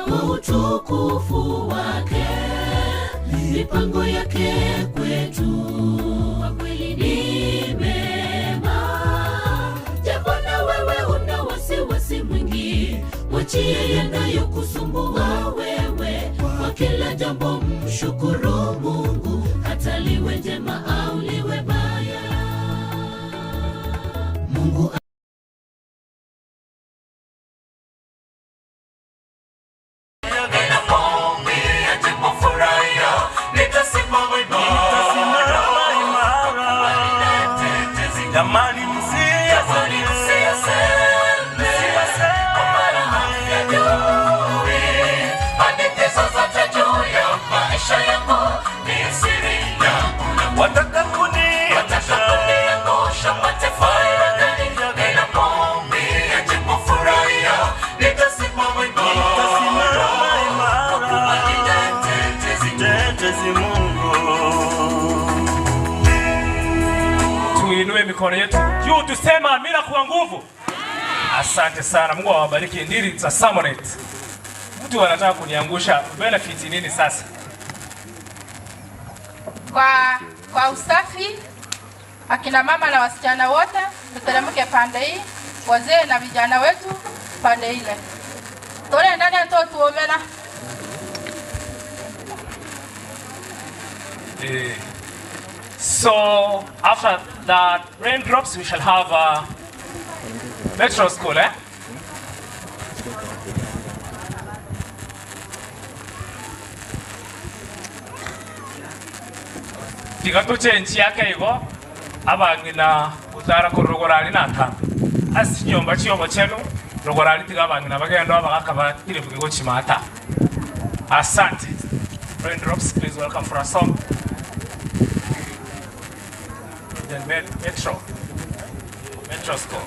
Kwa utukufu wake, mipango yake kwetu kwa kweli ni mema. Japo na wewe una wasiwasi mwingi, mwachie yanayokusumbua wewe. Kwa kila jambo mshukuru Mungu, hata liwe jema au liwe baya. Mungu Jamani, wataka kunitetezi Mungu. Tuinue mikono yetu juu tusema amina kwa nguvu. Asante sana, Mungu awabariki. Ndiri za Samonet. Mtu anataka kuniangusha, benefit nini sasa? Kwa usafi, akina mama na wasichana wote tuteremke pande hii, wazee na vijana wetu pande ile. Tole ndani ya tuomena. So after the raindrops we shall have a metro school, eh? Tiga tuchenji yake igo abang'ina gotara korogorari na atambe ase chinyomba chiobo chenu rogorari tiga abang'ina bagenda abagaka batire buge gochimata. Asante. Raindrops, please welcome for a song. Then Metro School.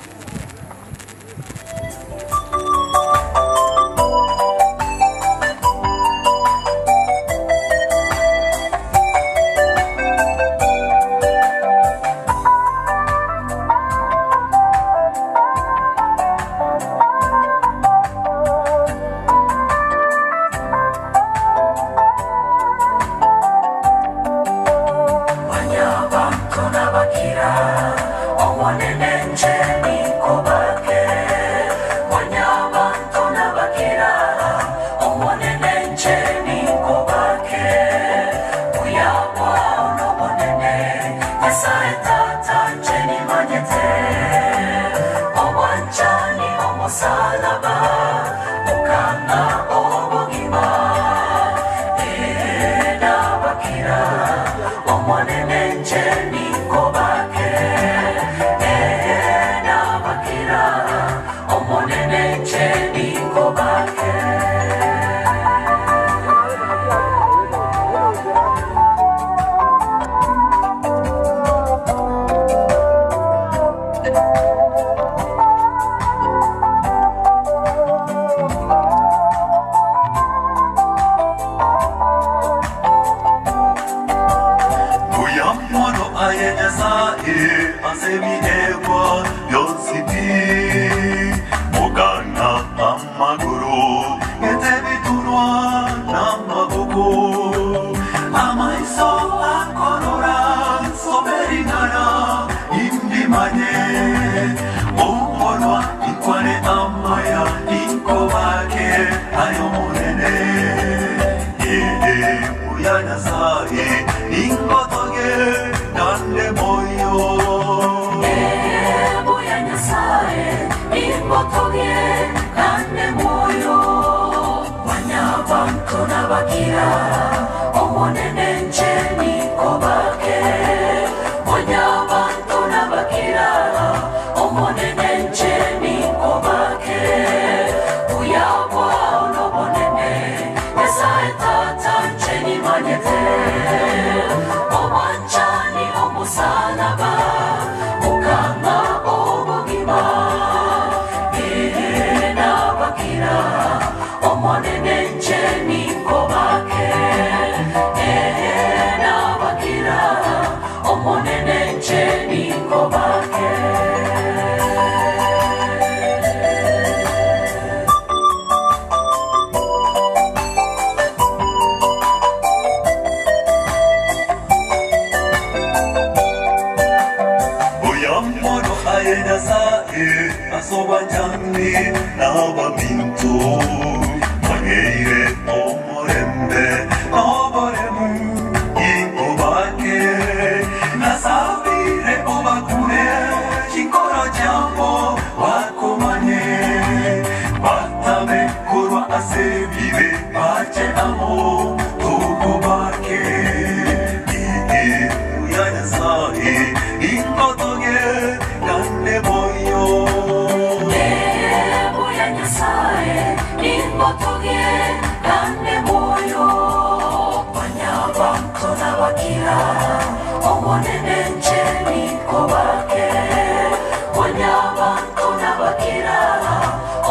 N'abaminto mwanyeire omorembe n'oboremu inkobake nasabire obakure chinkoro chiabo bakomanye batame korwa ase ebibe bache amo tokobake ige ya Nyasaye ingotoge kande moyo. Ebuya Nyasaye ningotoge kande moyo banyabanto nabakira omonene nche nikobake banyabanto nabakira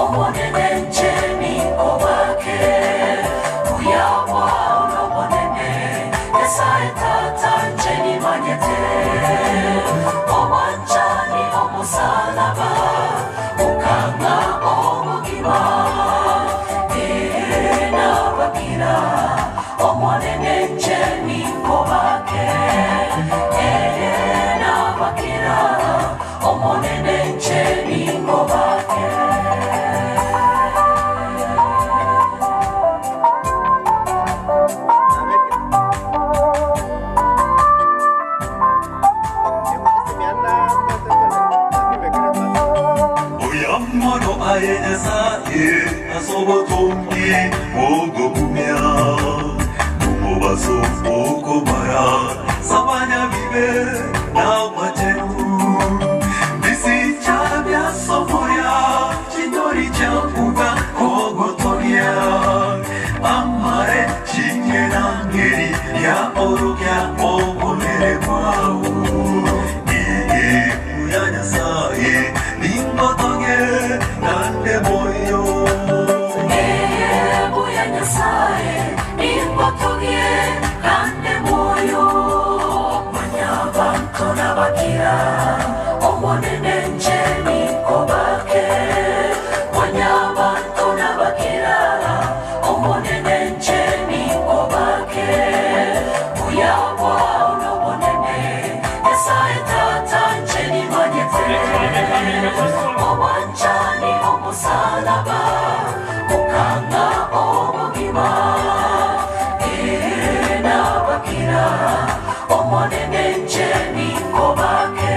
omonene nche nikobake buyabwa nobonene Nyasaye tata nche nimanyete obwanchani omusalaba ukanga obugima nabakira omonene nche nikobake nabakira omonene nche nikobake. Oyammono aye Nyasaye asobotongi ogokumya umubaso okomara sabanya bibe n'abachenu bisicha byasomoya chindori chambuga kogotoria amare chingenangeri ya orokya obonere bwao ige ya Nyasaye ningotoge nande moyo. Ebuya Nyasaye ningotoge kande moyo banyabanto nabakira omonene nche nikobake banyabanto nabakira omonene nche nikobake buyabwa nobonene Nyasaye tata nche nimanyete obwanchani omusalaba ukanga obugima nabakira omonene nche nikobake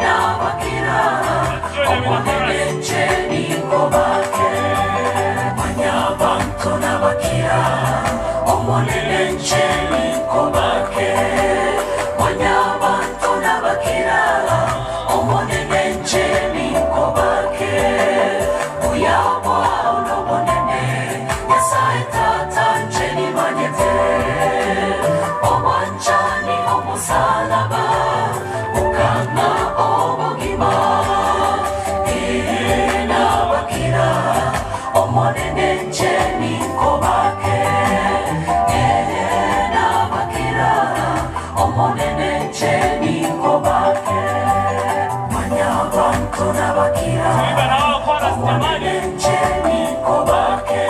nabakira omonene nche nikobake banyabanto nabakira omonene nche nikobake banyabanto nabakira omonene nche nikobake buyabwa nobonene Nyasaye tata nche nimanyete obwanchani omusalaba ukanga obugima nabakira omonene nche nikobake nabakira omonene nche nikobake banyabanto nabakira Tuimbe na wao chorus jamani. omonene nche nikobake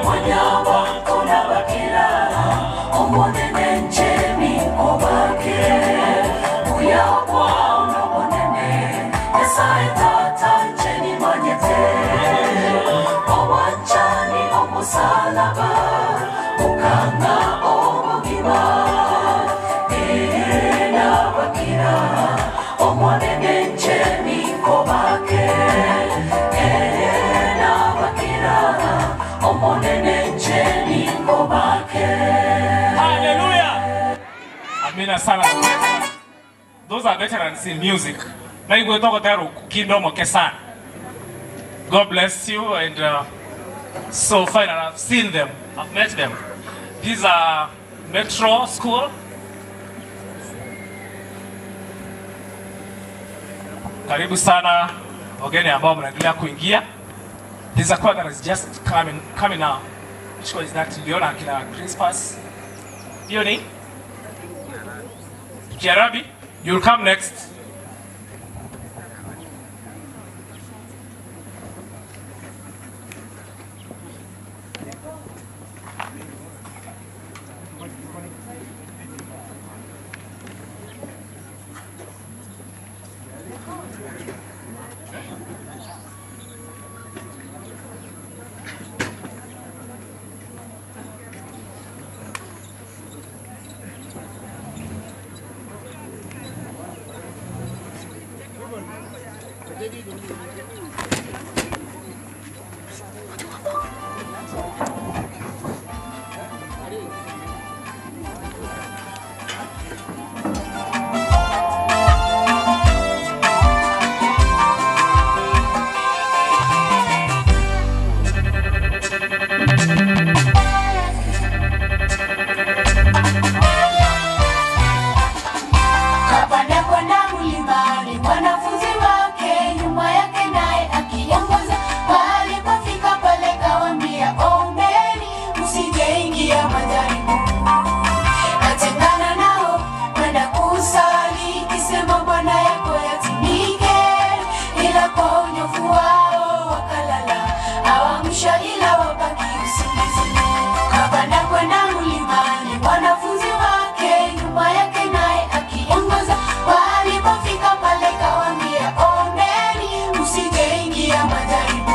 banyabanto nabakira omonene nche nikobake buyabwa nobonene Nyasaye tata nche nimanyete obwanchani omusalaba ukanga obugima nabakira omonene nche nikobake nabakira omonene nche nikobake. Hallelujah. Amina sana. Those are veterans in music. Na igwe toko tayari kindomo kesana. God bless you and so fine, and I've seen them. I've met them. These are Metro School. Karibu sana wageni ambao mnaendelea kuingia. There's a choir that is just coming now. Which choir is that? Niliona akina Crispus. Hiyo ni Kiarabi. You'll come next. Kapanda kwenda mlimani, wanafunzi wake nyuma yake naye akiongoza. Walipofika pale kawaambia, ombeni msijeingia majaribu. Katengana nao kwenda kusali, kisema Bwana yako yatimike, ila kwa unyofu wao wakalala, awamsha ila wabaki usingizini. Kapanda kwenda mlimani, wanafunzi wake nyuma yake naye akiongoza. Walipofika pale kawaambia, ombeni msijeingia majaribu.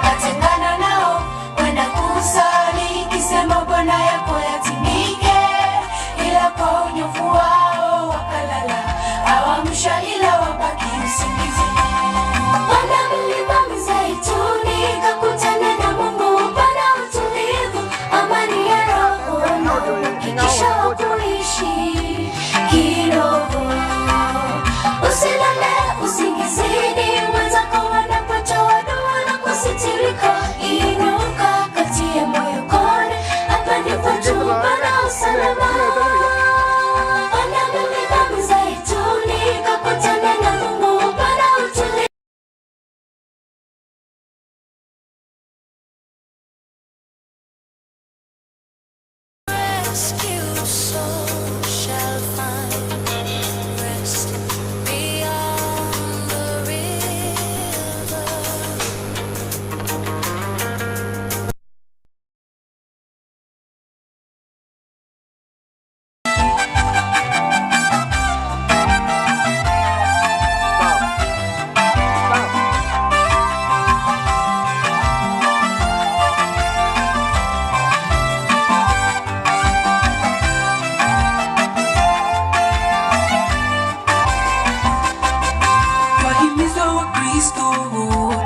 Katengana nao kwenda kusali, kisema Bwana yako yatimike, ila kwa unyofu wao wakalala, awamsha ila wabaki usingizini. Panda mlima Mzeituni, kakutana na Mungu, pana utulivu, amani ya roho na uhakikisho wa kuishi kiroho. Usilale usingizini, wenzako wanapotoa dua na kusitirika. Inuka kati ya moyo kone, hapa ndipo tu pana usalama. Panda mlima Mzeituni, kakutana na Mungu, pana utulivu. Rescue soul shall find rest beyond the river. Wahimizwa wa Kristo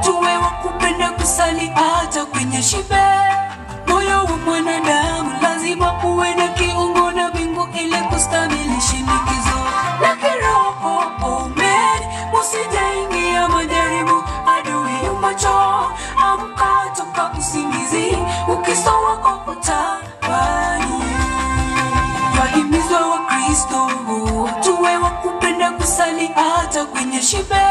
tuwe wa kupenda kusali hata kwenye shibe. Moyo wa mwanadamu lazima uwe na kiungo na mbingu ili kustahimili shinikizo la kiroho. Amen, musijaingia majaribu, adui yu macho. Amka toka usingizi, Ukristo wako utabani. Wahimizwa wa Kristo tuwe wa kupenda kusali hata kwenye shibe.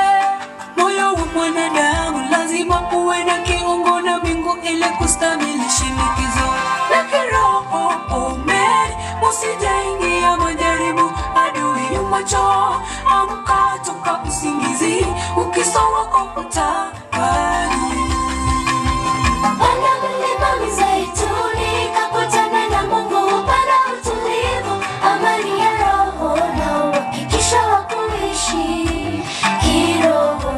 Moyo wa mwanadamu lazima uwe na kiungo na mbingu ili kustahimili shinikizo la kiroho. Amen, musijaingia majaribu, adui yu macho. Amka toka usingizi, Ukristo wako utabani. Panda mlima Mzeituni, kakutana na Mungu, pana utulivu, amani ya roho na uhakikisho wa kuishi kiroho.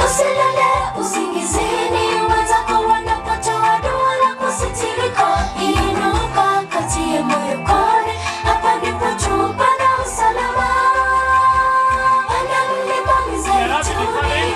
Usilale usingizini, wenzako wanapotoa dua na kusitirika. Inuka kati ya moyo kone, hapa ndipo tu pana usalama. Panda mlima Mzeituni,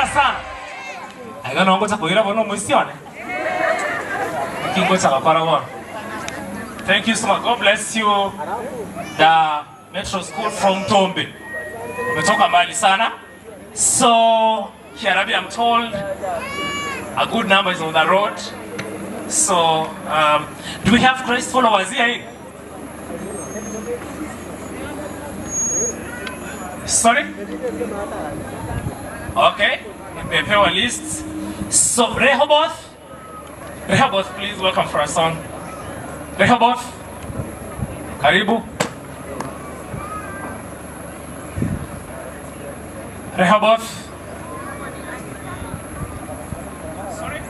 Hongera sana. Aiga noo ngocha koira bono omoisia one. Naki ngocha gokora bono. Thank you so much. God bless you. The Metro School from Tombe. Umetoka mbali sana. So here I'm told a good number is on the road. So do we have Christ followers here? Sorry? Okay, nimepewa list. So Rehoboth, Rehoboth, please welcome for a song. Rehoboth, karibu. Rehoboth. Sorry?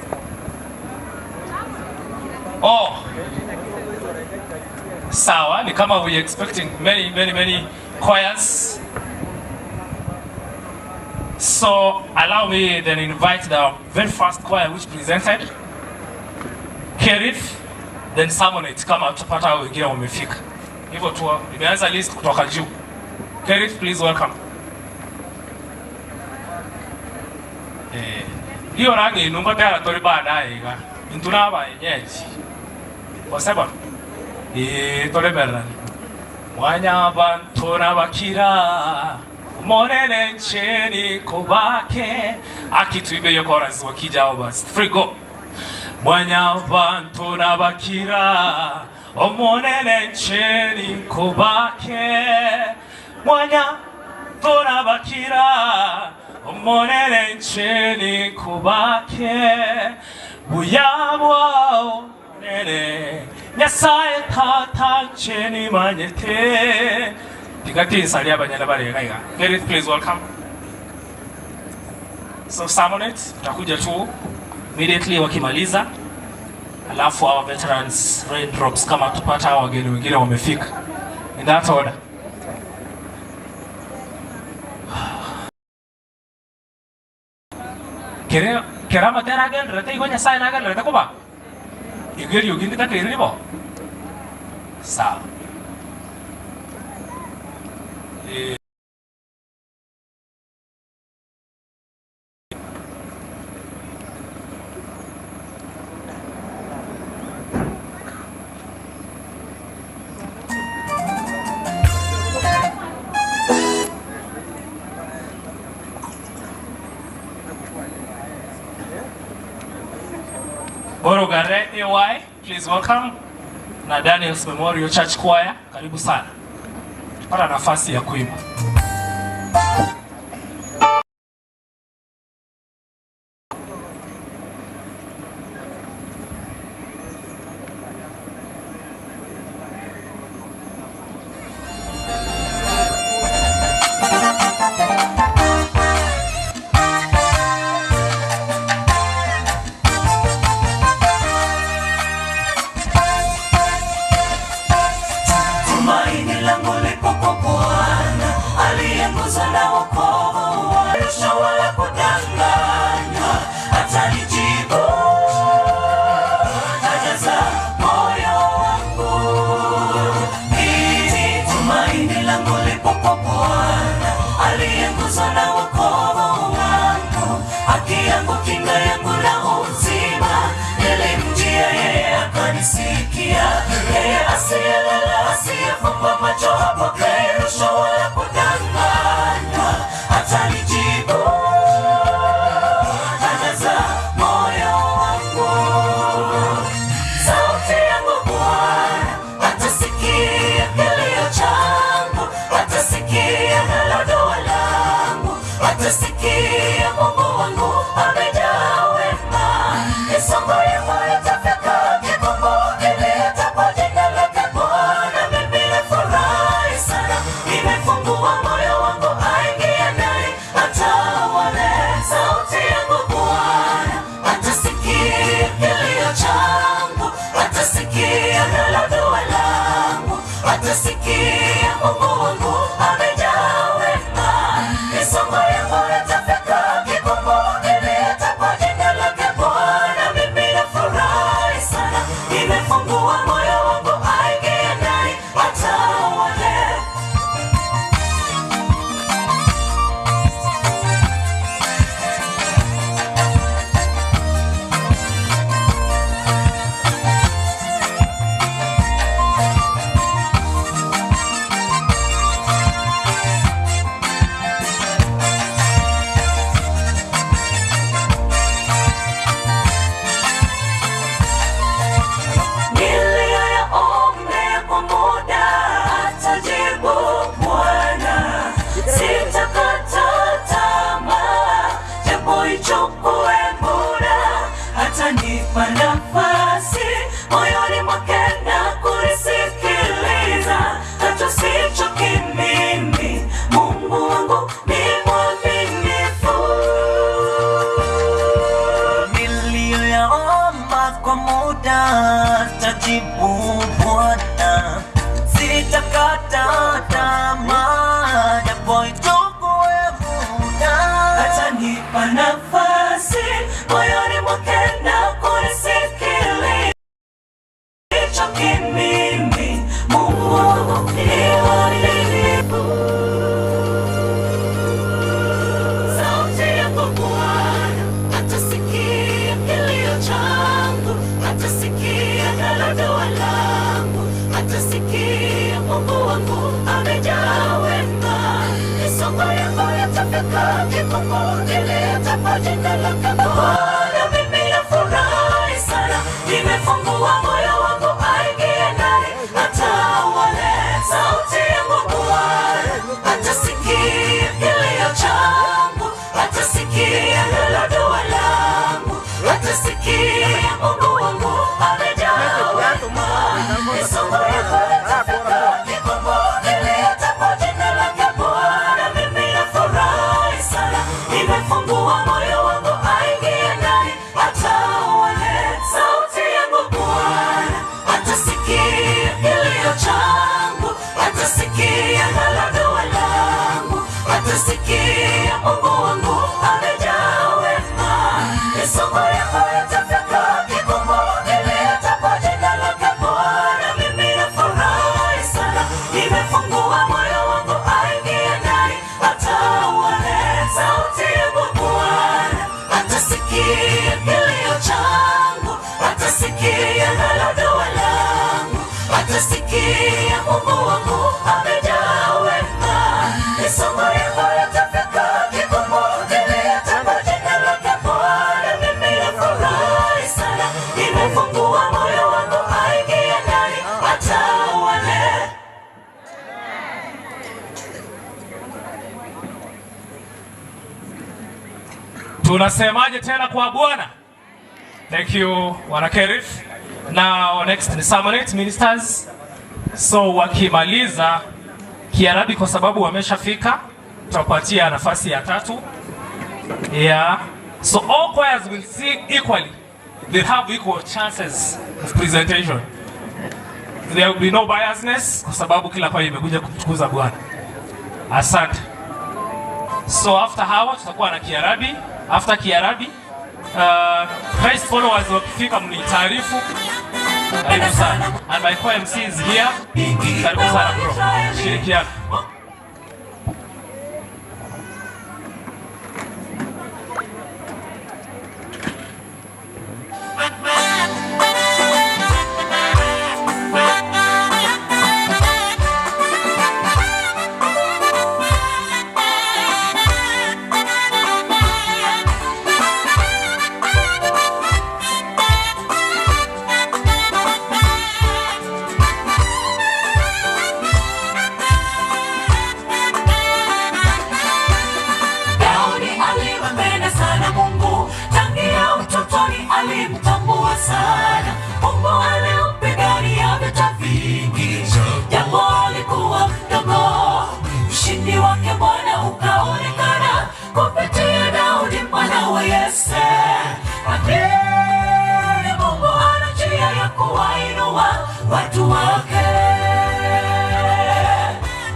Oh. Sawa, ni kama we expecting many, many, many choirs. So allow me then invite the very first choir which presented Kerith, then Salmonate kama tutapata hao wengine wamefika. Hivyo tu nimeanza list kutoka juu. Kerith, please welcome. Hiyo rangi inungo tera tori baadaye iga. Intuna ba yenyeji. Oseba. Toremerani. Mwanya bantu nabakira. Monene ncheni kobake. Akituibe hiyo chorus wakija hao basi. Free go. Mwanya bantu nabakira. Omonene ncheni kobake. Mwanya tonabakira. Omonene ncheni kobake. Buyabwao nene. Nyasaye tata ncheni manyete. Tikati salia banyana bale gaiga. Kerith, please welcome. So Salmonate, tutakuja tu immediately wakimaliza. Alafu our veterans raindrops kama tupata hao wageni wengine wamefika. In that order. Kere kerama tera genderete igo Nyasaye nagenderete koba. Igo eriogi nditakeire ribo. Sawa. Borogare AY, please welcome. Na Daniels Memorial Church Choir, karibu sana. Pata nafasi ya kuimba. Tumaini langu lipo kwa Bwana, aliye nguzo na wokovu wangu, wala kudanganywa, atanijibu, atajaza moyo wangu. Iti tumaini langu lipo kwa Bwana, aliye nguzo na wokovu wangu, haki yangu, kinga yangu na uzima, nilimjia yeye akanisikia, yeye asiyelala, asiyefumba macho, hapokei rushwa wala kudanganywa, atanijibu, atajaza moyo wangu. Sauti yangu Bwana atasikia kilio changu, atasikia nalo dua langu, atasikia Mungu wangu amejaa wema. Misongo yangu itafika kikomo, niliitapo jina lake Bwana, mimi nafurahi sana. Nimefungua moyo wangu, aingie naye atawale. Sauti yangu Bwana atasikia kilio changu, atasikia nalo dua langu, atasikia Mungu wangu amejaa wema. Misongo yangu itafika kikomo, niliitapo jina lake Bwana, mimi nafurahi sana. Nimefungua moyo wangu, aingie naye atawale. ichukue muda, atanipa nafasi moyoni mwake na kunisikiliza, hata sichoki mimi. Mungu wangu ni mwaminifu. Niliyoyaomba kwa muda tajibu Bwana, sitakata tamaa japo ichukue muda. Atanipa nafasi moyoni mwake na kunisikiliza. Sichoki mimi, Mungu wangu ni mwaminifu. Sauti yako Bwana, atasikia kilio changu, atasikia nalo dua langu, atasikia Mungu wangu amejaa wema. Misongo yako yatafika kikomo, nilitapo jina lake Bwana. Mimi nafurahi sana, nimefungua moyo wangu aingie ndani, atawale. Sauti yangu Bwana, atasikia kilio changu, atasikia nalo dua langu, atasikia Mungu wangu amejaa wema. Misongo yako itafika kikomo, nilitapo jina lake Bwana. Mimi nafurahi sana, nimefungua moyo wangu aingie ndani, atawale. Sauti yangu Bwana, atasikia kilio changu, atasikia nalo dua langu, atasikia Mungu wangu amejaa wema. Misongo yako itafika kikomo, nilitapo jina lake Bwana. Mimi nafurahi sana, nimefungua moyo wangu aingie ndani, atawale. Sauti yangu Bwana, atasikia kilio changu, atasikia nalo dua langu, atasikia Mungu wangu amejaa wema. Misongo yako itafika kikomo, nilitapo jina lake Bwana. Mimi nafurahi sana, nimefungua moyo wangu aingie ndani, atawale. Tunasemaje tena kwa Bwana? Thank you Wanakerif. Now next ni Samanate ministers. So wakimaliza Kiarabi kwa sababu wameshafika, tutapatia nafasi ya tatu. Yeah. So all choirs will sing equally. They have equal chances of presentation. There will be no biasness kwa sababu kila kwaya imekuja kumtukuza Bwana. Asante. So after hawa tutakuwa na Kiarabi. After Kiarabi, Christ followers wakifika mnitaarifu. Karibu sana. And my choir MC is here. Karibu sana bro. Shirikiana. Daudi alimpenda sana Mungu tangia utotoni, alimtambua sana Mungu. Alimpigania vita vingi, japo alikuwa mdogo. Ushindi wake Bwana ukaonekana kupitia Daudi mwana wa Yese. Amini Mungu ana njia ya kuwainua watu wake.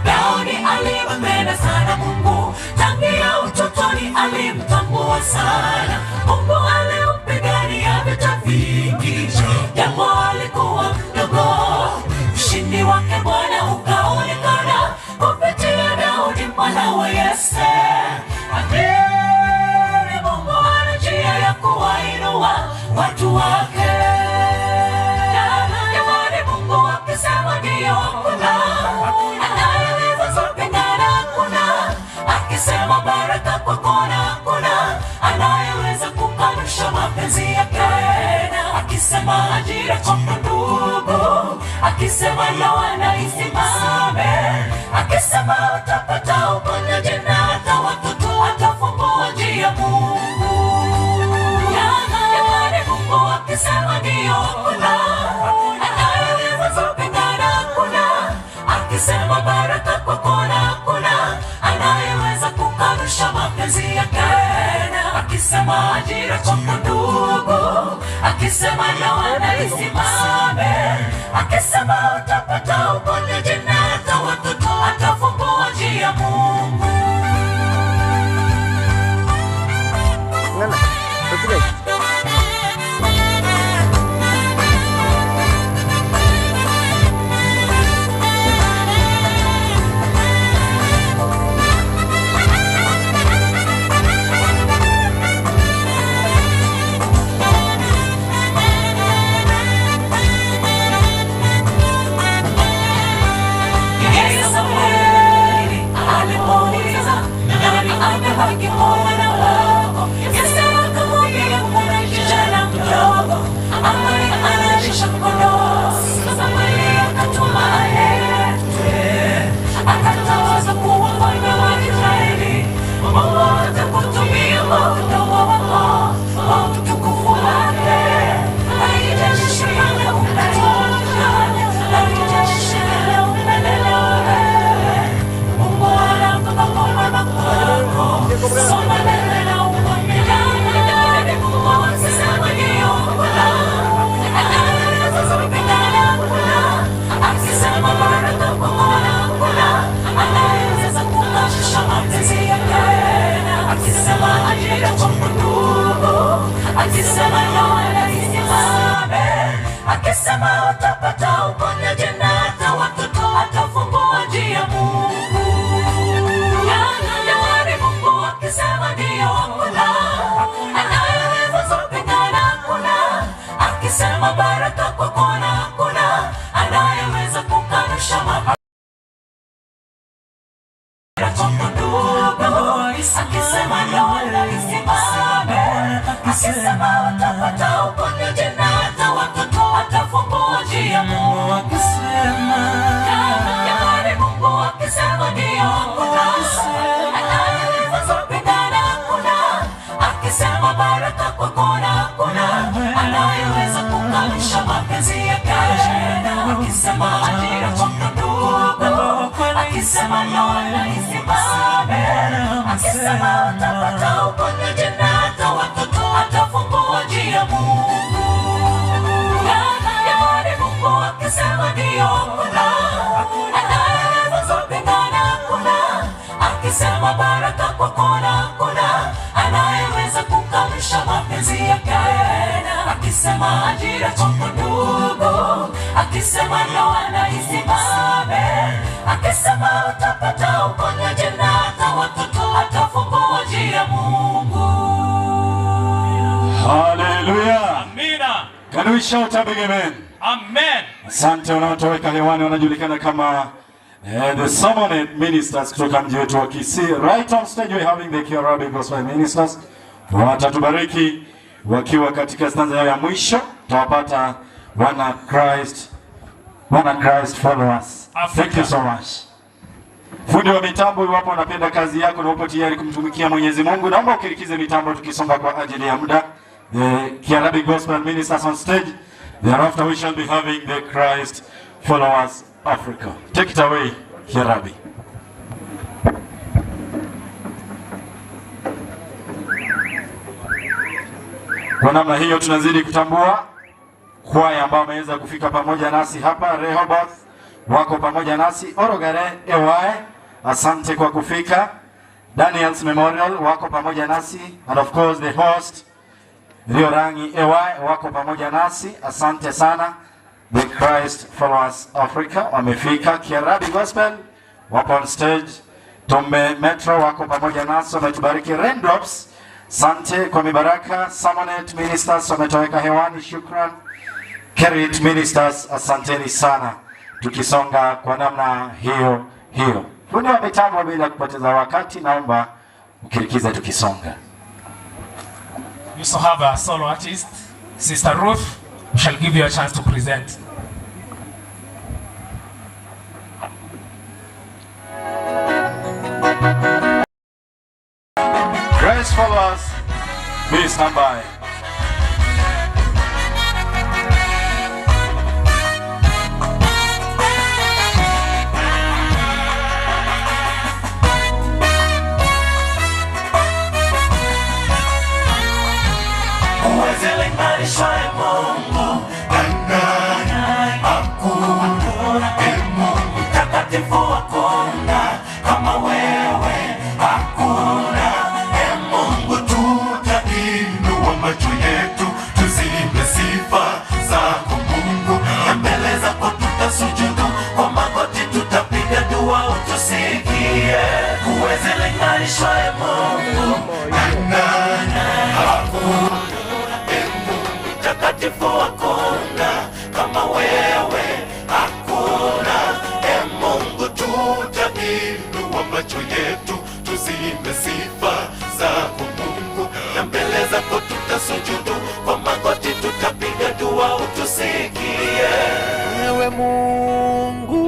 Daudi alimpenda sana Mungu tangia utotoni, alimtambua sana Mungu. Alimpigania vita vingi, japo alikuwa mdogo. Ushindi wake Bwana ukaonekana kupitia Daudi mwana wa Yese. Amini Mungu ana njia ya kuwainua watu wake. Jamani, Mungu akisema ndiyo, hakuna anayeweza kupingana, hakuna akisema baraka kwako na hakuna anayeweza kukanusha mapenzi yake. Akisema ajira kwako ndugu, akisema ndoa na isimame, akisema utapata uponyaji na hata watoto atafungua njia Mungu. Akisema baraka kwako na hakuna anayeweza kukanusha mapenzi yake. Akisema ajira kwako ndugu, akisema ndoa na isimame, akisema utapata uponyaji na hata watoto atafungua njia Mungu. Samueli alipouliza nani amebaki kwa wana wako, Yese akamwambia kuna kijana mdogo ambaye analisha kondoo. Samueli akatuma aletwe, akatawazwa kuwa mfalme wa Israeli. Mungu atakutumia kwa udogo wako kwa utukufu wake. Haijalishi pale umetoka, haijalishi vile umelelewa wewe. Mungu anampa mwema kwako. Soma mbele na uaminiane. Mungu akisema ndio, hakuna anayeweza kupingana, hakuna. Akisema baraka kwako, hakuna anayeweza kukanusha mapenzi yake. Akisema ajira kwako ndugu, akisema ndoa na isimame, akisema utapata uponyaji na hata watoto atafungua njia Mungu. Jamani, Mungu akisema ndio, hakuna anayeweza kupingana, hakuna. Akisema baraka kwako, na hakuna anayeweza kukanusha mapenzi akisema ndoa na isimame, akisema utapata uponyaji na hata watoto atafungua njia Mungu. Jamani, Mungu akisema ndio, hakuna anayeweza kupingana, hakuna. Akisema baraka kwako, na hakuna anayeweza kukanusha mapenzi yake. Akisema ajira kwako ndugu, akisema ndoa na isimame, akisema utapata uponyaji na hata watoto atafungua njia Mungu. Jamani, Mungu akisema ndio, hakuna anayeweza kupingana, hakuna. Akisema baraka kwako, na hakuna anayeweza kukanusha mapenzi yake. Akisema ajira kwako ndugu, akisema ndoa na isimame, akisema utapata uponyaji na hata watoto atafungua njia Mungu. Hallelujah. Amina. Can we shout a big amen? Amen. Asante wanaotoweka hewani wanajulikana kama the Summoned Ministers kutoka mji wetu wa Kisii. Right on stage we having the Kiarabi Gospel Ministers. Watatubariki wakiwa katika stanza yao ya mwisho. Tutawapata wana Christ, wana Christ followers. Thank you so much. Fundi wa mitambo, iwapo unapenda kazi yako na upo tayari kumtumikia Mwenyezi Mungu, naomba ukirikize mitambo tukisonga kwa ajili ya muda. The Kiarabi Gospel Ministers on stage. Thereafter we shall be having the Christ Followers Africa. Take it away, Kiarabi. Kwa namna hiyo tunazidi kutambua kwaya ambao wameweza kufika pamoja nasi hapa. Rehoboth wako pamoja nasi, Orogare Ewae, asante kwa kufika. Daniels Memorial wako pamoja nasi, and of course the host Riorangi Ewae wako pamoja nasi, asante sana. The Christ Followers Africa wamefika. Kiarabi Gospel wapo on stage. Tombe Metro wako pamoja nasi, wametubariki. Raindrops, asante kwa mibaraka. Summonet Ministers wametoweka hewani, shukran. Kerit Ministers, asanteni sana. Tukisonga kwa namna hiyo hiyo, fundi wa mitambo, bila kupoteza wakati, naomba ukirikize tukisonga. We also have a solo artist, Sister Ruth. We shall give you a chance to present. Grace followers, please stand by. zako tutasujudu, kwa magoti tutapiga dua utusikie. Ewe Mungu,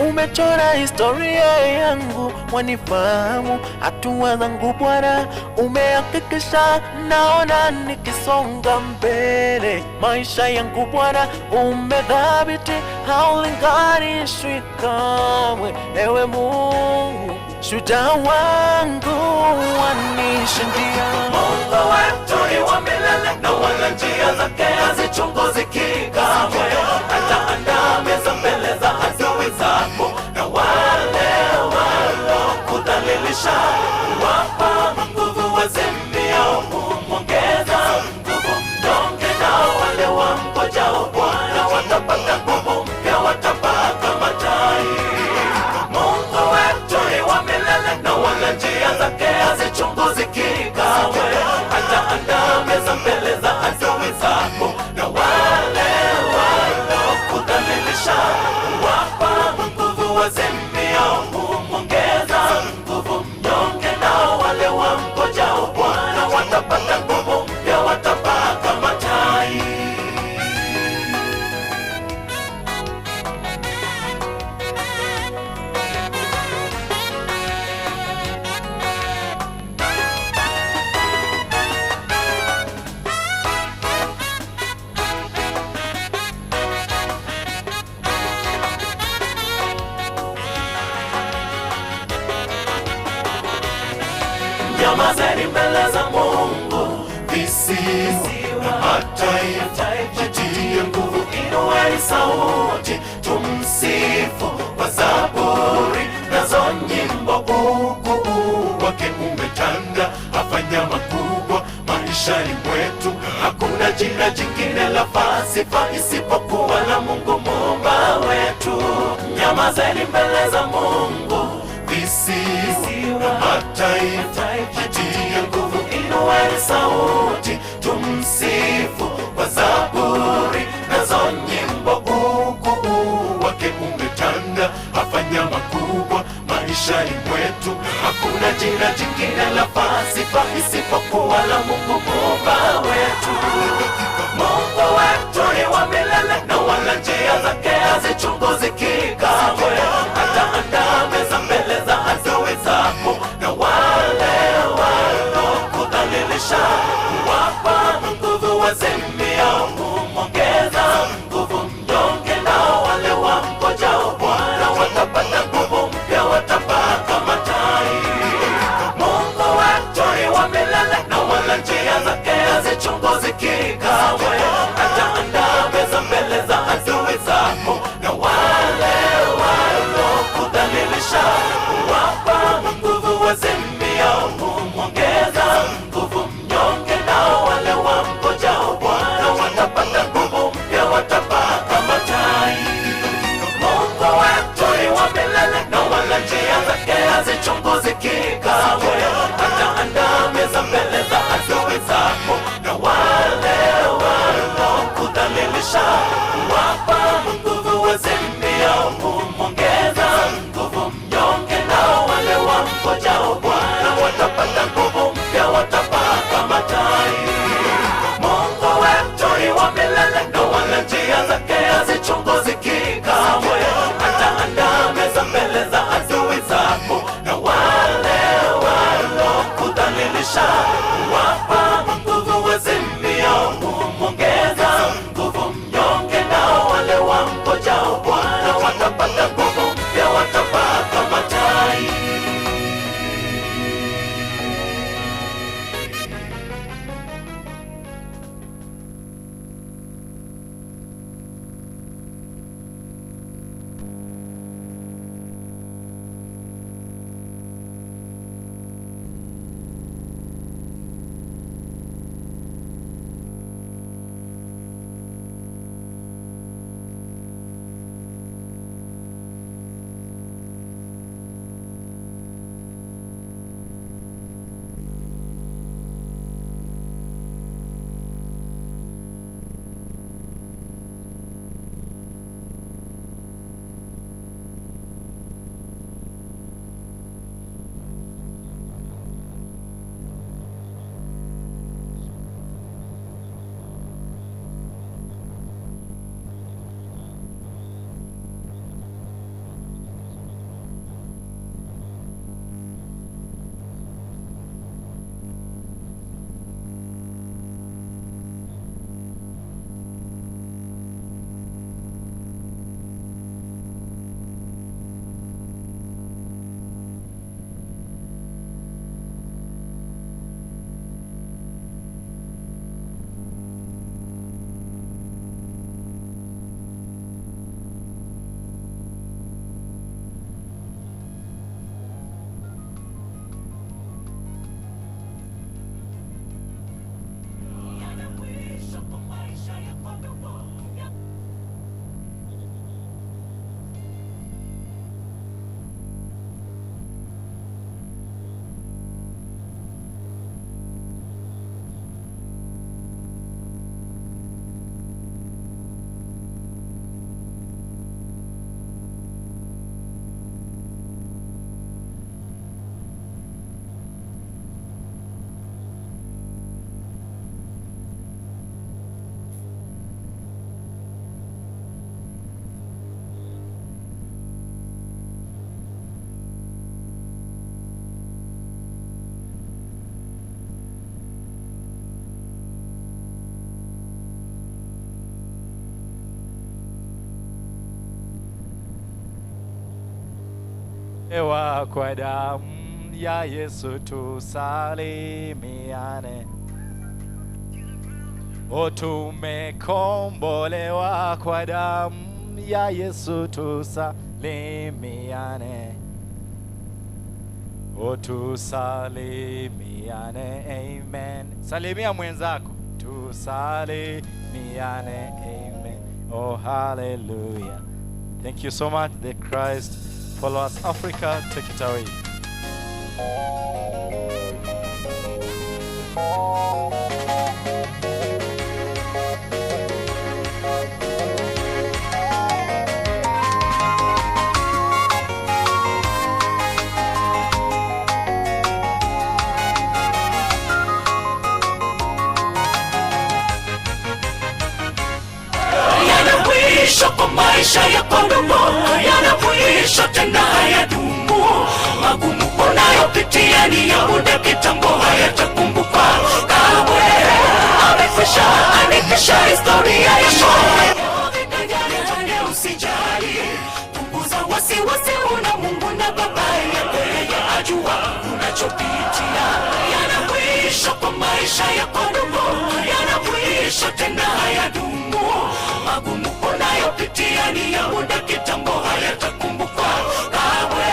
umechora historia yangu, wanifahamu hatua zangu Bwana, umehakikisha naona nikisonga mbele. Maisha yangu Bwana umedhabiti, haulinganishwi kamwe. Ewe Mungu, shujaa wangu wanishindia. Mungu wetu ni wa milele na wala njia zake hazichunguziki kamwe. Ataandaa meza mbele za adui zako na wale walokudhalilisha, wapa nguvu wazimiao, humwongeza nguvu mnyonge, na wale wamngojao Bwana watapata nguvu mpya, watapaa kama tai. Mungu wetu ni wa milele na wala njia zake hazichunguziki kamwe. Ataandaa meza mbele za adui zako na wale walokudhalilisha, wapa nguvu wazimiao, humwongeza nguvu mnyonge, na wale wamngojao Bwana watapata nguvu mpya, watapaa kama tai. Nyamazeni mbele za Mungu, visiwa na mataifa, jitie nguvu, inueni sauti, tumsifu kwa zaburi nazo nyimbo. Ukuu wake umetanda, afanya makubwa maishani mwetu. Hakuna jina jingine la fasifa isipokuwa la Mungu muumba wetu. Nyamazeni mbele za Mungu, visiwa na mataifa, jitie nguvu, inueni sauti, tumsifu kwa zaburi nazo nyimbo. Ukuu wake umetanda, afanya makubwa maishani mwetu. Hakuna jina jingine la fasifa isipokuwa la Mungu muumba wetu. Mungu wetu ni wa milele na wala njia zake hazichunguziki kamwe. Ataandaa meza mbele za adui zako na wale walokudhalilisha, wapa nguvu wazimiao, humwongeza nguvu mnyonge, na wale wamngojao Bwana watapata nguvu mpya, watapaa kama tai. Mungu wetu ni wa milele na wala njia zake hazichunguziki kamwe. Ataandaa meza mbele za adui zako na wale walokudhalilisha, wapa nguvu wazimiao, humwongeza nguvu mnyonge, na wale wamngojao Bwana watapata nguvu mpya, watapaa kama tai. Mungu wetu ni wa milele na wala njia zake hazichunguziki kamwe. Ataandaa meza mbele za adui Ewa kwa damu ya Yesu tusalimiane. O, tumekombolewa kwa damu ya Yesu tusalimiane. O, tusalimiane, amen. Salimia mwenzako, tusalimiane, amen. Oh, hallelujah. Thank you so much. The Christ Followers Africa, take it away. Yana mwisho kwa maisha yako ndugu, yana mwisho tena hayadumu. Magumu unayopitia ni ya muda kitambo, hayatakumbukwa kamwe. Amekwisha andikisha historia yako. Usijali, punguza wasiwasi, una Mungu na baba yako, yeye ajua unachopitia. Yana mwisho kwa maisha yako ndugu, yana mwisho tena hayadumu. Magumu unayopitia ni ya muda kitambo, hayatakumbukwa kamwe.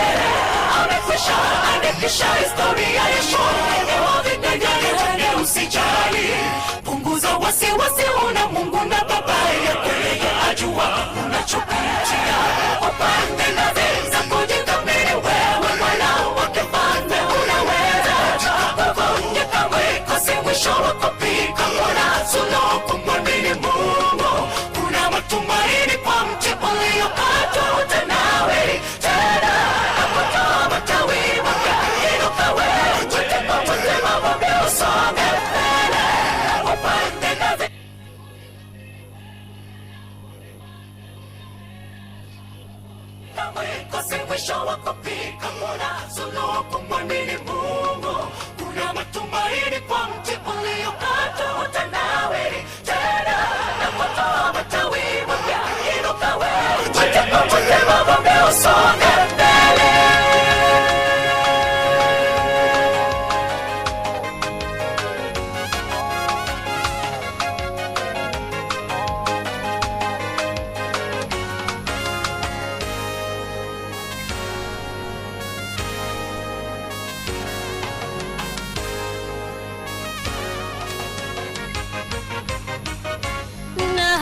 Amekwisha andikisha historia yako, ewa viganja usijali, punguza wasiwasi, una Mungu na baba yako, yeye ajua unachopitia. Upande ngazi za kujikabili wewe, mwana wa kifalme, unaweza kuvunjika mwiko, si mwisho wa kupika. Kuna suluhu kumwamini Mungu, kuna matumaini kwa mti uliokatwa utanawiri tena na kutoa matawi mapya. Inuka wewe, jikomboze mavumbi, usonge mbele, upande ngazi Mwiko si mwisho wa kupika, kuna suluhu kumwamini Mungu. Kuna matumaini kwa mti uliokatwa utanawiri tena na kutoa matawi mapya. Inuka wewe, jikomboze mavumbi, usonge mbele. Na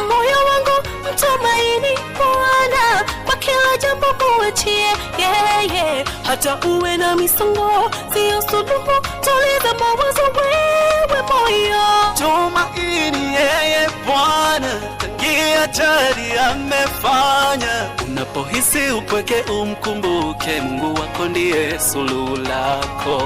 moyo wangu mtumaini Bwana, kwa kila jambo muachie yeye, hata uwe na misongo, siyo suluhu, tuliza mawazo wewe moyo. Tumaini yeye Bwana, tangia jadi amefanya. Unapohisi upweke umkumbuke Mungu wako ndiye suluhu lako.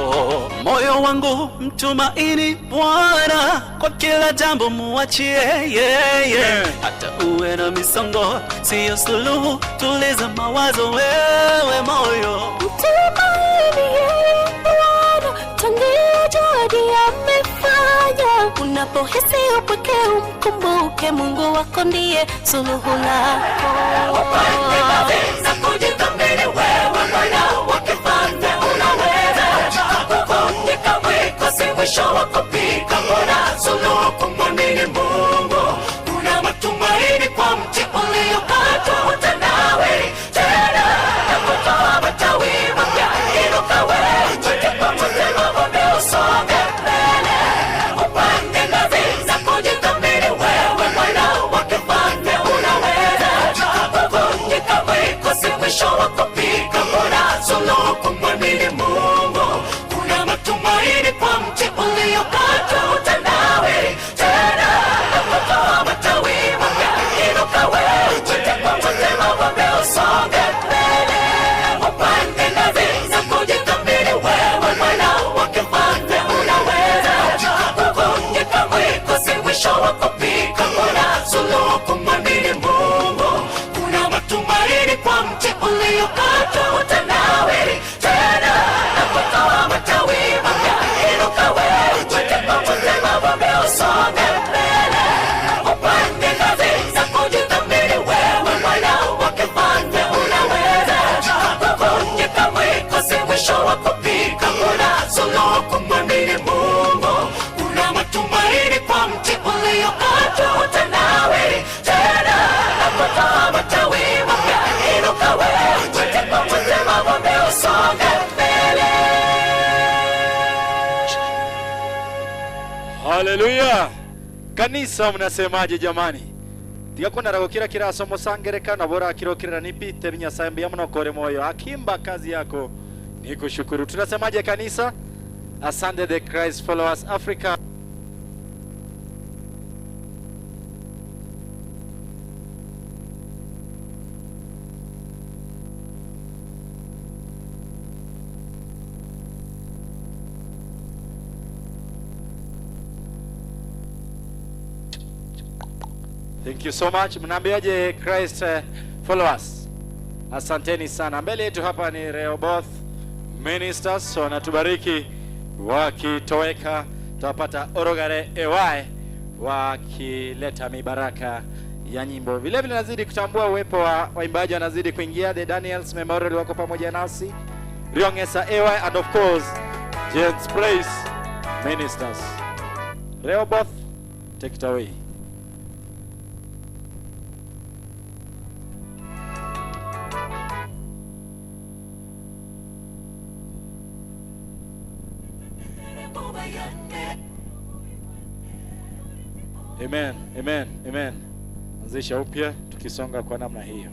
Moyo wangu mtumaini Bwana, kwa kila jambo muachie yeye, hata uwe na misongo, siyo suluhu, tuliza mawazo wewe moyo. Mtumaini yeye Bwana, tangia jadi amefanya. Unapohisi upweke umkumbuke Mungu wako ndiye suluhu lako. Upande ngazi za kujikabili wewe, mwana wa kifalme, unaweza kuvunjika mwiko, si mwisho wa kupika. Kuna suluhu kumwamini Mungu, kuna matumaini kwa mti uliokatwa utanawiri tena na kutoa matawi mapya. Inuka wewe, jikomboze mavumbi, usonge mbele, upande ngazi za kujikabili wewe, mwana wa kifalme, unaweza kuvunjika mwiko, si mwisho wa kupika. Kuna suluhu kumwamini Mungu, kuna matumaini kwa mti uliokatwa utanawiri tena na kutoa matawi mapya. Inuka wewe, jikomboze mavumbi, usonge mbele, upande ngazi za kujikabili wewe, mwana wa kifalme, unaweza kuvunjika mwiko, si mwisho wa kupika. Kuna suluhu kumwamini Mungu, kuna matumaini kwa mti uliokatwa utanawiri tena. Haleluya! Kanisa, mnasemaje jamani? Tiga konara gokira kira ase omosangerekano nabo orakirokirera nipite Nyasaye mbuya muno kore moyo akimba kazi yako nikushukuru. Tunasemaje kanisa? Asante the Christ Followers Africa. Thank you so much. Mnaambiaje Christ followers? Asanteni sana. Mbele yetu hapa ni Rehoboth Ministers wanatubariki wakitoweka, tutapata Orogare AY wakileta mibaraka ya nyimbo. Vile vile nazidi kutambua uwepo wa waimbaji wanazidi kuingia. The Daniels Memorial wako pamoja nasi, Riongesa AY and of course James Place Ministers. Rehoboth, take it away. Amen, amen, amen. Anzisha upya tukisonga kwa namna hiyo.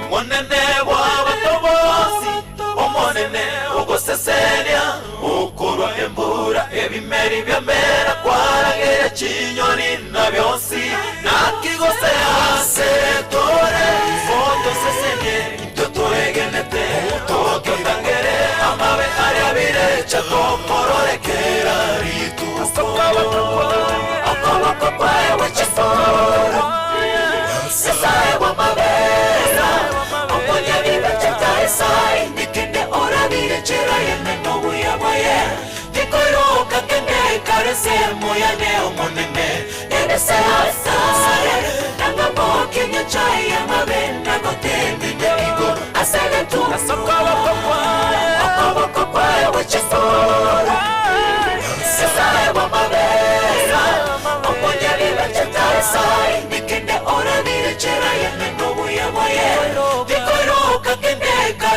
Omonene bw'abatobosi, omonene ogoseseria, okorwa embura ebimeri byamera, kwaragera chinyoni na byonsi, nakigose tore, fotosesenie, totoegenete, tototangere, amabe ariabirecha, tokororekera rituko. Okoboko kwawe chisoro, Nyasaye w'amabera,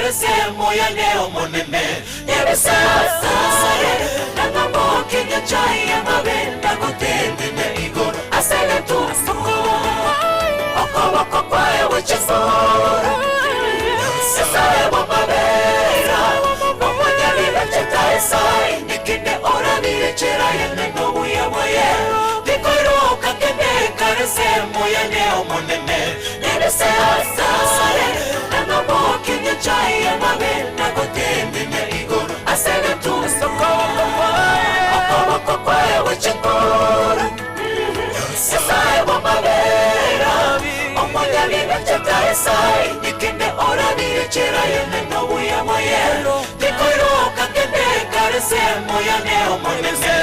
karese moyane omonene Nyasaye nangamoke nyachaye mabenda gotendene igoro aseletusuko okoboko kwaye wechesora Nyasaye wamabera omonyabibachetaesai nikinde orabirecherayene nobuyaboye bikoroka kende karese moyane omonene Nyasaye nangamoke nyachaye mabenda gotendene igoro aseletusuko okoboko kwaye wechekora Nyasaye wamabera omonyabibachetaesai nikinde orabirecherayene nobuyaboye bikoroka kende karese moyane omonene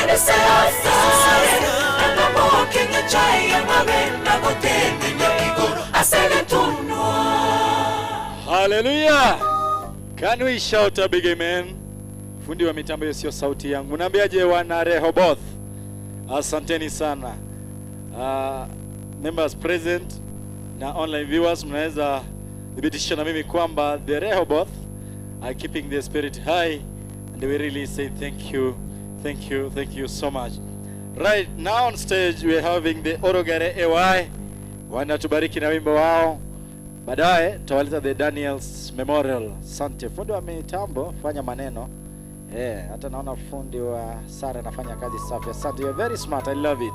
Nyasaye nangamoke nyachaye mabenda gotendene igoro aseletunwa Hallelujah. Can we shout a big amen? Fundi wa mitambo hiyo sio sauti yangu. Unaambiaje wana Rehoboth? Asanteni sana. Members present na online viewers mnaweza thibitisha na mimi kwamba the Rehoboth are keeping the spirit high and we really say thank you, thank you, thank you so much. Right now on stage we are having the Orogare AY wanatubariki na wimbo wao. Baadaye tutawaleta the Daniels Memorial. Asante fundi wa mitambo, fanya maneno eh. Hata naona fundi wa Sara anafanya kazi safi. Asante, you're very smart, I love it.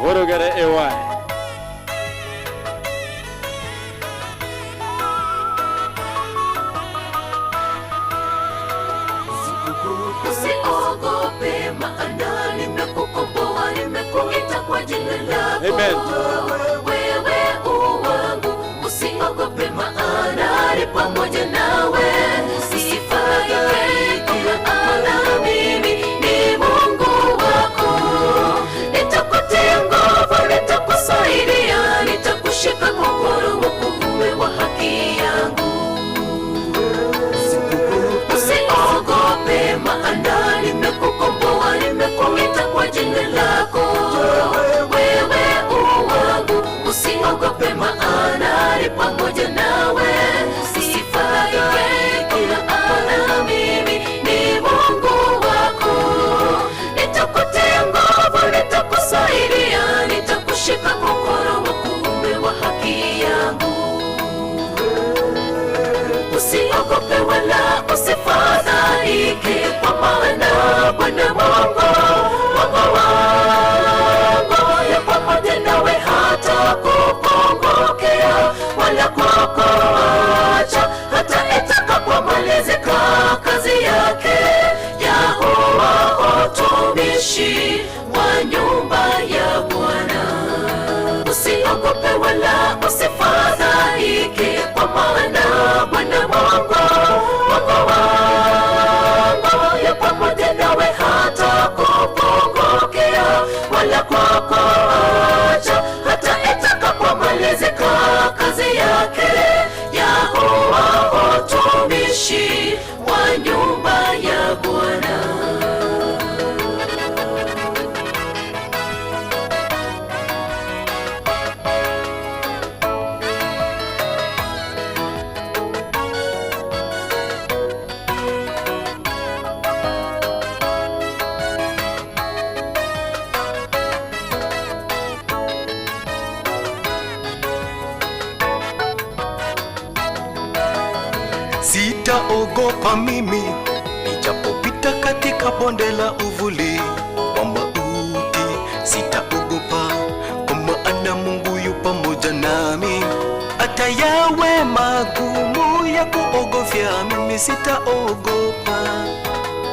Orogare AY. Usiogope, maana nimekukomboa, nimekuita kwa jina lako. Amen. Wewe u wangu, usiogope, maana ni pamoja nawe. Usifadhaike, maana mimi ni Mungu wako. Nitakutia nguvu, nitakusaidia, nitakushika kwa mkono wa kuume wa haki yangu. Usiogope, maana nimekukomboa, nimekuita kwa jina lako. Wewe u wangu, usiogope, maana ni pamoja nawe. Usifadhaike, maana mimi ni Mungu wako. Nitakutia nguvu, nitakusaidia, nitakushika kwa mkono wa kuume wa haki yangu. Usiogope wala usifadhaike, kwa maana Bwana Mungu, Mungu wako yu pamoja nawe, hatakupungukia wala kukuacha, hata itakapomalizika kazi yake ya huo utumishi wa nyumba ya Bwana. Usiogope wala usifadhaike, kwa maana Bwana Mungu, Mungu wako yu pamoja nawe, hatakupungukia wala kukuacha, hata itakapomalizika kazi yake ya huo utumishi wa nyumba ya Bwana. Sitaogopa mimi nijapopita katika bonde la uvuli wa mauti, sitaogopa kwa maana Mungu yu pamoja nami. Hata yawe magumu ya kuogofya, mimi sitaogopa,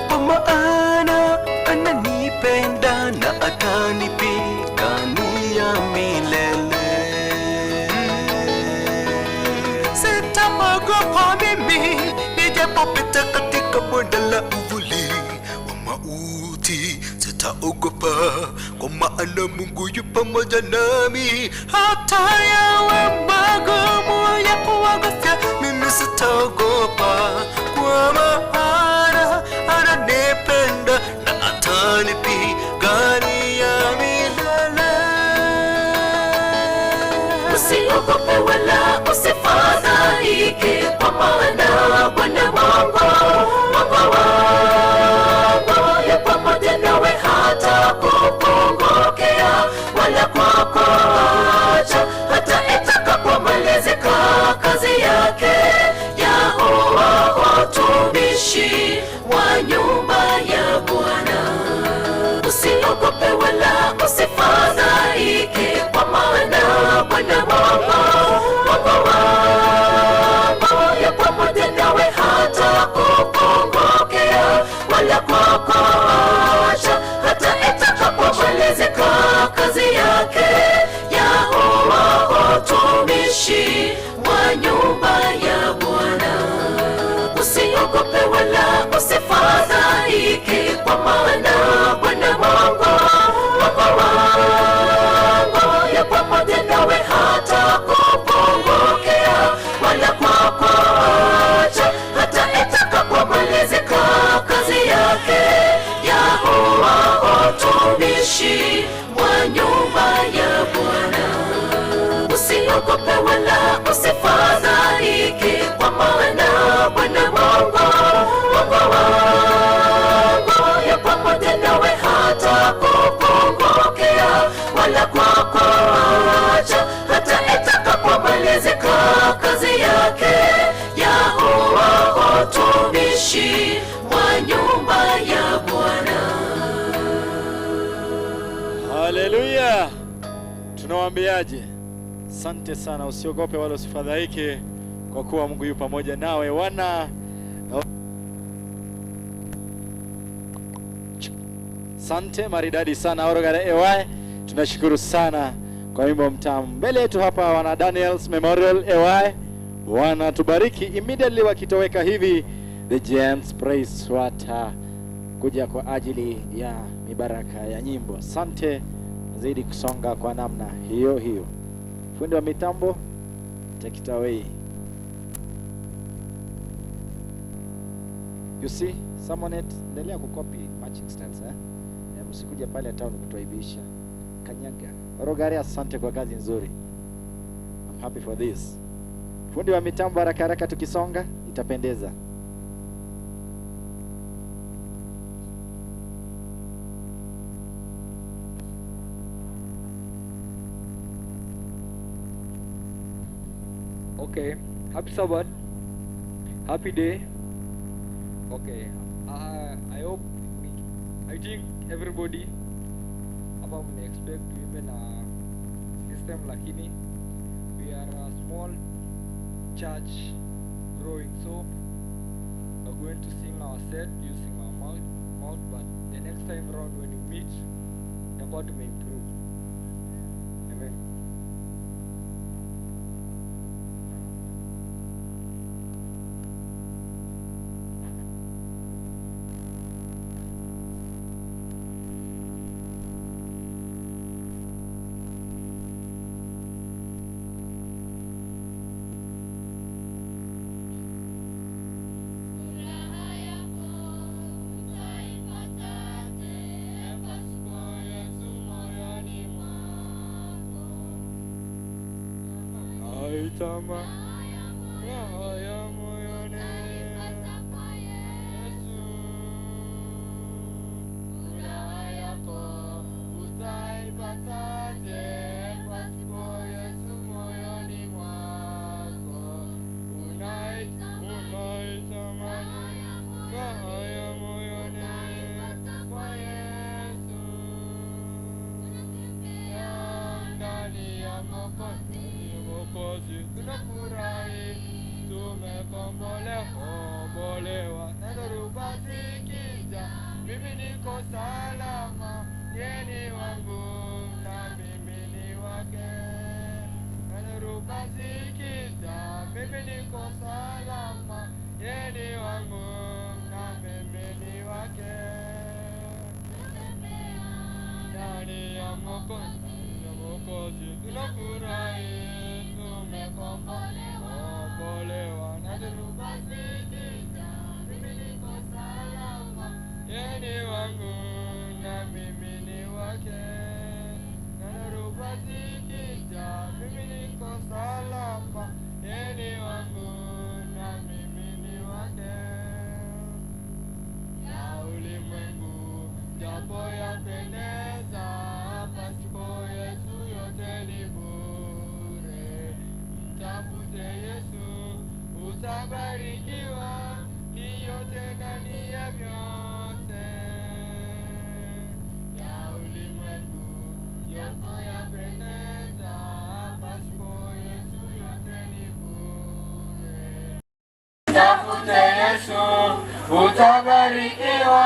kwa maana ananipenda na atanipigania milele. Sitaogopa mimi nijapopita katika bonde la uvuli wa mauti, sitaogopa kwa maana Mungu yu pamoja nami. Hata yawe magumu ya kuogofya, mimi sitaogopa, kwa maana ananipenda na ata Usiogope wala usifadhaike, kwa maana Bwana Mungu, Mungu wako yu pamoja nawe, hatakupungukea wala kukuacha, hata itakapomalizika kazi yake ya utumishi wa nyumba ya Bwana. Usiogope wala usifadhaike, kwa maana Bwana Mungu, Mungu wako yu pamoja nawe, hatakupungukea wala kukuacha, hata itakapomalizika kazi yake ya utumishi wa nyumba ya Bwana. Usiogope wala usifadhaike, kwa maana Bwana Mungu, Mungu wako yu pamoja nawe, hatakupungukea wala kukuacha, hata itakapomalizika kazi yake ya utumishi wa nyumba ya Bwana. Usiogope wala usifadhaike, kwa maana Bwana Mungu, Mungu wako yu pamoja nawe, hatakupungukea wala kukuacha, hata itakapomalizika kazi yake ya utumishi wa nyumba ya Bwana. Haleluya! Tunawaambiaje? Asante sana, usiogope wala usifadhaike, kwa kuwa Mungu yu pamoja nawe. Wana Sante maridadi sana Orogare AY, tunashukuru sana kwa wimbo mtamu. Mbele yetu hapa wana Daniels Memorial AY wanatubariki immediately wakitoweka hivi, the James Praise watakuja kwa ajili ya mibaraka ya nyimbo. Asante zaidi kusonga kwa namna hiyo hiyo. Fundi wa mitambo, take it away. You see, Samonet, endelea kucopy matching styles eh? Eh, msikuja pale town kutuaibisha. Kanyaga. Orogare, asante kwa kazi nzuri. I'm happy for this. Fundi wa mitambo, haraka haraka tukisonga itapendeza. Okay, happy Sabbath, happy day. Okay, I hope, I think everybody hapa mna expect tuimbe na system, lakini we are a small church growing, so we're going to sing our set using our mouth, but the next time round when you meet, tutakuwa tumeimprove. Amen. Aitama raha ya moyoni Yesu, furaha yako utaipataje pasipo Yesu moyoni mwako? Unaitamani raha ya moyoni kwa Yesu, ndani ya Mwokozi, Mwokozi tunafurahi, tumekombolewa na dhoruba zikija, mimi niko salama, yeye ni wangu na mimi ni wake. Na dhoruba zikija, mimi niko salama, yeye ni wangu na mimi ni wake. Ndani ya Mwokozi, ya Mwokozi tunafurahi, tumekombolewa na dhoruba zikija, mimi niko salama, yeye ni wangu na mimi ni wake. Na dhoruba zikija, mimi niko Utabarikiwa ni yote ndani ya vyote ya ulimwengu, japo yapendeza, pasipo Yesu yote ni bure. Tafute Yesu, utabarikiwa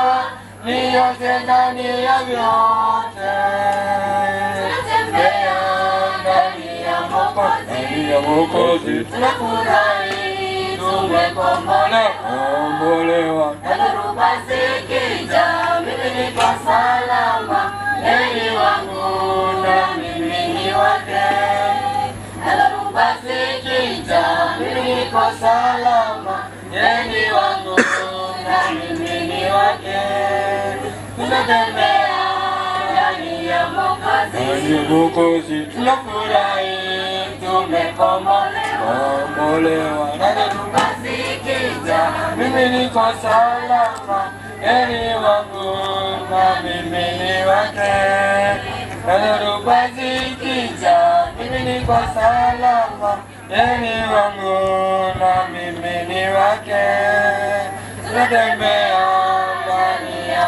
ni yote ndani ya vyote. Tunatembea ndani ya Mwokozi, ndani ya Mwokozi, tunafurahi tumekombolewa, na dhoruba zikija, mimi niko salama, yeye ni wangu na mimi ni wake. Na dhoruba zikija, mimi niko salama, yeye ni wangu na mimi ni wake. Tunatembea ndani ya Mwokozi, ndani ya Mwokozi, tunafurahi tumekombolewa, na dhoruba zikija, mimi niko salama, yeye ni wangu na mimi ni wake. Na dhoruba zikija, mimi niko salama, yeye ni wangu na mimi ni wake. Tunatembea ndani ya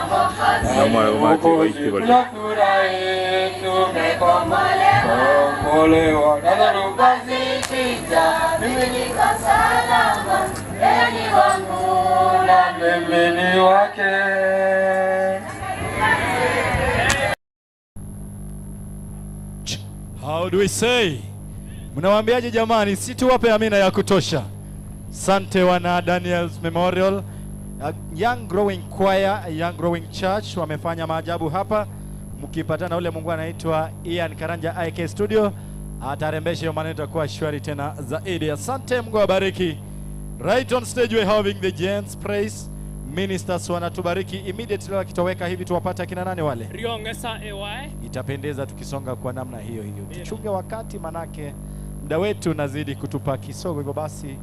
Mwokozi, tunafurahi tumekombolewa, na dhoruba zikija, mimi niko salama, yeye ni wangu na mimi ni wake. How do we say? Mnawaambiaje jamani? Si tuwape amina ya kutosha. Sante wana Daniels Memorial A Young Growing Choir, a Young Growing Church wamefanya maajabu hapa. Mkipatana na ule Mungu anaitwa Ian Karanja IK Studio atarembesha hiyo maneno, itakuwa shwari tena zaidi. Asante, Mungu awabariki. Right on stage we're having the gents praise ministers wanatubariki immediately wakitoweka hivi, tuwapate akina nani wale? Riongesa AY. Itapendeza tukisonga kwa namna hiyo hiyo. Tuchunge wakati, manake muda wetu unazidi kutupa kisogo, hivyo basi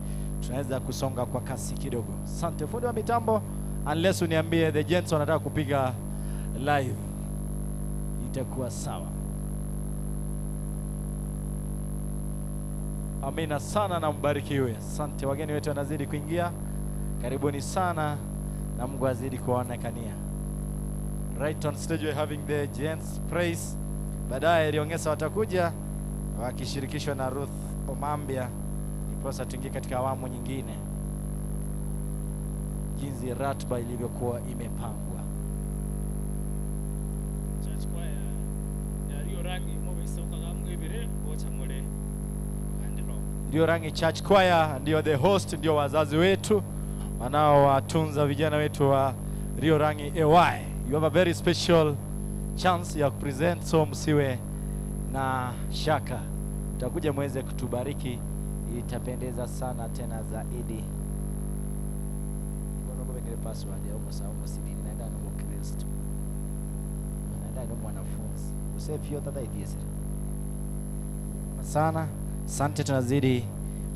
tunaweza kusonga kwa kasi kidogo. Asante fundi wa mitambo, unless uniambie the gents wanataka kupiga live, itakuwa sawa. Amina sana na mbarikiwe. Asante, wageni wetu wanazidi kuingia, karibuni sana na Mungu azidi kuwaonekania. Right on stage we're having the gents praise. Baadaye Riongesa watakuja wakishirikishwa na Ruth Omambia, ndiposa tuingie katika awamu nyingine, jinsi ratiba ilivyokuwa imepangwa. Church choir ya Rio Rangi mobesokaga mwibire gochamure kandiro. Ndio Rangi Church Choir, ndio the host, ndio wazazi wetu wanaowatunza vijana wetu wa Rio Rangi AY. You have a very special chance ya kupresent, so msiwe na shaka, mtakuja muweze kutubariki, itapendeza sana tena zaidi. Mbona password ya umo sawa sidini naenda no Mkristo naenda no mwanafunzi usefio tata ithiesera sana. Asante, tunazidi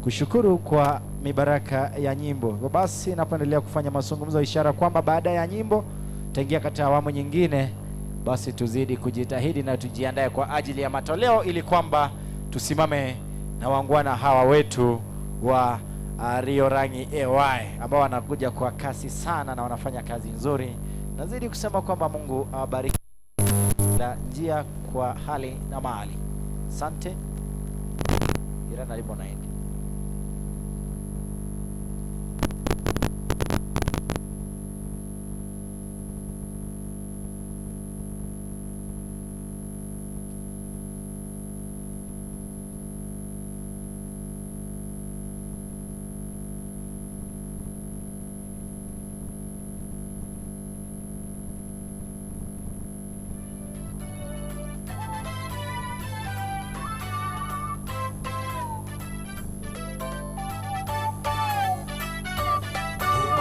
kushukuru kwa mibaraka ya nyimbo. Hivyo basi, napoendelea kufanya mazungumzo, ishara kwamba baada ya nyimbo tutaingia katika awamu nyingine. Basi tuzidi kujitahidi na tujiandae kwa ajili ya matoleo, ili kwamba tusimame na wangwana hawa wetu wa Rio Rangi AY ambao wanakuja kwa kasi sana na wanafanya kazi nzuri. Nazidi kusema kwamba Mungu awabariki la njia kwa hali na mali. Asante. Ira nalimo naende.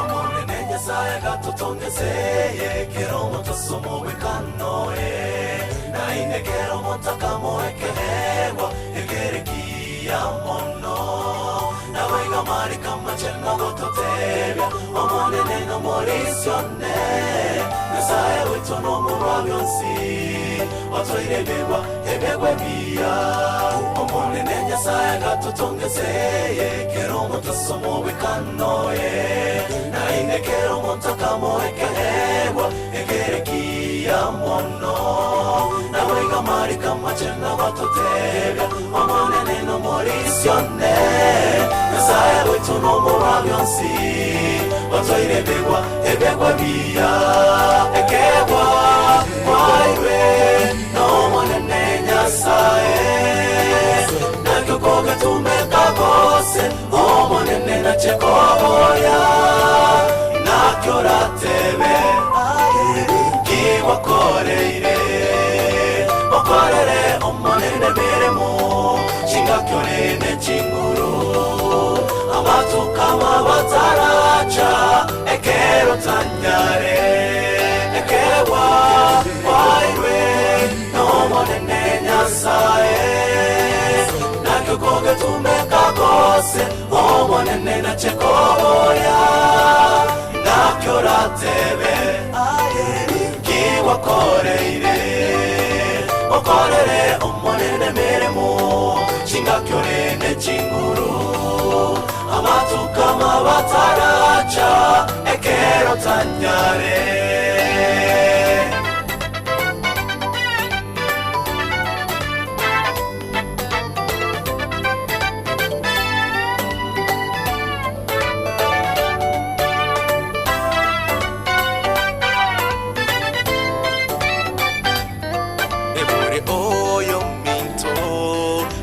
Omonene Nyasaye gatutongezeye kero omotoso mobwekanoe naine kero motakamoekeegwa ekerekia mono nawaiga marika macheno gototebia omonene nomorisione Nyasaye wetu nomorwa byonsi otoire ebegwa ebegwa ebiya. Omonene Nyasaye agatotongezeye kera omonto ase omobwekano oye, naende kera omonto akamoa ekeegwa ekere kiya mono. Naboigo amariko amachenu agototebia, Omonene nomorisia one, Nyasae oito nomorwa bionsi, otoire ebegwa, ebegwa ebiya, ekeegwa kwairwe n'Omonene Nyasae. Nakio kogetumeka gose, Omonene nache koboria, Naki oratebe, aye ninki gwakoreire? Okorere Omonene emeremo, chingaki ore ne chinguru, amatuko amabe ataracha, ekero otanyare ekeegwa kwairwe n'Omonene Nyasae. Nakio kogetumeka gose, Omonene nache koboria, Naki oratebe, aye ninki gwakoreire? Okorere Omonene emeremo, chingaki ore ne chinguru, amatuko amabe ataracha, ekero otanyare. Ebore oyominto,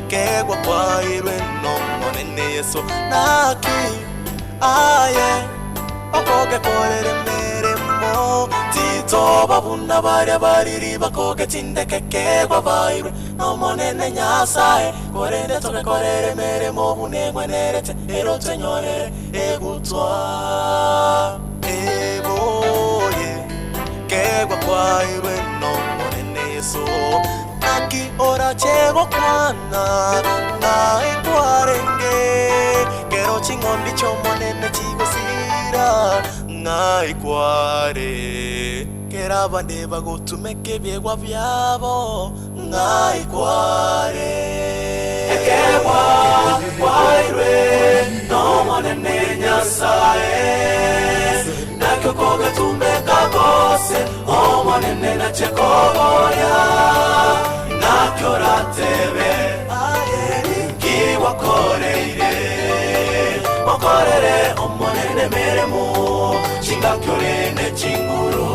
kegwa kwairwe n'Omonene Yeso, naki aye okogekorera emeremo, titoba buna baria bariri bakogetindeka ekegwa bairwe n'Omonene Nyasae, korende togekorere emeremo buna egwenerete, ero tonyorere egutwa. Eboye kegwa kwairwe n'Omonene Yeso, naki orache gokwana ng'a ekwarenge, kero ching'ondi chi'Omonene chigosira, ng'a ekware, kera abande bagotumeka ebiegwa biabo, ng'a ekware. Ekeegwa kwairwe n'Omonene Nyasae, nakio kogetumeka gose, Omonene nache koboria, Naki oratebe, aye ninki gwakoreire? Okorere Omonene emeremo, chingaki ore ne chinguru,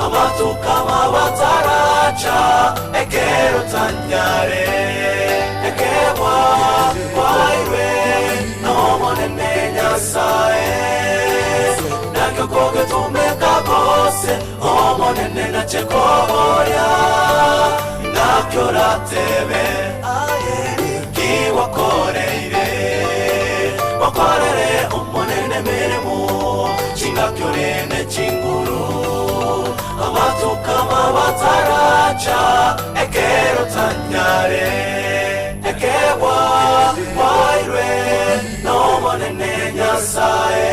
amatuko amabe ataracha, ekero otanyare ekeegwa kwairwe n'Omonene Nyasae. Nakio kogetumeka gose, Omonene nache koboria, Naki oratebe, aye ninki gwakoreire? Okorere Omonene emeremo, chingaki ore ne chinguru, amatuko amabe ataracha, ekero otanyare ekeegwa kwairwe n'Omonene Nyasae.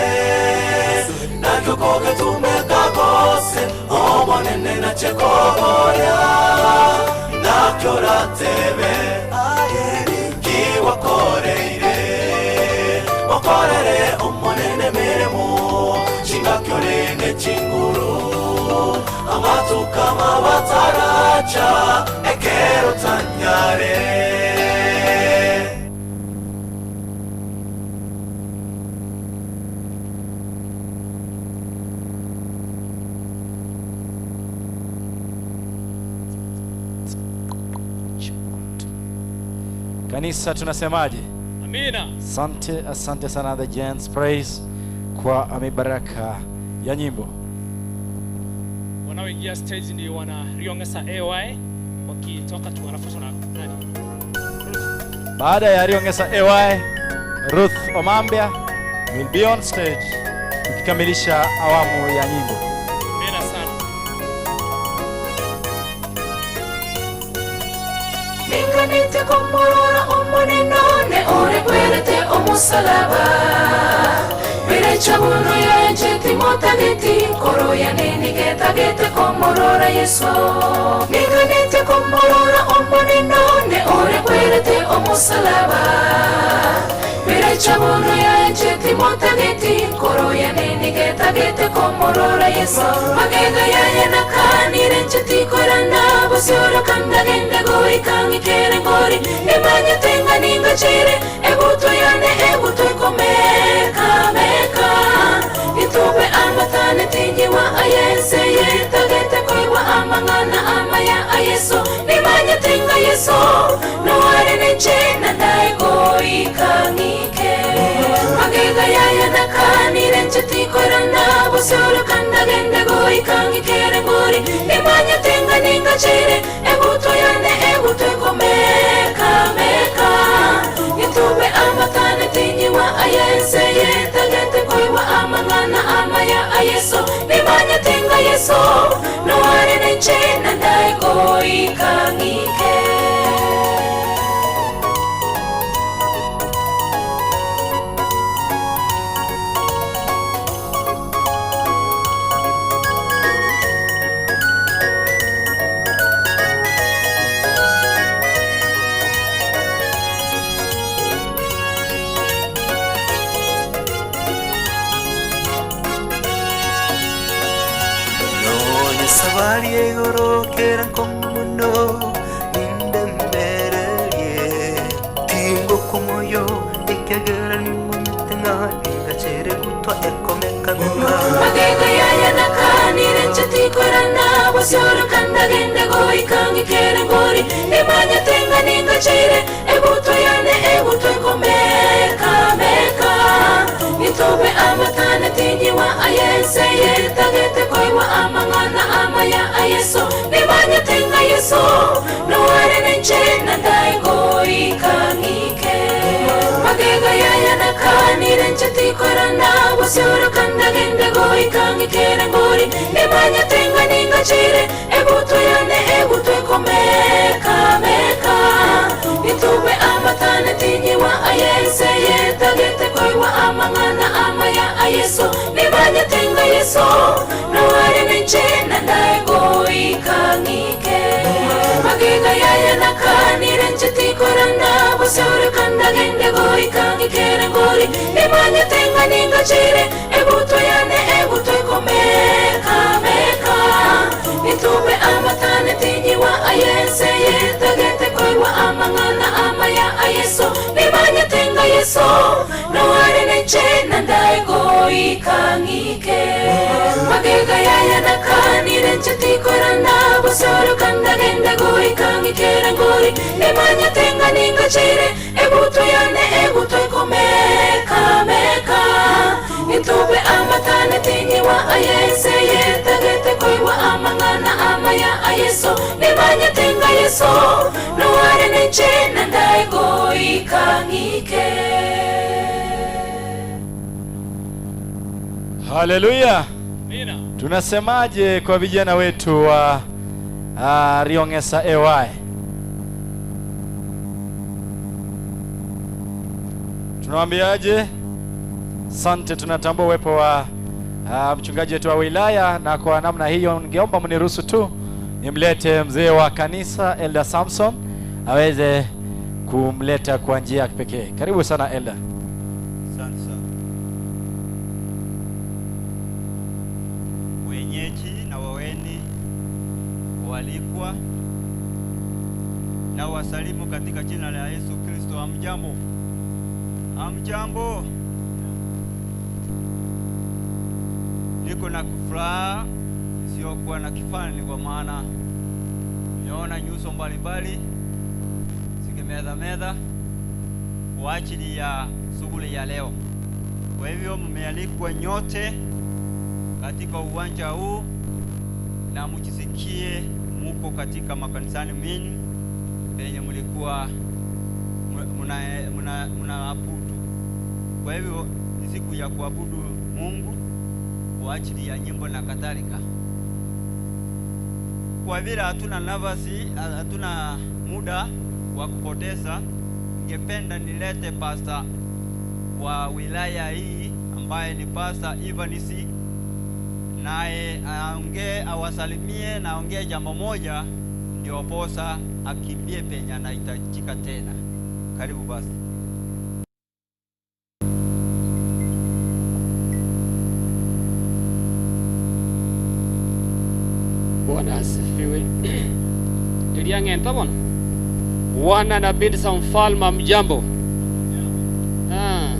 Nakio kogetumeka gose, Omonene nache koboria, Naki oratebe, aye ninki gwakoreire? Okorere Omonene emeremo, chingaki ore ne chinguru, amatuko amabe ataracha, ekero otanyare. Kanisa tunasemaje? Amina. Asante, asante sana The Gents Praise kwa mibaraka ya nyimbo. Wanaoingia stage ni wana Riongesa AY wakitoka tu wanafuatwa na nani? Baada ya Riongesa AY, Ruth Omambia will be on stage tukikamilisha awamu ya nyimbo. Amina sana. Ninganete komorora Omonene one orekwerete omosalaba, Birecha buno yanche timotageti koro yane nigetagete komorora Yeso. Ninganete komorora Omonene one orekwerete omosalaba Birecha bono yaenche timotageti Nkoro yane nigetagete komorora Yeso Magega yaye nakanire nche tikorana Bosioro kandagende goika ng'ikere ngori Nimanyete ng'a ningachere Egutwa yane egutwa ekomekameka Itube amatane tinyiwa ayense yetagete koigwa amang'ana amaya a Yeso Nimanyete ng'a Yeso noare nenche nandae goika ng'ike Magega yaye nakanire nche tikorana Bosioro kandagende goika ng'ikere ngori Nimanyete ng'a ningachere Egutwa yane egutwa ekomekameka Itube amatane tinyiwa ayense yetagete koigwa amang'ana amaya a Yeso Nimanyete ng'a Yeso noare nenche nandae goika ng'ike Nonye sabari ya igoro kera nkong'u mono nindemererie tingokwa omoyo ekiagera nimomanyete ng'a ningachere gutwa ekomeka-meka. Magega yaya nakanire nche tikorana Bosioro kandagende goika ng'ikere ngori Nimanyete ng'a ningachere Egutwa yane egutwa ekomekameka Itube amatane tinyiwa ayense yetagete koigwa amang'ana amaya a Yeso Nimanyete ng'a Yeso noare nenche nandae goika ng'ike Magega yaya nakanire nche tikorana Bosioro kandagende goika ng'ikere ngori Nimanyete ng'a ningachere Egutwa yane egutwa ekomekameka Itube amatane tinyiwa ayense yetagete koigwa amang'ana amaya a Yeso Nimanyete ng'a Yeso noare nenche nandae goika ng'ike Magega yaya nakanire nche tikorana Bosioro kandagende goika ng'ikere ngori Nimanyete ng'a ningachere Egutwa yane egutwa ekomekameka Itube amatane tinyiwa ayense yetagete koigwa amang'ana amaya a Yeso Nimanyete ng'a Yeso noare nenche nandae goika ng'ike Magega yaya nakanire nche tikorana Bosioro kandagende goika ng'ikere ngori Nimanyete ng'a ningachere Egutwa yane egutwa ekomekameka Itube amatane tinyiwa ayense yetagete koigwa amang'ana amaya a Yeso Nimanyete ng'a Yeso noare nenche nandae goika ng'ike Haleluya. Tunasemaje kwa vijana wetu wa Riong'esa AY? Tunawaambiaje? Sante, tunatambua uwepo wa mchungaji wetu wa wilaya, na kwa namna hiyo ningeomba mniruhusu tu nimlete mzee wa kanisa Elder Samson aweze kumleta kwa njia ya kipekee. Karibu sana Elder. Asante sana. Wenyeji na waweni walikwa na wasalimu katika jina la Yesu Kristo. Hamjambo? Hamjambo? Niko na furaha isiyokuwa na kifani, kwa maana nimeona nyuso mbalimbali zikimedha medha kwa ajili ya shughuli ya leo. Kwa hivyo mmealikwa nyote katika uwanja huu na mjisikie muko katika makanisani mwenu penye mlikuwa mnaabudu. Kwa hivyo ni siku ya kuabudu Mungu kwa ajili ya nyimbo na kadhalika. Kwa vile hatuna nafasi, hatuna muda wa kupoteza, ningependa nilete pastor wa wilaya hii ambaye ni Pastor Evanisi, naye aongee, awasalimie na aongee jambo moja, ndio posa akimbie penye anahitajika tena. Karibu Pastor. Bwana asifiwe. Eria ng'ento bono. Wana na binti za mfalme hamjambo. Ah.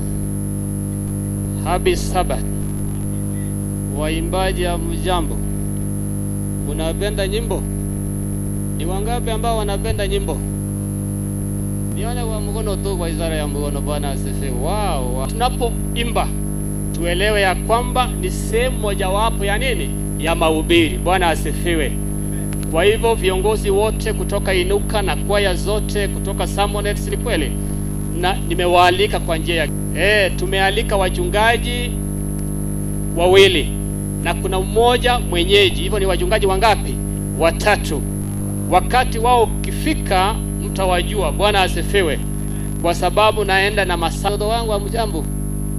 Happy Sabbath. Waimbaji hamjambo. Munapenda nyimbo? Ni wangapi ambao wanapenda nyimbo? Nione kwa mkono tu, kwa ishara ya mkono. Bwana asifiwe. Wow. Tunapoimba tuelewe ya kwamba ni sehemu mojawapo ya nini? Ya mahubiri. Bwana asifiwe. Kwa hivyo viongozi wote kutoka Inuka na kwaya zote kutoka Samonets, ni kweli, na nimewaalika kwa njia ya tumealika wachungaji wawili na kuna mmoja mwenyeji. Hivyo ni wachungaji wangapi? Watatu. Wakati wao ukifika mtawajua. Bwana asifiwe. Kwa sababu naenda na masado wangu hamjambo.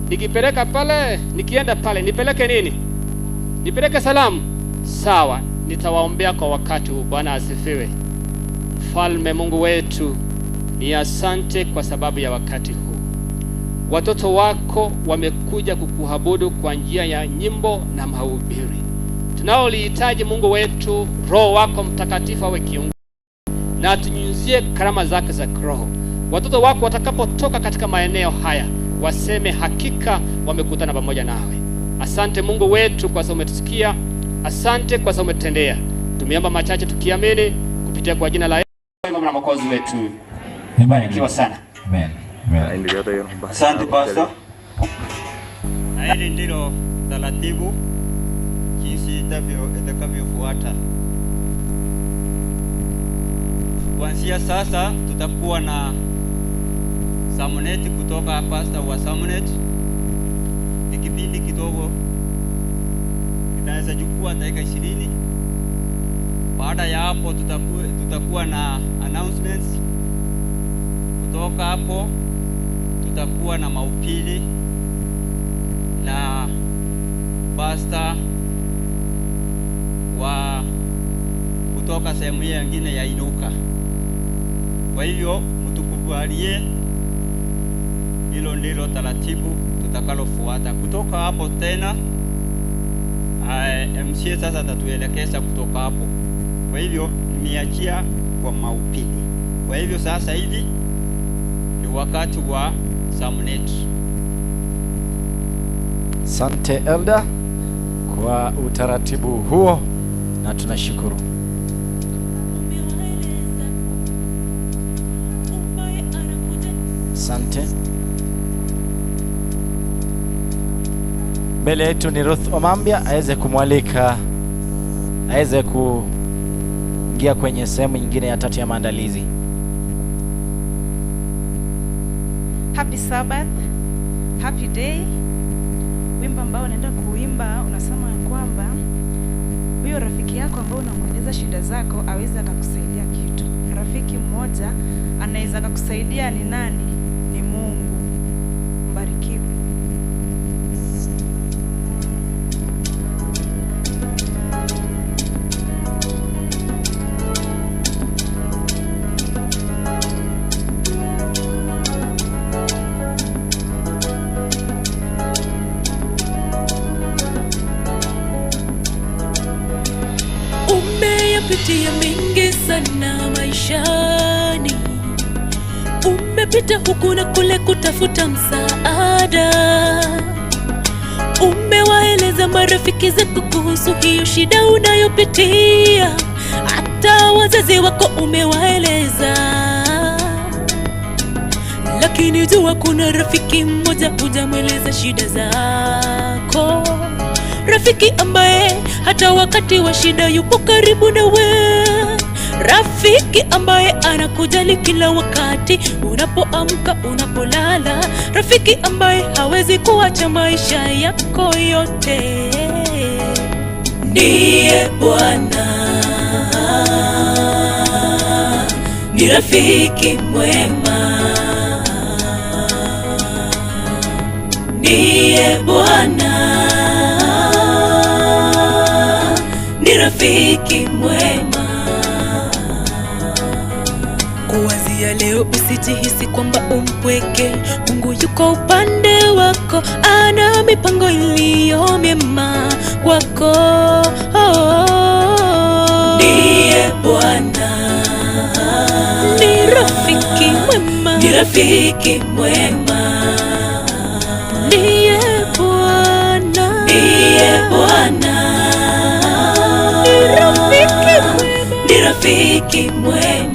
Nikipeleka pale, nikienda pale nipeleke nini? Nipeleke salamu? Sawa, nitawaombea kwa wakati huu. Bwana asifiwe. Mfalme Mungu wetu, ni asante kwa sababu ya wakati huu. Watoto wako wamekuja kukuabudu kwa njia ya nyimbo na mahubiri. Tunaolihitaji Mungu wetu, Roho wako Mtakatifu awe kiongozi na atunyunyizie karama zake za kiroho. Watoto wako watakapotoka katika maeneo haya waseme hakika wamekutana pamoja nawe. Asante Mungu wetu kwa sababu umetusikia. Asante kwa sababu umetutendea. Tumeomba machache tukiamini kupitia kwa jina la Yesu na Mwokozi wetu. Barikiwa sana. Amen. Amen. Asante Pastor. Na hili ndilo taratibu jinsi itakavyofuata. Kuanzia sasa tutakuwa na Samoneti kutoka pastor wa Samonet. Ni kipindi kidogo, kinaweza chukua dakika 20. Baada ya hapo tutakuwa na announcements. Kutoka hapo tutakuwa na mahubiri na pastor wa kutoka sehemu hiyo nyingine ya Inuka. Kwa hivyo mtukubalie, hilo ndilo taratibu tutakalofuata. Kutoka hapo tena MCA sasa atatuelekeza kutoka hapo. Kwa hivyo nimeachia kwa mahubiri. Kwa hivyo sasa hivi ni wakati wa Samonet. Asante Elder kwa utaratibu huo na tunashukuru. Asante. Mbele yetu ni Ruth Omambia aweze kumwalika aweze kuingia kwenye sehemu nyingine ya tatu ya maandalizi. Happy Sabbath, happy day. Wimbo ambao unaenda kuimba unasema kwamba huyo rafiki yako ambao unamweleza shida zako aweze akakusaidia kitu. Rafiki mmoja anaweza akakusaidia ni nani? Ni Mungu. Mbarikiwe. Umeyapitia mengi sana maishani, umepita huku na kule kutafuta msaada, umewaeleza marafiki zako kuhusu hiyo shida unayopitia, hata wazazi wako umewaeleza, lakini jua kuna rafiki mmoja hujamweleza shida zako, rafiki ambaye hata wakati wa shida yupo karibu nawe, rafiki ambaye anakujali kila wakati, unapoamka, unapolala, rafiki ambaye hawezi kuacha maisha yako yote. Ndiye Bwana, ni rafiki mwema, ndiye Bwana, ni rafiki mwema. Kuanzia ya leo usijihisi kwamba umpweke. Mungu yuko upande wako, ana mipango iliyo myema kwako. Ndiye Bwana, ni rafiki mwema, ni rafiki mwema, ndiye Bwana, ndiye Bwana, ni rafiki mwema, ni rafiki mwema.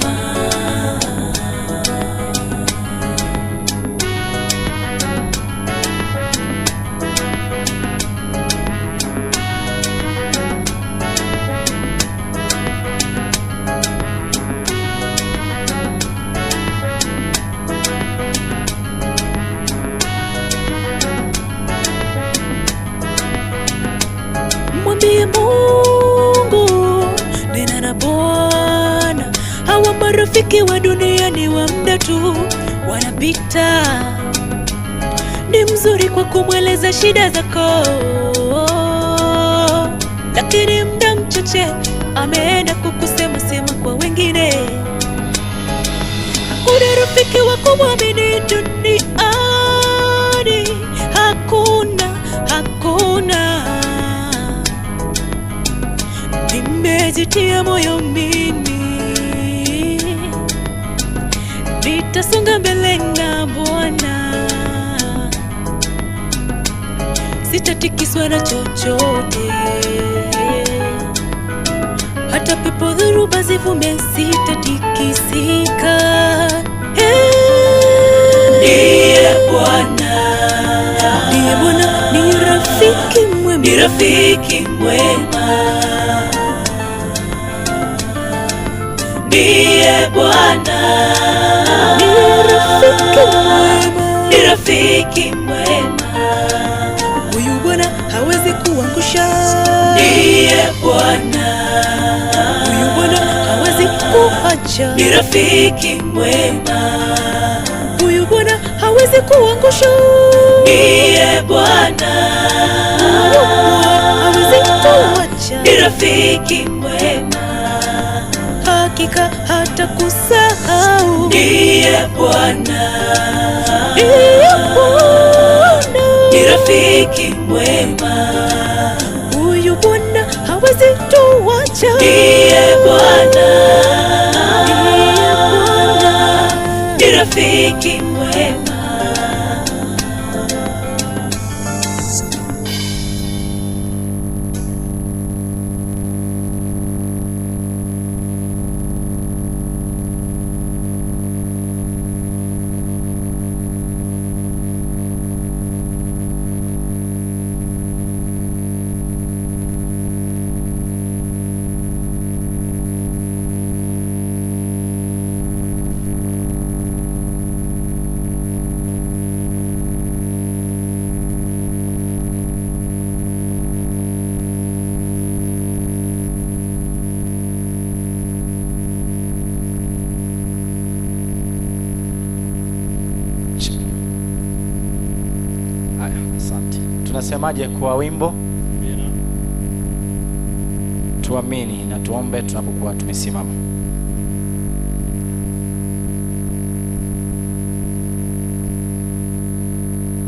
Mwambie Mungu, nena na Bwana. Hawa marafiki wa dunia ni wa muda tu, wanapita. Ni mzuri kwa kumweleza shida zako, lakini muda mchache ameenda kukusema sema kwa wengine. Hakuna rafiki wa kumwamini duniani, hakuna, hakuna. Nimejitia moyo mimi, nitasonga mbele na Bwana, sitatikiswa na chochote, hata pepo dhoruba zivume, sitatikisika. Ndiye Bwana, Ndiye Bwana, ni rafiki mwema, ni rafiki mwema, ndiye Bwana, ni rafiki mwema, ni rafiki mwema, Huyu Bwana hawezi kuangusha, ndiye Bwana, huyu Bwana hawezi kuacha, ni rafiki mwema, huyu Bwana hawezi kuangusha, ndiye Bwana, huyu Bwana hawezi kuacha, ni rafiki mwema, hakika hatakusahau, ndiye Bwana, ndiye Bwana, ni rafiki mwema, huyu Bwana hawezi tuacha, ndiye Bwana, ndiye Bwana, ni rafiki mwema. Haya, asante. Tunasemaje kwa wimbo? Tuamini na tuombe tunapokuwa tumesimama.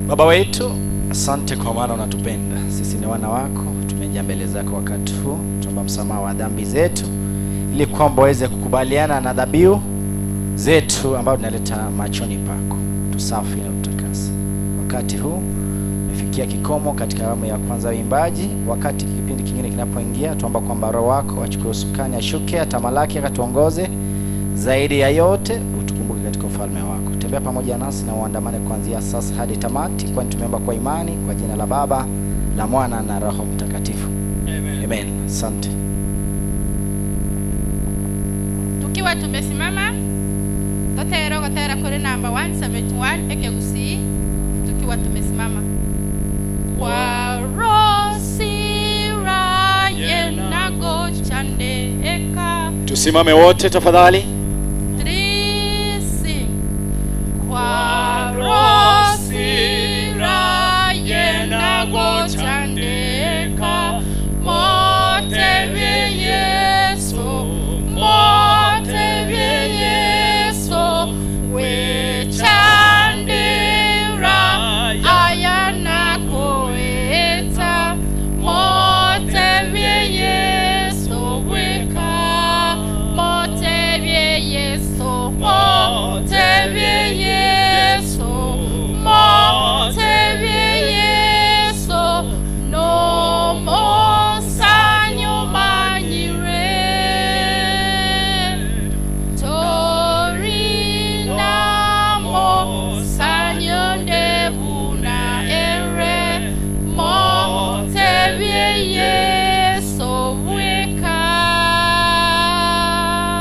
Baba wetu, asante kwa maana unatupenda. Sisi ni wana wako, tumejaa mbele zako wakati huu, tuomba msamaha wa dhambi zetu, ili kwamba uweze kukubaliana na dhabihu zetu ambayo tunaleta machoni pako. Tusafi na ututakase. Wakati huu umefikia kikomo katika awamu ya kwanza ya uimbaji. Wakati kipindi kingine kinapoingia, tuomba kwamba Roho wako achukue usukani, ashuke, atamalaki, akatuongoze. Zaidi ya yote, utukumbuke katika ufalme wako. Tembea pamoja nasi na uandamane kuanzia sasa hadi tamati, kwani tumeomba kwa imani kwa jina la Baba, la Mwana na Roho Mtakatifu. Amen. Amen. Asante. Tukiwa tumesimama totero gotera kuri namba 171 ekegusii tukiwa tumesimama kwa rosira yenagochandeka Tusimame wote tafadhali. Trisi kwa rosira yenagochandeka motebye Yesu, motebye Yesu.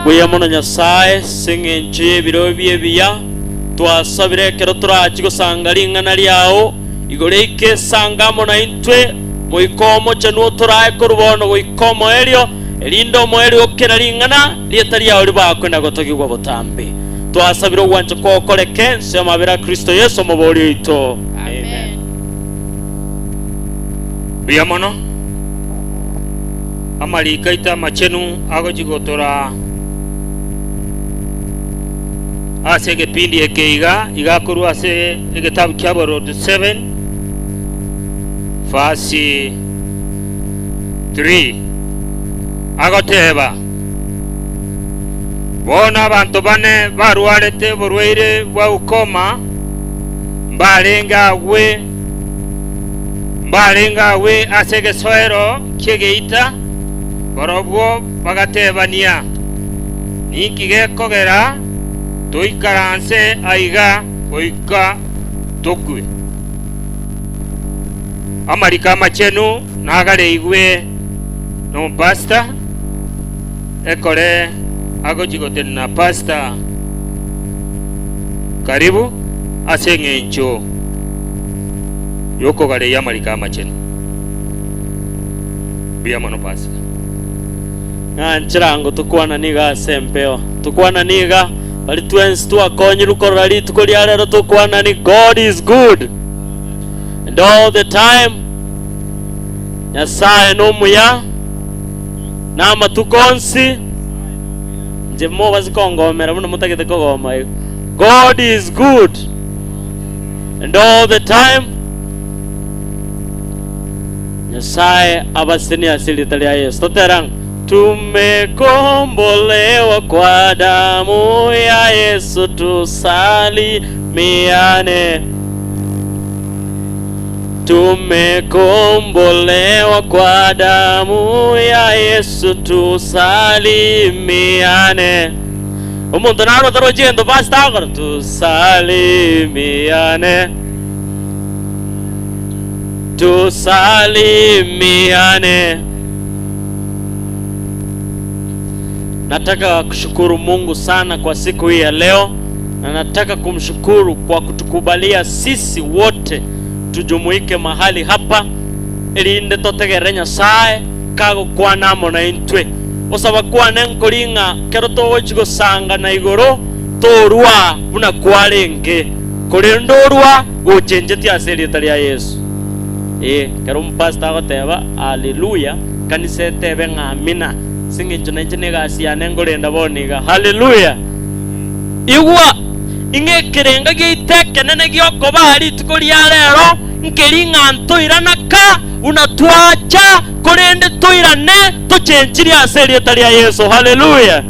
Mbuya mono Nyasae ase engencho y'ebiro ebi ebiya twasabire ekero torachi gosanga ring'ana riao igoro eike esange amo naintwe, Moika Omochenu otorae korwa bono goika omoerio, erinde omoerio o kera ring'ana rieta riao ribakwe na gotogigwa botambe. Twasabire ogwancha kwao koreke ense y'amabera a Kristo Yeso Omobori oito. Amen. Mbuya mono. Amariko aito amachenu agochia gotoraa ase egepindi eke iga, iga akorwa ase egetabu kia Abaroti 7 verse 3 agoteba, Bono abanto bane barwarete oborwaire bwa ukoma mbarenge agwe mbarenge agwe ase egesoero ki'egeita, barobwo bagatebania, Ninki gekogera toikaranse aiga goika tokwe? Amariko amachenu nagareigwe nomopastor, ekore agochia gotenena pastor karibu ase eng'encho yokogareia amariko amachenu. Mbuya mono pastor. Ng'a nchera ngo tokwana niga ase empeo. Tokwana niga bari twensi twakonyirwe korora rituko ria rero tokwanani God is good and all the time. Nyasaye nomuya na amatuko onsi inche mobase kongomera buna motagete kogoma igo. God is good and all the time. Nyasaye abasenie ase erieta ria Yeso. Totera ng'a tumekombolewa kwa damu ya Yesu tusalimiane. Tumekombolewa kwa damu ya Yesu tusalimiane. Omonto naro otarochi gento pastor agokora tusalimiane. Tusalimiane. Nataka kushukuru Mungu sana kwa siku hii ya leo, na nataka kumshukuru kwa kutukubalia sisi wote tujumuike mahali hapa erinde totegerere Nyasaye kagokwana amo naintwe. Gosaba kwane nkori ng'a kero togochi gosangana igoro torwa buna kwarenge, korende orwa gochenchetie ase erieta ria Yeso. Ee, ekero omopastor agoteba Haleluya, kanisa etebe ng'a amina, ase eng'encho nainche negasi yane nkorenda bono iga. Haleluya! Igwa, ing'a ekerenga giaito ekenene gi'okobaa rituko ria rero nkeri ng'a ntoirana ka buna twacha, korende toirane tochenchirie ase erieta ria Yeso. Haleluya!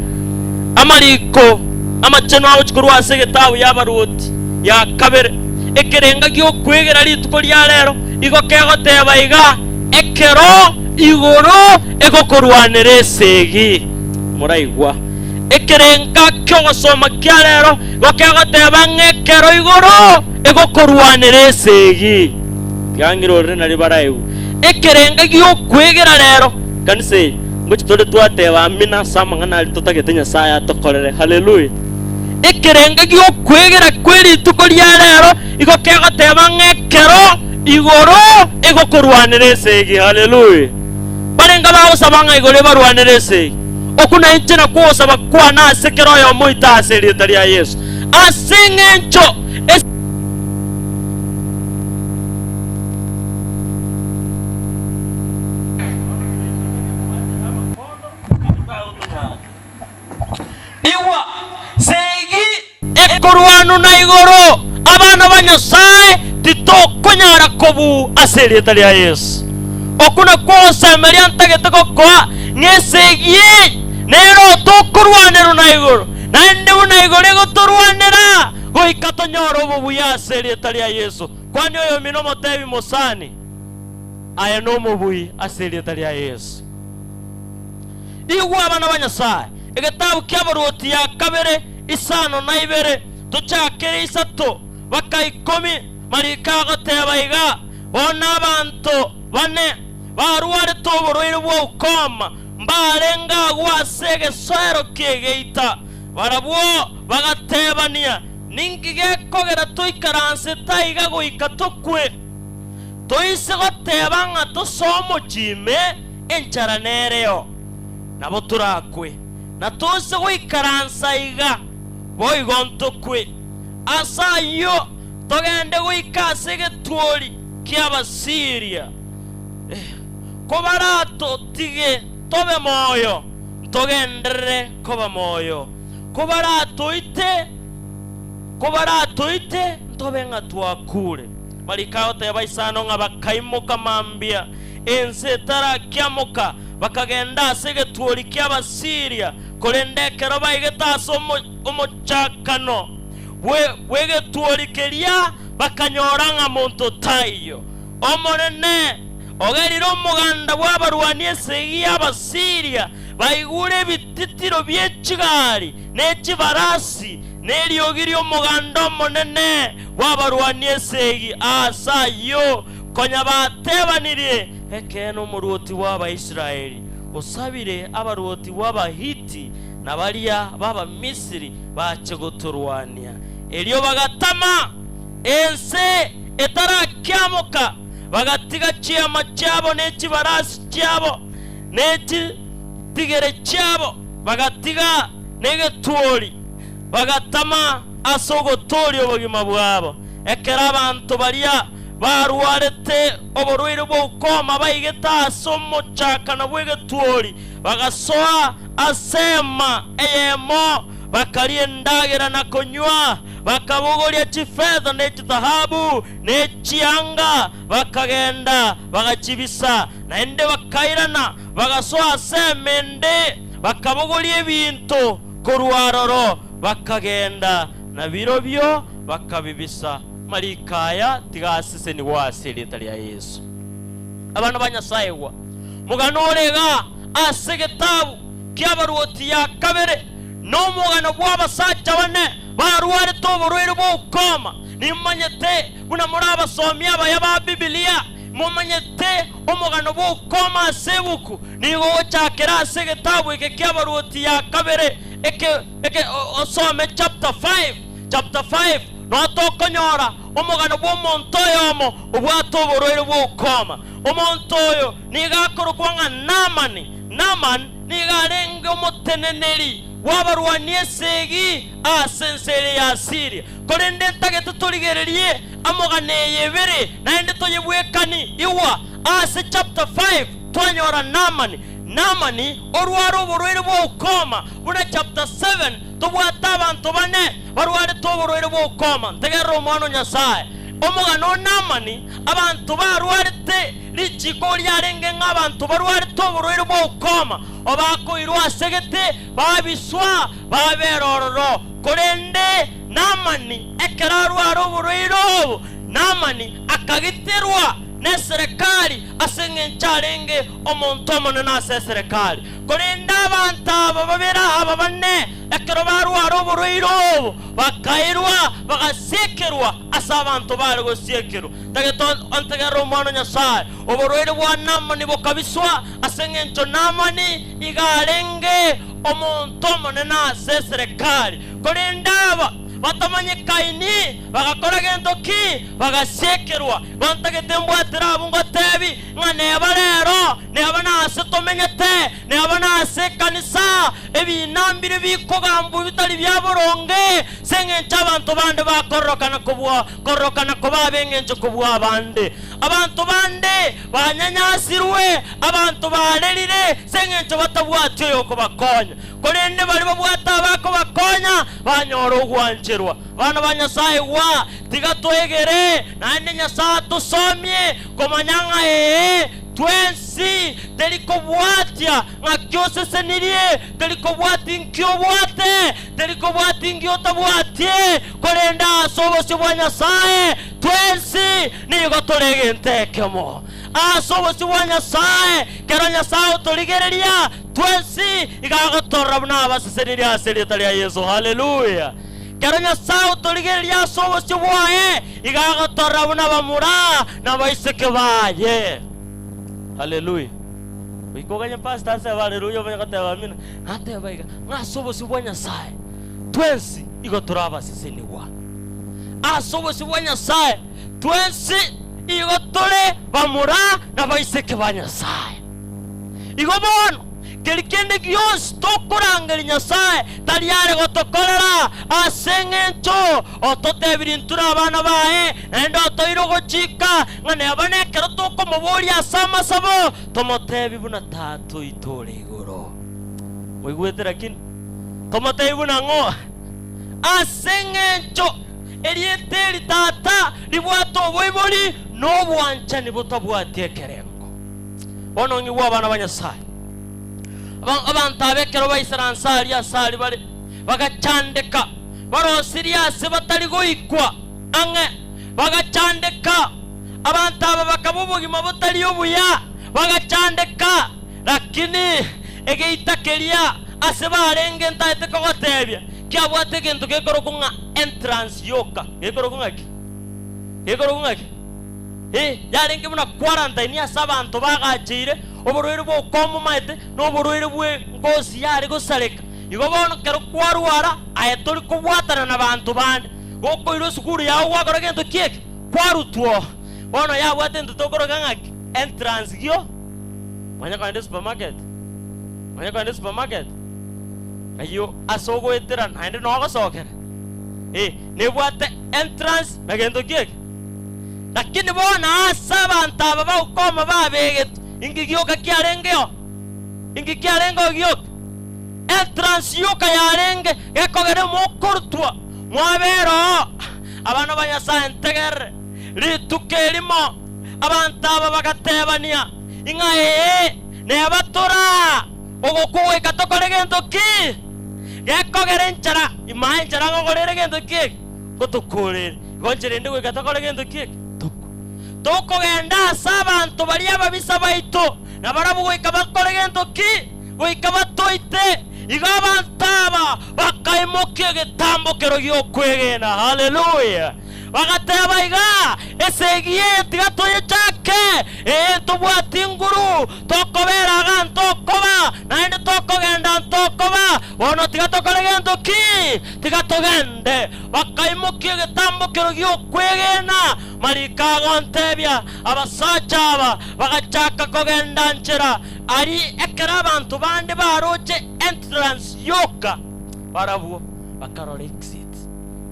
Amariko amachenu agochia korwa ase egetabu y'Abaruoti ya kabere, ekerenga gi'okwegera rituko ria rero igo kegoteba iga, Ekero igoro egokorwanera esegi. Moraigwa. Ekerenga ki'ogosoma kia rero igo kegoteba ng'a ekero igoro egokorwanera esegi. Tiga ng'irorere nario baraigwe. Ekerenga gi'okwegera rero, kanisa eye, ngochi tore twateba amina ase amang'ana aria totagete Nyasaye atokorere. Haleluya! Ekerenga gi'okwegera kwe rituko ria rero igo kegoteba ng'a ekero igoro egokorwanera esegi. Haleluya! Barenge bagosaba ng'a igoro ebarwanere esegi. Okwo nainche nakwo ogosaba kwane ase kera oyomo oito ase erieta ria Yeso. Ase eng'encho Igwa, segi ekorwanwa na igoro, abana ba Nyasae, titokonyara kobua ase erieta ria Yeso. Okwo nakwo ogosemeria ntagete gokoa, ng'a esegi eye nero tokorwanerwa na igoro, naende buna igoro egotorwanera goika tonyore obobuya ase erieta ria Yeso. Kwani oyomino omotebi mosani, aye nomobui ase erieta ria Yeso. Igwa abana ba Nyasae, egetabu ki'Abaruoti ya kabere isano na ibere, tochakere isato baka ikomi, mariko agoteba iga, Bono abanto bane barwarete oborwaire bwa ukoma, mbarenge agwo ase egesoero ki'egeita. Barabwo bagateebania, Ninki gekogera toikaransete aiga goika tokwe? Toise goteeba ng'a tosoe omochie ime, enchara nereo, nabo torakwe. Na toise goikaransa aiga, boigo ntokwe. Ase ayio togende goika ase egetwori ki'Abasiiria, kobaratotige tobe moyo, ntogenderere koba moyo, kobaratoite, kobaratoite ntobe ng'a twakure. Mariko agoteba isano ng'a bakaimoka mambia, ense etarakiamoka, bakagenda ase egetwori ki'Abasiiria, korende ekero baigete ase omochakano bw'egetwori keria, bakanyora ng'a monto taiyo. Omonene ogerire omoganda bw'abarwani esegi y'Abasiiria baigure ebititiro bie chigari ne chibarasi, na eriogi ri'omoganda omonene bw'abarwani esegi. Aase ayio konya batebanirie, Ekeene omoruoti bw'Abaisraeli osabire abaruoti bw'Abahiti na baria b'Abamisiri bache gotorwania. Erio bagatama ense etarakiamoka, bagatiga chiema chiabo ne chibarasi chiabo, ne chitigere chiabo, bagatiga negetwori, bagatama ase ogotooria obogima bwabo. Ekero abanto baria barwarete oborwaire bwa ukoma baigete ase omochakano bw'egetwori, bagasoa ase eema eyemo, bakaria endagera na konywa, bakabogoria chifetha ne chithahabu, ne chianga, bakagenda bagachibisa. Naende bakairana, bagasoa ase eema ende, bakabogoria ebinto korwa aroro, bakagenda nabirobio, bakabibisa. Amariko aya tiga asesenigwe ase erieta ria Yeso. Abana ba Nyasae igwa omogano ore iga ase egetabu ki'Abaruoti ya kabere, nomogano bw'abasacha bane barwarete oborwaire bwa ukoma. Nimanyete buna more abasomi abaya ba Bibilia, momanyete omogano bwa ukoma ase ebuku. Nigo ogochakera ase egetabu eke ki'Abaruoti ya kabere, eke, eke, osome chapter 5, chapter 5, noo tokonyora omogano bw'omonto oyomo obwate oborwaire bwa ukoma. Omonto oyo nigo akorokwa ng'a Naamani. Naaman nigo arenge omoteneneri bw'abarwani esegi ase ense ere ya Siria. Korende ntagete torigererie amogano eye ebere, naende toyebwekanie. Igwa, ase chapter 5 twanyora Naamani. Naamani orware oborwaire bwa ukoma, buna chapter 7 tobwate abanto bane barwarete oborwaire bwa ukoma. Ntegerere omwana o Nyasae. Omogano o Naamani, abanto barwarete richiko riarenge ng'a abanto barwarete oborwaire bwa ukoma, obakoirwa ase gete, babiswa, babera ororo. Korende Naamani ekero arware oborwaire obo, Naamani akagiterwa neserekari ase engencho arenge omonto omonene ase eserekari. Korende abanto aba babere aba bane, ekero barware oborwaire obo, bakairwa, bagasiekerwa ase abanto bare gosiekerwa. Tagete ontegerere omwana o Nyasae, oborwaire bwa Naamani bokabiswa ase engencho Naamani iga arenge omonto omonene ase eserekari. Korende aba batamanyekaini bagakora gento ki? Bagasiekerwa. Bantagete mbwatire abwo ngotebi ng'a neba rero, neba nase tomenyete, neba nase ekanisa, ebina mbire bikogambwa bitari bia boronge, ase engencho abanto bande bakororokana kobua kororokana koba ab'engencho kobua abande. Abanto bande banyanyasirwe, abanto barerire ase engencho batabwati oyokobakonya. Korende baria babwate abakobakonya banyora ogwancherwa. Abana ba Nyasae igwa, tiga twegere, naende Nyasae atosomie komanya ng'a ee, twensi teri kobwatia ng'aki osesenirie, teri kobwatia inki obwate, teri kobwatia inki otabwatie, korende ase obosio bwa Nyasae twensi nigo tore egento ekemo. Ase obosio bwa Nyasae, kero Nyasae otorigereria, twensi iga agotorora buna abasesenirie ase erieta ria Yeso. Haleluya! Kero Nyasae otorigereria ase obosio bwaye, iga agotorora buna bamura na abaiseke baye. Haleluya! Goika oganye pastor asebe haleluya omanye goteba amina. Nateba iga, ng'a ase obosio bwa Nyasae twensi igo tore abasesenigwa. Ase obosio bwa Nyasae twensi igo tore bamura na baiseke ba Nyasae. Igo bono, keri kende gionsi tokorangeria Nyasae tari are gotokorera, ase engencho ototebirie intwe abana baye, naende otoire ogochika ng'a neba nekero tokomoboria ase amasabo, tomotebie buna Tata oito ore igoro. Moigwete lakini? Tomotebie buna ng'o? Ase engencho erieta eri Tata ribwate oboibori na obwanchani botabwati ekerengo. Bono ng'igwe abana ba Nyasae. Abanto aba ekero baisaransa aria ase aria bare, bagachandeka, barosirie ase batari goikwa ang'e, bagachandeka. Abanto aba bakaba obogima botari obuya, bagachandeka. Lakini egeita keria ase barenge ntaete kogotebia, kiabwate egento gekorokwa ng'a entrance yoka. Gekorokwa ng'a ki? Gekorokwa ng'a ki? Ee, yarenge buna quarantine ase abanto bagacheire oborwaire bwa okomomaete na oborwaire bw'engosi yare gosareka. Igo bono kero kwarwara, aye tori kobwatana nabanto bande. Gokoirwa esukuru yao gwakora gento ki eke? Kwarutwa oo. Bono yabwate intwe tokoroka ng'aki? Entrance gio manya kogenda esupermarket, manya kogenda esupermarket, ayio ase ogoetera naende noo ogosokera. Eh, nebwate entrance na gento ki eke? Lakini bono aase abanto aba bagokoma babegetwe, inki gioka kiarengeo? Inki kiarengeo gioka? Entrance yoka yarenge gekogera mokorutwa mwabera oo. Abana ba Nyasae ntegerere. Rituko erimo abanto aba bagatebania, ing'a ee, neba toraa ogokwa goika tokore gento ki? Gekogera enchara, imaa enchara ng'ogorere gento ki eke? Ngotokoorere. Igo nchera ende goika tokore gento ki eke? Tokwe. Tokogenda ase abanto baria ababisa baito, na barabwo goika bakore gento ki? Goika batoite. Igo abanto aba bakaimokia egetambokero gi'okwegena. Haleluya! Bagateba iga, Esegi eye tiga toyechake, ee ntobwati nguru, tokobera iga ntokoba, naende tokogenda ntokoba, bono tiga tokore gento ki? Tiga togende. Bakaimokia egetambokero gi'okwegena, mariko agontebia, abasacha aba bagachaka kogenda nchera aria ekero abanto bande baroche entrance yoka, barabwo bakarora exit.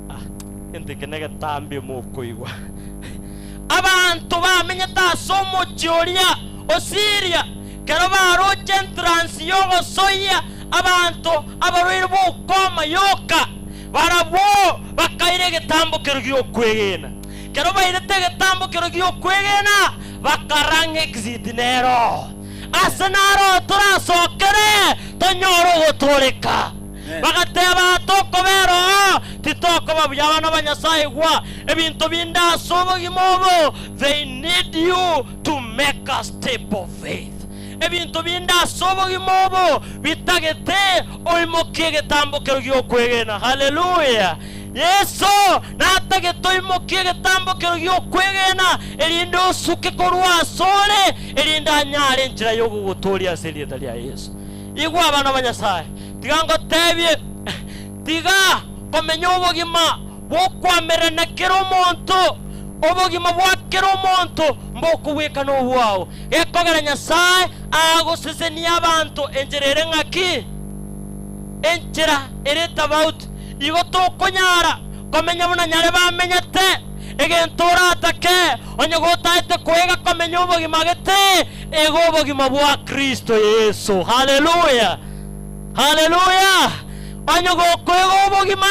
Ah, gento eke negetambe mokoigwa. Abanto bamenyete ase omochie oria o Siria, kero baroche entrance y'ogosoyia abanto abarwaire b'ukoma yoka, Barabwo bakaira egetambokero gi'okwegena. Ekero bairete egetambokero gi'okwegena, bakarang'a exit nero. Ase naro torasokere tonyore ogotooreka. Bagateba, Tokobera oo, titokoba buya abana ba Nyasae. Igwa, ebinto binde ase obogima obo, they need you to make a step of faith. Ebinto binde ase obogima obo bitagete oimokie egetambokero gi'okwegena. Haleluya! Yeso natagete oimokie egetambokero gi'okwegena, erinde osuke korwa asore, erinde anyare enchera y'ogogotooria ase erieta ria Yeso. Igwa abana ba Nyasae, tiga ngotebie, tiga komenya obogima bw'okoamererania kera omonto, obogima bwa kera omonto mbokobwekana obwao. Gekogera Nyasae agosesenia abanto enchera ere ng'aki? Enchera ere etabauti. Igo tokonyara komenya buna nyare bamenyete. Egento oratake, onye gotaete koega komenya obogima gete, ega obogima bwa Kristo Yeso. Haleluya! Haleluya! Onye gokoega obogima,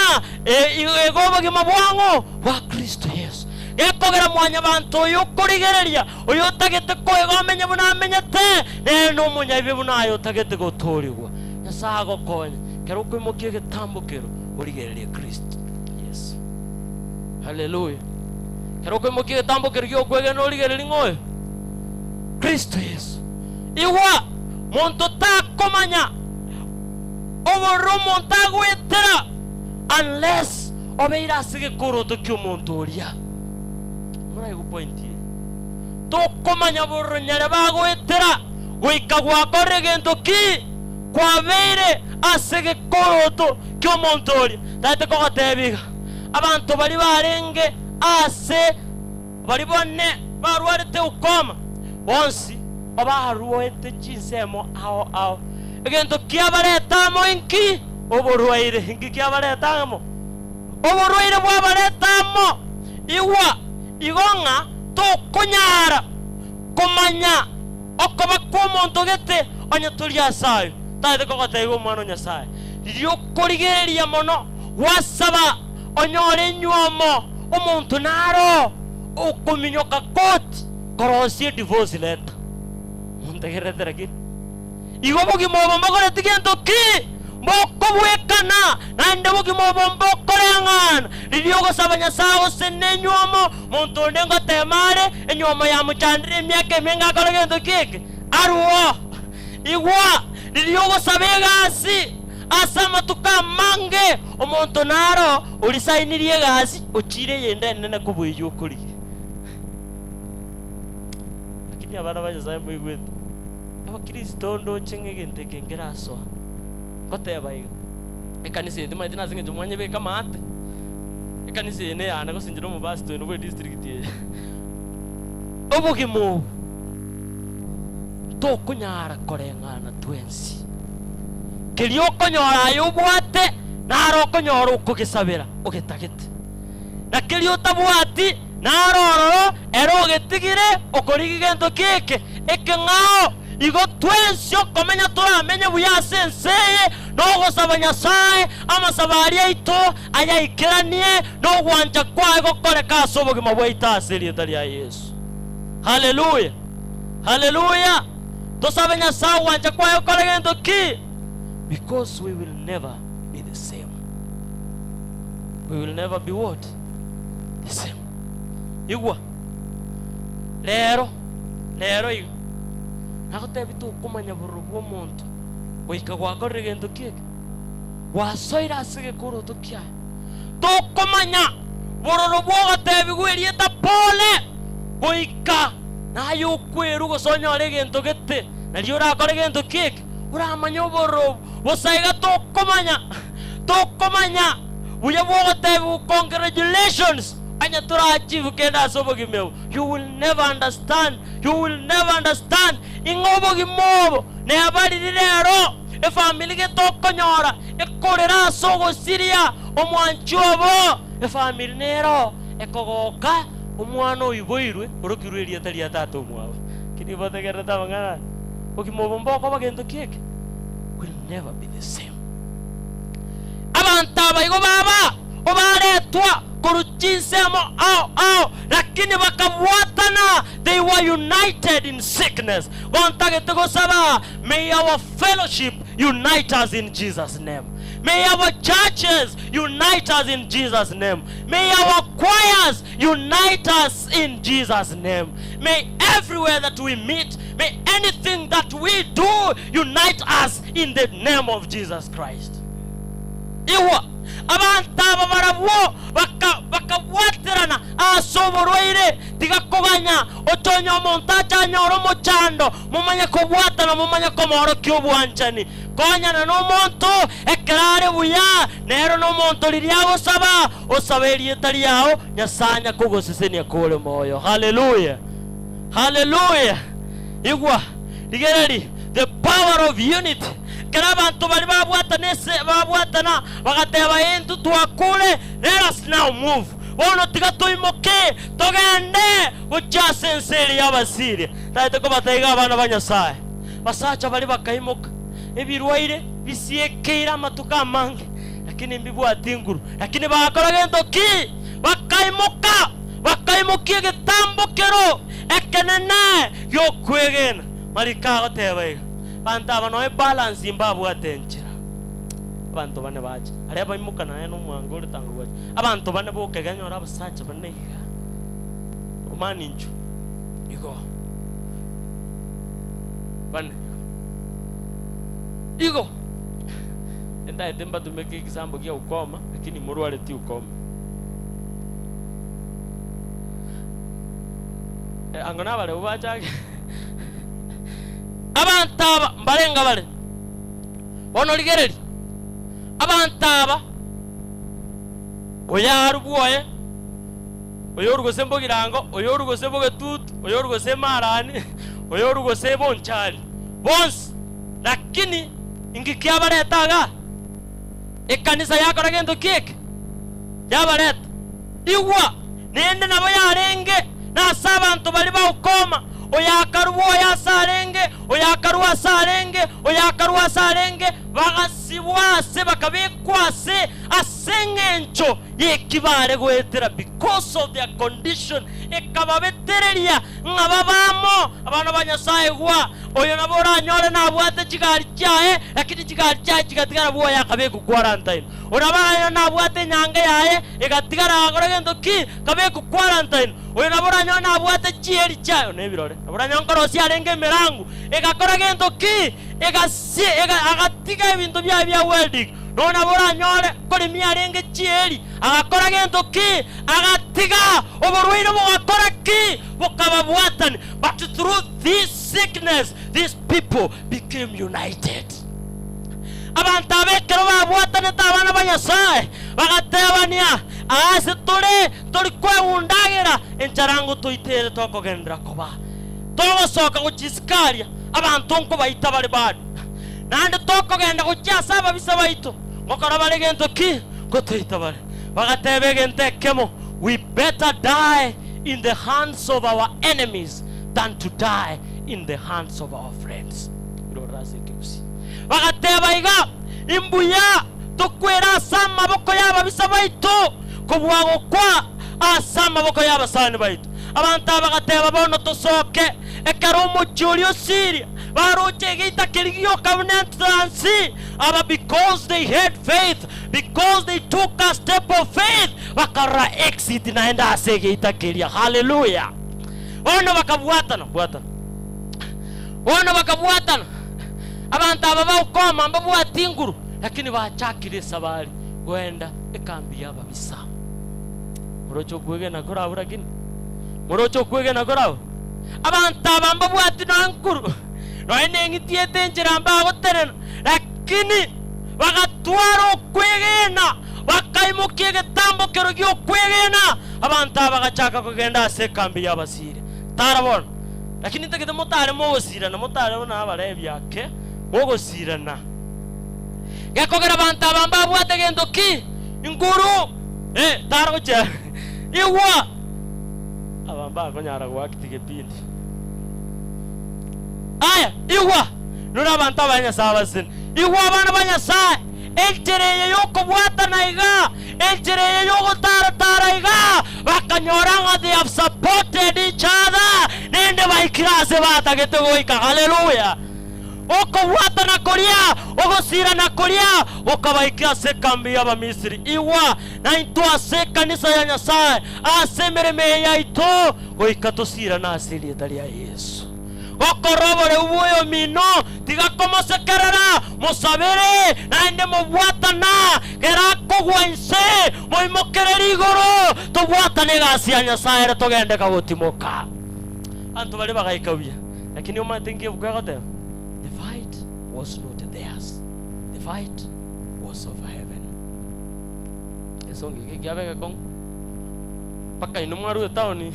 ega obogima bwang'o? Bwa Kristo Yeso. Gekogera mwanyabanto oyo okorigereria Oyotagete koega omenye buna amenyete, nere nomonyabibe buna aye otagete gotoorigwa. Nyasae agokonye ekero okoimokia egetambo kero origererie Kristo Yeso. Haleluya! Ekero okoimokia egetambo kero gi'okwegena origererie ng'a oyo Kristo Yeso. Igwa, monto takomanya obororo omonto agoetera unless obeire ase egekoroto ki'omonto oria. Moraigwe point eye. Tokomanya bororo nyare bagoetera, Goika gwakorire gento ki? Kwabeire ase egekoroto ki'omonto oria. Tagete kogotebia iga, abanto baria barenge aase baria bane barwarete ukoma, bonsi obaruete chinsemo ao ao. Egento kiabareta amo inki? Oborwaire. Inki kiabareta amo? Oborwaire bwabareta amo. Igwa igo ng'a tokonyara komanya okoba kw'omonto gete onye tori ase ayo. Tagete kogotebia Omwana o Nyasae, riria okorigereria mono gwasaba onyore enywomo, omonto naro okominyoka koti korosia edivorce letter. Montegererete lakini? Igo obogima obo mbogoreti gento ki? Mbokobwekana, naende obogima obo mbokoreng'ana. Riria ogosaba Nyasae gose nenywomo, monto onde ngoteema are, enywomo yamochandire emiaka emenge akore gento ki eke? Arwoo. Igwa, riria ogosaba egasi ase amatuko amange, omonto naro orisainirie egasi, ochiire eyende enene kobua eyio okorigia. Lakini abana ba Nyasae moigwete, Abakristo ndoche ng'a egento eke nkerasoa. Ngoteba iga, ekanisa eye timanyeti nase eng'encho mwanyebeka amaate, ekanisa eye neyane gose inche nomopastor oino bwe district eye. Obogima obo tokonyara koreng'ana twensi. Keria okonyora aye obwate, naro okonyora okogesabera ogetagete. Na keria otabwati, naro ororo ere ogetigire okorigia gento ki eke ekeng'ao. Igo twensi okomenya toramenye buya ase ense eye, nogosaba Nyasae amasabo aria aito ayaikeranie, na ogwancha kwaye gokoreke ase obogima bwaito ase erieta ria Yeso. Haleluya! Haleluya! Tosabe Nyasae ogwancha kwaye gokore gento ki? Because we will never be the same. We will never be what? The same. Igwa, rero, rero iga, nagotebia tokomanya bororo bw'omonto goika gwakorire gento ki eke? Gwasoire ase egekoroto kiaye. Tokomanya bororo bw'ogotebigwa erieta pole goika naye okwerwe gose onyore egento gete, nario orakore gento ki eke? Oramanye obororo obo. Bosa iga tokomanya, tokomanya buya bw'ogotebigwa congratulations onye tora achieve kende ase obogima obo. You will never understand, you will never understand ing'a obogima obo neba riria rero efamiri gete okonyora ekorera ase ogosiria omwanchi obo, efamiri nero ekogoka omwana oiboirwe orokirwe erieta ria tata omwabo. Lakini botegererete amang'ana aya, obogima obo mbokoba gento ki eke? Will never be the same. Abanto aba igo baba obaretwa korwa chinsemo ao ao, lakini bakabwatana, they were united in sickness. Bono ntagete gosaba, may our fellowship unite us in Jesus name. May our churches unite us in Jesus name. May our choirs unite us in Jesus name. May everywhere that we meet, may anything that we do unite us in the name of Jesus Christ. Igwa, abanto aba barabwo baka, bakabwaterana ase oborwaire, tiga koganya otonya omonto ache anyore omochando, momanye kobwatana, momanye komoorokia obwanchani. Konyana nomonto ekero are buya, nero nomonto riria agosaba, osabe erieta riao, Nyasae anya kogosesenia kore moyo. Haleluya! Haleluya! Igwa, rigereria, the power of unity. Ekero abanto baria babwatana ase babwatana, bagateba, Intwe twakure, let us now move. Bono tiga toimoke, togende gochia ase ense eria y'Abasiria. Ntagete kobatebia iga abana ba Nyasae, basacha baria bakaimoka, ebirwaire bisiekeire amatuko amange, lakini mbibwati nguru. Lakini bagakora gento ki? Bakaimoka, bakaimokia egetambokero ekenene gi'okwegena. Mariko agoteba iga, Abanto aba nonya ebalance mbabwate enchera. Abanto bane bacha, aria baimoka naye nomwango ore tanga gwacha. Abanto bane boka iga nyora abasacha bane iga, omani inchuo, igo, bane igo, igo. Entaete mbatumeke egesambo gia ukoma, lakini morwareti ukoma. Eh, ango nabareu bachake. Abanto aba mbarenga bare? Bono rigereria, abanto aba, oyo arwe bwoye, oyo orwe gose mbogirango, oyo orwe gose bogetutu, oyo orwe gose marani, oyo orwe gose bonchari, bonsi. Lakini inki kiabareta igaa? Ekanisa yakora gento ki eke? Yabareta. Igwa, naende nabo yarenge nase abanto baria bagokoma, oyo akarua oyo ase arenge, oyo akarua ase arenge, oyo akarua ase arenge, bagasibwa ase, bakabekwa ase, ase engencho y'eki bare goetera, because of their condition, ekababetereria ng'a babe amo, abana ba Nyasae. Igwa, oyo nabo oranyore nabwate chigari chiaye, lakini chigari chiaye chigatigara bwoye akabekwa quarantine. Oyo nabo aranyore nabwate enyange yaye, egatigara agakora gento ki? Kabekwa quarantine. Oyo nabo oranyore nabwate chieri chiaye, one ebirore, nabo oranyore nkorosia arenge emerango, egakora gento ki? Egasie, ega, agatiga ebinto biaye bia welding. Nonya nabo oranyore nkoremia arenge chieri, agakora gento ki? Agatiga oborwaire bogakora ki? Bokababwatania. But through this sickness, these people became united. Abanto aba ekero babwatanete abana ba Nyasae, bagatebania, Aase tore ntori kweundagera, enchara ngotoitere tokogenderera koba. Togosoka gochia isiko aria, abanto nkobaita bare bado. Naende tokogenda gochia ase ababisa baito, ngokora bare gento ki? Ngotoita bare. Bagateba egento ekemo, We better die in the hands of our enemies than to die in the hands of our friends. Irorera ase ekegusii. Bagateba iga, Imbuya tokwere ase amaboko y'ababisa baito kobua gokwa ase amaboko y'abasani baito. Abanto aba bagateba, Bono tosoke. Ekero omochie oria o Siria baroche egeita keria gioka buna entrance, aba because they had faith, because they took a step of faith, bakarora exit naende ase egeita keria. Haleluya! Bono bakabwatana, bwatana. Bono bakabwatana, abanto aba bagokoma mbabwati inguru, lakini bachakire esabari goenda ekambi y'ababisa. Moroche okwegena korabwo lakini? Moroche okwegena korabwo? Abanto aba mbabwati nonya nkuru, nonya neng'iti ete enchera mbagotenena, lakini bagatwara okwegena, bakaimokia egetambo kero gi'okwegena, abanto aba bagachaka kogenda ase ekambi y'Abasiria. Tara bono. Lakini ntagete motare mogosirana, motare buna abarebi ake, mogosirana. Gekogera abanto aba mbabwate gento ki? Inguru! Eh, tara gochia igwa! Aba mbakonyara goakiti gepindi. Aya, igwa! Nore abanto aba Nyasae abaseseni. Igwa abana ba Nyasae, enchera eye y'okobwatana iga, enchera eye y'ogotaratara iga, bakanyora ng'a they have supported each other, naende baikire ase batagete goika. Haleluya! Okobwatana koria, ogosirana koria, gokabaikia ase ekambi y'Abamisiri. Igwa, naintwe ase ekanisa ya Nyasae, ase emeremo eye yaito, goika tosirane ase erieta ria Yeso. Gokora oboreu bw'oyomino, tiga komosekerera, mosabere, naende mobwatana, kera akogwa inse, moimokerere igoro, tobwatane egasi ya Nyasae ere togende kagotimoka. Abanto baria bagaika buya, lakini omanyete nki ebuku egoteba? The fight was not theirs, the fight was of heaven. Esonga eke ekiaba egekong'u, mpaka inwe mwarwa etaoni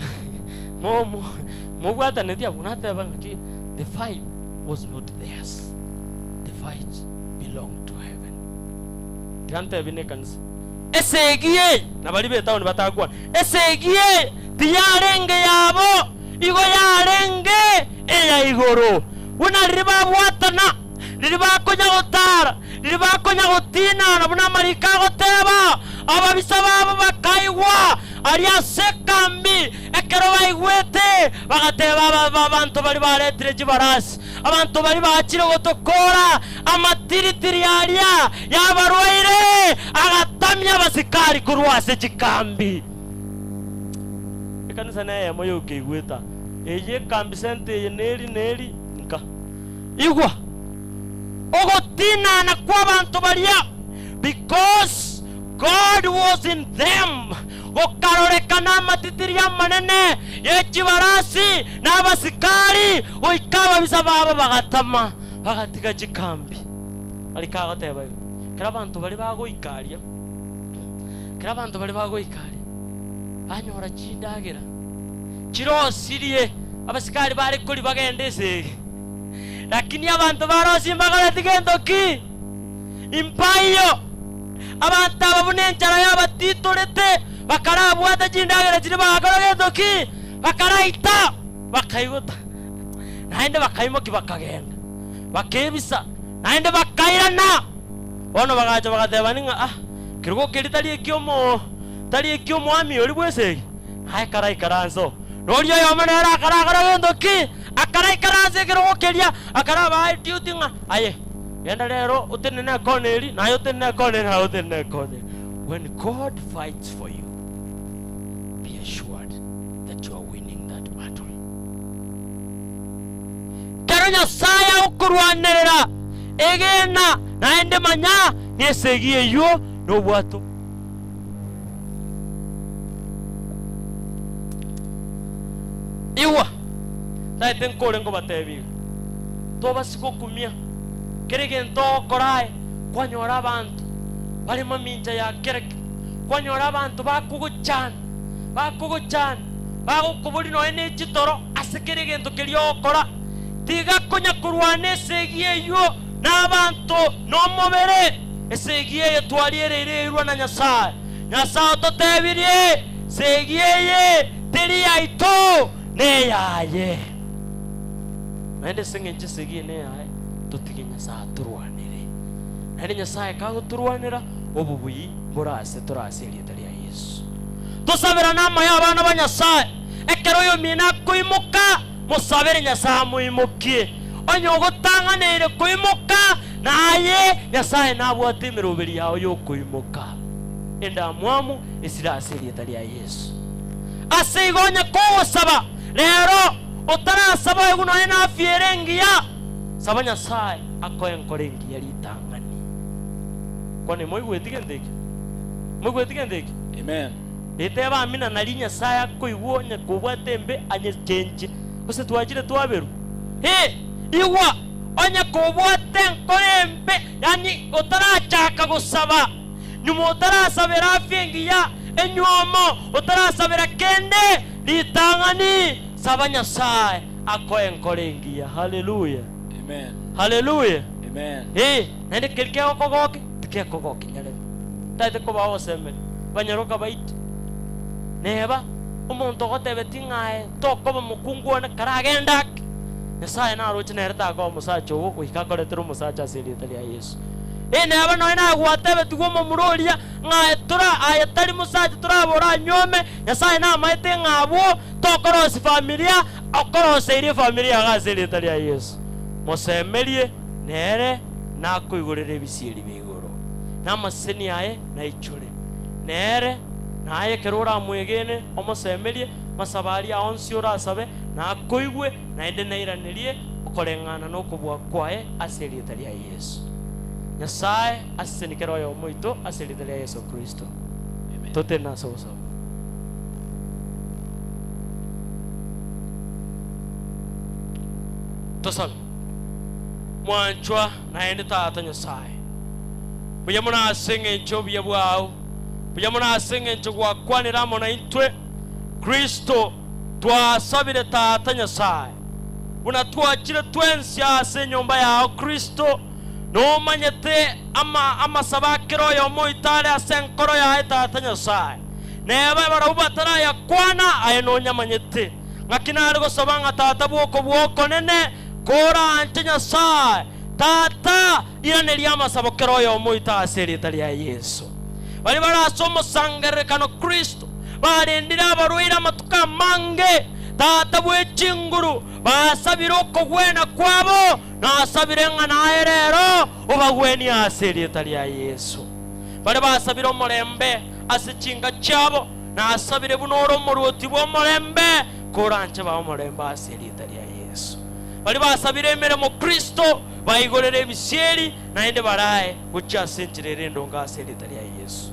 mo- mo- Mobwataneti abwo nateba ng'aki the fight was not theirs, the fight belonged to heaven. Tiga ntebi nekanisa esegi eye na baria b'etaoni batakwana, esegi eye tiyarenge yabo, igo yarenge eya igoro. Buna riria babwatana, riria bakonya gotara, riria bakonya gotinana buna amariko agoteba, ababisa babo bakaigwa aria ase ekambi. Ekero baigwete, bagateba aba abanto baria baretire chibarasi, abanto baria bachire gotokoora amatiritiri aria y'abarwaire, agatamia abasikari korwa ase chikambi. Ekanisa neyemo yoka eigwete aa, eye ekambi center eye neri neri nka. Igwa ogotinana kw'abanto baria because. God was in them. Gokarorekana amatitiri amanene ye chibarasi na abasikari, goika ababisa babo bagatama, bagatiga chikambi. Mariko agoteba igo, Ekero abanto baria bagoika aria, ekero abanto baria bagoika aria, banyora chindagera chirosirie, abasikari bare koria bagende esegi, lakini abanto barosie mbakoreti gento ki? Impaiyo! Abanto aba buna enchara yabatitorete, bakarabwata chindagera chiria bagakora gento ki? Bakaraita, bakaigota, naende bakaimokia bakagenda, bakebisa, naende bakairana. Bono bagacha bagatebania ng'a, Ah, kerogo keria tari ekiomoo tari eki'omwami oria bw'esegi? Aye karaikaranse oo. Na oria oyomo nere akarakora gento ki? Akaraikaransa ekerogo keria, akarabaa eduty ng'a, Aye, genda rero otenene ekona eri, naye otenene ekona eri, naye otenene ekona eri. When God fights for you, be assured that you are winning that battle. Ekero Nyasae agokorwanerera, egena, naende manya ng'esegi eyio nobwato. Igwa, taete nkore nkobatebia iga, tobasi gokumia kera egento ogokora aye, kwanyora abanto bare mamincha ya kera ki, kwanyora abanto bakogochanda, bakogochanda, bagokoboria nonya ne chitoro ase kera egento keria ogokora. Tiga konya korwana esegi eyio nabanto na omobere. Esegi eye twariereire eirwe na Nyasae. Nyasae ototebirie, Segi eye teri yaito, neyaye. Naende ase engencho esegi eye neyaye, totige Nyasae atorwanere. Naende Nyasae kagotorwanera, obobui mbore ase tore ase erieta ria Yeso. Tosaberane amaya abana ba Nyasae, ekero oyomino akoimoka, Mosabere Nyasae amoimokie. Onye ogotang'aneire koimoka, naye Nyasae nabwate emeroberi yao y'okoimoka. Endamwamu esire ase erieta ria Yeso. Ase igo onye kogosaba rero, otarasaba oegwe nonya nafia ere engiya, saba Nyasae akoe enkoro engiya ritang'ani. Kwani moigweti gento ekio? Moigweti gento ekio? Amen. Riteba amina nario Nyasae akoigwa onye kobwate embe anyechenche, gose twachire twaberwa. Ee, igwa, onye kobwate enkoro embe, yaani otarachaka gosaba, nyuma otarasabera afya engiya, enywomo, otarasabera kende, ritang'ani saba Nyasae akoe enkoro engiya. Haleluya! Amen. Haleluya! Amen. Ee, naende keria kegokogokia, tikekogokia nyarebe. Tari kobao ogosemeria banyaroka baito. Neba omonto ogotebetie ng'a aye tokoba omokungu one karagende ake, Nyasaye naroche nere takoba omosacha ogo goika akoretere omosacha ase erieta ria Yeso. Ee neba nonya naye gwatebetigwe omomura oria ng'a aye tora aye tari mosacha torabe oranyuome, Nyasaye namaete ng'a abwo tokorosia familia, okoroseirie efamilia yago ase erieta ria Yeso. Mosemerie nere nakoigorere ebisieri bia igoro, na amaseseni aye naichore. Nere naye ekero oramwegene, omosemerie, amasabo aria onsi orasabe, nakoigwe, naende nairanerie okoreng'ana nokobua kwaye ase erieta ria Yeso. Nyasae asesenie kera oyomo oito ase erieta ria Yeso Kristo. Totenene ase ogosaba. Tosabe. Mwanchwa naende Tata Nyasae, mbuya mono ase engencho y'obuya bwao, mbuya mono ase engencho gwakwanire amo naintwe. Kristo, twasabire Tata Nyasae, buna twachire twensi ase enyomba yao Kristo, nomanyete ama amasabo a kera oyomo oito are ase enkoro yaye Tata Nyasae. Neba barabwo batarayakwana, aye nonyamanyete. Ng'aki nare gosaba ng'a Tata bw'okobua okonene koranche Nyasae, Tata, iraneria amasabo kera oyomo oito ase erieta ria Yeso. Baria bare ase omosangererekano Kristo, barendire abarwaire amatuko amange, Tata bwe chinguru, basabire okogwena kwabo, nasabire ng'a naye rero obagwenie ase erieta ria Yeso. Baria basabire omorembe ase chinka chiabo, nasabire buna ore omoruoti bw'omorembe, koranche bae omorembe ase erieta ria Yeso. Baria basabire emeremo Kristo, baigorere ebisieri, naende barae gochia ase enchera ere endonge ase erieta ria Yeso.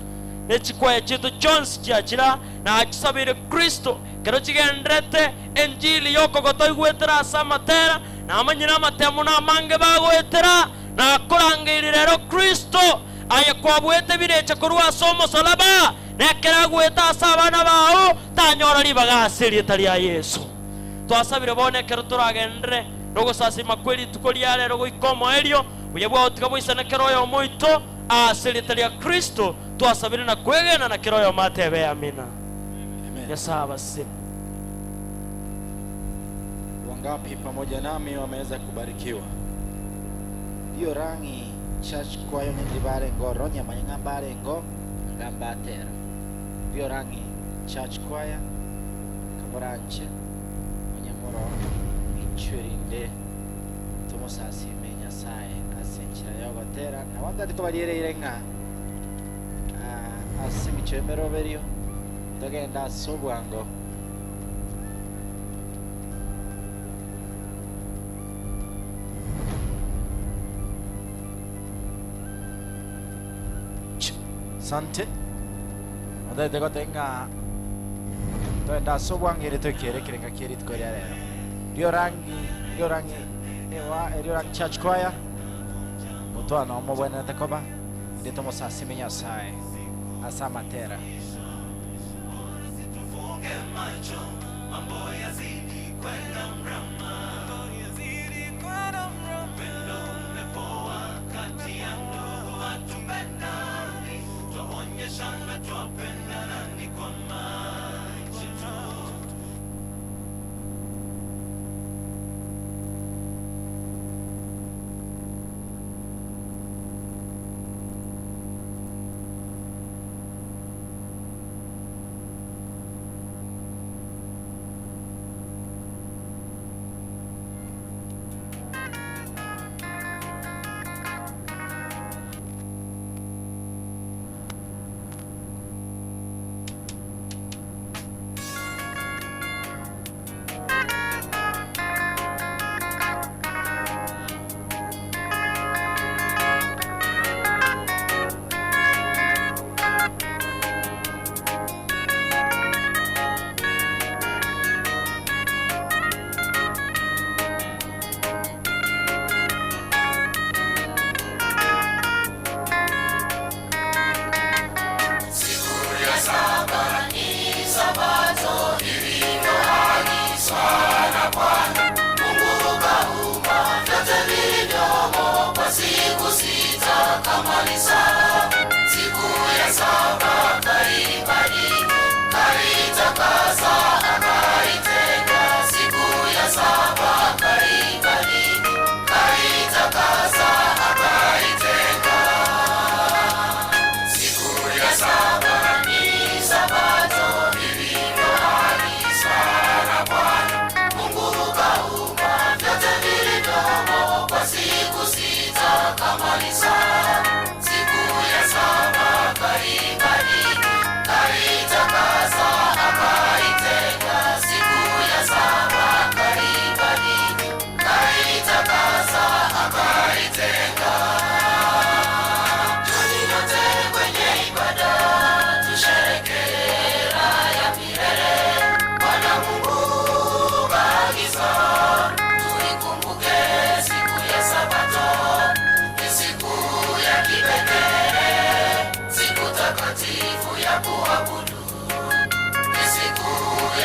Ne chikwaya chiaito chionsi chiachira, nachisabeire Kristo, ekero chigendererete enchili y'okogotoigwetera ase amatera, namanyire amatemo namange bagoetera, nakorangeirie rero Kristo, aye kwabuete birecha korwa ase omosalaba, na ekero agoeta ase abana bao, tanyora ribaga ase erieta ria Yeso. Twasabire bono ekero toragenderere nogosasima kwe rituko ria rero goika omoerio, buya bwao tiga boisane kera oyomo oito, Ase erieta ria Kristo twasabire na kwegena na kera oyomo atebe Amina. Nyasae abasesenie. Wangapi pamoja nami wameweza kubarikiwa? Ndiyo rang'i church choir onye ndiri barengo ororo onye manye ng'a mbarengo anga mbatera. Ndiyo rang'i church choir kamoranche onye moro inchwe rinde Tomosasime Nyasae ase enchera y'ogotera, na abanto tikobarigereire ng'a ase engencho y'emeroberio togende ase obwango. Asante. Otagete goteba ng'a togende ase obwango ere toikere ekerenga kie rituko ria rero. Riorangi, riorangi, ewa, eriorangi church choir, motwana omobwenerete koba, inde tomosasime Nyasae ase amatera. Tufunge macho, mambo yazidi kwenda mrama. Upendo umepoa kati ya ndugu, hatupendani, twaonyeshana twapendana ni kwa macho tu. Siku ya saba ni Sabato iliyoagizwa na Bwana. Mungu kaumba vyote vilivyomo kwa siku sita akamaliza. Siku ya saba akaibariki, akaitakasa, akaitenga. Siku ya saba akaibariki, akaitakasa, akaitenga. Siku ya saba ni Sabato iliyoagizwa na Bwana. Mungu kaumba vyote vilivyomo kwa siku sita akamaliza. Siku ya saba akaibariki, akaitakasa, akaitenga. Siku ya saba akaibariki, akaitakasa, akaitenga. Njoni nyote kwenye ibada, tusherehekee raha ya milele. Bwana Mungu kaagiza, tuikumbuke siku ya Sabato, ni siku ya kipekee, siku takatifu ya kuabudu, ni siku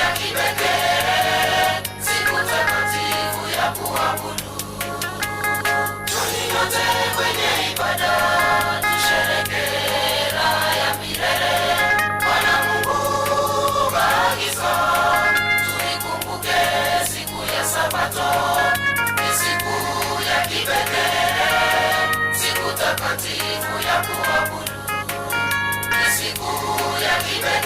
ya kipekee, siku takatifu ya kuabudu. Njoni nyote kwenye ibada, tusherehekee raha ya milele. Bwana Mungu kaagiza, tuikumbuke siku ya Sabato, ni siku ya kipekee, siku takatifu ya kuabudu, ni siku ya kipekee.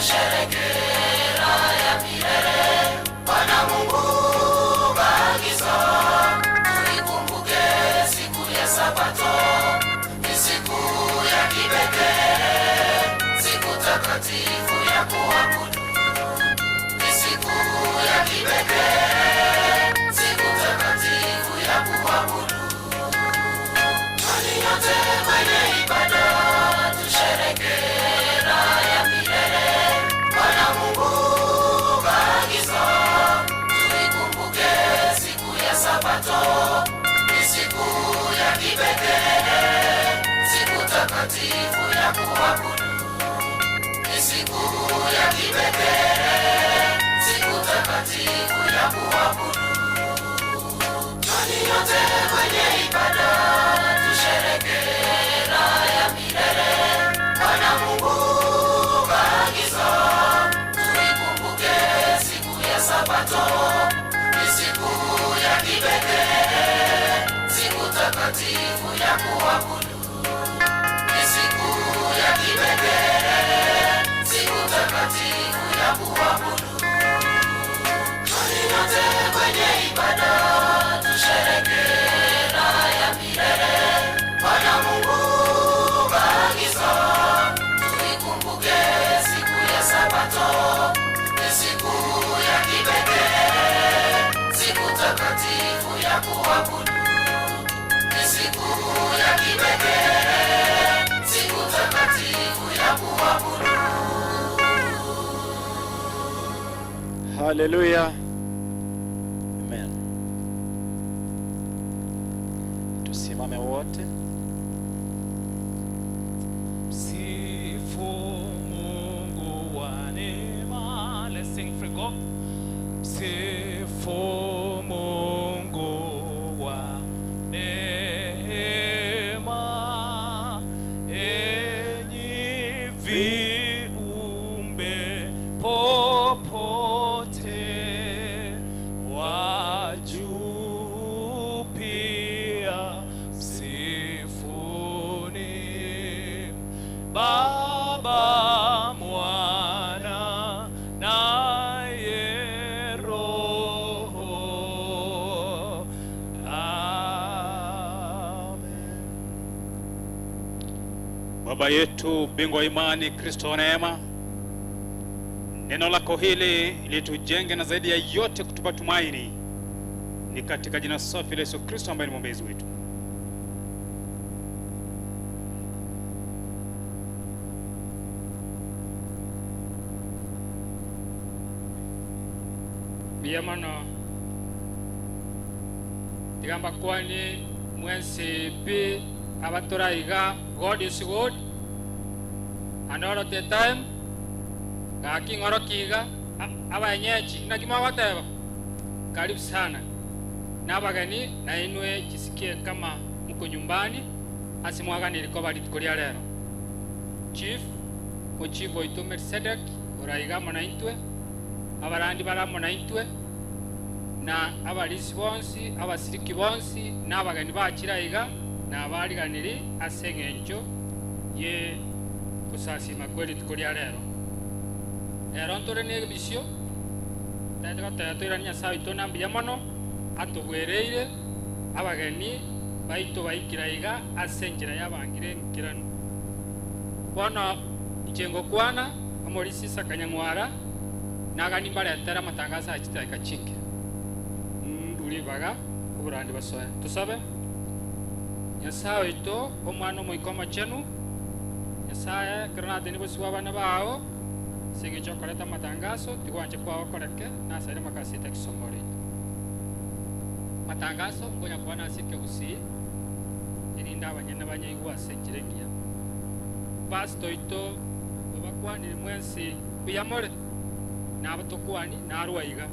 tusherekee raha ya milele. Bwana Mungu kaagiza, tuikumbuke siku ya Sabato, ni siku ya kipekee, siku takatifu ya kuabudu, ni siku ya kipekee, siku takatifu ya kuabudu. Twende nyote kwenye ibada, tusherekee raha ya milele. Bwana Mungu kaagiza, tuikumbuke siku ya Sabato, ni siku ya kipekee, siku takatifu ya kuabudu, ni siku ya kipekee, siku takatifu ya kuabudu. Twende nyote kwenye ibada, tusherekee raha ya milele. Bwana Mungu kaagiza, tuikumbuke siku ya Sabato, ni siku ya kipekee, siku takatifu ya kuabudu, ni siku ya kipekee, siku takatifu ya kuabudu. Twende nyote kwenye ibada, tusherekee raha ya milele. Bwana Mungu kaagiza, tuikumbuke siku ya Sabato, ni siku ya kipekee, siku takatifu ya kuabudu, ni siku ya kipekee, siku takatifu ya kuabudu. Haleluya. Amen. Tusimame wote. Sifu Mungu wa neema. Let's sing free go. Sifu Mungu wa neema, enyi viumbe popote wa juu pia msifuni Baba, Mwana naye Roho. Amen. Baba yetu bingwa wa imani, Kristo wa neema, neno lako hili litujenge na zaidi ya yote kutupa tumaini, ni katika jina safi la Yesu Kristo ambaye ni mwombezi wetu. Mbuya mono, tiga mbakwanie mwensi pi abatora iga. God is good and all of the time. Gaki ng'oroki iga abaenyechi naki mwagoteba karibu sana na abageni na inwe chisikie kama mko nyumbani ase mwaganire koba rituko ria rero. Chief ochief oito Melchizedek oraiga amo naintwe, abarandi bare amo naintwe, na abarisi bonsi, abasiriki bonsi, na abageni bachire aiga, na abariganiri ase eng'encho ye gosasima kwe rituko ria rero. Rero ntore na ebisio, tari goteba toiranie Nyasae oito na mbuya mono, atobwereire abageni baito baikire aiga ase enchera y'abangire enkeranu. Bono inche ngokwana, omorisia Isaka Nyang'wara, nagani mbaretere amatangaso aya chidakika chinke. Ndure ribaga oborandi basoe. Tosabe. Nyasae oito, Omwana Omoika Omochenu, Nyasae, ekero nateni bosio bw'abana bao, ase engencho y'okoreta amatangaso, tigwancha kwao koreke, nasaire amakaseti akisoma ore. Amatangaso nkonya koba nase ekegusii, erinde abanyene banyaigwe ase enchera engiya. Pastor oito obakwanire mwensi mbuya more, nabo tokwani narwa iga.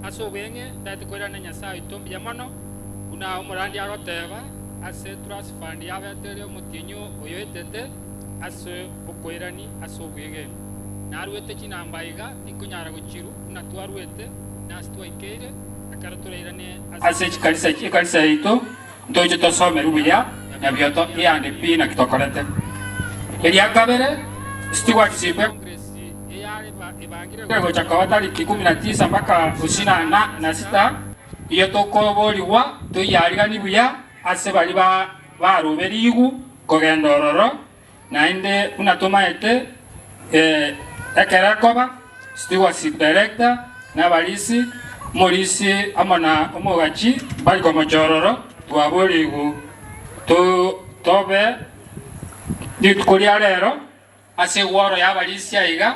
Ase obweng'e ntagete koirana Nyasae oito mbuya mono, buna omorandi agoteba ase trust fund yabete ere omotienyi oyoetete ase okoirani ase obwegeni. Narwete chinamba iga tinkonyara gochirwa buna twarwete na ase twaikeire ekero torairane ase chikanisa ekanisa yaito ntoche tosomerwe buya nabio eyande pi naki tokorete. Eria kabere stewardship ya Congress eyare Egocha koba tariki 19 mpaka 26, iyo tokoborigwa toyiariganie buya ase baria baroberigwe kogenda ororo, naende buna tomaete ekero ekoba, stewardship director na abarisi, omorisi amo na omogachi mbari komocha ororo, twaborigwe tobe rituko ria rero. Ase egworo y'abarisia aiga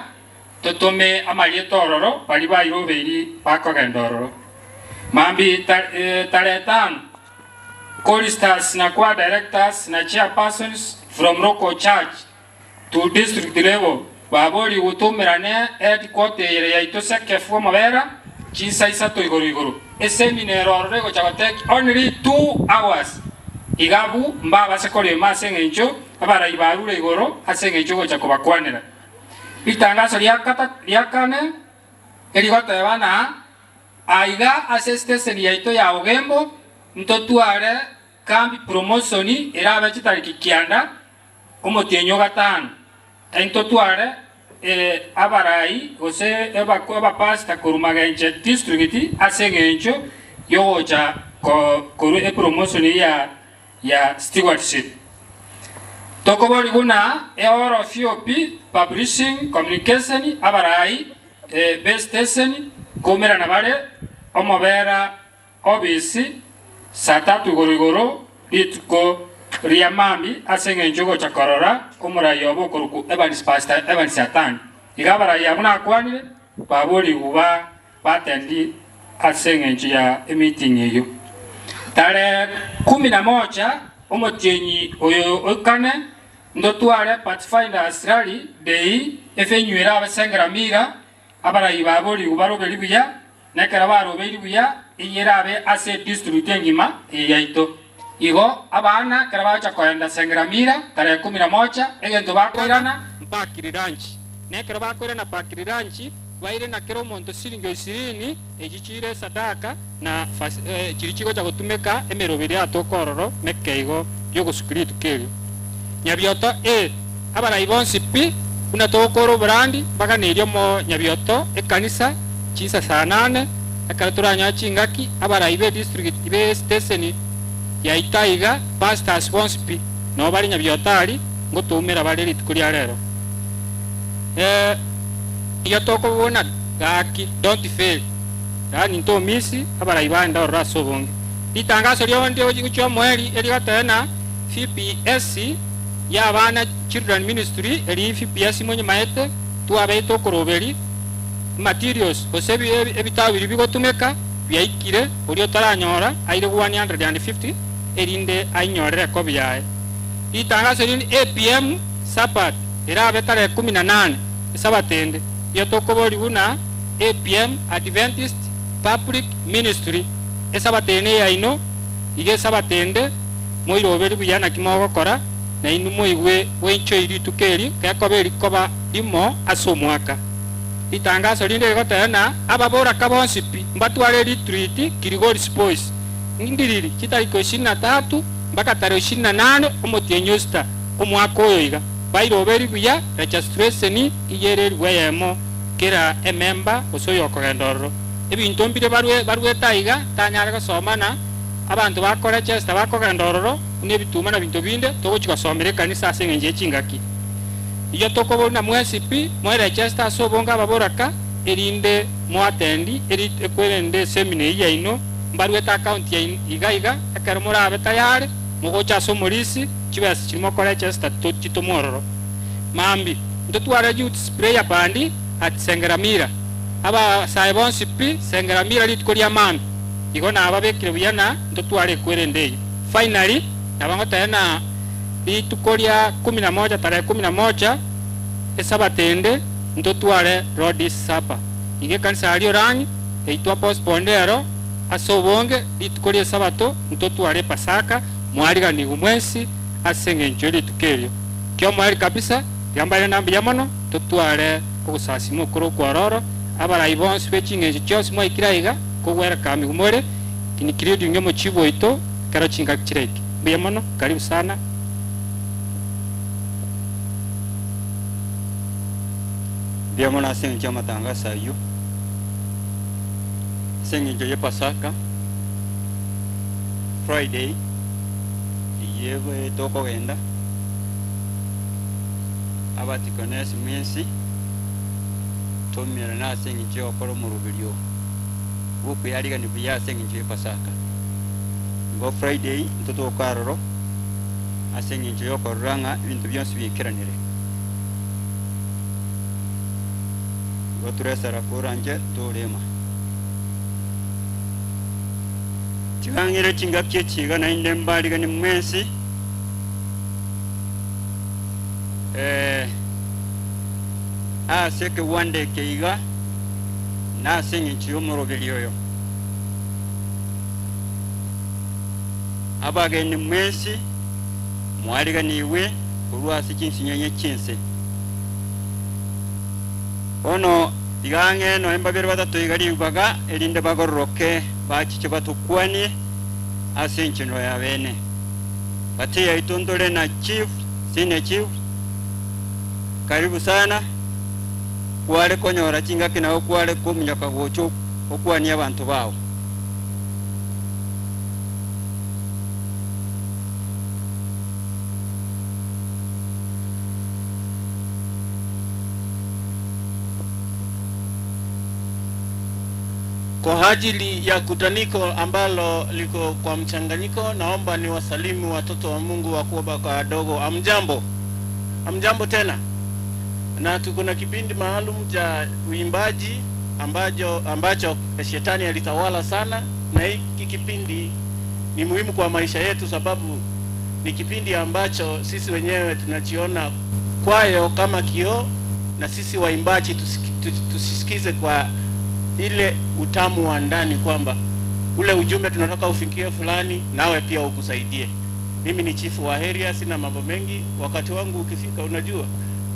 totome amarieta ororo baria bairobeiri bakogenda ororo. Mambia tarehe tano, choristers na choir directors na chairpersons from local church to district level baborigwe toumerane headquarter eye yaito Sekefu Omobera chinsa isato igoro igoro. Esemina ere ororo egocha gotake only 2 hours. Iga abwo mbabase korema ase eng'encho Abarai barure igoro ase engencho y'ogocha kobakwanera. Ritangaso ria kane erigoteba ng'a aiga ase esiteseni yaito ya Ogembo ntotware kambi promosoni erabe chitariki kianda omotienyi o gatano. Intotware abarai gose abapastor korwa Magenche district ase engencho y'ogocha korwa epromosoni ya ya stewardship. Tokobori buna eoro FOP Publishing Communication abarai be station koumerana bare omobera obisi saa tatu igoro igoro rituko ria mambi ase eng'encho ogocha korora omorai obo okorokwa Evans Pastor Evans Atandi. Iga abarai abwo nakwanire baborigwe ba Batendi ase engencho ya emeeting eyio. Tarehe kumi na moja omotienyi oyo oikane ntotware Pathfinders Rally Day efenyu ere abasengera mira abarai baborigwe baroberi buya na ekero barobeiri buya eyio erabe ase edistrict engima eye yaito. Igo abana ekero bagocha koenda sengera mira tarehe kumi na moja egento bakoirana Mpakiri lunch na ekero bakoirana pakiri lunch Baire na kera omonto siringi o isirini, echi chire esadaka, na chiria chigocha gotumeka emeroberi yatoka ororo mekeigo y'ogosukia rituko erio. Nyabioto A, abarai bonsi pi, buna togokora oborandi, mbaganeirie omo nyabioto ekanisa chinsa saa nane, ekero toranyore chingaki, abarai be district be esteseni yaito aiga, pastors bonsi pi, nabo bare nyabioto aria, ngotoumera bare rituko ria rero. Iga tokobona gaki don't fail yaani ntomisi abarai baende ororo ase obonge. Ritangaso rionde gochia omoeri erigotoe na VPS ya abana children ministry eri VPS monyemaete twabeete okoroberi materials gose ebitabu biria bigotumeka biaikire oria otaranyora aire 150 erinde ainyorere ekobi yaye. Ritangaso rinde APM Sabbath erabe tarehe kumi na nane. Esabato ende, nigo tokoboria buna APM, Adventist Public Ministry, Esabato eye neyaino, iga Esabato ende moiroberi buya naki mogokora, na inwe moigwe bwenchoi rituko eri gekoba erikoba rimo ase omwaka. Ritangaso rinde rigoteba ng'a ababoraka bonsi pi mbatware retreat Kilgoris Boys ndiriri chitariki ishirini na tatu mpaka tarehe ishirini na nane omotienyi o sita omwaka oyo iga. Bairoberi buya registration iyererigwe eyemo kera emember gose oyokogenda ororo. Ebinto mbire barwe barwete aiga tanyare gosoma na abanto ba korechester bakogenda ororo buna ebituma na binto binde togochi gosomera ekanisa ase eng'encho ye chingaki. Eyio tokoboria na mwensi pi moerechester ase obonge ababoraka erinde moatendi eri ekwerende esemina eyio yaino mbarwete account yaino iga iga ekero morabe tayari mogocha ase omorisi Chibesa chiria mokorechesta titomwa ororo. Mambi ntotware youths prayer band at Sengeramira. Abasae bonsi pi Sengeramira rituko ria mambi. Igo nababekire buya na ntotware ekwerende eyio. Finally nabo ngoteba na rituko ria kumi na moja tarehe kumi na moja esabato ende ntotware Lord's supper. Igo ekanisa aria Orangi eyio twa postpone ero ase obonge rituko ria esabato ntotware epasaka. Mwariganigwe mwensi ase engencho ye rituko erio. Ki'omoerio kabisa, tiga mbaire na mbuya mono, totware ogosasima okore okwororo, abarai bonsi be chingencho chionsi mwaikire aiga, kogwerekamigwe more, including omochibu oito, ekero chingaki chiraike. Mbuya mono, karibu sana. Mbuya mono ase engencho y'amatangaso ayio, ase engencho y'Epasaka, Friday, eyio ebe tokogenda, abatikonesi mwensi, toumerane ase engencho y'ogokora omoroberio bw'okoyarigania buya ase engencho y'Epasaka. Igo Friday ntotoke aroro ase engencho y'okorora ng'a ebinto bionsi biaikeranire. Igo turesera koranche torema. Tiga ng'ire chingaki echi iga naende mbariganie mwensi, eh, ase ekegwanda eke iga, na ase engencho y'omoroberi oyo. Abageni mwensi mwariganigwe korwa ase chinsinyenye chi'ense. Bono tiga ang'e nonya mbabere batato iga ribaga, erinde bagororoke bachiche batokwanie ase enchenero y'abeene. Gati yaito ntore na chief, senior chief, karibu sana, kware konyora chingaki nao kware kominyoka gocha okwanie abanto bao. Kwa ajili ya kutaniko ambalo liko kwa mchanganyiko, naomba ni wasalimu watoto wa Mungu wakubwa kwa wadogo. Amjambo, amjambo tena. Na tuko na kipindi maalum cha uimbaji ambacho, ambacho shetani alitawala sana, na hiki kipindi ni muhimu kwa maisha yetu, sababu ni kipindi ambacho sisi wenyewe tunajiona kwayo kama kioo, na sisi waimbaji tusisikize kwa ile utamu wa ndani kwamba ule ujumbe tunataka ufikie fulani, nawe pia ukusaidie. Mimi ni chifu wa Heria, sina mambo mengi. Wakati wangu ukifika, unajua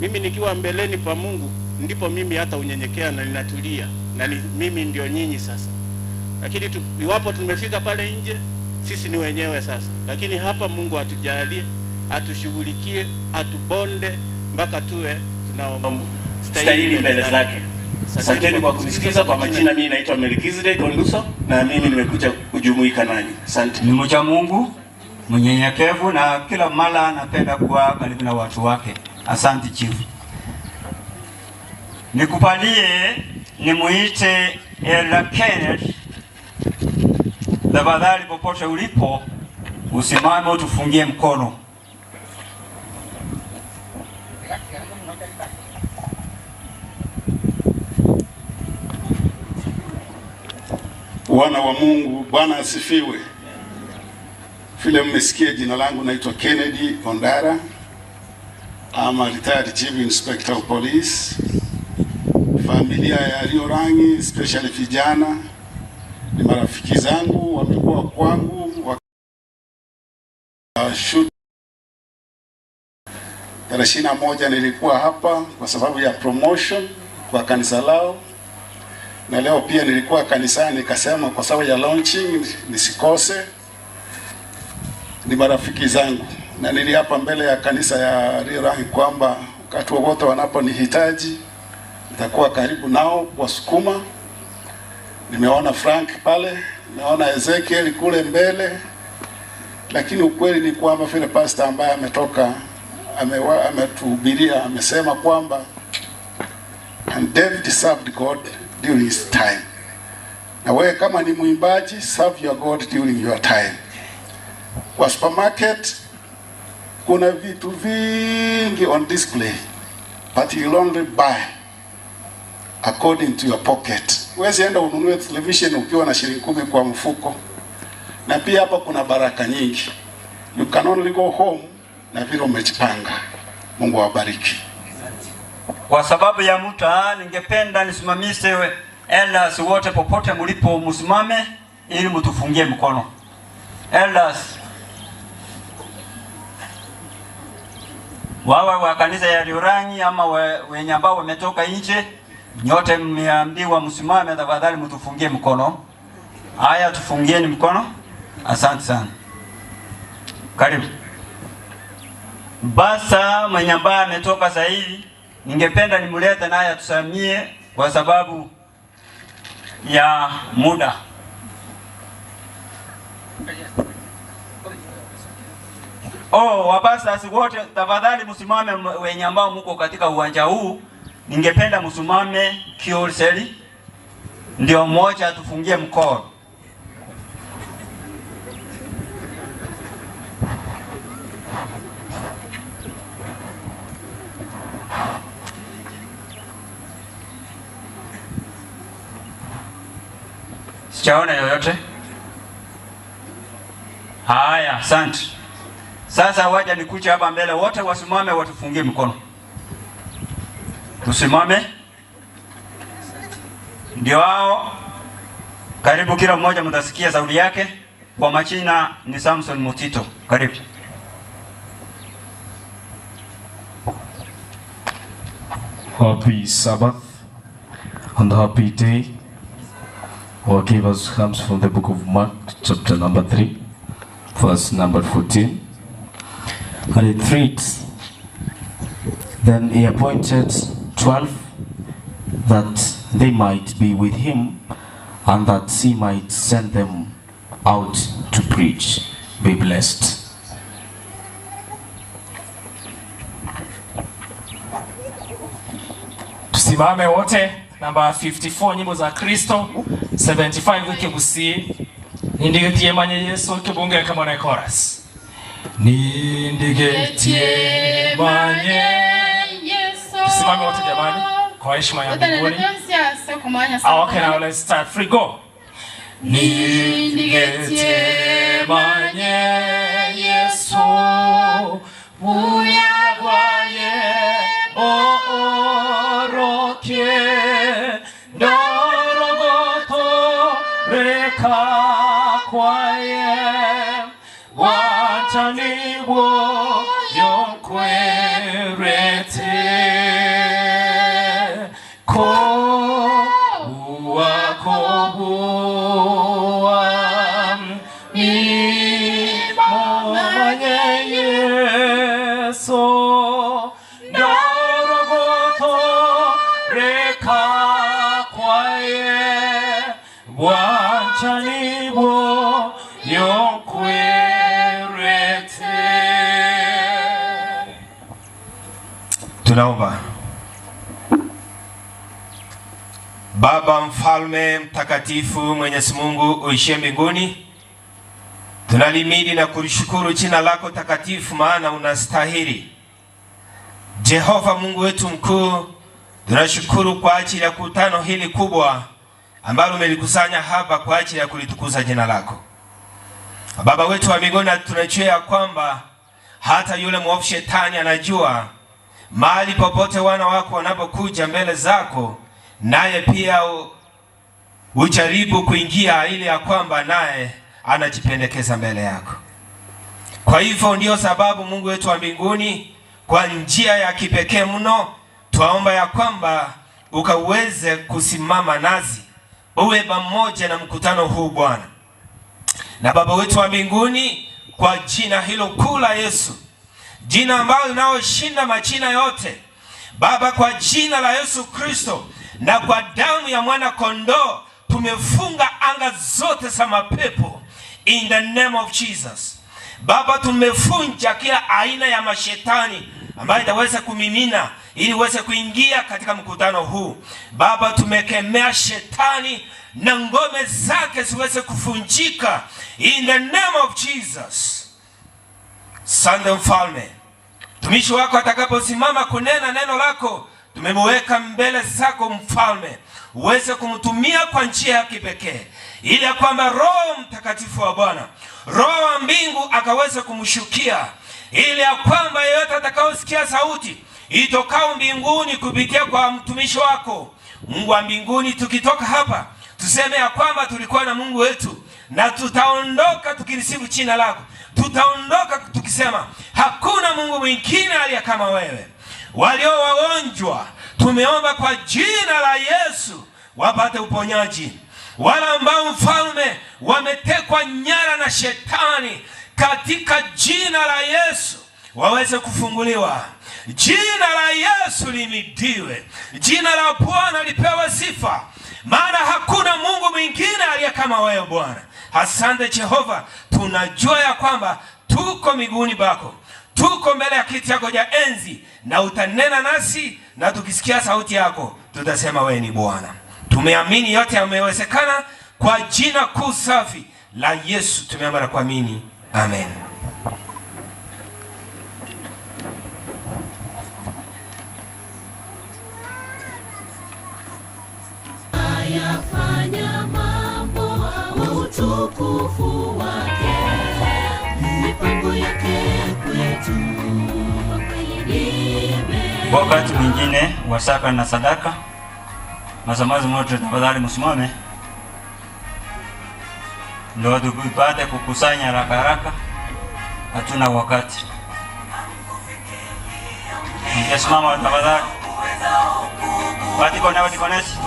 mimi nikiwa mbeleni pa Mungu ndipo mimi hata unyenyekea na ninatulia na ni, mimi ndio nyinyi sasa. Lakini tu, iwapo tumefika pale nje, sisi ni wenyewe sasa. Lakini hapa Mungu atujalie, atushughulikie, atubonde mpaka tuwe tunao stahili mbele zake. Asanteni kwa kunisikiza. Kwa majina, mimi naitwa Melkizedek Onduso na mimi nimekuja kujumuika nanyi. Asante. Ni mcha Mungu, mnyenyekevu na kila mara anapenda kuwa karibu na watu wake. Asante chief. Nikupalie nimuite Elder Kenneth, tafadhali popote ulipo usimame utufungie mkono. Wana wa Mungu, Bwana asifiwe. Vile mmesikia, jina langu naitwa Kennedy Ondara. I'm a retired chief inspector of police. Familia ya Riorangi, especially vijana, ni marafiki zangu, wamekuwa kwangu wa shoot. Tarehe 21 nilikuwa hapa kwa sababu ya promotion kwa kanisa lao, na leo pia nilikuwa kanisani nikasema kwa sababu ya launching nisikose. Ni marafiki zangu na niliapa mbele ya kanisa ya Riorangi kwamba wakati wowote wanaponihitaji nitakuwa karibu nao kuwasukuma. Nimeona Frank pale, nimeona Ezekiel kule mbele, lakini ukweli ni kwamba vile pastor ambaye ametoka ametuhubiria amesema kwamba and David served God during his time. Na wewe kama ni mwimbaji, serve your God during your time. Kwa supermarket kuna vitu vingi on display, but you'll only buy according to your pocket. Huwezi enda ununue television ukiwa na shilingi 10 kwa mfuko. Na pia hapa kuna baraka nyingi. You can only go home na vile umejipanga. Mungu awabariki. Kwa sababu ya muda, ningependa nisimamishe elders wote popote mlipo, msimame ili mtufungie mkono. Elders wawe wa kanisa ya Riorangi ama wenye ambao wametoka nje, nyote mmeambiwa msimame, tafadhali mtufungie mkono. Haya, tufungieni mkono. Asante sana, karibu. Basa mwenye ambaye ametoka sasa hivi Ningependa nimlete naye atusamie kwa sababu ya muda. Oh, wapastors wote tafadhali msimame, wenye ambao mko katika uwanja huu, ningependa msimame kiolseli, ndio mmoja atufungie mkono. Sijaona yoyote. Haya, asante. Sasa waja nikuja hapa mbele, wote wasimame, watufungie mkono. Tusimame, ndio hao. Karibu kila mmoja mtasikia sauti yake. Kwa majina ni Samson Mutito, karibu. Happy Sabbath and happy day. Our givers comes from the book of Mark, chapter number 3, verse number 14. And it reads Then he appointed 12 that they might be with him and that he might send them out to preach. Be blessed. Tusimame wote, namba 54 nyimbo za Kristo, 75 Kigusii. Nindigetie manye Yesu kibunge kama na chorus. Nindigetie manye. Tusimame wote jamani, kwa heshima ya mbinguni. Ah, okay, now let's start. Free go. Nindigetie manye Yesu uyagwaye oorokie ndorogoto reka kwaye wachanibwo yonkwerete ko uwakobuwa nimomanye Yesu ndorogoto reka kwaye bwachanibwo yonkwerete. Tunaomba. Baba mfalme mtakatifu, Mwenyezi Mungu uishie mbinguni, tunalimidi na kulishukuru jina lako takatifu, maana unastahili. Jehova Mungu wetu mkuu, tunashukuru kwa ajili ya kutano hili kubwa ambalo umelikusanya hapa kwa ajili ya kulitukuza jina lako. Baba wetu wa mbinguni, tunajua ya kwamba hata yule mwovu shetani anajua mahali popote wana wako wanapokuja mbele zako, naye pia ujaribu kuingia ili ya kwamba naye anajipendekeza mbele yako. Kwa hivyo ndiyo sababu Mungu wetu wa mbinguni, kwa njia ya kipekee mno, twaomba ya kwamba ukaweze kusimama nasi, uwe pamoja na mkutano huu Bwana. Na Baba wetu wa mbinguni, kwa jina hilo kuu la Yesu, jina ambalo linaloshinda majina yote, Baba, kwa jina la Yesu Kristo na kwa damu ya mwana kondoo, tumefunga anga zote za mapepo in the name of Jesus. Baba, tumefunja kila aina ya mashetani ambayo itaweza kumimina ili iweze kuingia katika mkutano huu. Baba, tumekemea shetani na ngome zake ziweze kufunjika in the name of Jesus. Sande mfalme, mtumishi wako atakaposimama kunena neno lako, tumemuweka mbele zako mfalme, uweze kumtumia kwa njia ya kipekee, ili ya kwamba Roho Mtakatifu wa Bwana, Roho wa mbingu akaweze kumshukia, ili ya kwamba yeyote atakaosikia sauti itokao mbinguni kupitia kwa mtumishi wako, Mungu wa mbinguni, tukitoka hapa tuseme ya kwamba tulikuwa na Mungu wetu, na tutaondoka tukilisifu jina lako, tutaondoka tukisema hakuna Mungu mwingine aliye kama wewe. Walio wagonjwa tumeomba kwa jina la Yesu wapate uponyaji. Wale ambao mfalme wametekwa nyara na shetani, katika jina la Yesu waweze kufunguliwa. Jina la Yesu limidiwe, jina la Bwana lipewe sifa, maana hakuna Mungu mwingine aliye kama wewe Bwana. Asante Jehova, tunajua ya kwamba tuko miguuni pako, tuko mbele ya kiti chako cha enzi, na utanena nasi, na tukisikia sauti yako tutasema wewe ni Bwana. Tumeamini yote yamewezekana kwa jina kuu safi la Yesu tumeomba na kuamini, amen. Ayafanya mambo kwa utukufu wake, mipango yake kwetu kwa kweli ni mema. Wakati mwingine wa saka na sadaka, masamazi moto, tafadhali msimame ndio tupate kukusanya haraka haraka, hatuna wakati. Mtasimama tafadhali. Watikone, watikonesi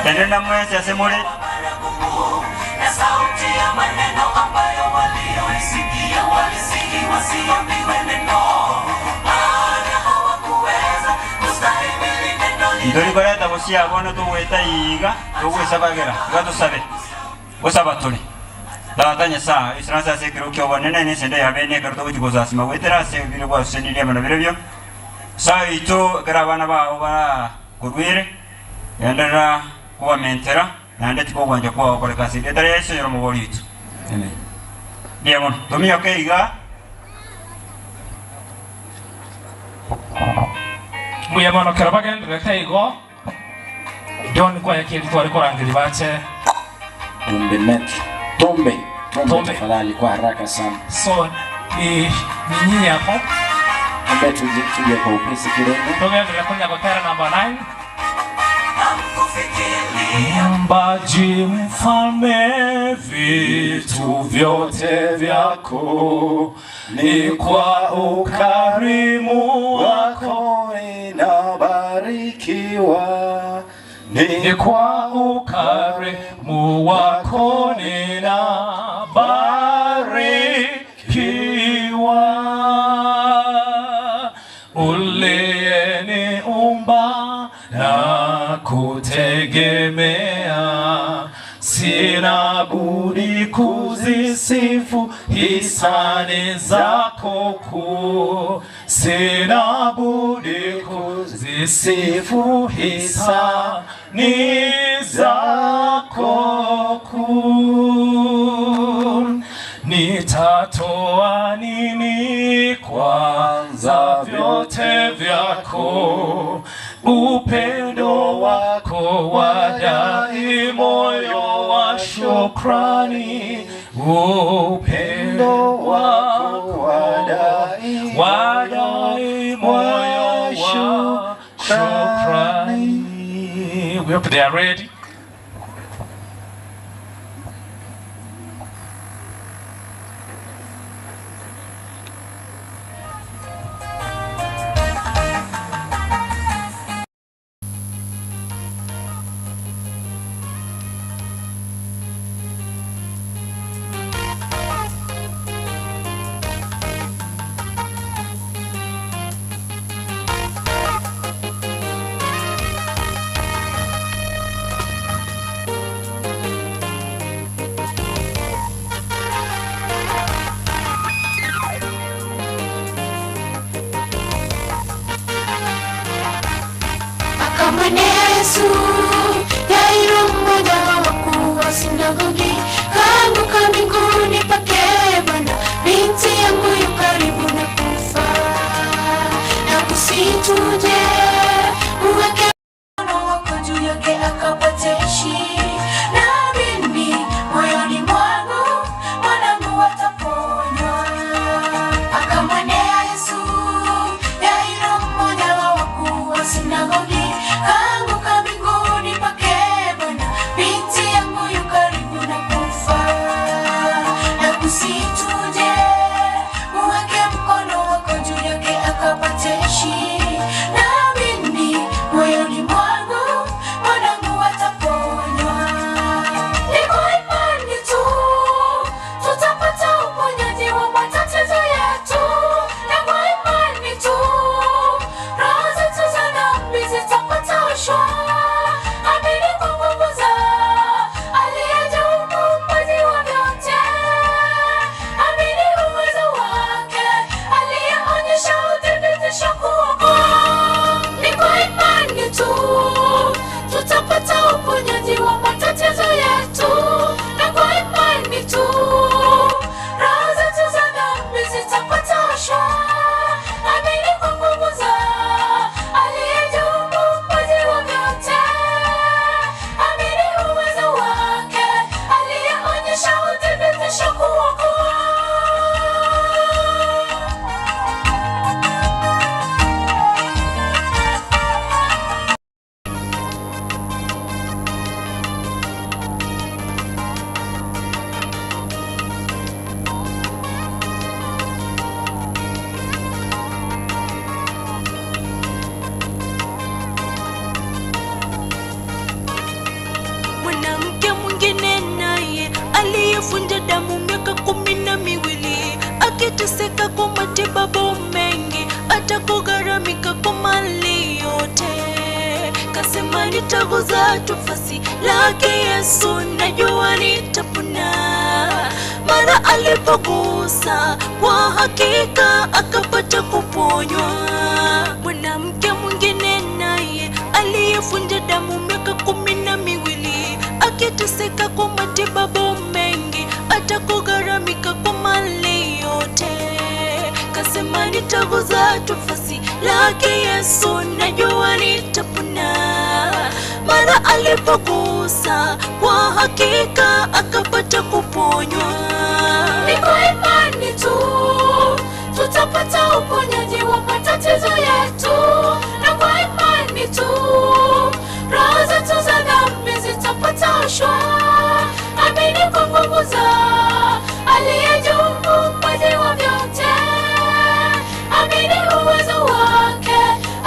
tendena mwezi asemule na sauti ya maneno ambayo walioisikia walisihi wasiambiwe neno, maana hawakuweza kustahimili neno lile. ndolikoleta busia bono tugwita iga tugwisabagera iga tusabe gusaba tuli tata nyasaye isiransa ase ekero kia obonene na esende yabe na ekero togochi gosasima gwetera ase ebire gwasenirie mono birobio sayo ito ekero abana bao barakorwire enderera kobamentera naende tikogwancha kwao koreka ase erieta ria Yeso yoro omobori oito amen mbuya mono tominyoke iga. Mbuya mono kero bagendererete igo, John kwayakeri tware korangeria bache. Tumbe Metro. Tumbe. Tumbe Tumbe. tafadhali kwa haraka sana. So ni ni nyinyi hapo. Ambaye tuje tuje kwa upesi kidogo. Tugenderera konya gotera namba 9. Mbaji mfalme, vitu vyote vyako ni kwa ukarimu wako ninabarikiwa, ni kwa ukarimu wako ninabarikiwa, uliyeniumba na kutegemea, sina budi kuzisifu hisani zako kuu, sina budi kuzisifu hisani zako kuu. Nitatoa nini kwanza vyote vyako, upendo wako wadai moyo wa shukrani, upendo wako wadai moyo wa shukrani. We hope they are ready. Akamwendea Yesu, Yairo mmoja wa wakuu wa sinagogi, kaanguka miguuni pake, Bwana, binti yangu yu karibu na kufa, nakusihi tuje uweke mkono wako juu yake akapate ishi, naamini moyoni mwangu mwanangu ataponywa. Akamwendea Yesu, Yairo mmoja wa wakuu wa sinagogi, kaanguka miguuni pake, Bwana, binti yangu yu karibu na kufa, nakusihi tuje uweke uponyaji wa matatizo yetu, na kwa imani tu roho zetu za dhambi zitapatashwa. Amini kwa nguvu za aliye juu, muumbaji wa vyote. Amini uwezo wake aliyeonyesha uthibitisho kuokoa. Mwanamke mwingine naye aliyevunja damu miaka 12 akiteseka kwa matibabu mengi, hata kugharamika kwa mali yote, kasema nitaguza tu vazi lake Yesu, najua nitapona. Mara alipogusa kwa hakika akapata kuponywa. Mwanamke mwingine naye aliyevunja damu miaka 12 akiteseka kwa matibabu mengi, hata kugharamika kwa mali yote, kasema nitaguza tu vazi lake Yesu, najua nitapona. Mara alipogusa kwa hakika akapata kuponywa. Ni kwa imani tu tutapata uponyaji wa matatizo yetu, na kwa imani tu roho zetu za dhambi zitapatashwa. Amini kwa nguvu za aliye juu, muumbaji wa vyote. Amini uwezo wake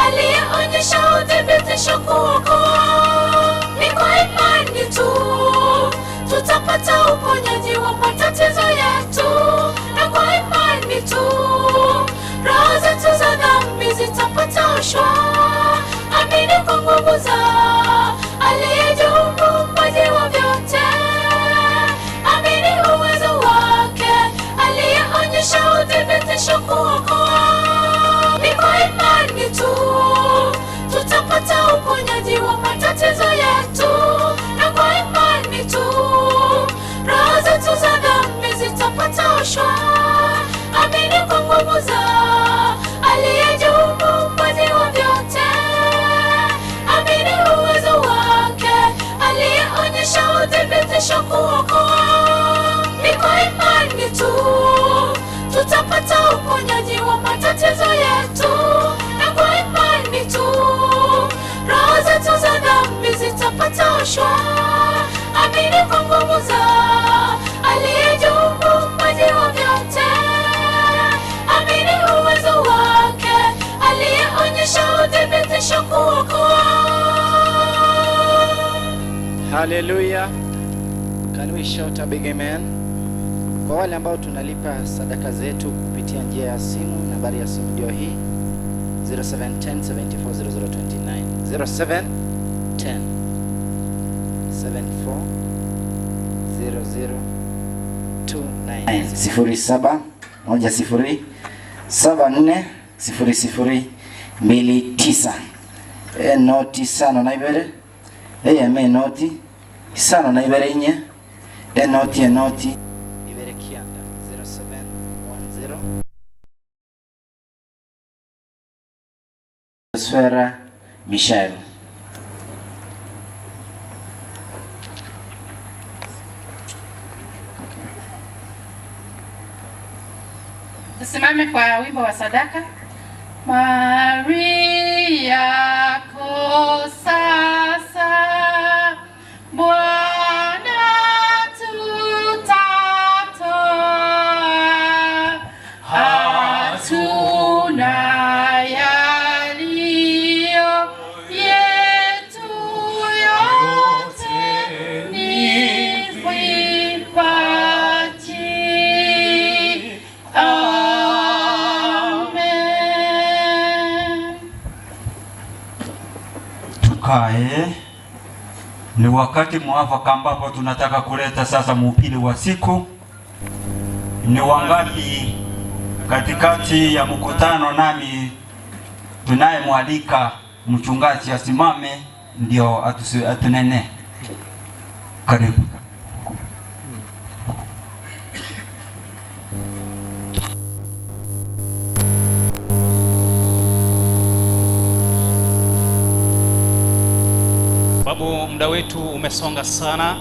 aliyeonyesha uthibitisho kuokoa. Ni kwa imani tu tutapata uponyaji wa matatizo yetu, na kwa imani tu roho zetu za dhambi zitapatashwa. Amini kwa nguvu za aliye juu, muumbaji wa vyote. Amini uwezo wake aliyeonyesha uthibitisho kuokoa. Ni kwa imani tu tutapata uponyaji wa matatizo yetu, na kwa imani tu roho zetu za dhambi zitapatashwa. Amini kwa nguvu za aliye juu, muumbaji wa vyote. Amini uwezo wake aliyeonyesha uthibitisho kuokoa. Ni kwa imani tu tutapata uponyaji wa matatizo yetu, na kwa imani tu roho zetu za dhambi zitapatashwa. Amini kwa nguvu za aliye juu, muumbaji wa vyote. Amini uwezo wake aliyeonyesha uthibitisho kuokoa. Hallelujah. Can we shout a big amen? Kwa wale ambao tunalipa sadaka zetu kupitia njia ya simu, nambari ya simu ndio hii 0710 740029 0710 740029 07 10 74 00 29 enoti isano na ibere eyemo enoti isano na ibere inye enoti enoti ibere kianda 0710 Swera Michel. Tusimame kwa wimbo wa sadaka. Maria ko sasa, Bwana tutatoa, hatuna yaliyo yetu, yote ni vipaji. Amen. Tukae. Ni wakati mwafaka ambapo tunataka kuleta sasa mhubiri wa siku. Ni wangapi katikati ya mkutano nami tunayemwalika mchungaji asimame ndio atunene? Karibu. Sababu muda wetu umesonga sana.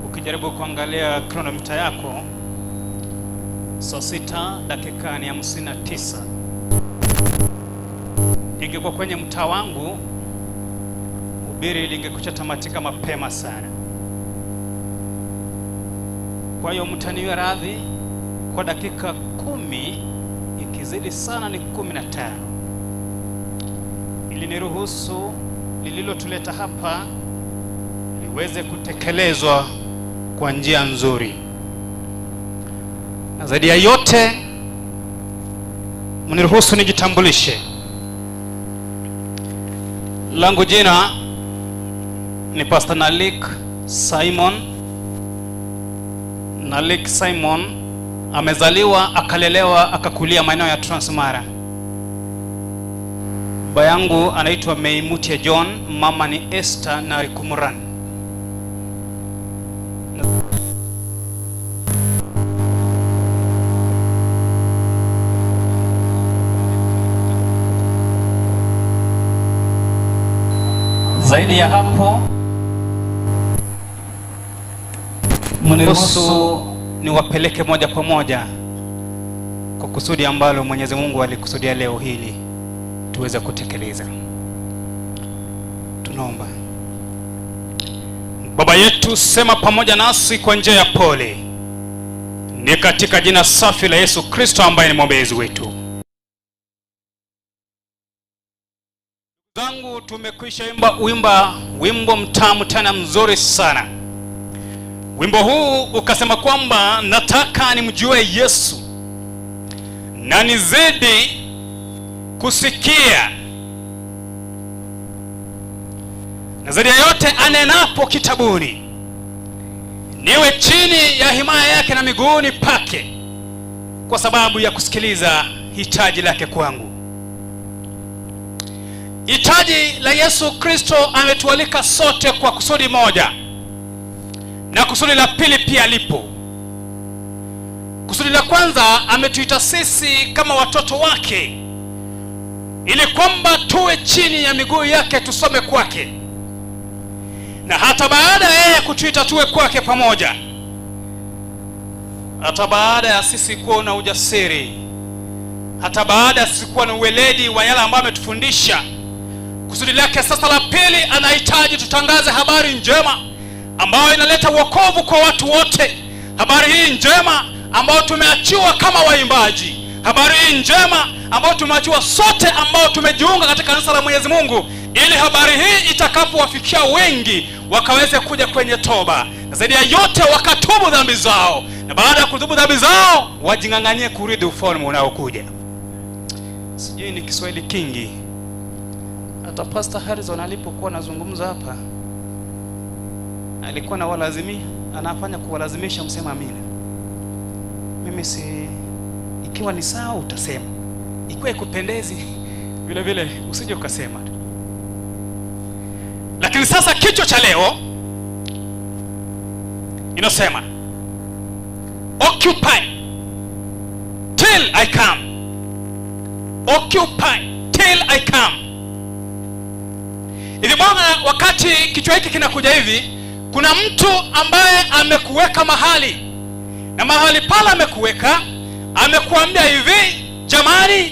Ukijaribu kuangalia kronomita yako saa 6 dakika ni 59. Ingekuwa kwenye mtaa wangu ubiri lingekucha tamatika mapema sana. Kwa hiyo mtaniwe radhi kwa dakika 10, ikizidi sana ni 15, ili niruhusu lililotuleta hapa liweze kutekelezwa kwa njia nzuri, na zaidi ya yote mniruhusu nijitambulishe. Langu jina ni Pastor Nalik Simon. Nalik Simon amezaliwa akalelewa akakulia maeneo ya Transmara. Baba yangu anaitwa Meimutia John, mama ni Esther Narikumuran. Zaidi ya hapo, mniruhusu niwapeleke moja kwa moja kwa kusudi ambalo Mwenyezi Mungu alikusudia leo hili tuweze kutekeleza. Tunaomba. Baba yetu, sema pamoja nasi kwa njia ya pole, ni katika jina safi la Yesu Kristo ambaye ni mwombezi wetu. Zangu, tumekwisha imba wimba wimbo mtamu tena mzuri sana. Wimbo huu ukasema kwamba nataka nimjue Yesu na nizidi kusikia, na zaidi ya yote anenapo kitabuni, niwe chini ya himaya yake na miguuni pake, kwa sababu ya kusikiliza hitaji lake kwangu. Hitaji la Yesu Kristo ametualika sote kwa kusudi moja, na kusudi la pili pia lipo. Kusudi la kwanza, ametuita sisi kama watoto wake ili kwamba tuwe chini ya miguu yake, tusome kwake, na hata baada ya yeye kutuita tuwe kwake pamoja, hata baada ya sisi kuwa na ujasiri, hata baada ya sisi kuwa na uweledi wa yale ambayo ametufundisha, kusudi lake sasa la pili, anahitaji tutangaze habari njema ambayo inaleta wokovu kwa watu wote. Habari hii njema ambayo tumeachiwa kama waimbaji, habari hii njema ambayo tumeachiwa sote ambao tumejiunga katika kanisa la Mwenyezi Mungu, ili habari hii itakapowafikia wengi wakaweze kuja kwenye toba, na zaidi ya yote wakatubu dhambi zao, na baada ya kutubu dhambi zao wajing'ang'anie kurithi ufalme unaokuja. Sijui ni Kiswahili kingi. Hata Pastor Harrison alipokuwa anazungumza hapa alikuwa na walazimi, anafanya kuwalazimisha msema amina. Mimi si, ikiwa ni sawa utasema, ikiwa ikupendezi vile vile usije ukasema. Lakini sasa kichwa cha leo inasema occupy till I come, occupy till I come. Hivi bwana, wakati kichwa hiki kinakuja hivi, kuna mtu ambaye amekuweka mahali, na mahali pale amekuweka, amekuambia hivi, jamani,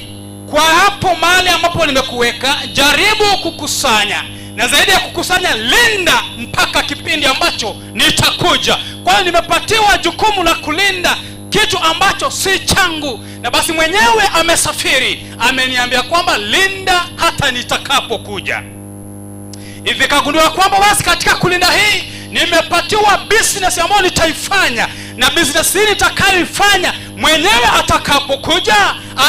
kwa hapo mahali ambapo nimekuweka, jaribu kukusanya, na zaidi ya kukusanya, linda mpaka kipindi ambacho nitakuja. Kwa hiyo nimepatiwa jukumu la kulinda kitu ambacho si changu, na basi mwenyewe amesafiri, ameniambia kwamba linda hata nitakapokuja. Hivi kagundua kwamba basi katika kulinda hii nimepatiwa business ambayo nitaifanya, na business hii nitakayoifanya mwenyewe atakapokuja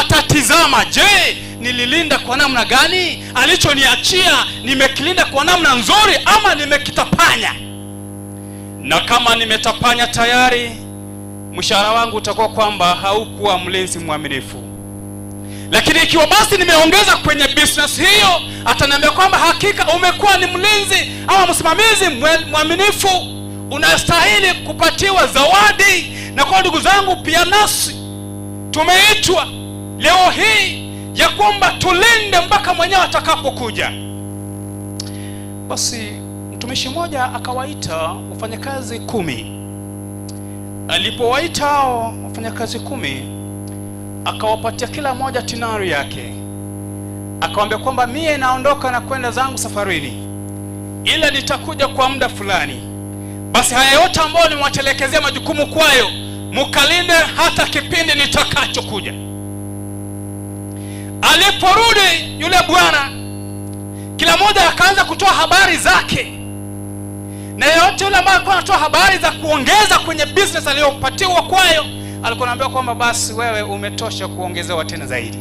atatizama, je, nililinda kwa namna gani? Alichoniachia nimekilinda kwa namna nzuri ama nimekitapanya? Na kama nimetapanya tayari, mshahara wangu utakuwa kwamba haukuwa mlinzi mwaminifu. Lakini ikiwa basi nimeongeza kwenye business hiyo, ataniambia kwamba hakika umekuwa ni mlinzi ama msimamizi mwaminifu, unastahili kupatiwa zawadi. Na kwa ndugu zangu, pia nasi tumeitwa leo hii ya kwamba tulinde mpaka mwenyewe atakapokuja. Basi mtumishi mmoja akawaita wafanyakazi 10. Alipowaita hao wafanyakazi 10, akawapatia kila mmoja tinari yake, akawaambia kwamba mie naondoka na kwenda zangu safarini, ila nitakuja kwa muda fulani. Basi haya yote ambayo nimewatelekezea majukumu kwayo, mkalinde hata kipindi nitakachokuja. Aliporudi yule bwana, kila mmoja akaanza kutoa habari zake, na yeyote yule ambaye alikuwa anatoa habari za kuongeza kwenye business aliyopatiwa kwayo, alikuwa anaambiwa kwamba basi wewe umetosha kuongezewa tena zaidi.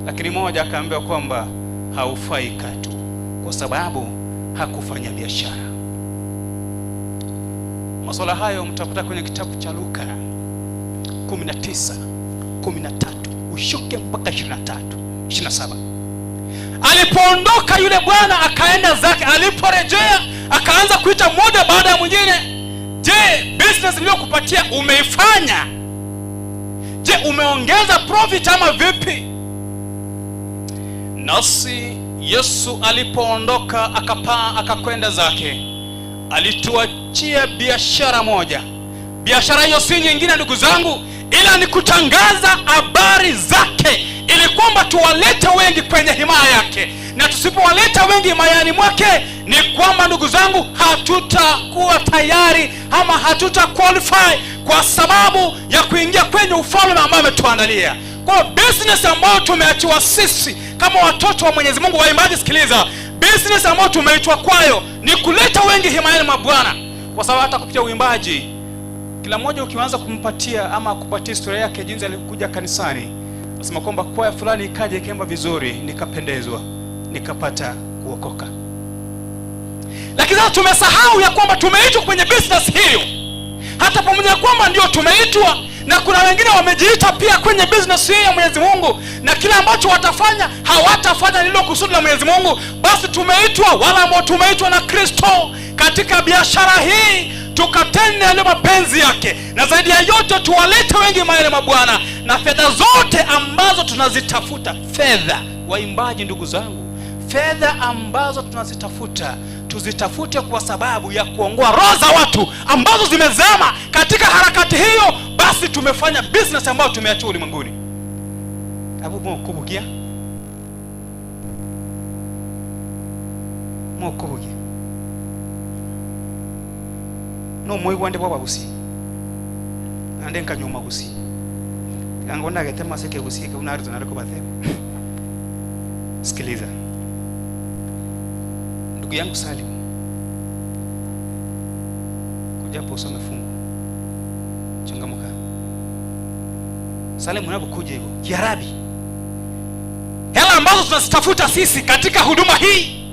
Lakini mmoja akaambiwa kwamba haufai katu, kwa sababu hakufanya biashara. Masuala hayo mtapata kwenye kitabu cha Luka 19:13 ushuke mpaka 23, 27. Alipoondoka yule bwana akaenda zake, aliporejea akaanza kuita mmoja baada ya mwingine. Je, business niliyokupatia umeifanya? Je, umeongeza profit ama vipi? Nasi Yesu alipoondoka akapaa akakwenda zake, alituachia biashara moja. Biashara hiyo si nyingine ndugu zangu, ila ni kutangaza habari zake, ili kwamba tuwalete wengi kwenye himaya yake. Na tusipowaleta wengi himayani mwake, ni kwamba ndugu zangu, hatutakuwa tayari ama hatuta qualify kwa sababu ya kuingia kwenye ufalme ambao ametuandalia. Kwa business ambayo tumeachiwa sisi kama watoto wa Mwenyezi Mungu, waimbaji sikiliza, business ambayo tumeitwa kwayo ni kuleta wengi himayani mwa Bwana, kwa sababu hata kupitia uimbaji kila mmoja ukianza kumpatia ama kupatia historia yake jinsi alikuja kanisani, nasema kwamba kwaya fulani ikaja ikaimba vizuri, nikapendezwa, nikapata kuokoka. Lakini sasa tumesahau ya kwamba tumeitwa kwenye business hiyo, hata pamoja na kwamba ndio tumeitwa, na kuna wengine wamejiita pia kwenye business hiyo ya Mwenyezi Mungu, na kila ambacho watafanya hawatafanya lililo kusudi la Mwenyezi Mungu. Basi tumeitwa, wala ambao tumeitwa na Kristo katika biashara hii, tukatende yale mapenzi yake, na zaidi ya yote tuwalete wengi mahali mwa Bwana. Na fedha zote ambazo tunazitafuta, fedha, waimbaji ndugu zangu, fedha ambazo tunazitafuta tuzitafute kwa sababu ya kuongoa roho za watu ambazo zimezama katika harakati hiyo. Basi tumefanya business ambayo tumeachiwa ulimwenguni. Abu mokubugia mokubugia no moigwa ndi bwa gusi ande nkanyuma gusi kango ndagete maseke gusi ke unarizo nariko bathema. Sikiliza ndugu yangu Salim, kuja hapo usome fungu, changamuka. Salim, unapokuja hivyo Kiarabi, hela ambazo tunazitafuta sisi katika huduma hii,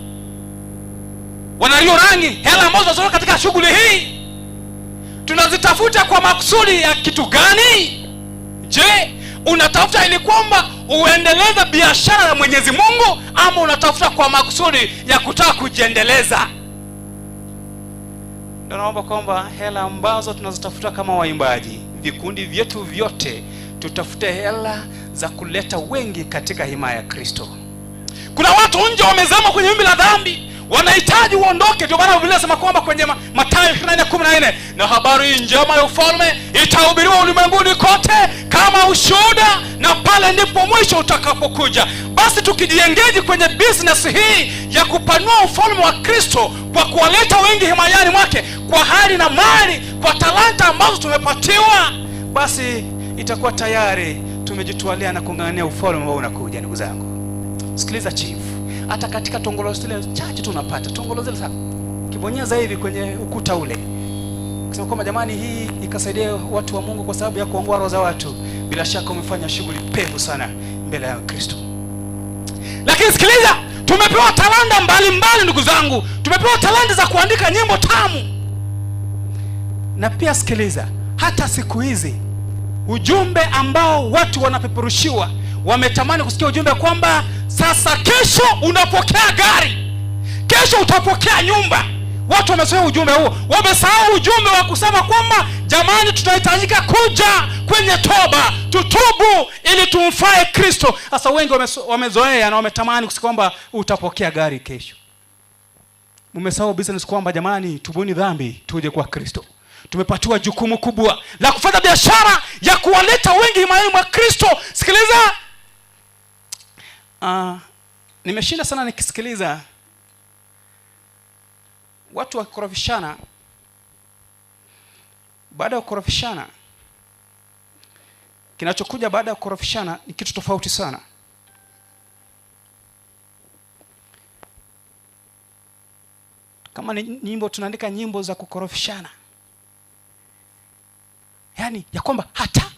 wanalio rangi, hela ambazo tunazitafuta katika shughuli hii, tunazitafuta kwa makusudi ya kitu gani? Je, unatafuta ili kwamba uendeleze biashara ya Mwenyezi Mungu, ama unatafuta kwa makusudi ya kutaka kujiendeleza? Ndio naomba kwamba hela ambazo tunazitafuta kama waimbaji, vikundi vyetu vyote, tutafute hela za kuleta wengi katika himaya ya Kristo. Kuna watu nje wamezama kwenye wimbi la dhambi, wanahitaji uondoke. Ndio maana Biblia inasema kwamba kwenye Mathayo 24:14, na habari njema ya ufalme itahubiriwa ulimwenguni kote kama ushuhuda, na pale ndipo mwisho utakapokuja. Basi tukijiengage kwenye business hii ya kupanua ufalme wa Kristo kwa kuwaleta wengi himayani mwake, kwa hali na mali, kwa talanta ambazo tumepatiwa, basi itakuwa tayari tumejitwalia na kung'ang'ania ufalme ambao unakuja. Ndugu zangu, sikiliza chief, hata katika tongolo zile chache tunapata tongolo zile sana, ukibonyeza hivi kwenye ukuta ule kusema kwamba jamani, hii ikasaidia watu wa Mungu kwa sababu ya kuongoa roho za watu, bila shaka umefanya shughuli pevu sana mbele ya Kristo. Lakini sikiliza, tumepewa talanta mbalimbali ndugu zangu, tumepewa talanta za kuandika nyimbo tamu. Na pia sikiliza, hata siku hizi ujumbe ambao watu wanapeperushiwa, Wametamani kusikia ujumbe kwamba sasa kesho unapokea gari, kesho utapokea nyumba. Watu wamezoea ujumbe huo, wamesahau ujumbe wa kusema kwamba jamani, tunahitajika kuja kwenye toba, tutubu ili tumfae Kristo. Sasa wengi wamezoea na wametamani kusikia kwamba utapokea gari kesho. Mmesahau business kwamba jamani, tubuni dhambi tuje kwa Kristo. Tumepatiwa jukumu kubwa la kufanya biashara ya kuwaleta wengi imani mwa Kristo. Sikiliza, nimeshinda sana nikisikiliza watu wakikorofishana. Baada ya kukorofishana, kinachokuja baada ya kukorofishana ni kitu tofauti sana. Kama ni nyimbo, tunaandika nyimbo za kukorofishana, yaani ya kwamba hata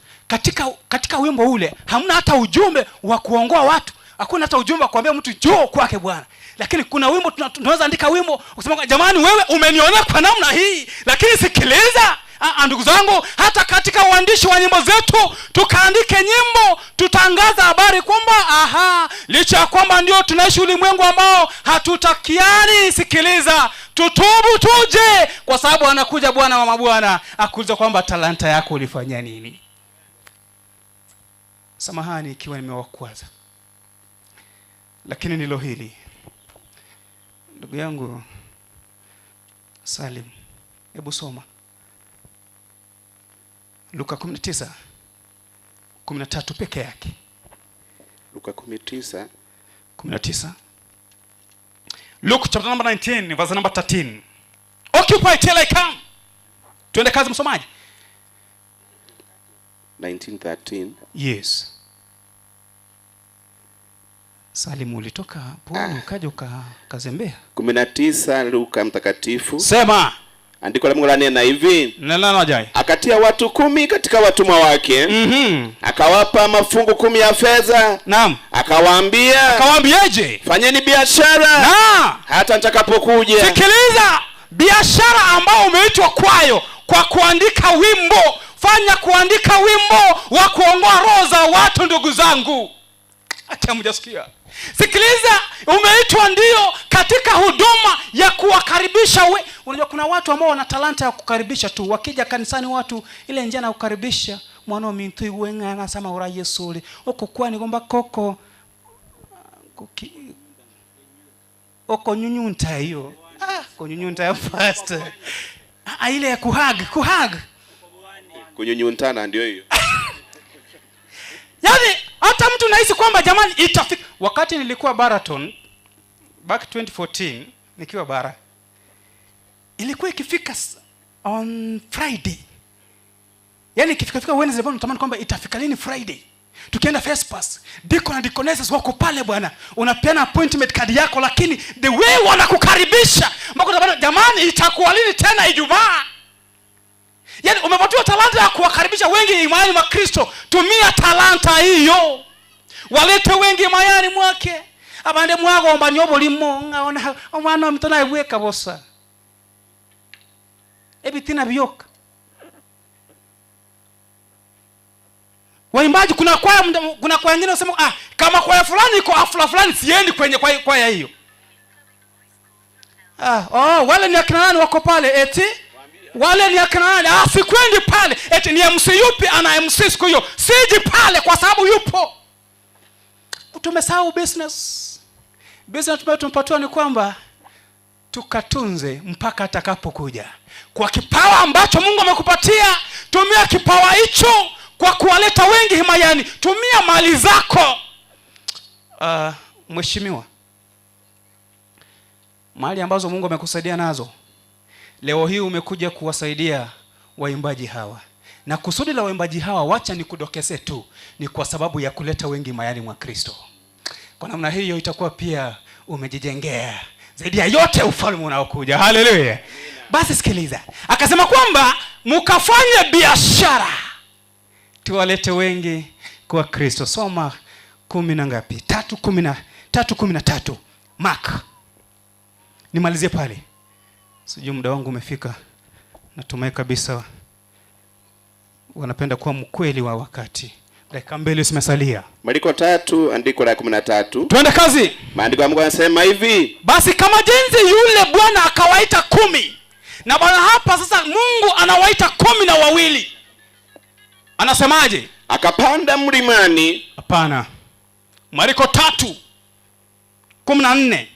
katika wimbo ule hamna hata ujumbe wa kuongoa watu, hakuna hata ujumbe wa kuambia mtu njoo kwake Bwana. Lakini kuna wimbo tunaweza andika wimbo kusema jamani, wewe umeniona kwa namna hii, lakini sikiliza. Ndugu zangu, hata katika uandishi wa nyimbo zetu tukaandike nyimbo, tutangaza habari kwamba aha, licha ya kwamba ndio tunaishi ulimwengu ambao hatutakiani, sikiliza, tutubu tuje, kwa sababu anakuja Bwana wa mabwana akuuliza kwamba talanta yako ulifanyia nini. Samahani ikiwa nimewakwaza, lakini nilo hili. Ndugu yangu Salim, hebu soma Luka 19:13 peke yake. Luka 19. 19. Luke chapter number 19 verse number 13. Occupy till I come. Tuende kazi msomaji. 19:13. Yes. Salimu, ulitoka pwani ukaja ukazembea. 19 Luka mtakatifu. Sema. Andiko la Mungu lanena hivi. Neno jai. Akatia watu 10 katika watumwa wake. Akawapa mafungu 10 ya fedha. Naam. Akawaambia. Akawaambiaje? Fanyeni biashara. Na. Hata nitakapokuja. Sikiliza, biashara ambayo umeitwa kwayo kwa kuandika wimbo, fanya kuandika wimbo wa kuongoa roho za watu, ndugu zangu. Acha mjasikia. Sikiliza, umeitwa ndio katika huduma ya kuwakaribisha we. Unajua kuna watu ambao wana talanta ya kukaribisha tu. Wakija kanisani watu ile njia ya kukaribisha, mwana wa mintu iwenga anasema ura Yesu ule. Oko kwani kwamba koko kuki, oko nyunyunta hiyo. Kunyunyunta ya pastor. Ile ya kuhag, kuhag. Kunyunyuntana ndio hiyo. Yaani hata mtu nahisi kwamba jamani itafika. Wakati nilikuwa Baraton back 2014 nikiwa bara, ilikuwa ikifika on Friday. Yaani ikifika fika Wednesday bwana unatamani kwamba itafika lini Friday. Tukienda first pass, deacon na deaconesses wako pale bwana. Unapeana appointment card yako, lakini the way wanakukaribisha mpaka unatamani jamani itakuwa lini tena Ijumaa. Yaani umepatiwa talanta ya kuwakaribisha wengi imani mwa Kristo. Tumia talanta hiyo. Walete wengi mayani mwake. Abande mwagomba nyobo limo ngaona omwana wa mtona ibweka bosa. Ebitina byoka. Waimbaji kuna kwaya kuna kwaya nyingine unasema kama kwaya fulani iko afla fulani siendi kwenye kwaya hiyo. Wale ni akina nani wako pale eti? Wale ni akina nani? Sikwendi pale. Eti ni MC yupi ana MC siku hiyo? Siji pale kwa sababu yupo. Tumesahau business. Business ambayo tumepatiwa ni kwamba tukatunze mpaka atakapokuja. Kwa kipawa ambacho Mungu amekupatia, tumia kipawa hicho kwa kuwaleta wengi himayani. Tumia mali zako. Mheshimiwa, mali ambazo Mungu amekusaidia nazo, leo hii umekuja kuwasaidia waimbaji hawa. Na kusudi la waimbaji hawa, wacha nikudokeze tu, ni kwa sababu ya kuleta wengi mayani mwa Kristo. Kwa namna hiyo itakuwa pia umejijengea zaidi ya yote ufalme unaokuja. Haleluya. Basi sikiliza, akasema kwamba mkafanye biashara tuwalete wengi kwa Kristo. Soma kumi na ngapi? Tatu kumi na tatu, kumi na tatu. Mark. Nimalizie pale. Sijui muda wangu umefika. Natumai kabisa wanapenda kuwa mkweli wa wakati. Dakika mbili zimesalia. Mariko tatu andiko la 13. Twende kazi. Maandiko ya Mungu yanasema hivi: Basi kama jinsi yule Bwana akawaita 10, na Bwana hapa sasa Mungu anawaita 12. Anasemaje? Akapanda mlimani. Hapana. Mariko 3:14.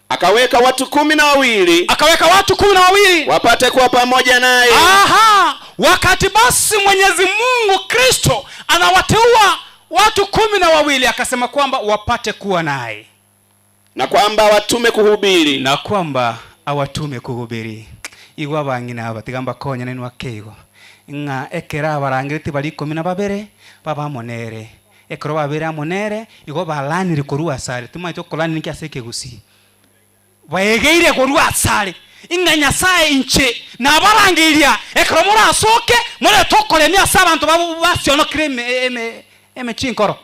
Akaweka watu 12. Akaweka watu 12. Wapate kuwa pamoja naye. Aha, wakati basi Mwenyezi Mungu Kristo anawateua watu 12 akasema kwamba wapate kuwa naye. Na kwamba watume kuhubiri. Na kwamba awatume kuhubiri. Igwa bang'ina aba tigamba konya nenu akeigo. Ng'a ekera abarangireti bari 12 baba monere. Ekero babere amonere igo balanire korwa asare. Timaete okolanire nki ase ekegusi. Baegeire korwa asare. Ing'a Nyasaye inche nabarangiria ekero morasoke morete okoremia ase abanto babo basionokire emechinkoro.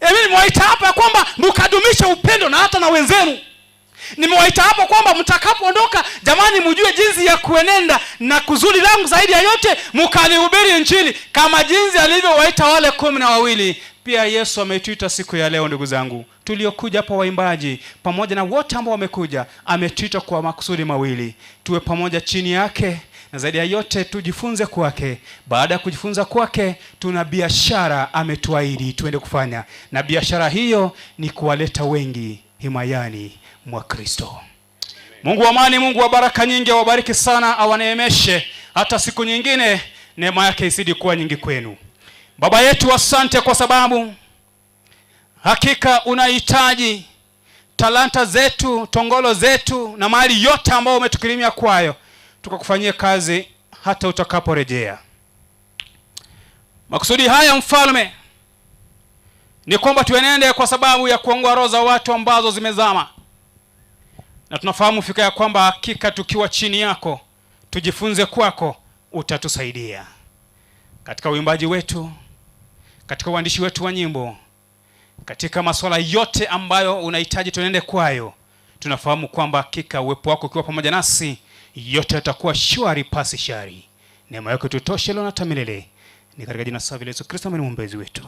Emi nimewaita hapa ya kwamba mkadumishe upendo na hata na wenzenu. Nimewaita hapo kwamba mtakapoondoka, jamani, mjue jinsi ya kuenenda, na kuzuri langu zaidi ya yote mkanihubiri Injili kama jinsi alivyowaita wale 12. Pia Yesu ametuita siku ya leo, ndugu zangu tuliokuja hapa, waimbaji pamoja na wote ambao wamekuja, ametuita kwa makusudi mawili: tuwe pamoja chini yake, na zaidi ya yote tujifunze kwake. Baada ya kujifunza kwake, tuna biashara ametuahidi tuende kufanya, na biashara hiyo ni kuwaleta wengi himayani mwa Kristo. Mungu wa amani, Mungu wa baraka nyingi, awabariki sana, awaneemeshe hata siku nyingine, neema yake izidi kuwa nyingi kwenu. Baba yetu, asante kwa sababu hakika unahitaji talanta zetu, tongolo zetu na mali yote ambayo umetukirimia kwayo, tukakufanyia kazi hata utakaporejea. Makusudi haya mfalme ni kwamba tuenende kwa sababu ya kuongoa roho za watu ambazo zimezama, na tunafahamu fika ya kwamba hakika tukiwa chini yako, tujifunze kwako, utatusaidia katika uimbaji wetu, katika uandishi wetu wa nyimbo, katika masuala yote ambayo unahitaji tuenende kwayo. Tunafahamu kwamba hakika uwepo wako ukiwa pamoja nasi, yote yatakuwa shwari pasi shari. Neema yako tutoshe leo na hata milele. Ni katika jina safi la Yesu Kristo ambaye ni mwombezi wetu.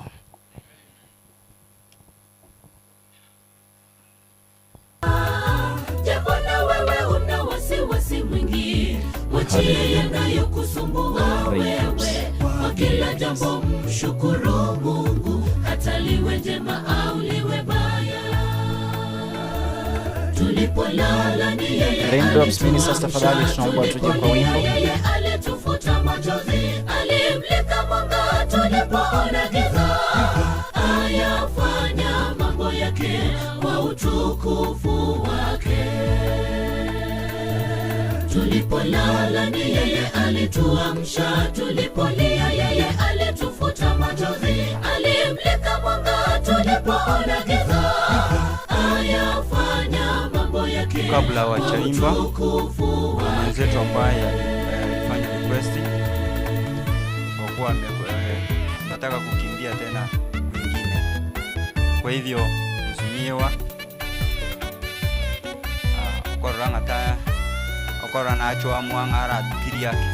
Je, Bwana wewe una wasiwasi mwingi? Mwachie yanayokusumbua wewe. Kwa kila jambo mshukuru Mungu, hata liwe jema au liwe baya. Tulipolala ni yeye Raindrops Ministers, tafadhali tunaomba tuje kwa wimbo. Yeye alitufuta machozi, alimlika mwanga tulipoona giza. Ayafanya mambo yake kwa utukufu wake. Tulipolala ni yeye alituamsha, tulipolia yeye alitufuta machozi, alimlika mwanga tulipoona giza. Ayafanya mambo yake Kabla hawajaimba, kwa utukufu kuna mwenzetu ambaye alifanya request kwa kuwa anataka kukimbia tena kwingine. Kwa hivyo msumiwa, okorora ng'ata okorora nacho amwang'a aratukiri yake.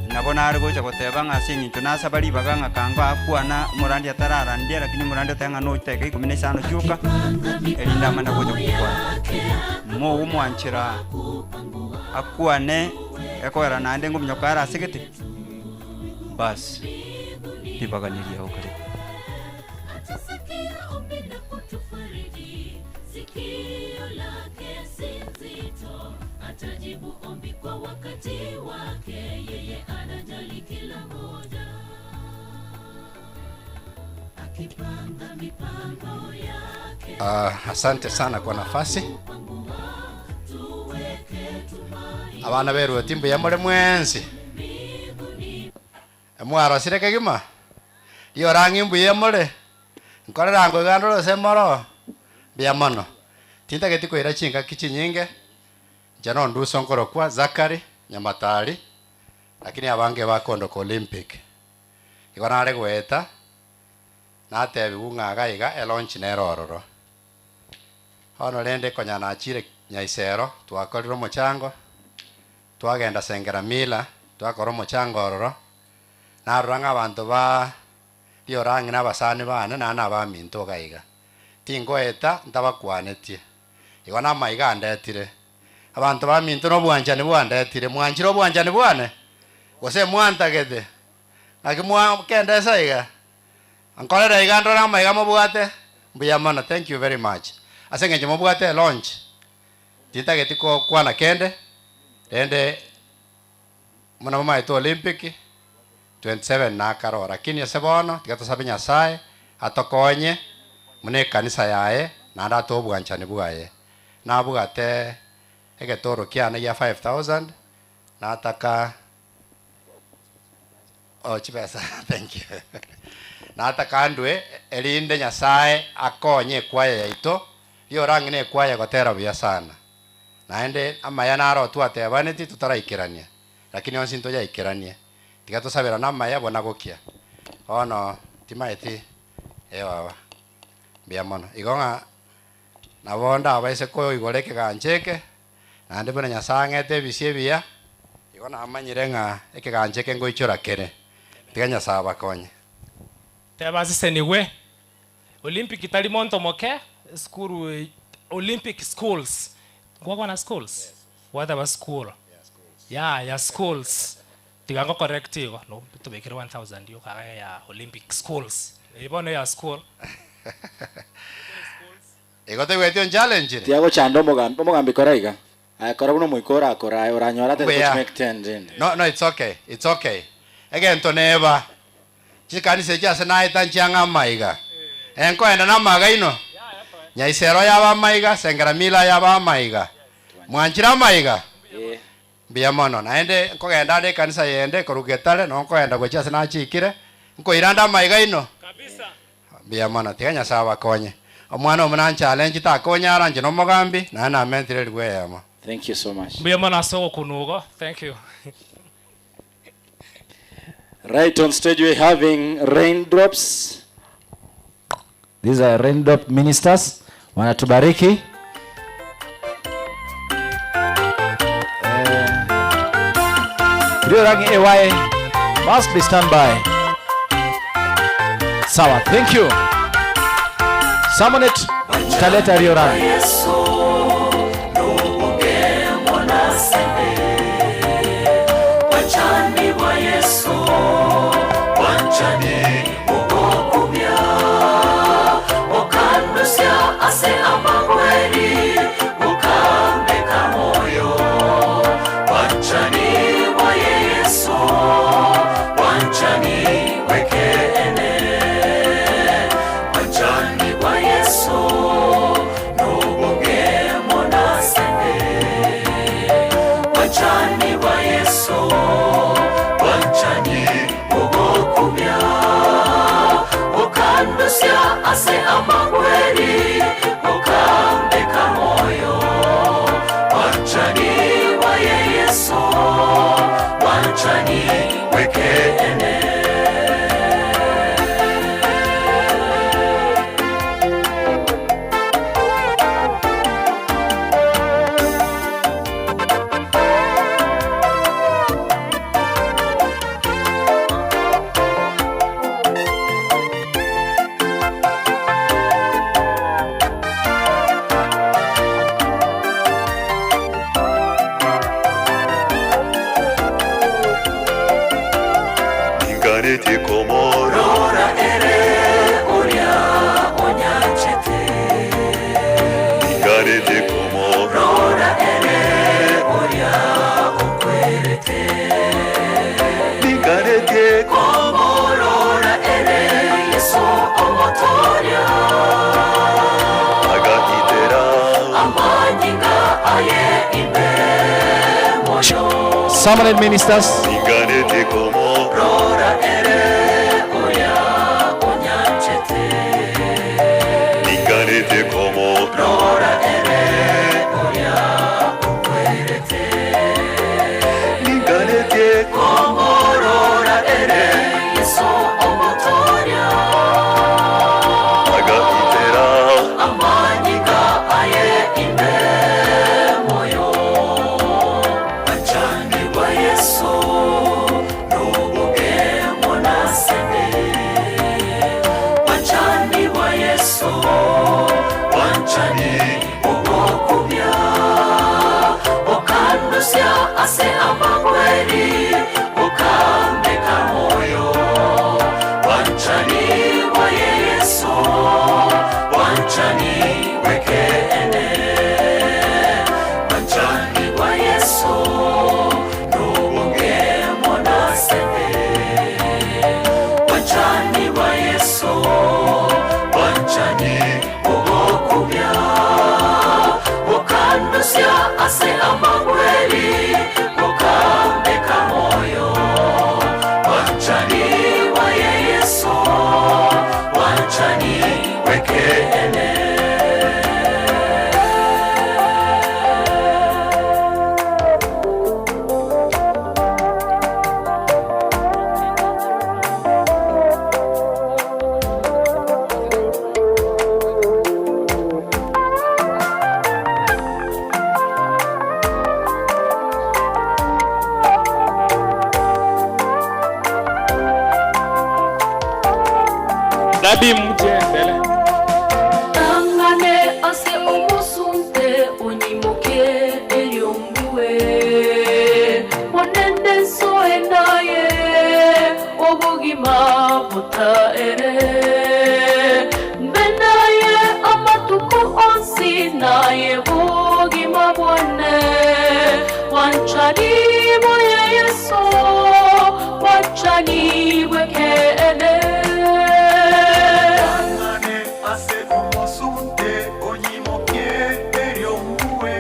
Nabo nare gocha goteba ng'a ase eng'encho nasaba ribaga ng'a kango akwana omorandi atararandia, lakini omorandi oteba ng'a nochiteka 15 chioka, erinde amanye gocha gokwana. Mogomwanchera akwane ekoera naende ngominyoka ara ase gete. Basi ribaga niriao kare. Atasikia ombi na kutufariji, sikio lake si nzito, atajibu ombi kwa wakati wake, yeye anajali kila mmoja. Akipanga mipango yake. Asante sana kwa nafasi. Abana berwe timbu ya more mwensi. Emwarosire kegima. Iyo rangi mbu ya more. Nkorera ngo gandoro se moro. Bia mono. Tintageti kwira chinga kichinyinge. Jano nduso nkoro kwa Zakari Nyamatari. Lakini abange bakondo ko Olympic. Igo nare gweta. Natebi ng'aga iga elonchi nerororo. Hono rende konya nachire Nyaisero twakorire omochango. Twagenda Sengera Mila twakora omochango ororo. Narora ng'a abanto ba riorang'i na abasani bane naende na abaminto iga iga. Tingoeta ntabakwanetie. Igo namaiga andetire. Abanto baminto nobwanchani bwandetire. Mwanchire obwanchani bwane? Gose mwantagete? Naki mwakenda ase aiga? Nkorere iga ndore amaiga mobwate? Mbuya mono, thank you very much. Ase eng'encho mobwate elaunch, tintageti gokwana kende, rende buna momaete Olympic, 27 nakaroo, lakini ase bono tiga tosabe Nyasaye atokonye buna ekanisa yaye naende atoe obwanchani bwaye. Nabwate egetoro kiane gia 5000, nataka Oh chibesa thank you nataka ndwe erinde Nyasaye akonye ekwaya yaito riorang'e ne ekwaya egotera buya sana naende amaya naro twatebaneti totaraikerania lakini onsi ntoyaikeranie tiga tosaberane amaya bona gokia bono timaeti eh baba mbuya mono igo ng'a nabo ndabaise koigora ekegancha eke Naende buna Nyasae ang'ete ebisio ebiya, igo namanyire ng'a ekegancha eke ngoichora kere. Tiga Nyasae abakonye. Teba asesenigwe. Olympic tari monto moke, esukuru Olympic schools, nkwakwana schools? Gwateba school, yaya schools, tiga ngo correct igo, no tobekere 1000 yoka iga ya Olympic schools, eye bono eya school. Igo toigweti onchalenchire. Tiga gochanda omogambi, omogambi kora iga. Aye kora buna omoika orakore aye oranyore atari Mbuya. gochimeka ten rende. No, no, it's okay, it's okay. Egento neba, chikanisa echi ase naeta nchiang'a amaiga. Eh, nkoenda na amaga ino? Nyaisero yaba amaiga, Sengeramila yaba amaiga. Mwanchire amaiga? Mbuya mono. Naende nkogenda ande ekanisa yende korwa Getare, noo nkoenda gochia ase nachikire, nkoira ande amaiga ino? Mbuya mono, tiga Nyasae abakonye. Omwana omo nanchallenge takonyara inche nomogambi, naende namentire elifu eyemo. Thank you so much. Mbuya mono ase ogokunwa igo, thank you. Right on stage we're having raindrops. These are raindrop ministers wanatubariki. Riorangi AY must be stand by. Sawa, thank you. Summon it, taleta Riorangi. Yesu nubuge mwanasende Wanchani bwa Yesu Wanchani ugokumya Okandusia ase amagweri Ukambeka moyo Wanchani bwa Yesu Wanchani wekene Wanchani bwa Yesu Nubunge mwanasende Wanchani bwa Yesu Wanchani ugokumya Ukandusia ase amagweri Ukambeka moyo Wanchani bwa Yesu Wanchani wekene Ingareti komoro Rora ere oria onyanchete Ingareti komoro Rora ere oria okwerete Ingareti Komorora ere Yesu omotoria Agahitera Amanyinga aye ime moyo Summon it ministers. Ingareti komoro Rora ere oria onyanchete Ingareti komoro Rora ere oria okwerete Ingareti Komorora ere Yesu omotoria Agahitera Amanyinga aye ime moyo Wanchani bwa Yesu Nubuge mwana Wanchani wekene Wanchani wa Yesu Nubunge monasebe Wanchani wa Yesu Wanchani ubokubya Bukandusya ase amagweri Bukambeka moyo Wanchani wa Yesu Wanchani wekene Nabii mje mbele. Tangane ase omusunte onyimuke eryombuwe onene nsoe naye obugima butaere mbe naye amatuko onsi naye bugima bwane wanchani boye Yesu wanchani bwekene Tangane ase omusunte onyimoke eryombuwe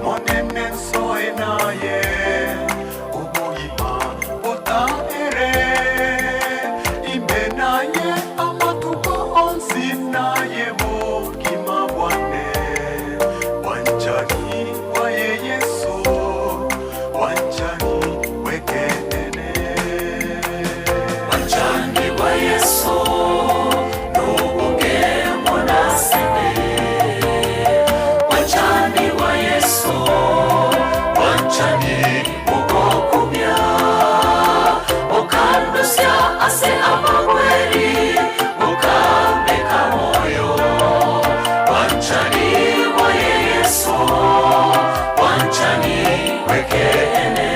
Monene nsoe naye obugima butaere Imbe naye amatuko onsi naye bugima bwane Wanchani waye Yesu wanchani wekenene Wanchani wa Yesu nubunge monasebe Wanchani wa Yesu wanchani ubokubya Ukandusya ase amagweri ukambeka moyo Wanchani wa Yesu wanchani wekene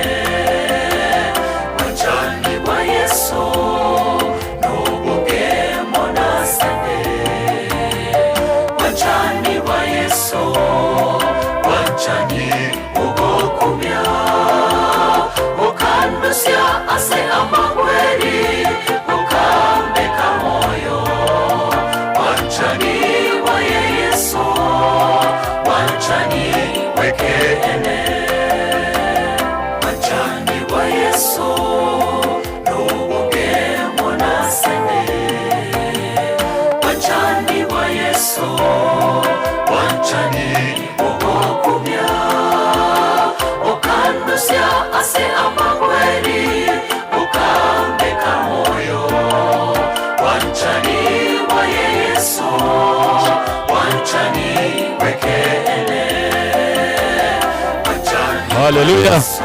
Wanchani wa Yesu nubunge monasebe Wanchani wa Yesu wanchani ubokubya Ukandusya ase amagweri ukambeka moyo Wanchani wa Yesu wanchani wekene Wanchani wa Yesu nubunge monasebe Wanchani wa Yesu wanchani ubokubya Ukandusya ase amagweri ukambeka moyo Wanchani wa Yesu wanchani wekene Wanchani wa Hallelujah. Yesu.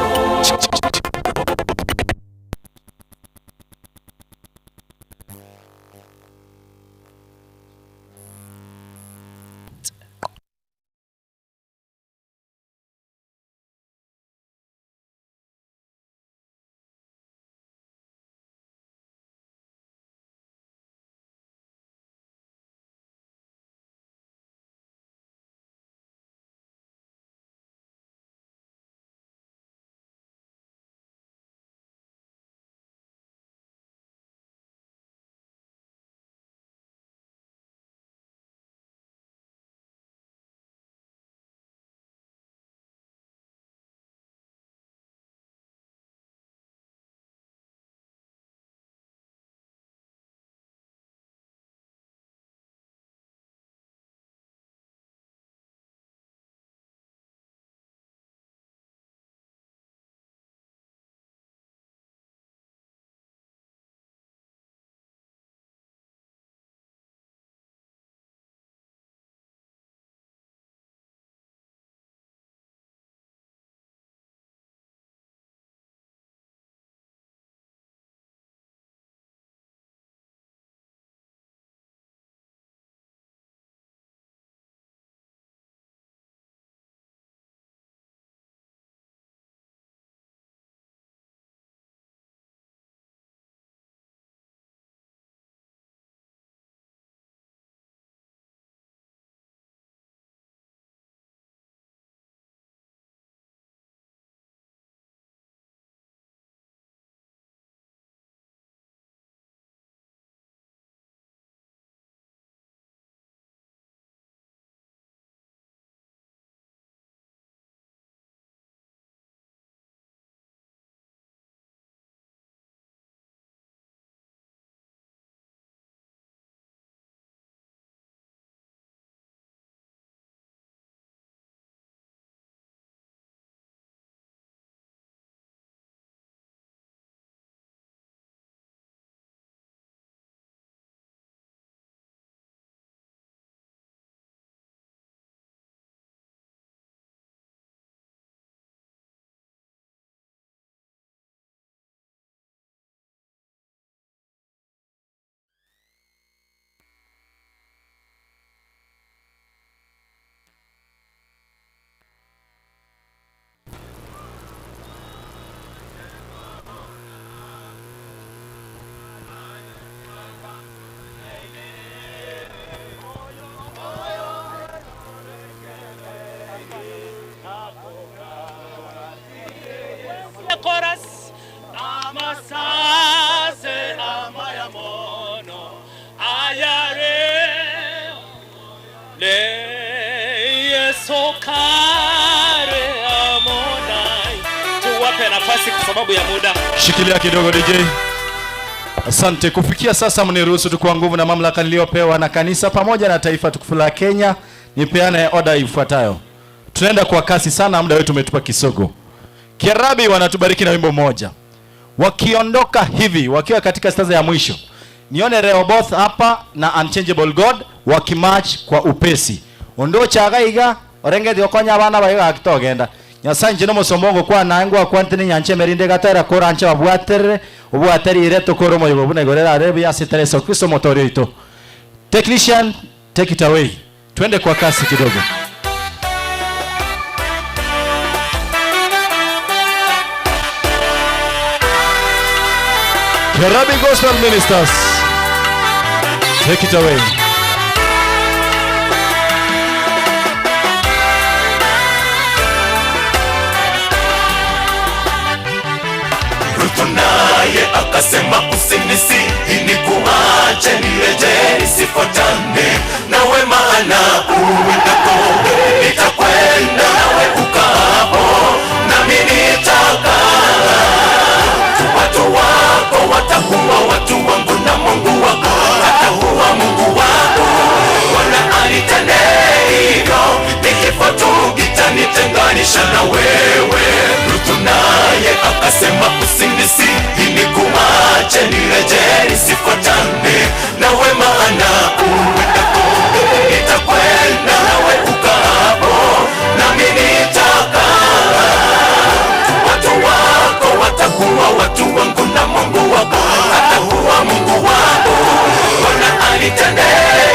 Chorus. Amasase amaya mono ayare ne Yesu kare amonai. Tuwape nafasi kwa sababu ya muda. Shikilia kidogo DJ. Asante. Kufikia sasa, mniruhusu tu kwa nguvu na mamlaka niliyopewa na kanisa pamoja na taifa tukufu la Kenya nipeane oda ifuatayo. Tunaenda kwa kasi sana, muda wetu umetupa kisogo. Kiarabi wanatubariki na wimbo mmoja. Wakiondoka hivi wakiwa katika stanza ya mwisho, nione Rehoboth hapa na Unchangeable God wakimarch kwa upesi. Ondocha agaiga orengeti okonya abana baye gakitogenda nyasaye nche nomosomo ogokwana naye ngwakwante ne nyancha emerinde egatera koranche babwaterere obwaterire tokore omoyego buna igoro erare buya ase etara Yeso Kristo omotoori oito. Technician, take it away. Twende kwa kasi kidogo. Kerabi Gospel Ministers, take it away. Ruthu naye akasema usinisihi nikuache nirejee nisifuatane nawe, maana uendako nitakwenda, nawe ukaapo nami nitakaa. Watu wako watakuwa watu wangu na Mungu wako atakuwa Mungu wako. Bwana anitende hivyo, ni kifo tu kitanitenganisha na wewe. Ruthu naye akasema usinisihi nikuache nirejee nisifuatane nawe, maana uendako nitakwenda, nawe ukaapo nami nitakaa. Watu wako watakuwa watu wangu na Mungu wako atakuwa Mungu wako. Bwana anitende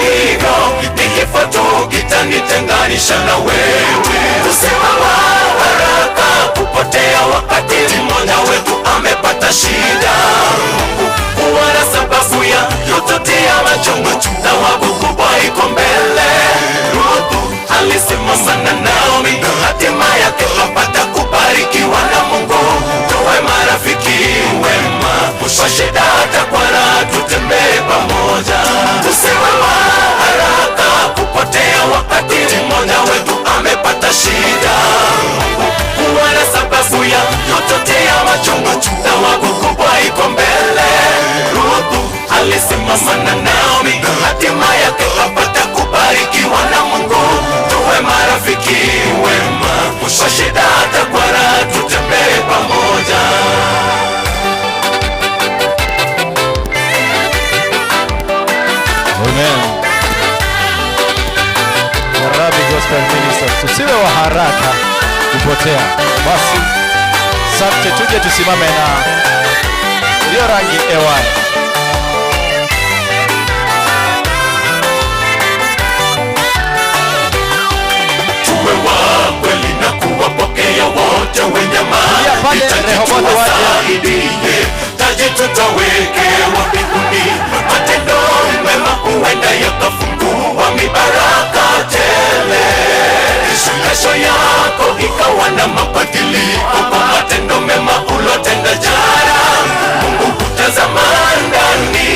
hivyo, ni kifo tu kitanitenganisha na wewe. Usiwe wa haraka kupotea wakati mmoja wetu amepata shida. Mungu huwa na sababu ya kututia machungu, thawabu kubwa iko mbele. Ruthu alisimama na Naomi, hatima yake apata kubarikiwa na Mungu. Tuwe marafiki wema, kwa shida hata kwa raha tutembee pamoja. Tusiwe wa haraka kupotea wakati mmoja wetu amepata shida. Mungu huwa na sababu ya kututia machungu, thawabu kubwa iko mbele. Ruthu alisimama na Naomi, hatima yake apata kubarikiwa na Mungu. Tuwe marafiki wema, kwa shida hata kwa raha tutembee pamoja. Amen. Kiarabi Gospel Ministers, tusiwe wa haraka kupotea. Basi sante, tuje tusimame na iliyo rangi hewani. Tuwe wa kweli na kuwapokea wote wenye pale, mahitaji, Rehoboth waje. tuwasaidie, taji tutawekewa mbinguni. Matendo mema huenda yakafungua mibaraka tele. Kesho yako ikawa na mabadiliko kwa matendo mema ulotenda jana. Mungu hutazama ndani,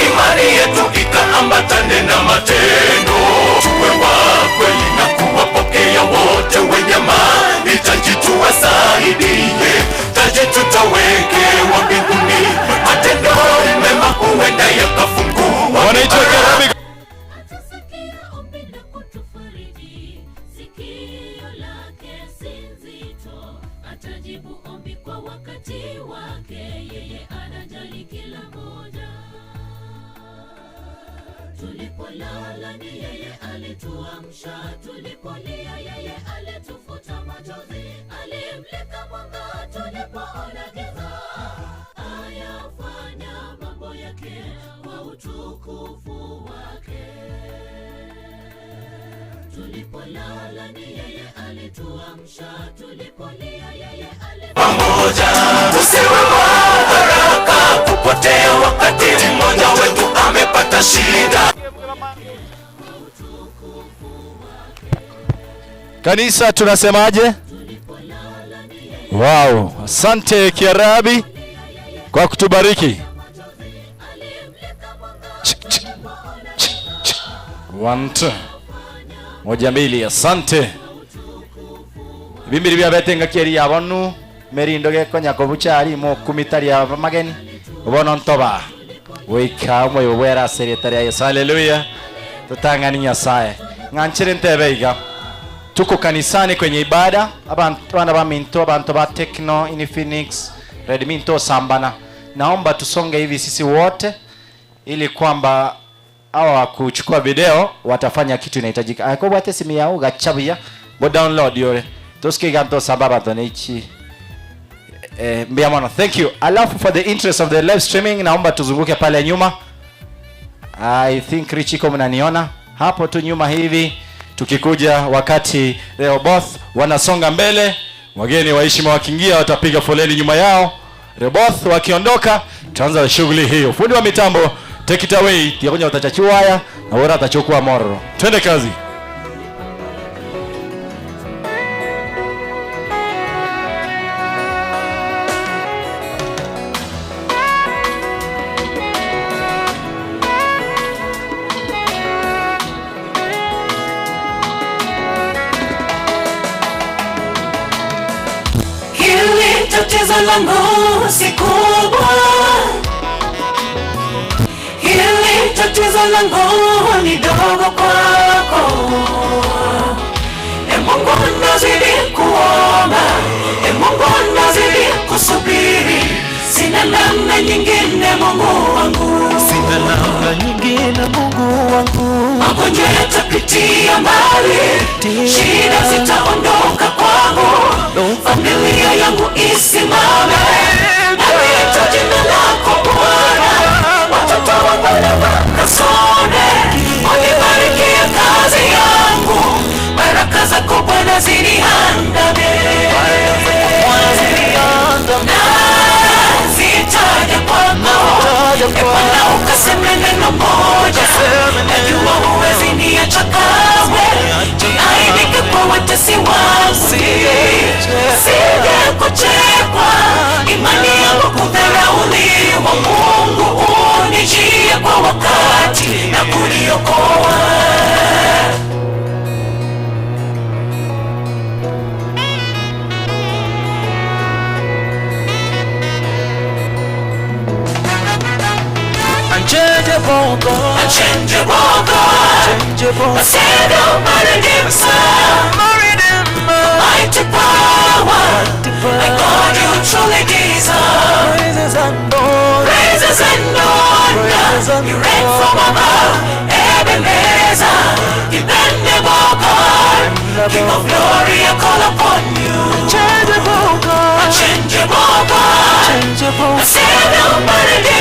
imani yetu ikaambatane na matendo. Tuwe wa kweli na kuwapokea wote wenye mahitaji, tuwasaidie, taji tutawekewa mbinguni. Matendo mema huenda yakafungua Wanaitwa Kiarabi. Sikio lake si nzito, atajibu ombi kwa wakati wake. Yeye anajali kila moja. Tulipolala ni yeye alituamsha, tulipolia yeye alitufuta machozi, alimlika mwanga tulipoona giza. Ayafanya mambo yake kwa utukufu wake. Tulipolala ni yeye alituamsha, tulipolia yeye pamoja. Usiwe wa haraka kupotea wakati mmoja wetu amepata shida. Kanisa tunasemaje? Wow, asante Kiarabi kwa kutubariki. Chik, chik, chik, chik. One, two. Moja mbili, asante. Bimbiri biabete ngaki eri yabonu merindo gekonya kobucha ari mokumitari abamageni obono ntoba goika omoyo bwera ase erieta ria Yesu. Haleluya, totang'ani Nyasaye ng'anchire ntebe iga tuko kanisani kwenye ibada abantu bana ba minto abantu ba Tecno Infinix Redmi ntosambana naomba tusonge hivi sisi wote ili kwamba hawa kuchukua video watafanya kitu inahitajika akobwate simu yao gachabuya bo download yore tosike ganto sambaba tonichi mbia mono thank you. Alafu for the interest of the live streaming naomba tuzunguke pale nyuma. I think Richiko mnaniona hapo tu nyuma hivi, tukikuja wakati Rehoboth wanasonga mbele, wageni wa heshima wakiingia watapiga foleni nyuma yao. Rehoboth wakiondoka, tutaanza shughuli hiyo. Fundi wa mitambo, take it away. Tiakunya utachachuaya na wora atachukua mororo. Twende kazi. Hili tatizo langu si kubwa, hili tatizo langu ni dogo kwako. E Mungu, nazidi kuomba, e Mungu, nazidi kusubiri, sina namna nyingine Mungu wangu, sina namna nyingine Mungu wangu. Magonjwa yatapitia mbali, shida zitaondoka kwangu, familia yangu isimame, naliita jina lako Bwana, watoto wangu na wakasome, unibarikie kazi yangu, baraka zako Bwana ziniandame, nazitaja kwako, E Bwana ukaseme neno moja, najua huwezi niacha kamwe, niaibike kwa watesi wangu, sije kuchekwa, imani yangu kudharauliwa. Mungu unijie kwa wakati na kuniokoa. Unchangeable God, Unchangeable God, unchangeable, the Savior, my Redeemer, mighty power, my God, you truly deserve praises and honor, praises and honor. You reign from above, Ebenezer, dependable God, King of glory, I call upon you. unchangeable God, Unchangeable God, unchangeable, the Savior, my Redeemer,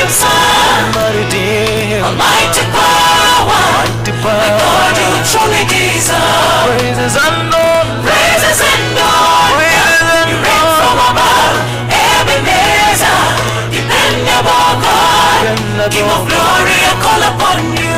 my Redeemer, Almighty power, mighty my power, God, you truly deserve praises and honor, praises and honor. praises You and reign from above, Ebenezer, dependable God, King of glory, I call upon you.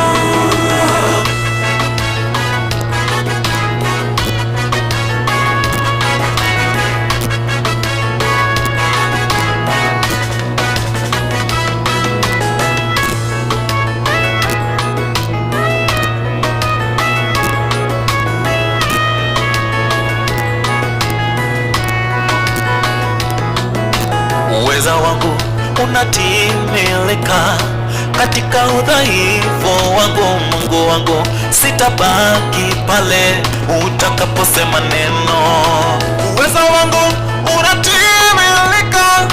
Uweza wangu unatimilika katika udhaifu wangu. Mungu wangu, sitabaki pale utakaposema neno. Uweza wangu unatimilika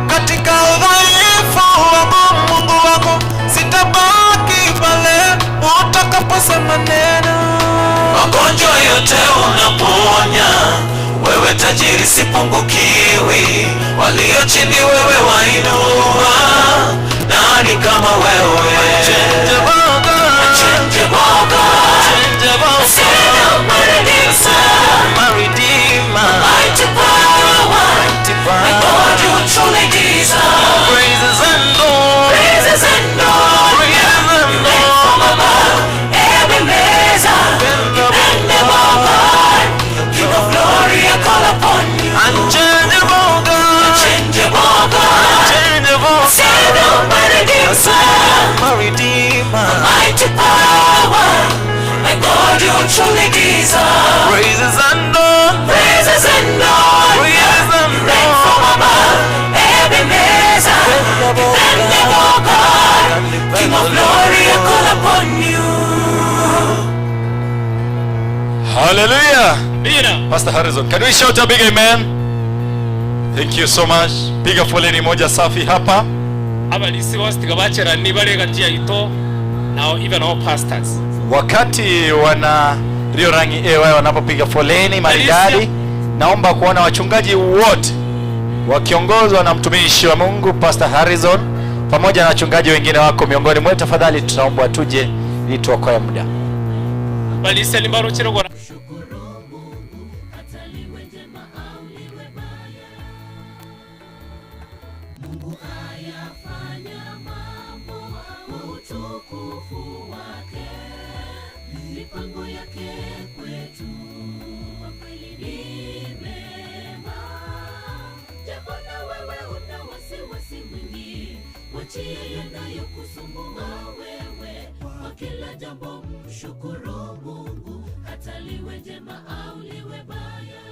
katika udhaifu wangu. Mungu wangu, sitabaki pale utakaposema neno. Magonjwa yote unaponya, wewe tajiri sipungukiwi, walio chini wewe wainua, nani kama wewe? Unchangeable God, Unchangeable God, unchangeable Savior, my Redeemer, my Redeemer, mighty power, mighty my power, God, you truly deserve praises and honor, praises and honor. praises and You reign from above, Ebenezer, dependable God, King of glory, I call upon you. Unchangeable Hallelujah. Amina. Pastor Harrison, can we shout a big amen? Thank you so much. Piga foleni moja safi hapa. Abalisi bonsi tiga bacherani bare gati yaito nao even all pastors. Wakati wana Rio Rangi AY wanapopiga foleni maridadi, naomba kuona wachungaji wote wakiongozwa na mtumishi wa Mungu Pastor Harrison pamoja na wachungaji wengine wako miongoni mwetu. Tafadhali tunaomba tuje ili tuokoe muda. Balisia nimbarochire gora Ayafanya mambo kwa utukufu wake, mipango yake kwetu kwa kweli ni mema. Japo na wewe una wasiwasi mwingi, mwachie yanayokusumbua wewe. Kwa kila jambo mshukuru Mungu, hata liwe jema au liwe baya.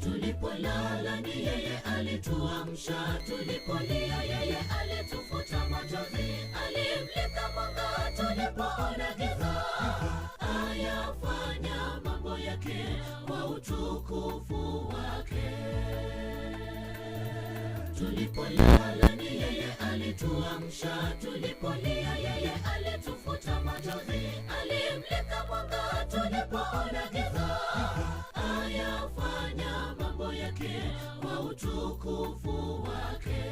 Tulipolala ni yeye alituamsha, tulipolia yeye alitufuta machozi, alimlika mwanga tulipoona giza. Ayafanya mambo yake kwa utukufu wake. Tulipolala ni yeye alituamsha, tulipolia yeye alitufuta machozi, alimlika mwanga tulipoona giza. Ayafanya mambo yake kwa utukufu wake.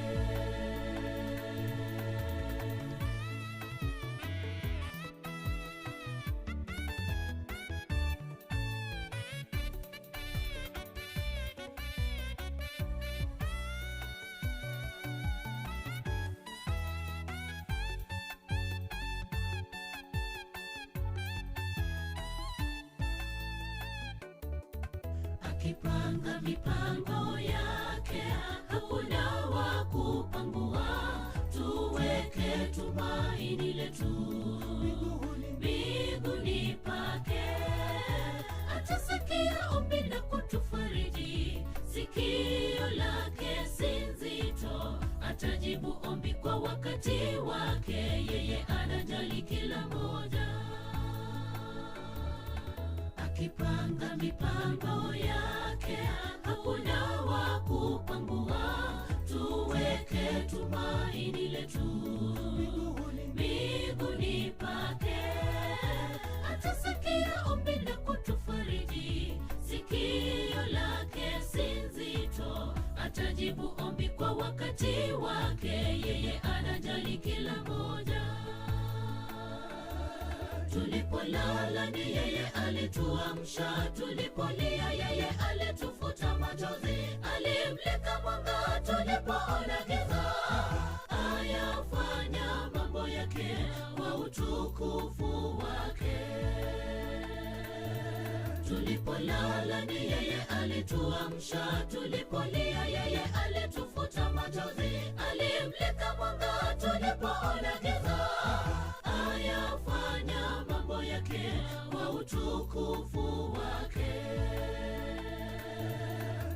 Akipanga mipango yake, hakuna wa kupangua. Tuweke tumaini letu mbinguni pake, atasikia ombi na kutufariji. Sikio lake si nzito, atajibu ombi kwa wakati wake. Yeye anajali kila moja akipanga mipango yake, hakuna wa kupangua. Tuweke tumaini letu mbinguni pake, atasikia ombi na kutufariji. Sikio lake si nzito, atajibu ombi kwa wakati wake. Yeye anajali kila moja. Tulipolala ni yeye alituamsha, tulipolia yeye alitufuta machozi, alimlika mwanga tulipoona giza. Ayafanya mambo yake kwa utukufu wake. Tulipolala ni yeye alituamsha, tulipolia yeye alitufuta machozi, alimlika mwanga tulipoona giza. Ayafanya mambo yake kwa utukufu wake.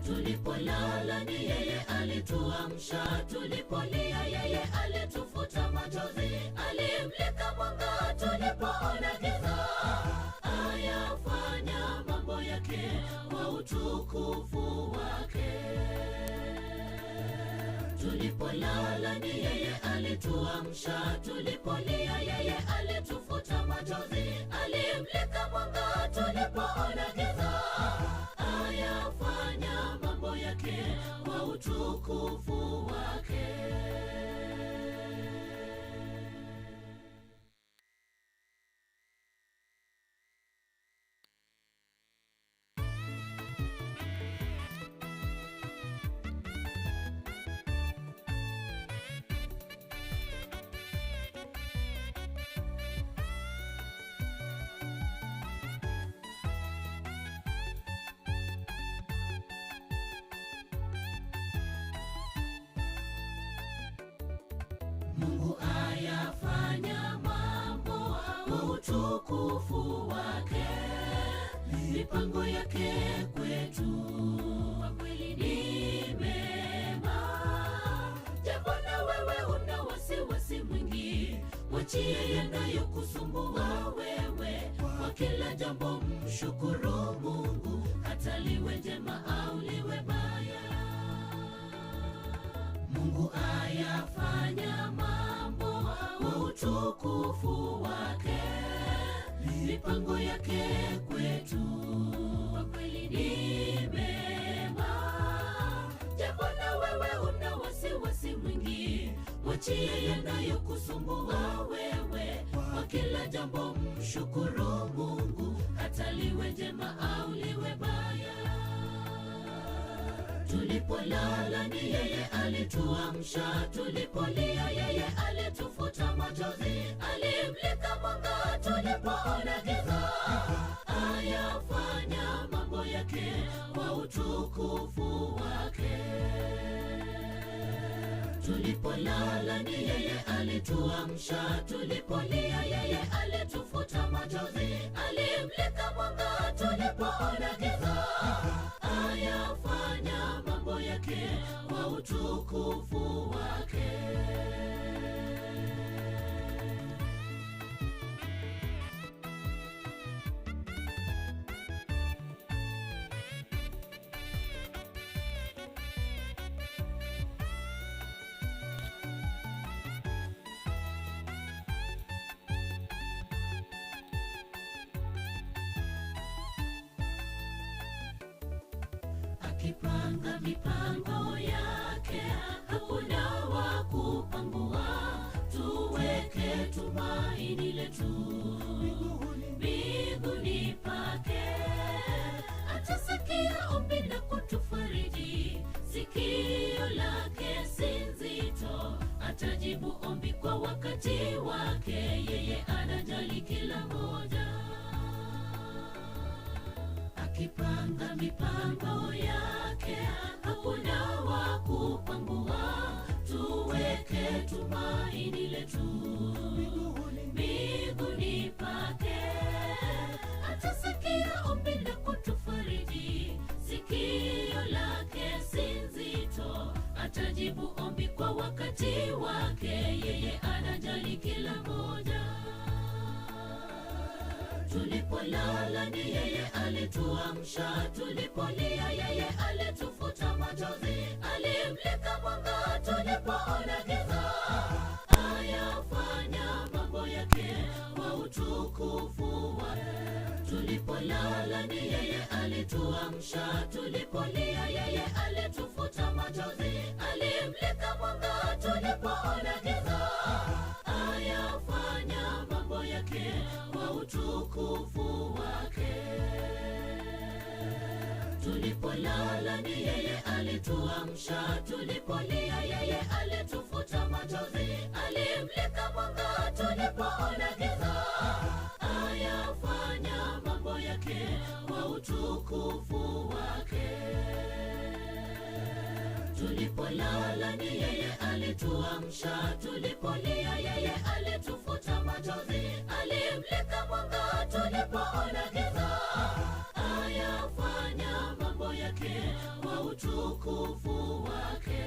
Tulipolala ni yeye alituamsha, tulipolia yeye alitufuta machozi, alimlika mwanga tulipoona giza. Ayafanya mambo yake kwa utukufu wake. Tulipolala ni yeye alituamsha, tulipolia yeye alitufuta machozi, alimlika mwanga tulipoona giza. Ayafanya mambo yake kwa utukufu wake. Mungu ayafanya mambo kwa utukufu wake, mipango yake kwetu kwa kweli ni mema. Japo na wewe una wasiwasi mwingi, mwachie yanayokusumbua wewe. Kwa kila jambo mshukuru Mungu, hata liwe jema au liwe baya. Mungu ayafanya mambo kwa utukufu wake, mipango yake kwetu kwa kweli ni mema. Japo na wewe una wasiwasi mwingi, mwachie yanayokusumbua wewe. Kwa kila jambo mshukuru Mungu, hata liwe jema au liwe baya. Tulipolala ni yeye alituamsha, tulipolia yeye alitufuta machozi, alimlika mwanga tulipoona giza. Ayafanya mambo yake kwa utukufu wake. Tulipolala ni yeye alituamsha, tulipolia yeye alitufuta machozi, alimlika mwanga tulipoona giza. Ayafanya mambo yake kwa utukufu wake. Akipanga mipango yake, hakuna wa kupangua. Tuweke tumaini letu mbinguni pake, atasikia ombi na kutufariji. Sikio lake si nzito, atajibu ombi kwa wakati wake. Yeye anajali kila moja akipanga mipango yake, hakuna wa kupangua. Tuweke tumaini letu mbinguni pake, atasikia ombi na kutufariji. Sikio lake si nzito, atajibu ombi kwa wakati wake. Yeye anajali kila moja. Tulipolala ni yeye alituamsha, tulipolia yeye alitufuta machozi, alimlika mwanga tulipoona giza. Ayafanya mambo yake kwa utukufu wake. Tulipolala ni yeye alituamsha, tulipolia yeye alitufuta machozi, alimlika mwanga tulipoona giza. Ayafanya mambo yake kwa utukufu wake. Tulipolala ni yeye alituamsha, tulipolia yeye alitufuta machozi, alimlika mwanga tulipoona giza. Ayafanya mambo yake kwa utukufu wake. Tulipolala ni yeye alituamsha, tulipolia yeye alitufuta machozi, alimlika mwanga tulipoona giza. Ayafanya mambo yake kwa utukufu wake.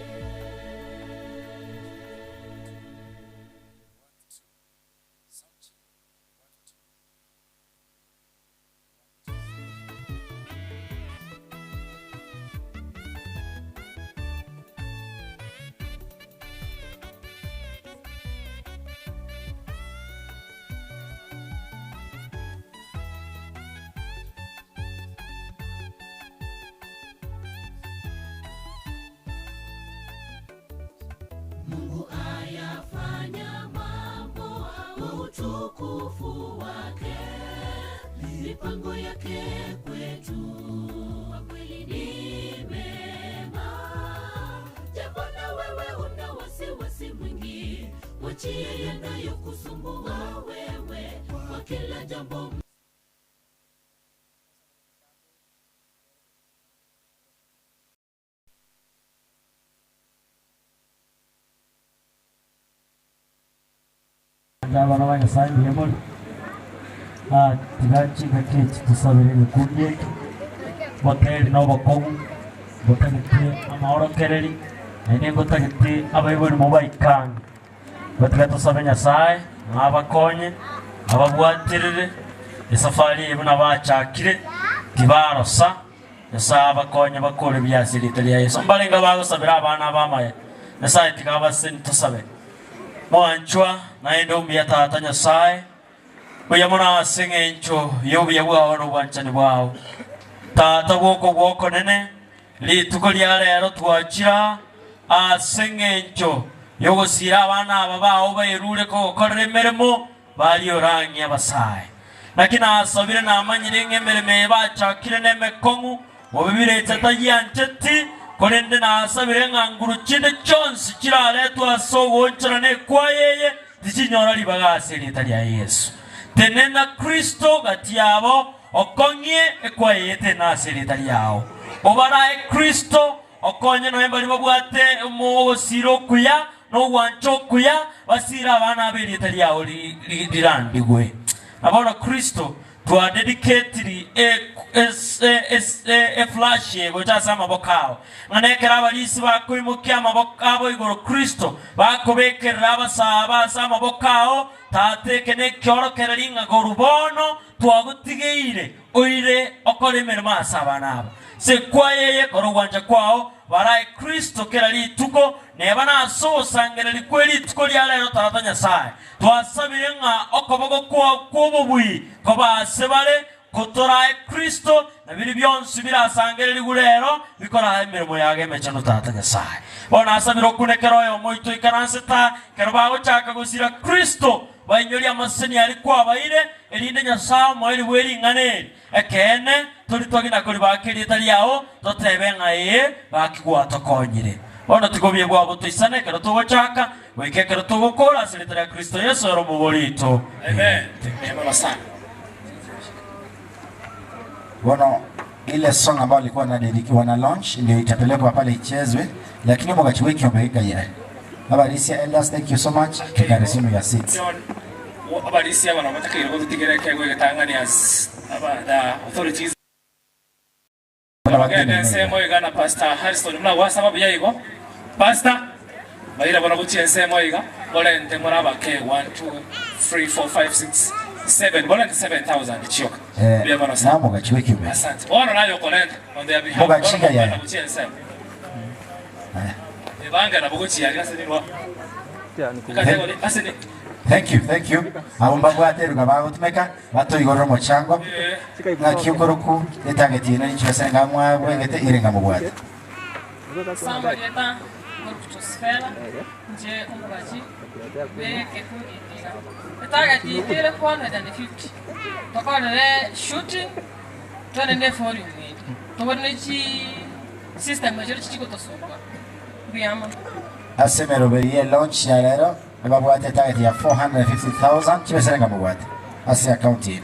Mungu ayafanya mambo kwa utukufu wake, mipango yake kwetu kwa kweli ni mema. Japo na wewe una wasiwasi mwingi, mwachie yanayokusumbua wewe, kwa kila jambo Abana ba Nyasaye mbuya muri tiga keki tusabire gikundi eki boteri na obokongu botagete amaorokereri naende ngotagete abaibori mobaikange gotiga tusabe Nyasaye abakonye ababwatirire Esafari eye buna bachakire, tibarosa, Nyasae abakonye bakore buya ase erieta ria Yeso. Mbarenge abagosabera abana aba amaya, Nyasae tiga abasesenie tosabe. Mwanchwa, naende omuya Tata Nyasae, mbuya mono ase eng'encho y'obuya bwao na obwanchani bwao. Tata bw'okogwa okonene, rituko ria rero twachira aa ase eng'encho y'ogosiira abana aba bao baerure kogokorera emeremo, Baria orang'ie abasae. Naki nasabire namanyire ng'a emeremo eye bachakire nemekong'u, bobe birecha tayiancheti, korende nasabire ng'a nguru chinde chionsi chiraretwe ase ogoonchorana ekwaya eye tichinyora ribaga ase erieta ria Yeso. Tenena Kristo gati yabo, okong'ie ekwaya eye tenena ase erieta riao. Obarae Kristo, Okonye nonya mbaria babwate ogosiira okuya na ogwancha okuya, basiire abana ab'erieta riao rirandigwe. Na bono Kristo, twadediketiri eflashi eye gocha ase amaboko ao, ng'a nekero abarisi bakoimokia amaboko abo igoro Kristo, bakobekerera abasaa ase amaboko ao, Tata, eke nekiorokererio ng'a korwa bono twagotigeire Oire okore emeremo ase abana aba. Sekwa eye kora ogwancha kwao, barae Kristo kera rituko, neba nase ogosangereria kwe rituko ria rero Tata Nyasae, twasabire ng'a okoboko kwao kw'obobui kobe ase bare, kotorae Kristo, na biria bionsi birasangererigwe rero bikorae emeremo yago emechenu Tata Nyasae. Bono nasabire okune kera oyomo oito oikaransete aa, ekero bagochaka gosira Kristo, Bainyorie amaseseni aria kwabaeire, erinde Nyasae omoerio bwe ring'ana eri, Ekeene, toritwage na koribaka erieta riao, totebe ng'a ee, gaki gwatokonyire. Bono tiga obuya bwao botoisane ekero togochaka, goika ekero togokora ase erieta ria Kristo Yeso ere Omobori oito. Amen. Mbuya sana. Bono ile song ambayo walikuwa wana launch ndio itapelekwa pale ichezwe, lakini omogachi bw'ekiombe gekaira. Abarisia elders thank you so much, you can resume your seats. John, abarisia aba nabo batakeire gototigera ekeegwa egetang'ani as aba the authorities. Bagende ensemo iga na Pastor Harrison buna gwasaba buya igo. Pastor, baira bono gochia ensemo iga, morente more abake 1, 2, 3, 4, 5, 6, 7, morente 7,000 chioka. Eh, Mbuya mono sana. namogachi bw'ekiombe. Asante. Bono naye okorenta on their behalf. Bono Mogachi iga mokogenda yaye. gochia ensemo. Ebange nabo gochia aria ase ninwa. Ekategori ase ni. Thank you, thank you. Abo mbabwate eruga bagotumeka batoigorere omochango ng'aki okoroku etarget eye nari chibesa enga mwabwegete ere enga mobwate. Samarieta Josephela nche omogachi bw'ekekundi eke iga. Etarget yaito ere 450 tokorere shooting twende ne evolume ende tobore ne chi system echio chigotosumbua. Mbuya mono. Ase emeroberi ye launch ya rero nibabwate etarget ya 450,000 chibesa enga mobwate ase account eye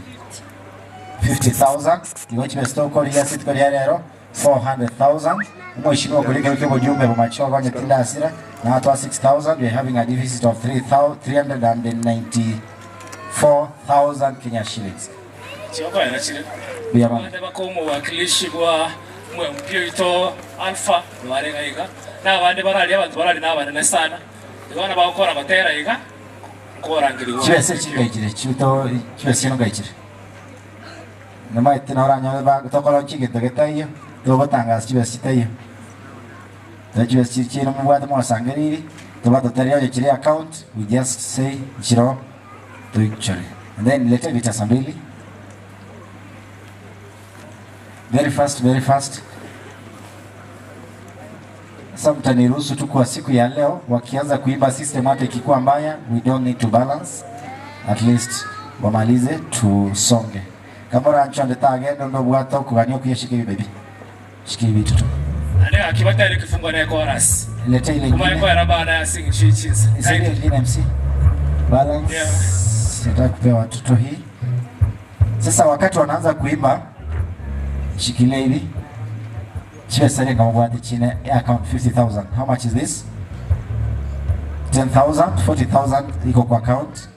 50,000 igo chibesa tokorigia ase rituko ria rero 400,000 Omweshimiwa okoria ekero ki'obojumbe bomache ogonye tindasira natoa 6,000 we are having a deficit of 394,000 Kenya shillings. Chiokoera chire. Mbuya mono. Abande baka omowakilishi bwa omwempi oito Alpha nobare iga iga, na abande barari abanto barari nabanene sana, igo bono bagokora gotera iga nkorangerigwa. Chibesa echi ngaichire chito chibesa chiano ngaichire Nomaete noranyore ba tokorochia egento getaiyo, togotangasa chibesa chitaiyo. Tari chibesa chiri chiaino mobwate mwasangereiri, tobatotereria onye chire account, we just say nchiroo toichore. And then leta ebitasa mbili. Very fast, very fast. Sasa mtaniruhusu tu kwa siku ya leo, wakianza kuimba system hata ikikuwa mbaya, we don't need to balance. At least wamalize tusonge. Kama oranchonde tagenda onde obwate okogania okuya shika ebi baby. Shika ebi bitutu. Naende gaki batere kifungo ne chorus. Leta ile Omanye ingine. koera baada ya sing chinsa. Nisaidie ingine MC. Balance. Nataka kupea watoto hii. Sasa wakati wanaanza kuimba, shikilia hivi. Chibesa nga mubwate chine account 50,000. How much is this? 10,000, 40,000 iko kwa account.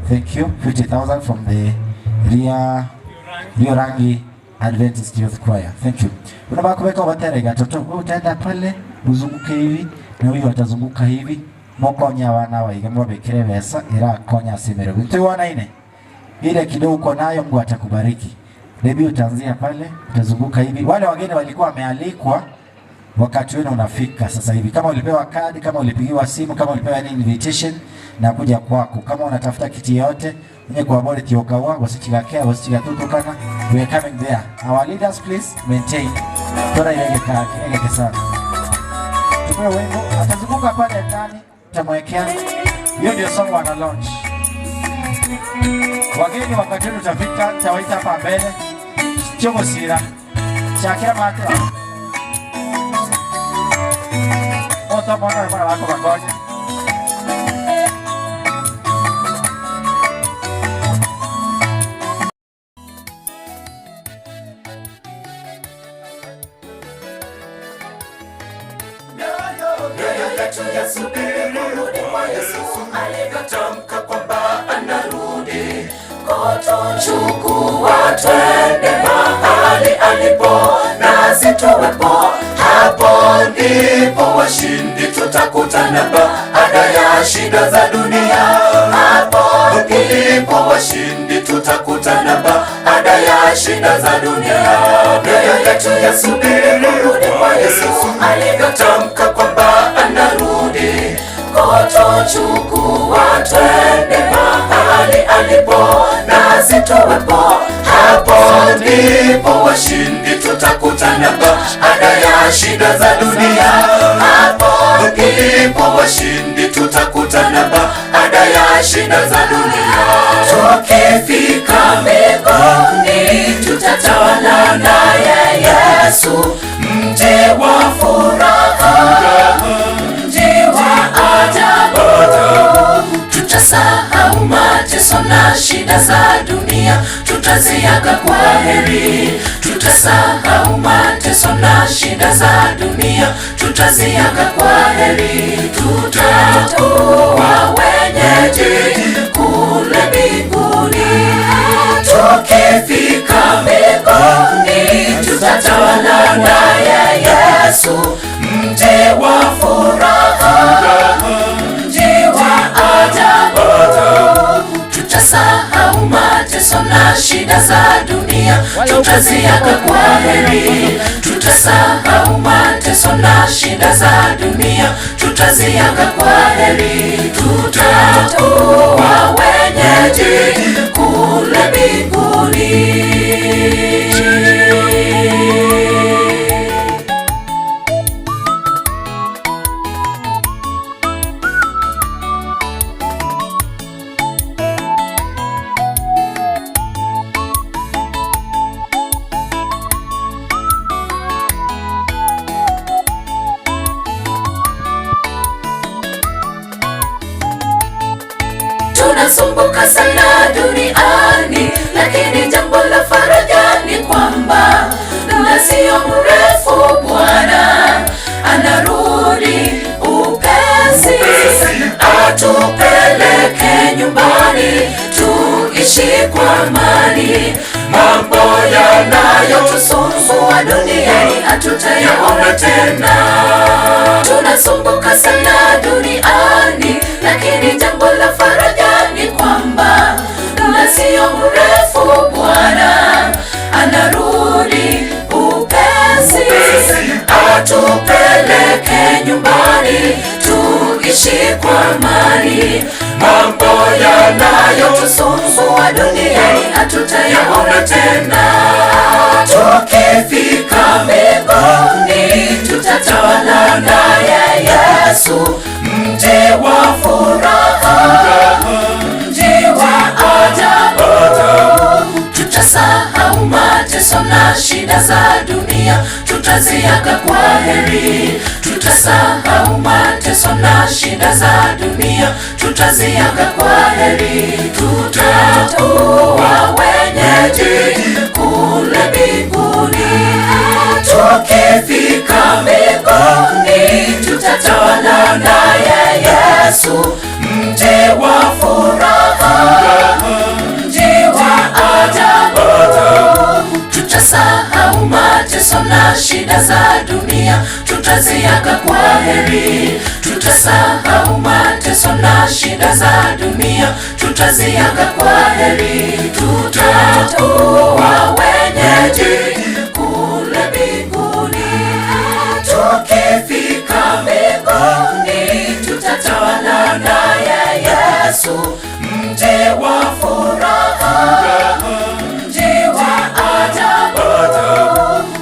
Thank you. 50,000 from the Ria Rio Rangi Adventist Youth Choir. Thank you. Unabaka kuweka obatera gatoto. Wewe utaenda pale uzunguke hivi na huyu atazunguka hivi. Mokonya abana baiga mubabekere besa irakonya ase emerego. Ntoigwana ine. Ile kidogo uko nayo Mungu atakubariki. Debi utaanzia pale, utazunguka hivi. Wale wageni walikuwa wamealikwa, wakati wenu unafika sasa hivi. Kama ulipewa kadi, kama ulipigiwa simu, kama ulipewa any invitation na kuja kwako. Kama unatafuta kiti yote, unye kwa bodi tiokawa, wasichigakea, wasichigatutukana. We are coming there. Our leaders please maintain. Tora ilege kake, eleke sana. Tupewe wimbo, atazunguka pale ndani, tutamwekea. Hiyo ndio song wana launch. Wageni wakati wenu utafika, tawaita hapa mbele. Chogosira. Chakira matira. Oto mwana mwana wako bakonye. Mioyo yetu yasubiri kurudi kwa Yesu alivyotamka kwamba anarudi kutuchukua twende mahali alipo nasi tuwepo. Hapo ndipo washindi tutakutana baada ya shida za dunia. Hapo ndipo washindi tutakutana baada ya shida za dunia. Mioyo yetu yasubiri kurudi kwa Yesu alivyotamka kwamba anarudi kutuchukua twende mahali alipo nasi tuwepo. Hapo ndipo washindi tutakutana baada ya shida za dunia. Hapo ndipo washindi tutakutana baada ya shida za dunia. Tukifika mbinguni tutatawala naye Yesu, mji wa furaha, mji wa ajabu. Tutasahau mateso na shida za dunia, tutaziaga kwa heri. Tutasahau mateso na shida za dunia, tutaziaga kwa heri. Tutakuwa wenyeji kule mbinguni, tukifika mbinguni tutatawala naye Yesu, mji wa furaha, mji wa ajabu. Tutasahau mateso na shida za dunia, tutaziaga kwa heri. Tutasahau mateso na shida za dunia, tutaziaga kwa heri. Tutakuwa wenyeji kule mbinguni. Tunasumbuka sana duniani, lakini jambo la faraja ni kwamba muda sio mrefu Bwana anarudi upesi, atupeleke nyumbani tuishi kwa amani. Mambo yanayotusumbua duniani hatutayaona tena. Tunasumbuka sana duniani, lakini jambo la faraja ni kwamba muda sio mrefu Bwana anarudi upesi, atupeleke nyumbani tuishi kwa amani. Mambo yanayotusumbua duniani hatutayaona tena. Tukifika mbinguni tutatawala naye Yesu, mji wa furaha, mji wa ajabu. Tutasahau mateso na shida za dunia, tutaziaga kwa heri. Tutasahau mateso na shida za dunia, tutaziaga kwa heri. Tutakuwa wenyeji kule mbinguni, tukifika mbinguni tutatawala naye Yesu, mji wa furaha, mji wa ajabu. Tutasahau mateso na shida za dunia, tuta tutaziaga kwa heri. Tutasahau mateso na shida za dunia, tutaziaga kwa heri. Tutakuwa wenyeji kule mbinguni, tukifika mbinguni tutatawala naye Yesu, mji wa furaha, mji wa ajabu.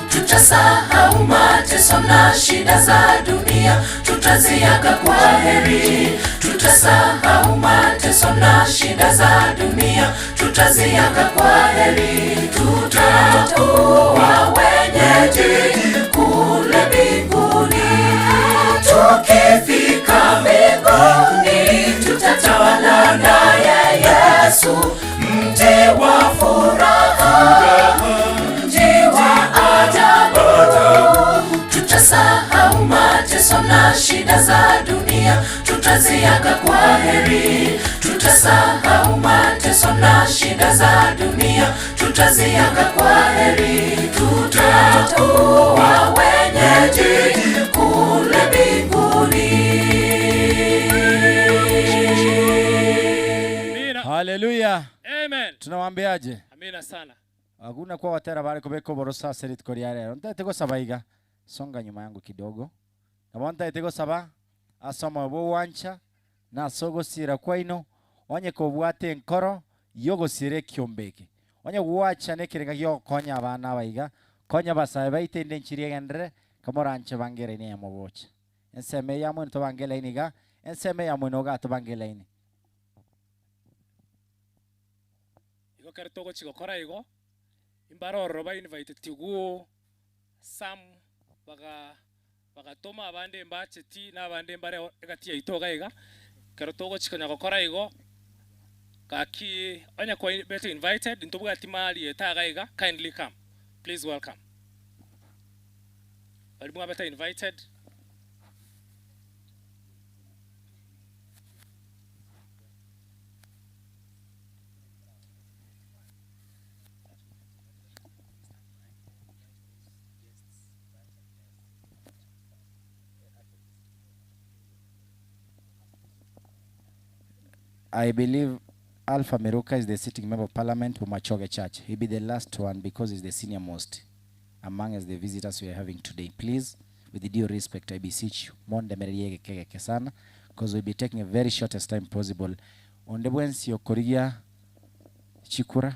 Tutasahau mateso na shida za dunia, tutaziaga kwa heri. Tutasahau mateso na shida za dunia, tutaziaga kwa heri. Tutakuwa wenyeji kule mbinguni, tukifika mbinguni tutatawala naye Yesu, mji wa furaha, mji wa ajabu. Tutasahau mateso na shida za dunia, tutaziaga kwa heri. Tutasahau mateso na shida za dunia, tutaziaga kwa heri. Tutakuwa wenyeji kule mbinguni. Haleluya. Amen. Tunawaambiaje? Amina sana. Hakuna kwa watera bari kubeka oboroso ase rituko ria rero. Ntaete gosaba iga. Songa nyuma yangu kidogo. Nabo ntaete gosaba ase omoyo bwa ogwancha na ase ogosira kwaino onye kobwate enkoro yogosira ekiombe eke. Onye gwacha na ekerenga gia ogokonya abana aba iga, konya abasae baito ende enchiri egenderere, kamoranche bange elaini eyemo gocha. Ensemo eye ya mweno tobange elaini iga, ensemo eye ya mweno iga tobange elaini. Igo ekero togochia gokora igo, imbare ororo ba invitetigwe some baga bagatoma abande mbacheti na abande mbare egati yaito iga iga, ekero togochia konya gokora igo, gaki onye kwa bete invited ntobwati marieta iga iga, kindly come, please welcome. Baria mwabete invited. I believe Alpha Miruka is the sitting member of parliament for Machoge Church. He'll be the last one because he's the senior most among us the visitors we are having today. Please, with due respect, I beseech you, monde mereriege kegeke sana because we'll be taking a very shortest time possible. Onde bwensi okorigia chikura,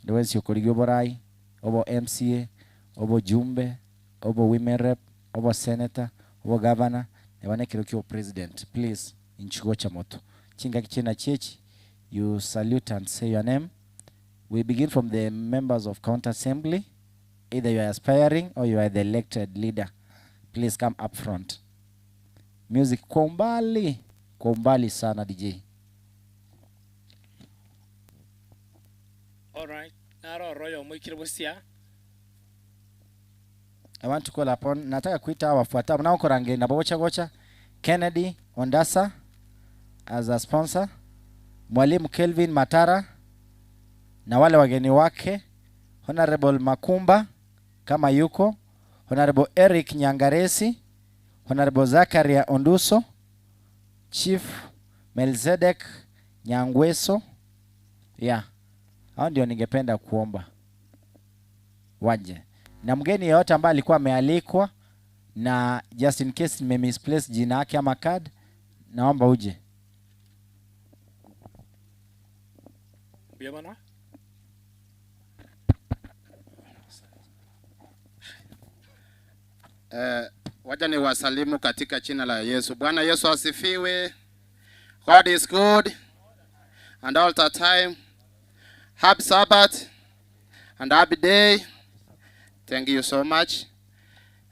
onde bwensi okorigia oborai, obo MCA, obo jumbe, obo women rep, obo senator, obo governor, neba nekero kia president. Please, inchigo cha moto. Chingaki chena chechi, you salute and say your name. We begin from the members of county assembly. Either you are aspiring or you are the elected leader. Please come up front. Music kwa umbali, kwa umbali sana DJ. All right. Naro royo mwikire busia. I want to call upon, nataka kuita hawa wafuatao nao korange na bocha gocha. Kennedy Ondasa as a sponsor, Mwalimu Kelvin Matara na wale wageni wake, Honorable Makumba kama yuko, Honorable Eric Nyangaresi, Honorable Zakaria Onduso, Chief Melzedek Nyangweso. Yeah. Hao ndio ningependa kuomba waje. Na mgeni yeyote ambaye alikuwa amealikwa na just in case nime misplace jina yake ama card, naomba uje. Mbia bana. Wacha ni wasalimu katika jina la Yesu. Bwana Yesu asifiwe. God is good and all the time. Happy Sabbath and happy day. Thank you so much.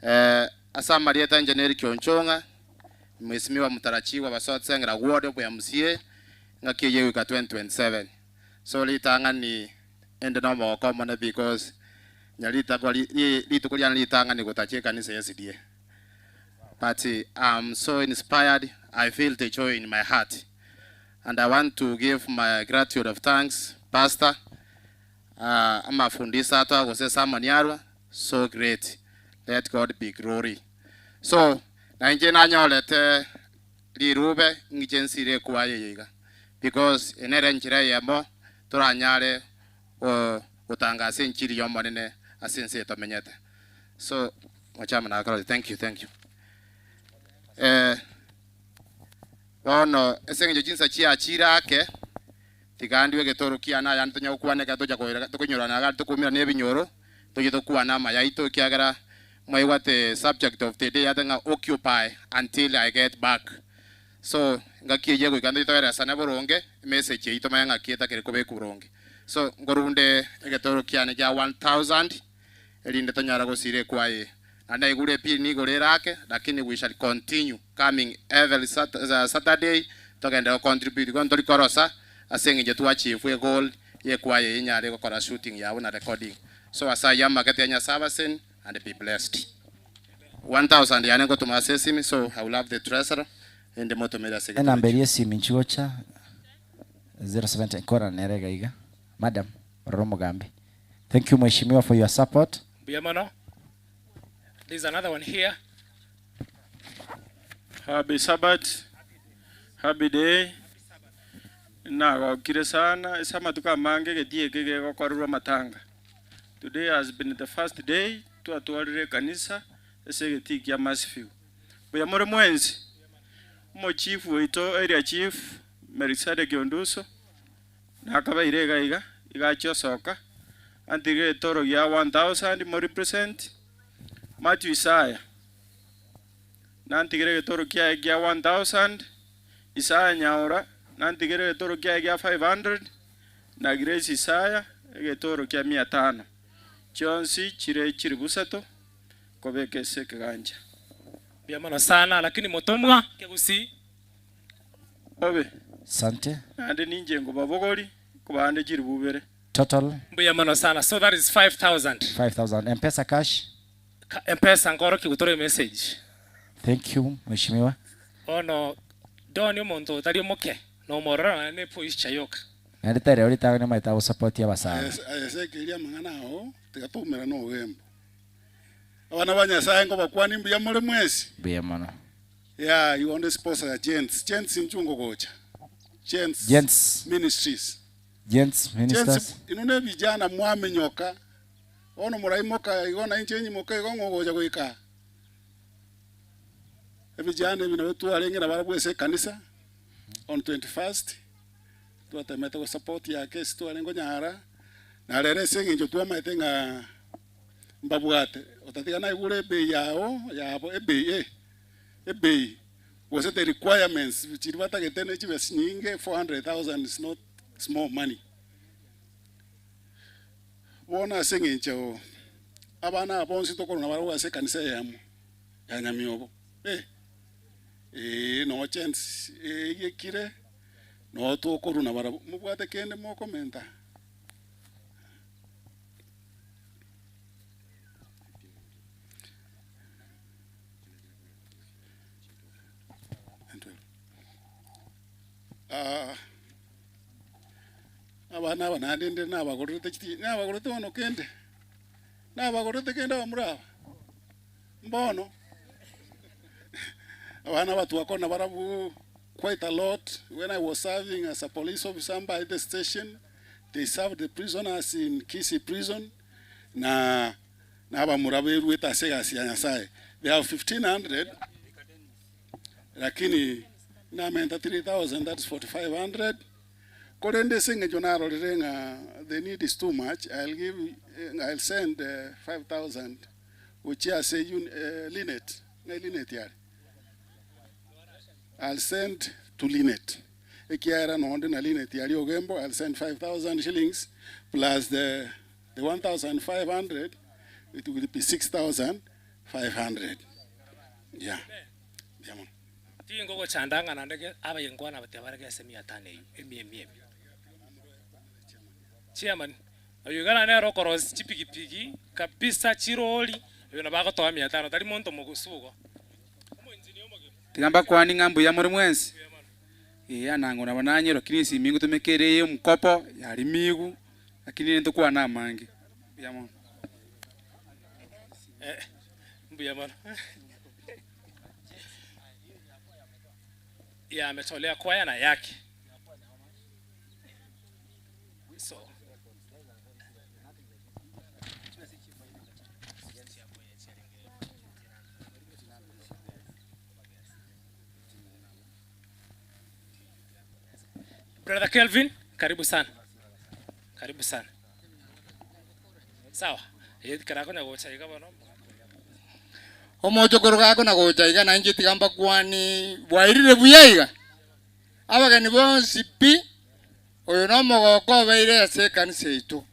Asa Marieta Engineer Kionchonga, Mheshimiwa mtarajiwa wa South Sengera Ward of MCA ngakiye wika 2027. So litanga ni ende no moko mone because nyalita kwa lituko lya litanga ni gutachie kanisa ya SDA. But I'm so inspired. I feel the joy in my heart. And I want to give my gratitude of thanks, Pastor. Amafundisa atwa gose Simon Yarwa, so great. Let God be glory. So nainche nanyorete rirube ng'iche nsire ekwaya eye iga because eye nere enchera eyemo toranyare gotangasa enchiri y'Omonene ase ense eye tomenyete. So mochama nakorora thank you thank you. Eh, bono ase eng'encho chinsa chiachire ake, tiga ndue egetoro kiane ayande tonya gokwana ekero tocha koira tokonyorana iga tokoumera na ebinyoro, toche tokwane amaya aito ekiagera mwaigwa the subject of the day yate ng'a occupy until I get back. So engaki eyio egoika ntoche toeresane boronge, emessage eyio tomanye ng'aki etakire kobekwa boronge. So nkorunde egetoro kiane kia 1000 erinde tonyare gosira ekwaya eye. Naende naigure epili nigo ere ake, lakini we shall continue coming every Saturday togende go contribute igo ntori korosa ase eng'encho twa achieve egoal ye ekwaya eye enyare gokora shooting yabo na recording. So ase ayio amagete ya Nyasae abaseni and be blessed. 1000 yane ngotoma ase esimi so I will have the treasurer rende motomere ase egetoro Enamba eria esimi nchigocha 070 nkora nere iga iga madam ororo omogambi thank you mheshimiwa for your support. Mbuya mono. There's another one here. Happy Sabbath, happy day. Nagokire sana ase amatuko amange egetii eke gegokorerwa amatanga. Today has been the first day twatwarire ekanisa ase egetii kia Marsfield. Mbuya more mwensi? Omochief oito area chief Melkisedek Onduso nakabeire iga iga, iga achia osoka, antigere etoro gia 1000 mo represent Mathew Isaya nantigere egetoro kiaye kia 1000, Isaya Nyaora nantigere egetoro kiaye gia 500, na Grace Isaya egetoro kia mia tano. Chionsi chire chilifu isato kobeka ase ekegancha. Mbuya mono sana lakini motomwa kegusii. Obe. Sante. Naende ninche nkobabogori, nkobande chilifu ibere. Total. Mbuya mono sana so that is 5000. 5000 Mpesa cash. Mpesa nkorokia gotore emessage. Thank you mheshimiwa. Bono Don omonto otari omoke nomorora nonya ne posture yoka. Naende tari ore ritang'ani omanyete agosapotia abasae. Aye Ezekieli amang'ana ao tiga toumerane ogembo. Abana ba Nyasaye nkobakwania mbuya more mwensi? Mbuya mono. Yeah, you only sponsor ya Gents. Gents inchuo ngogocha. Gents, Gents. Ministries. Gents Ministers. Gents, inwe ne vijana mwaminyoka. Bono moraimoka igo na inche nyimoke igo ngogocha goika aa. Ebijana ebi nabo twarenge nabarabwo ase ekanisa on 21st twatemete go support yake ase twarenge konyara na rero ase eng'encho twamaete ng'a mbabwate otatiga naigure ebei yao yabo ebei eh ebei gose the requirements chiria batagete ne chibesa chinyinge 400,000 is not small money. Bono ase eng'encho abana aba bonsi tokorwa nabarabwo ase ekanisa eyemo ya Nyamiobo, eh, ee noo chance eyekire, noo tokorwa nabarabwo. Mobwate kende mokomenta? Ah. Abana aba naende inde nabagorerete chiti, nabagorerete bono kende, nabagorerete kende abamura aba, mbono. Abana aba twakora nabarabwo quite a lot, when I was serving as a police officer by the station, they served the prisoners in Kisii prison, na na abamura beruete ase egasi ya Nyasaye. They have 1500 lakini namenta 3000 that's 4500. Korende ase engencho narorire ng'a the need is too much, I'll give, I'll send 5000 gochia ase Linet, ng'ai Linet are? I'll send to Linet, ekiagera nonde na Linet aria Ogembo, I'll send 5000 shillings plus the, the 1500, it will be 6500. Yeah. Mbuya mono. Tingogochanda ng'a naende ge abayenkwana batia bare gese mia tano eyio, emia emia emia. Chairman, oyo iga naende nere okorosia chipigipigi kabisa chirori, oyo nabo agotoa mia tano, tari monto mogusu igo. Omoengineer omogima. Tiga mbakwanie ng'a mbuya more mwensi, ee anango nabo nanyerwa lakini esimi ngotumeka ere eye omokopo yarimigu, lakini rende ntokwane amange, mbuya mono. Mbuya mono. Ya ametolea kwaya na yake. So Brother Kelvin, karibu sana. Karibu sana. Sawa. Eh, kerakonya gocha iga bono. Omochokoro gakona gocha iga na inche tiga mbakwani bwairire buya iga. Abageni bonsi pi, oyo nomogoko obeire ase ekanisa yaito.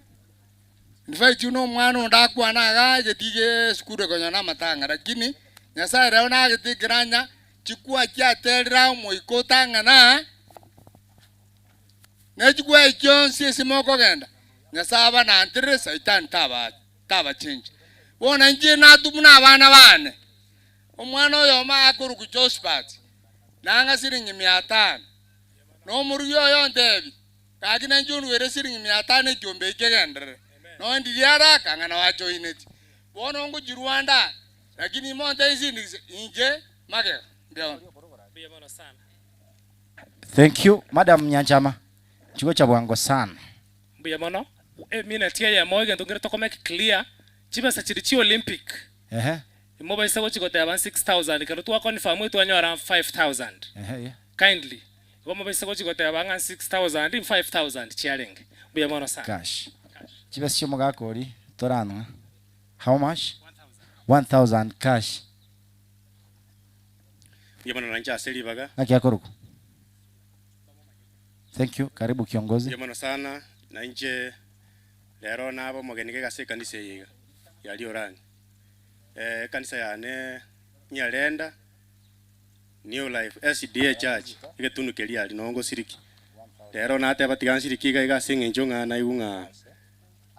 In fact buna omwana onde akwana igaa egetii gie esukuru ekonyora na amatanga lakini Nyasaye rero nagete ekeranya chikwa chiaterire aa omoika otang'ana aa, ne chikwa echi chionsi ase mokogenda, Nyasaye abananterere saitani taba tabachencha. Bono inche natwe buna abana bane, omwana oyomo akorokwa Josphat, nang'a siringi mia tano, na omorugi oye ontebia, Gaki nainche onduere siringi mia tano ekiombe eke kegenderere, nonya ndiria araka ng'a nabachoineti. Bono ngochia Rwanda, lakini imontebie nsindikise inche magega. Mbuya mono. Thank you madam Nyanchama chigocha bwango sana. Mbuya mono. Emineti eyemo egento nkere toko make clear, chibesa chiria chia Olympic, Ehe. imobaise gochia goteba 6000 ekero twa confirm twanyora 5000. Ehe, yeah. Kindly, igo mobaise gochia goteba ng'a 6000, 5000 chiarenge. Mbuya mono sana. Cash. Chibesa chia omogaka oria toranwa how much? 1000 cash. Mbuya mono nainche ase ribaga. Naki akorokwa? Thank you. Karibu kiongozi. Mbuya mono sana nainche rero nabe omogeni gega ase ekanisa eye iga ya Riorani. Ekanisa yane Nyarenda New Life SDA Church egetunu keria aria noo ngosiriki. Rero nateba tiga nsiriki iga iga ase eng'encho ng'a naigwe ng'a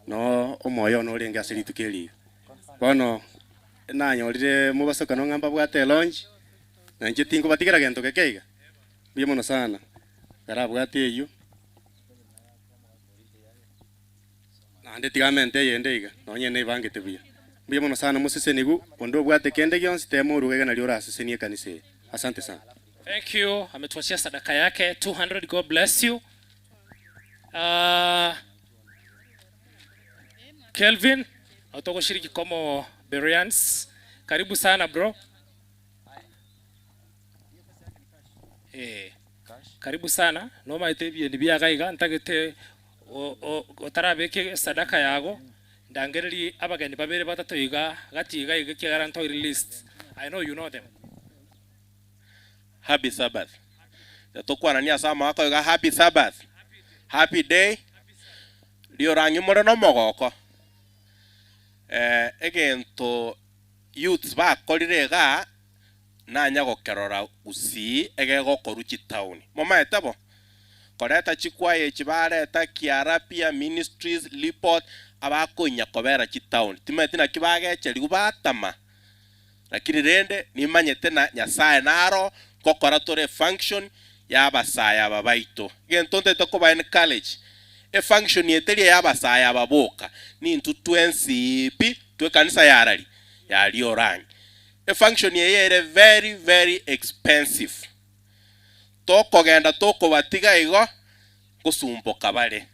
noo omoyo one orenge ase rituko eri iga. Bono nanyorire mobasokano ng'a mbabwate elonji, na inche tinkobatigera gento geke iga. Mbuya mono sana, karabwate eyio. Naende tiga amente eyende iga, nonye nebangete buya. Mbuya mono sana mosesenigwe, onde obwate kende gionsi tema oruge iga nario orasesenie ekanisa eye. Asante sana. Thank you. Ametuachia sadaka yake 200. God bless you. Uh, Kelvin, otogoshiriki komo Bereans. Karibu sana bro. Eh, karibu sana. Nomaete ebiendi biaga iga ntagete otarabeke esadaka yago ndangererie abageni babere batato iga gati iga iga ekiagera ntoire list. I know you know them. Happy Sabbath. Tokwanania ase amagoko iga happy Sabbath. Happy day. Riorang'i more nomogoko. Eh, egento youths bakorire igaa nanya gokerora gusii egegokorwa chitaoni. Momaete bo? Koreta chikwaya echi bareta Kiarapia Ministries, Lipot, abakoinya kobera chitaoni. Timanyeti naki bagecherigwa batama. Lakini rende nimanyete na Nyasaye naro ngokora tore efunction ya abasae aba baito. Egento ntagete koba encourage, efunction eye teri eya abasae aba boka, nintwe twensi pi twekanisa yarari? Ya Riorangi. Efunction eye ere very very expensive. Tokogenda tokobatiga igo, ngosumboka bare.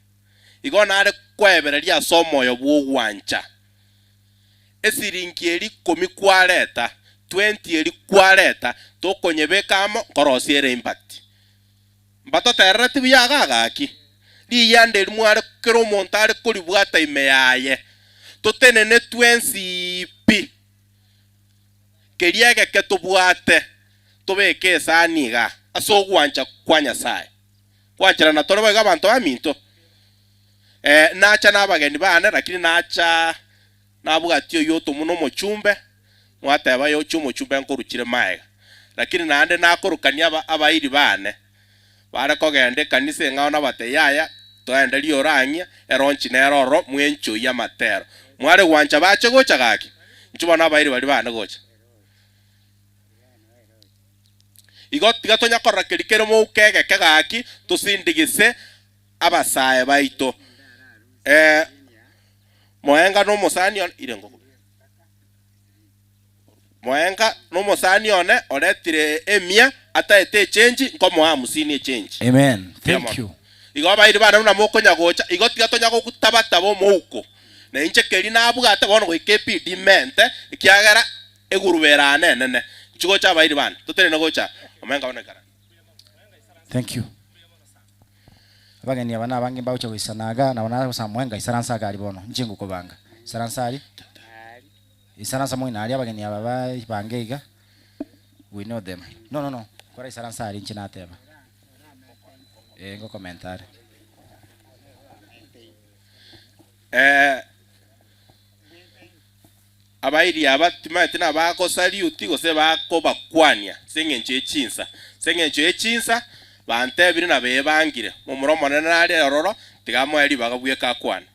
Igo nare koebereria ase omoyo bw'ogwancha. Esiringi eria ikomi kwareta, twenty eria kwareta, tokonyebeka amo, nkorosia ere impact. Mbatoterereti buya iga gaki? Riyanda eri mware kera omonto are koribwata ime yaye, totenene twensi pi, keria egeke tobwate, tobeke esani igaa, ase ogwancha kwa Nyasaye. Gwancherana tore boigo abanto baminto? Eh, nacha nabageni bane, lakini nacha nabwatia oyio otomwa nomochumbe, mwateba aye ochie omochumbe nkoruchire maega. Lakini naende nakorokania aba abairi bane, bare kogenda ekanisa eng'ao nabatebia yaya, toende riorang'ia, eronchi nere ororo, mwenchoyie amatero. Mware gwancha bache gocha gaki? Inchuo bono abairi baria bane gocha. Igo tiga tonya korora keria kere mouko egeke gaki, tosindigise abasae baito. Eh, moenga nomosani one, ire ngoko. Moenga nomosani one oretire emia ataete echenji nkomoa hamsini echenji. Amen. Mbuya Thank mono. you. Igo abairi bane buna mokonya gocha, igo tiga tonya gotaba-taba omouko. Na inche keria nabwate bono goika ebidi mente, ekiagera egurube ere aane enene. Inchuo gocha abairi bane, totenene gocha omenka bono ekara. Thank you. Abageni aba nabange mbagocha goisana iga, nabo nagosa mwenga isaransa iga aria bono, inche ngokobanga. Isaransa aria, isaransa moino aria abageni aba babange iga, we know them. No no no, kora isaransa aria inche nateba. Eh ngokomenta are. Eh, abairi aba timanyeti nabagosaliuti gose bakobakwania ase eng'encho ye chinsa. Ase eng'encho ye chinsa, bantebire na bebangire, momura omonene nare ororo, tiga amoe ribaga bweka akwane.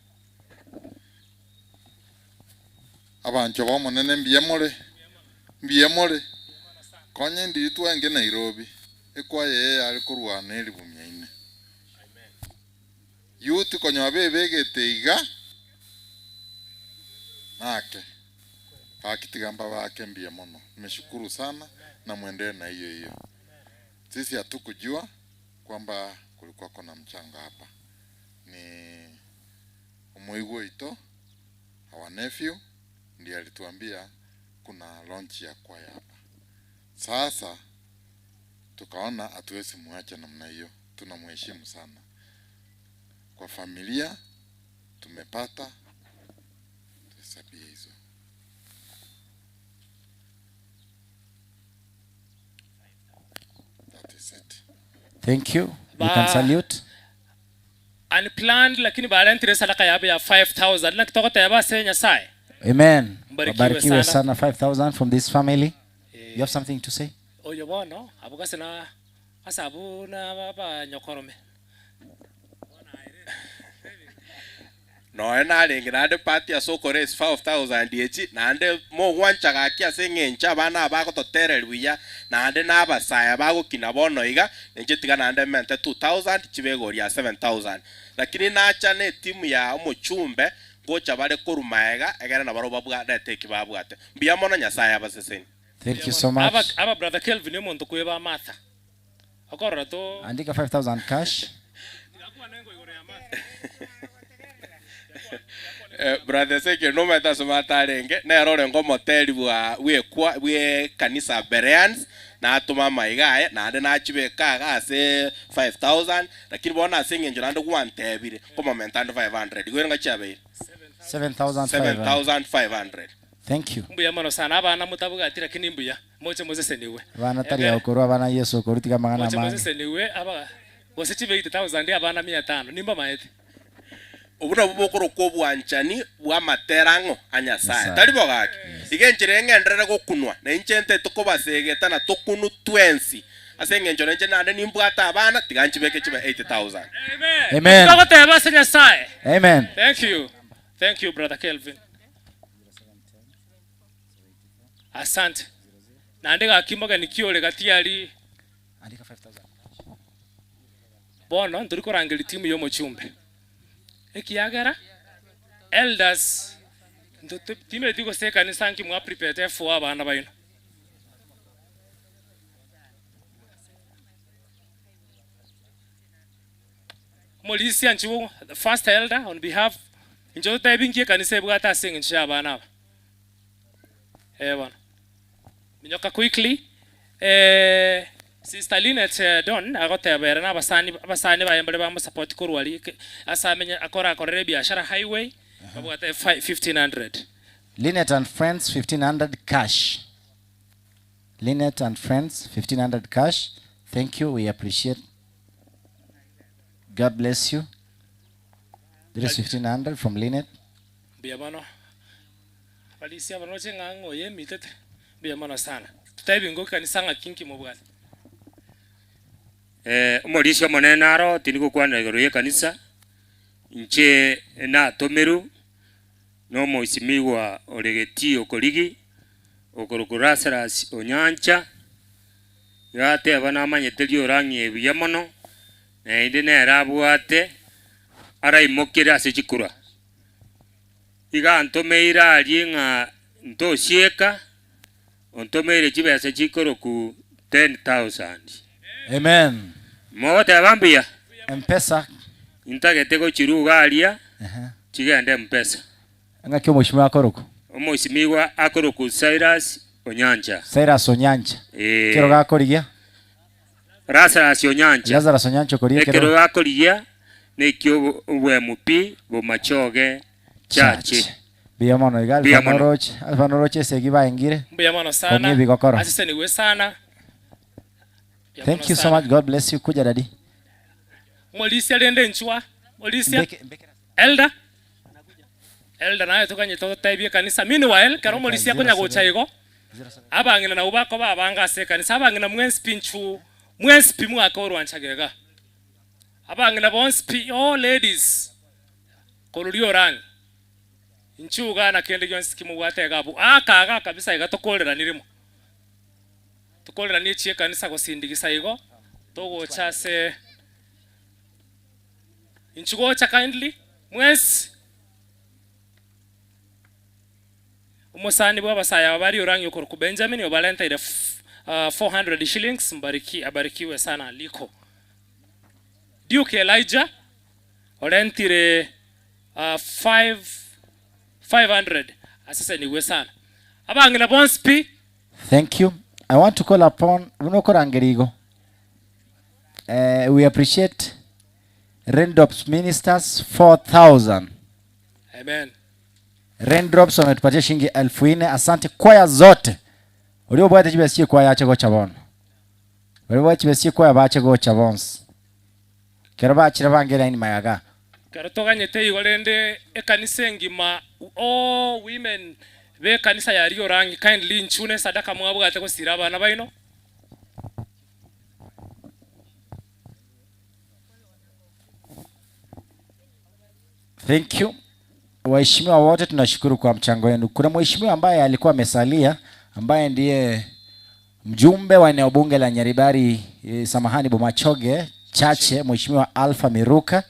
Abanchwa b'Omonene mbuya more? Mbuya more? Konya endiri twenge Nairobi, ekwaya eye yare korwana elibu mia ine. Youth konya bebegete iga nake gaki tiga mbabake mbuya mono. Nimeshukuru sana na muendelee na hiyo hiyo. Sisi hatukujua kwamba kulikuwa kuna mchango hapa. Ni omoigwa oito our nephew ndiye alituambia kuna launch ya kwaya hapa. Sasa tukaona hatuwezi muacha namna hiyo, tunamheshimu sana. Kwa familia tumepata, tuhesabie hizo. That is it. Thank you. You can Ba- salute. Unplanned lakini barentire esadaka yabo ya 5000 naki togoteba ase Nyasaye. Amen. Mbarikiwe Wabarikiwe sana. sana 5000 from this family. You have something to say? Oyo bono abwo gase na ase abwo na abanyokorome. Nonya narenge naende part ase okoraise 5000 echi, naende mogwancha gaki ase eng'encho abana aba bagototereri buya, naende na abasae bagokina bono iga, inche tiga naende mente 2000 chibe igoro ya 7000. Lakini nacha ne etimu ya omochumbe ngocha bare korwa maega egere nabarobwo babwarete eki babwate. Mbuya mono Nyasaye abasesenie. Thank you so much. Aba, aba brother Kelvin omonto kweba Martha. Okorora to. Andika 5000 cash. Brother Ezekiel nomanyete ase Martha arenge, nere orenge omoteri bwa bw'ekwa bw'ekanisa Bereans, natoma amaiga aye, naende nachibeka iga ase 5000, lakini bono ase eng'encho naende gwantebire, nkomomenta ande 500, igo ere ng'a chiabeire 7500. 7500. Thank you. Mbuya mono sana abana motabwati lakini mbuya moche mosesenigwe. Abana tari okorwa abana Yesu okorwa tiga amang'ana Moche amange. mosesenigwe aba gose chibe 8000 abana mia tano nimbamaete. Obwo nabwo bokorokwa obwanchani bw'amatera ang'o a Nyasae. Nyasae. Tari bo gaki? Iga enchera eng'enderere gokunwa, na inche ntete kobasegeta na tokunu twensi. Ase engencho nainche naende nimbwate abana, tiga nchibeke chibe 8000. Amen. Togoteba ase Nyasae. Amen. Thank you. Thank you brother Kelvin. Asante. Naende gaki mogeni ki ore gati aria bono ntori korangeria timu ya omochumbe ekiagera elders nto timanyeti gose ekanisa nki mwa preparete for abana baino. Omorisia nchiwo first elder on behalf inche ototebi nki ekanisa ebwate ase eng'encho ya abana aba. Eh bono. Minyoka quickly eh Sister Linet Don agoteba ere na abasani abasani baye mbare bamosupport korwa aria ase amenye akore akorere ebiashara highway babwate 1500. Linet and friends 1500 cash. Linet and friends 1500 cash. Thank you we appreciate. God bless you. There is 1500 from Linet. Mbuya mono. Abarisia aba roche ng'a ng'a oyo emitete. Mbuya mono sana. Totebi ng'o ekanisa ng'aki nki mobwate. Eh, omorisia omonene naro, tindi gokwanera igoro y'ekanisa, inche natomerwe na omoisimigwa ore getii okorigi, okorokwa Lazarus Onyancha, iga ateba namanyete riorang'ie buya mono, naende nere abwate araimokere ase chikura. Iga antomeire aria ng'a ntosieka, Ontomeire chibesa chikoroku 10,000. Amen. Mogoteba mbuya? Mpesa. Intagete gochiruga aria chigende Mpesa. Ng'aki omoishima akorokwa? Omoisimigwa akorokwa Cyrus Onyancha. Cyrus Onyancha. Ee. Ekero gakorigia? Lazarus Onyancha. Lazarus Onyancha okorigia ekero? Ekero gakorigia nekio obwemu pi bomachoge chache. Mbuya mono iga Mbuya Alpha mono. noroche, Alpha noroche esegi baengire. Mbuya mono Kong'ia sana. ebigokoro. Asesenigwe sana. Mbuya Thank mono you so sana. much. God bless you. Kuja daddy. Morisia rende nchwa. Morisia. Mbeke- Elder. Elder naye toganyete gotebia ekanisa. Meanwhile, kero omorisia akonya gocha igo, abang'ina nabwo bakoba abange ase ekanisa. Abang'ina mwensi pi nchu, mwensi pi mwake orwanchaga iga. Abang'ina bonsi pi, all ladies, korwa riorang'e. Inchuo igaa na kende gionsi kimobwate iga abwo. Aka iga kabisa iga tokoreranire rimo. Tokoreranie chiekanisa gosindigisa igo, togocha ase Inchuo gocha kindly, mwensi. Omosani bw'abasae aba baria orang'e okorokwa Benjamin obarenteire 400 shillings, mbariki abarikiwe sana aliko. Duke Elijah orentire 500 asesenigwe sana. Abang'ina bonsi pi. Thank you. I want to call upon buna okorangeria igo. Eh, we appreciate Raindrops Ministers 4000. Amen. Raindrops wametupatia shilingi 4000. Asante kwaya zote. Oria obwate chibesa chie kwaya ache gocha bono. Oria obwate chibesa chie kwaya bache gocha bonsi. Kero bachire bange line mayaga. Ekero toganyete igo rende ekanisa engima all women b'ekanisa ya Riorangi kindly inchune esadaka mwabwate gosira abana baino. Thank you. Waheshimiwa wote tunashukuru kwa mchango wenu. Kuna mheshimiwa ambaye alikuwa amesalia ambaye ndiye mjumbe wa eneo bunge la Nyaribari, eh, samahani Bomachoge Chache, Mheshimiwa Alpha Miruka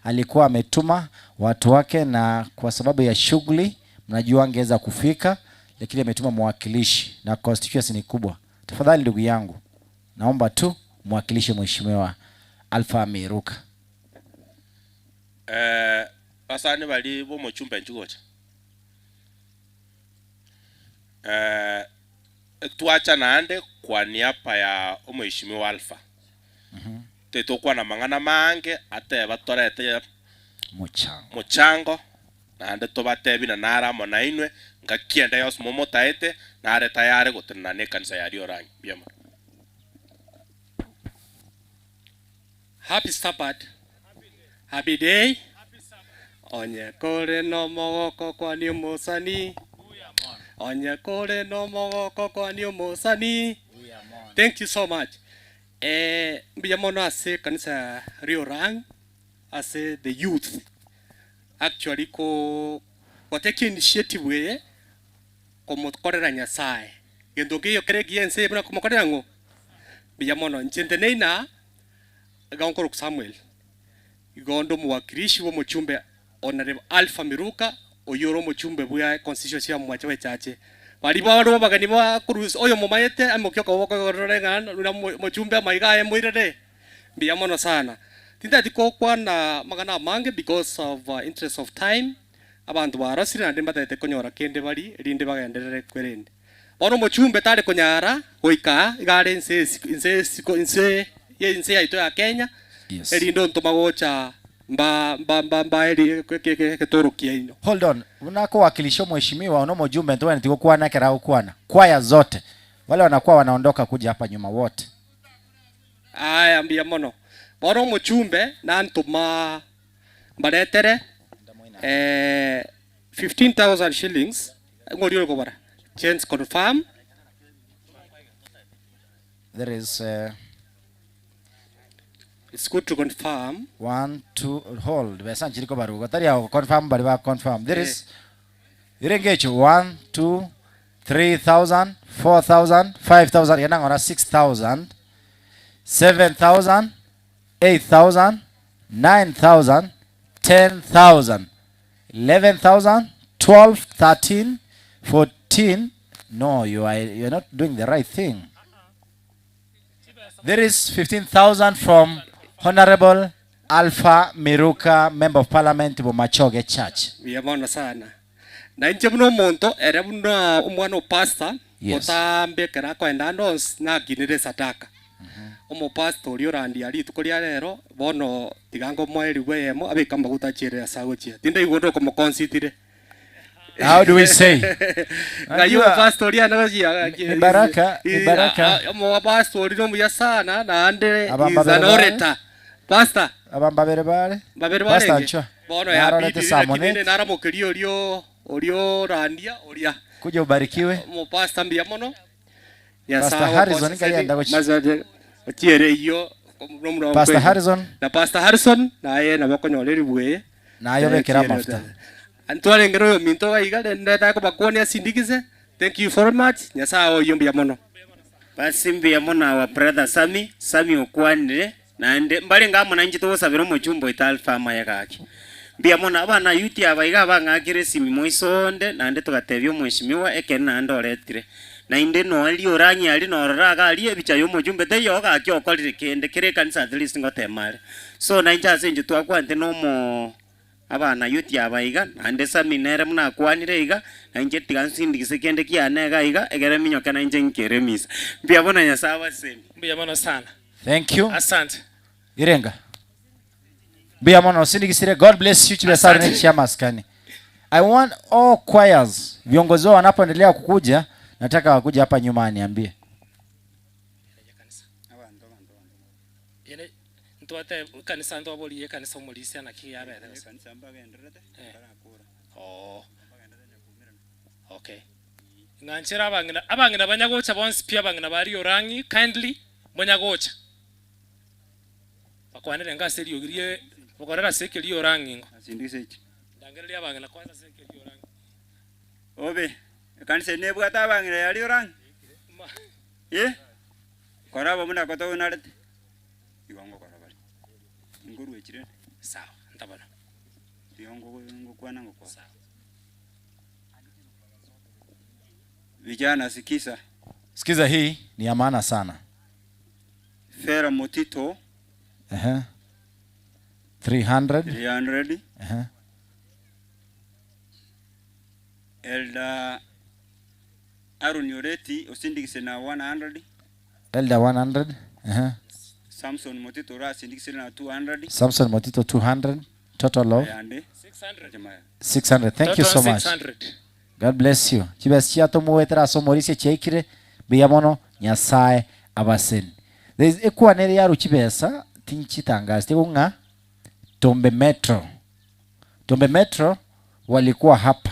alikuwa ametuma watu wake, na kwa sababu ya shughuli mnajua angeweza kufika, lakini ametuma mwakilishi na constituency ni kubwa. Tafadhali ndugu yangu, naomba tu mwakilishe Mheshimiwa Alpha Miruka. Eh, basani bari bomochumbe nchigocha eh, twacha naende kwa niaba ya omoishimiwa Alpha tetokwana mang'ana mange ateba torete Muchango. muchango naende tobatebi na nare amo nainwe ngakienda yonsi momotaete nare tayari gotenena na ekanisa ya Riorangi mbuya mono. Happy Sabbath. Happy day. Onye kore no mogoko kwani omosani. Onye kore no mogoko kwani omosani. Thank you so much. Eh, mbuya mono ase kanisa ya Riorang ase the youth. Actually ko goteka initiative eye komokorera Nyasaye. Gento nkeiyo kere ekiya ense eye buna komokorera ng'o? Mbuya mono. Inche nteneina iga nkorokwa Samuel. Igo onde omowakilishi bw'omochumbe Honourable Alpha Miruka, oyio ore omochumbe bwa constituency ya Mwacha bw'Echache. Baria barwo abageni ba korwa oyo momaete aimokie okoboko igoro rore ng'a runa mochumbe amaiga aye moirere. Mbuya mono sana. Tintageti gokwana amang'ana amange because of interest of time, abanto barosire naende mbatagete konyora kende barie erinde bagenderere kwerende. Bono omochumbe tare konyara goika aa, iga are inse esiko inse esiko inse ye inse yaito ya Kenya, Yes. erinde ontoma gocha mba mba mba mbae ri egetoro kiaino. Hold on. Buna akowakilisha omheshimiwa ono omojumbe ntobwenereti gokwana ekero agokwana. Kwaya zote. Wale wanakuwa wanaondoka kuja hapa nyuma wote. Aya mbuya mono. Bono omochumbe nantoma mbaretere eh, 15,000 shillings, ng'ori ore kobara? Chance confirm. There is It's good to confirm. One, two, hold. Besa nchiri kobaruga. Tari ago confirm bari ba confirm. There is Irenge echo 1 2 3000 4000 5000 yena ngora 6000 7000 8000 9000 10000 11000 12 13 14 No, you are, you are not doing the right thing. There is 15,000 from Honorable Alpha Miruka, Member of Parliament, Bomachoge Church. Mbuya mono sana. Na inche buna omonto ere buna omwana o pastor, Yes. botambe ekero akoenda ande onsi nakinire esadaka. Omopastor oria orandia rituko ria rero, bono tiga ngomoe eribu eyemo abeke amaguta achiere ase agochia. Tindaigwa onde okomokonsitire. How do we say? Ng'ai omopastor oria ane gochia Ni baraka, ni baraka. Omopastor oria nomuya sana naende Aba is an mbabere bare. orator. Pastor. Aba mbabere bare. Mbabere Pastor barenge. Nchwa. Bono Narorete yabidire saa lakini monete. ende naramokeria oria oria orandia oria. Kuja ubarikiwe. Omopastor mbuya mono. Pastor Harrison ngai enda gochi. Ochiere eyio Pastor Harrison. Na Pastor Harrison naye nabo okonyora eribu eye. Naye obekere amafuta. Ntwarengere oyominto iga iga rende nakobakwania asindikize. Thank you very much. Nyasaye aoyie mbuya mono. Basi mbuya mono our brother Sammy, Sammy okwanire naende mbarenge amo nainche togosabera omochumba oito Alpha amaye gaki. Mbuya mono abana youth aba iga abang'akire esimi moiso onde naende togatebia omweshimiwa ekero naende oretire. Naende noe riorang'e aria norora iga aria ebicha ya omochumbe teiyo gaki okorire kende kere ekanisa at least ngotema are. So nainche ase inche twakwanete na omo abana youth aba iga naende Sammy nere buna akwanire iga nainche tiga nsindikise kende kiane iga iga ekere minyoke nainche nkere emisa. Mbuya mono Nyasaye abasenie. Mbuya mono sana. Thank you. Asante. Irenga. Mbuya mono osindigisire. God bless you chibesari ne chia maskani. I want all choirs, viongozi wao wanapoendelea kukuja, nataka wakuja hapa nyuma aniambie. Ere ntwate ekanisa ntwaborie ekanisa omorisia naki yabete gose? Eh. Oo. Okay. Ng'anchere abang'ina, abang'ina banyagocha bonsi pi abang'ina ba Riorang'i kindly monyagocha. Bakwanere enga ase eriogi rie bokorera ase ekerio orang'i ingo. Ndangereria abang'ina kwanza ase ekerio orang'i. Obe, ekanisa eye nebwate abang'ina yaria orang'i? Eh? Kora aba buna kotounarete, igo ngokora bare. Inkoruechire. Sawa, ntabona. Igo ngokwana ngokora. Sawa. Vijana sikiza. Sikiza hii ni ya maana sana. Fera Motito. Ehe. 300. 300. Ehe. Elder Aaron Oreti osindikise na 100. Elder 100. Ehe. Samson Motito orasindikisire na 200. Samson Motito 200. Total of Ayande. 600. Thank you so Total much. 600. God bless you. Chibesa chiato mogoetera ase omorisia chiaikire buya mono Nyasaye abaseni. There is ekwana ere yarwa chibesa tinchitangaseti igo ng'a Tombe Metro. Tombe Metro walikuwa hapa.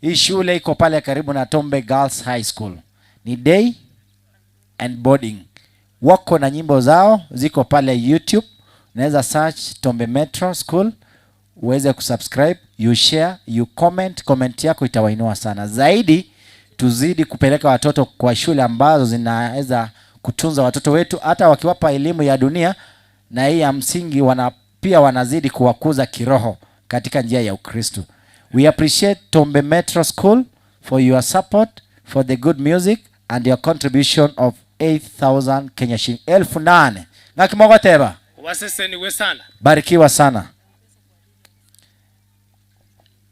Hii shule iko pale karibu na Tombe Girls High School. Ni day and boarding. Wako na nyimbo zao ziko pale YouTube. Unaweza search Tombe Metro School uweze kusubscribe, you share, you comment. Comment yako itawainua sana zaidi. Tuzidi kupeleka watoto kwa shule ambazo zinaweza kutunza watoto wetu, hata wakiwapa elimu ya dunia na hii ya msingi, wana pia wanazidi kuwakuza kiroho katika njia ya Ukristo. We appreciate Tombe Metro School for your support for the good music and your contribution of 8000 Kenya shilling. 8000. Ng'aki Obaseseniwe sana. Barikiwa sana.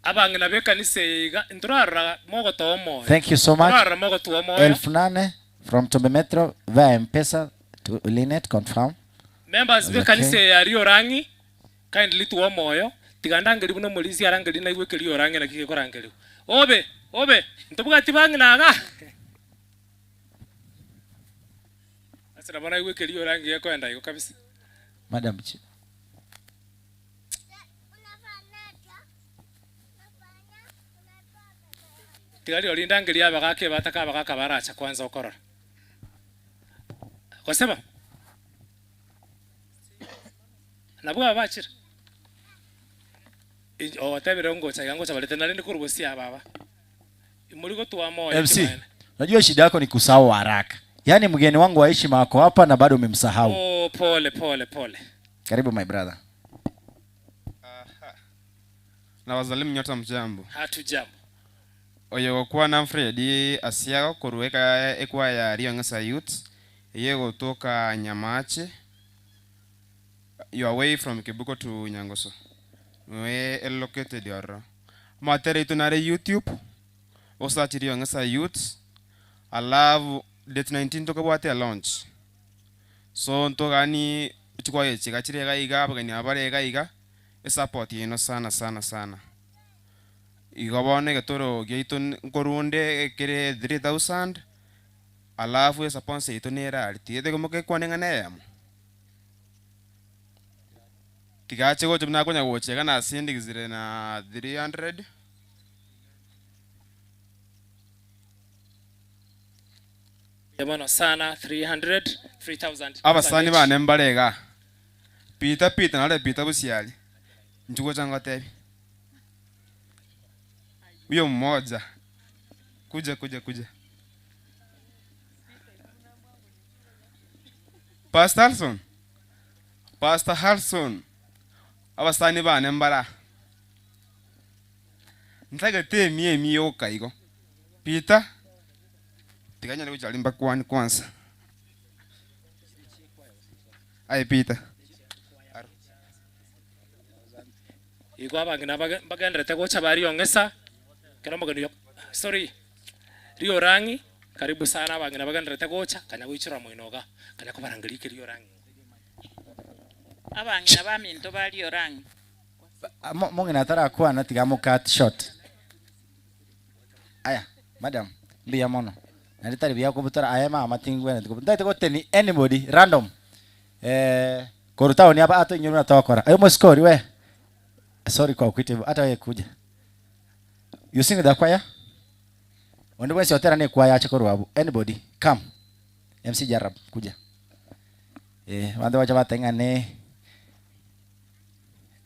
Abang'ina b'ekanisa eye iga ntorarora mogotoa omoyo. Thank you so much. Ntorarora mogotoa omoyo. 8000 from Tombe Metro via M-Pesa to Linet confirm. Members Okay. b'ekanisa eye aria orang'i kindly toa omoyo tiga ndangerie buna omorisia arangerie naigwe ekeria orang'e naki gekorangerigwa. Obe! Obe! Ntobwati bang'ina igaa? Ase nabo naigwe ekeria orang'e gekoenda igo kabisa. Madam Chair. Tiga rirorio ndangerie abagaaka ebataka abagaaka baracha kwanza okorora. Gose bo? Nabwo aba bachire? Inche ogotebire ngocha iga ngocha barete narende korwa bosio aba aba. Imori gotwa moyo MC, ekimaene. unajua shida yako ni kusahau haraka. Yaani mgeni wangu wa heshima ako hapa na bado umemsahau. Oh, pole pole pole. Karibu my brother. Na wazalimu nyota mjambo. Hatujambo. Oyogokwana Fred Asiago korwa ekwaya ya Riong'esa Youths eye egotoka Nyamache, your way from Kibuko to Nyangoso noe e located ororo. Amatera aito nare YouTube, osearch Riong'esa Youths alafu date 19 tokabwate elaunch. So ntogani chikwaya echi iga chire iga iga abageni aba bare iga iga, esupport yaino sana sana sana. Igo bono egetoro giaito nkorunde ekere 3000, alafu esupponsor yaito nere aria, tiga toimoke ekwane eng'ana eyemo. Tiga ache gocha buna akonya gocha iga nasindikisire na 300. Mbuya mono sana 300, 3000. Abasani bane mbare igaa, Peter Peter nare Peter Busiari, inchuo gocha ngotebie. Huyo mmoja, kuja kuja kuja. Pastor Harrison, Pastor Harrison, abasani bane mbare aa. Ntagete emia emia yoka igo. Peter, tiga nyare gochia aria mbakwanie kwanza. Aye Peter. Igo abang'ina mbagendererete gocha baria ong'esa, ekero omogeni oyo, sorry, riorang'i, karibu sana abang'ina bagendererete gocha, kanya goichora moino iga, kanya kobarangeria eke riorang'i. Abang'ina baminto ba riorang'i. Mong'ina atarakwana tiga amo cut short. Aya madam mbuya mono naende tari buya kobutora aye mama tingwenereti kobutora ntagete goteni anybody random eh korwa town aba atoinyore buna togokora. Aye omosike oria we sorry kwa gokoita igo ata oye kuja. You sing with the choir? Onde bwensi otera ne ekwaya ache korwa abwo anybody come MC Jarab kuja. Eh abanto bacha bateba ng'a ne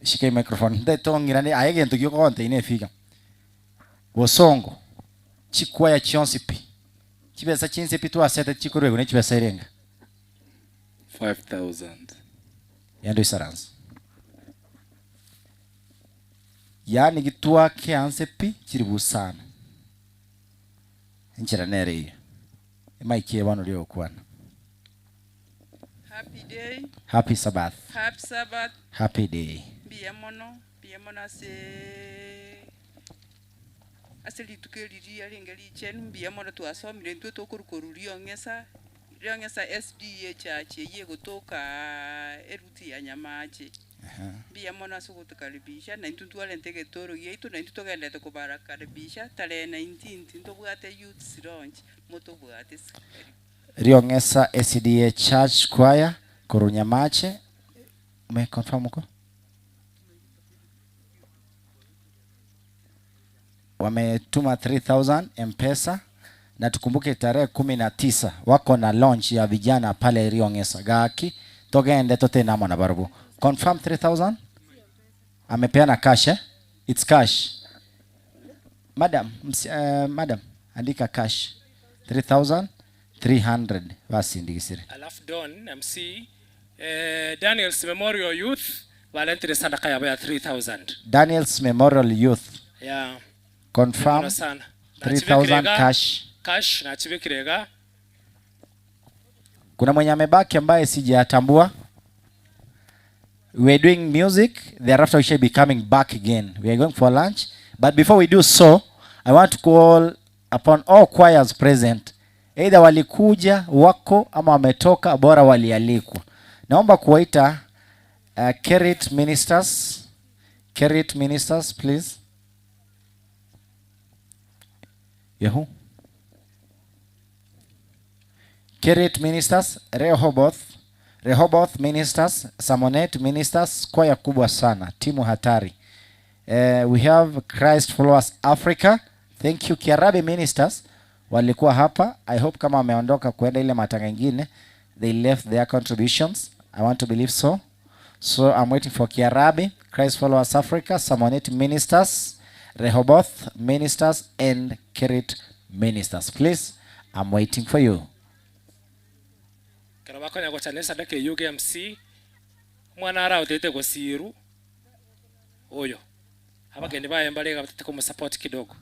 shika emicrophone ntagete ong'irane aye egento giokogontebia ne efiga. Bosongo, chikwaya chionsi pi, chibesa chinse pi twasete chikoruegwa ne chibesa erenga? 5000. Genda oisaranse. Yaani gitwake anse pi chiri busana. Enchera nere eyio. Emic eye bono oria ogokwana. Happy day. Happy Sabbath. Happy Sabbath. Happy day. Mbuya mono, mbuya mono ase ase rituko eri riarenge richenu, mbuya mono twasomire intwe tokorwa korwa Riong'esa, Riong'esa SDA church eywo egotoka eruti ya Nyamache. Mbuya mono ase ogotokaribisha, na intwe ntwarente egetoro giaito, na intwe togenderete kobarakaribisha tarehe nineteenth ntobwate youths launch motobwate ase karibu. Riong'esa SDA Church Choir korwa Nyamache, ume confirm uko? Wametuma 3000 Mpesa na tukumbuke tarehe 19 wako na launch ya vijana pale Riong'esa. Gaki togende totene amo na barabwo. Confirm 3000? Amepeana cash eh? It's cash. Madam, ms, eh, madam, andika cash 3300 basindigisire. Alafu Don MC eh, Daniels Memorial Youth barentire esadaka yabo ya 3000. Daniels Memorial Youth. Yeah. Confirm Mbuya sana. 3000 Nachibekire iga, cash. Cash nachibekire iga. Kuna mwenye amebaki ambaye sijatambua. We are doing music, thereafter we shall be coming back again. We are going for lunch, but before we do so, I want to call upon all choirs present. Either walikuja wako ama wametoka, bora walialikwa. Naomba kuwaita Kerit ministers. Kerit ministers, please. Yahoo. Kerit Ministers, Rehoboth, Rehoboth Ministers, Samonet Ministers, kwaya kubwa sana, timu hatari. We have Christ Followers Africa. Thank you Kiarabi Ministers walikuwa hapa. I hope kama wameondoka kuenda ile matanga ingine, they left their contributions. I want to believe so. So I'm waiting for Kiarabi, Christ Followers Africa, Samonet Ministers, Rehoboth Ministers and Kerit Ministers. Please, I'm waiting for you. Ekero bakonya gochana esadaka eyio GMC, omwana araotete gosiru oyo. Abageni baye mbare iga batete komosupport kidogo.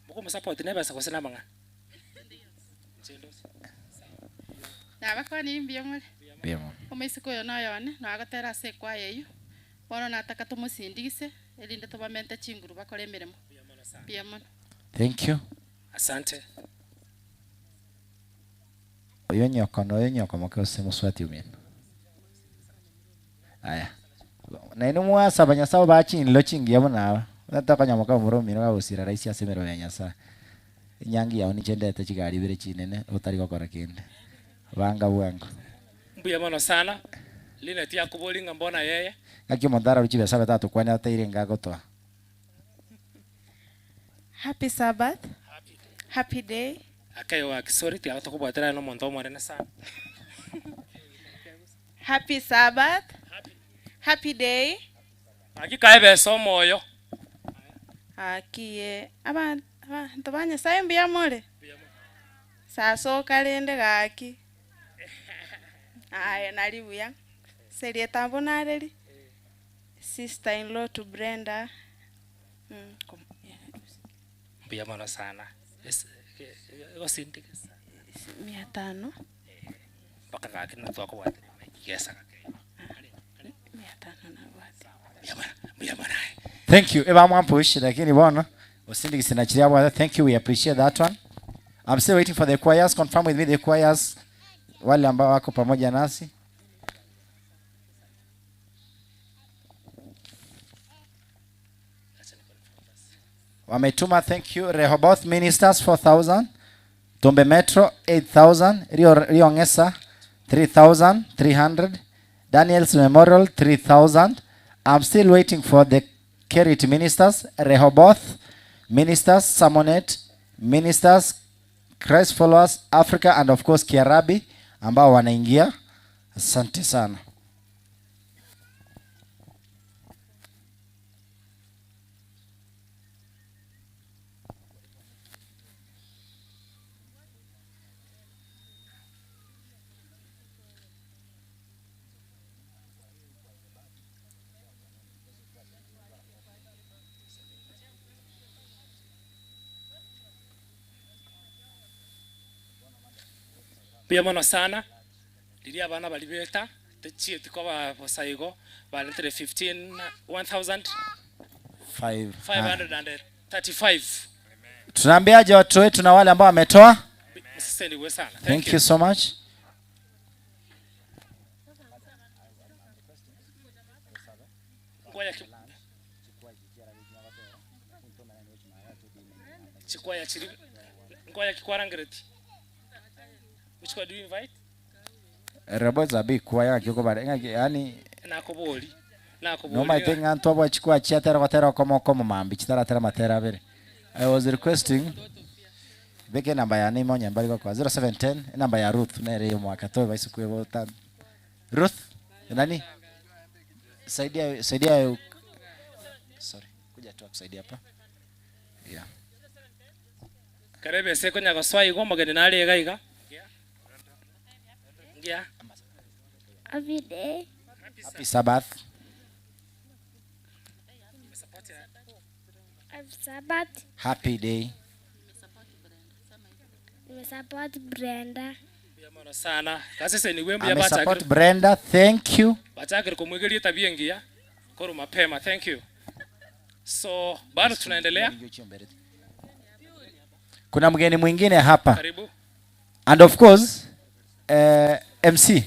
Mokomosupport na ebesa gose na amang'ana? Inche ndose. Nabakwanirie mbuya more? Mbuya mono. Omoiseke oyo noyone, nagotera ase ekwaya eyio, bono nataka tomosindigise, erinde tobamente chinguru bakore emeremo. Mbuya mono. Thank you. Asante. Oyo nyoko noyo nyoko moke ose moswati omino. Aya. Nainwe mwasaba Nyasae obae chinlo chingiya buna aba. Buna tokonya moka omoro omino gagosira rahisi ase emeremo ya Nyasae. Enyangi yao ninche ndete chigari ibere chinene otari gokora kende. Banga bwango. Mbuya mono sana. Linet yakobori ng'a mbona yeye. Ng'aki omonto ararue chibesa abe tatokwania ataire enga agotoa. Happy Sabbath. Happy day. Ake gaki sorry tiga tokobwatera aye nomonto omonene sana. Happy Sabbath. Happy day. Gaki kae besa omoyo. Gaki eh, abanto ba Nyasaye mbuya more? Sasoka rende gaki. Aye nari buya. Ase erieta mbonareri, sister in law to Brenda. Mbuya mono sana. Egosindikisa. Mia tano. Mpaka gaki na twakobwatire gesa gake. Mia tano nabwate. Mbuya mono aye. Thank you. Eba mwampush lakini bono osindikise na chiria abwate. Thank you. We appreciate that one. I'm still waiting for the choirs. Confirm with me the choirs. Wale ambao wako pamoja nasi. Wametuma thank you Rehoboth Ministers 4000, Tombe Metro 8000, Rio, Rio Ngesa 3300, Daniels Memorial 3000. I'm still waiting for the Kerit Ministers, Rehoboth Ministers, Samonet Ministers, Christ Followers Africa and of course Kiarabi ambao wanaingia. Asante sana. Mbuya mono sana, riria abana baria beta, techieti koba bosa igo, baretire 15 1535. Tunaambiaje watu wetu na wale ambao wametoa? Msiseniwe sana. Thank, Thank you so much. Ngoja chikwaya chiri ngoja kikwarangereti. Which one do you invite? Rebo zabi kwaya ng'aki okobare ng'aki yani Nakobori. Nakobori. nomaete ng'a ntwabwa chikwa chiatera gotera okomo okomo mambi chitaratera amatera abere. I was requesting beke enamba yane ime onye mbari gokoa 0710 enamba ya Ruth nere ya omwaka toe baise kwebota Ruth nani saidia saidia sorry kuja tu akusaidia hapa yeah Kare ebesa ekonya gosoa igo omogeni nare iga iga. Ngia. Happy day. Happy Sabbath. Happy Sabbath. Happy day. Nimesupport Brenda. Mono sana. Gaseseniwe mbuya Amesupport bachakire. Brenda. Thank you. Bachakire komwegeria etabia engiya korwa mapema. Thank you. So bado tunaendelea. Kuna mgeni mwingine hapa. Karibu. And of course MC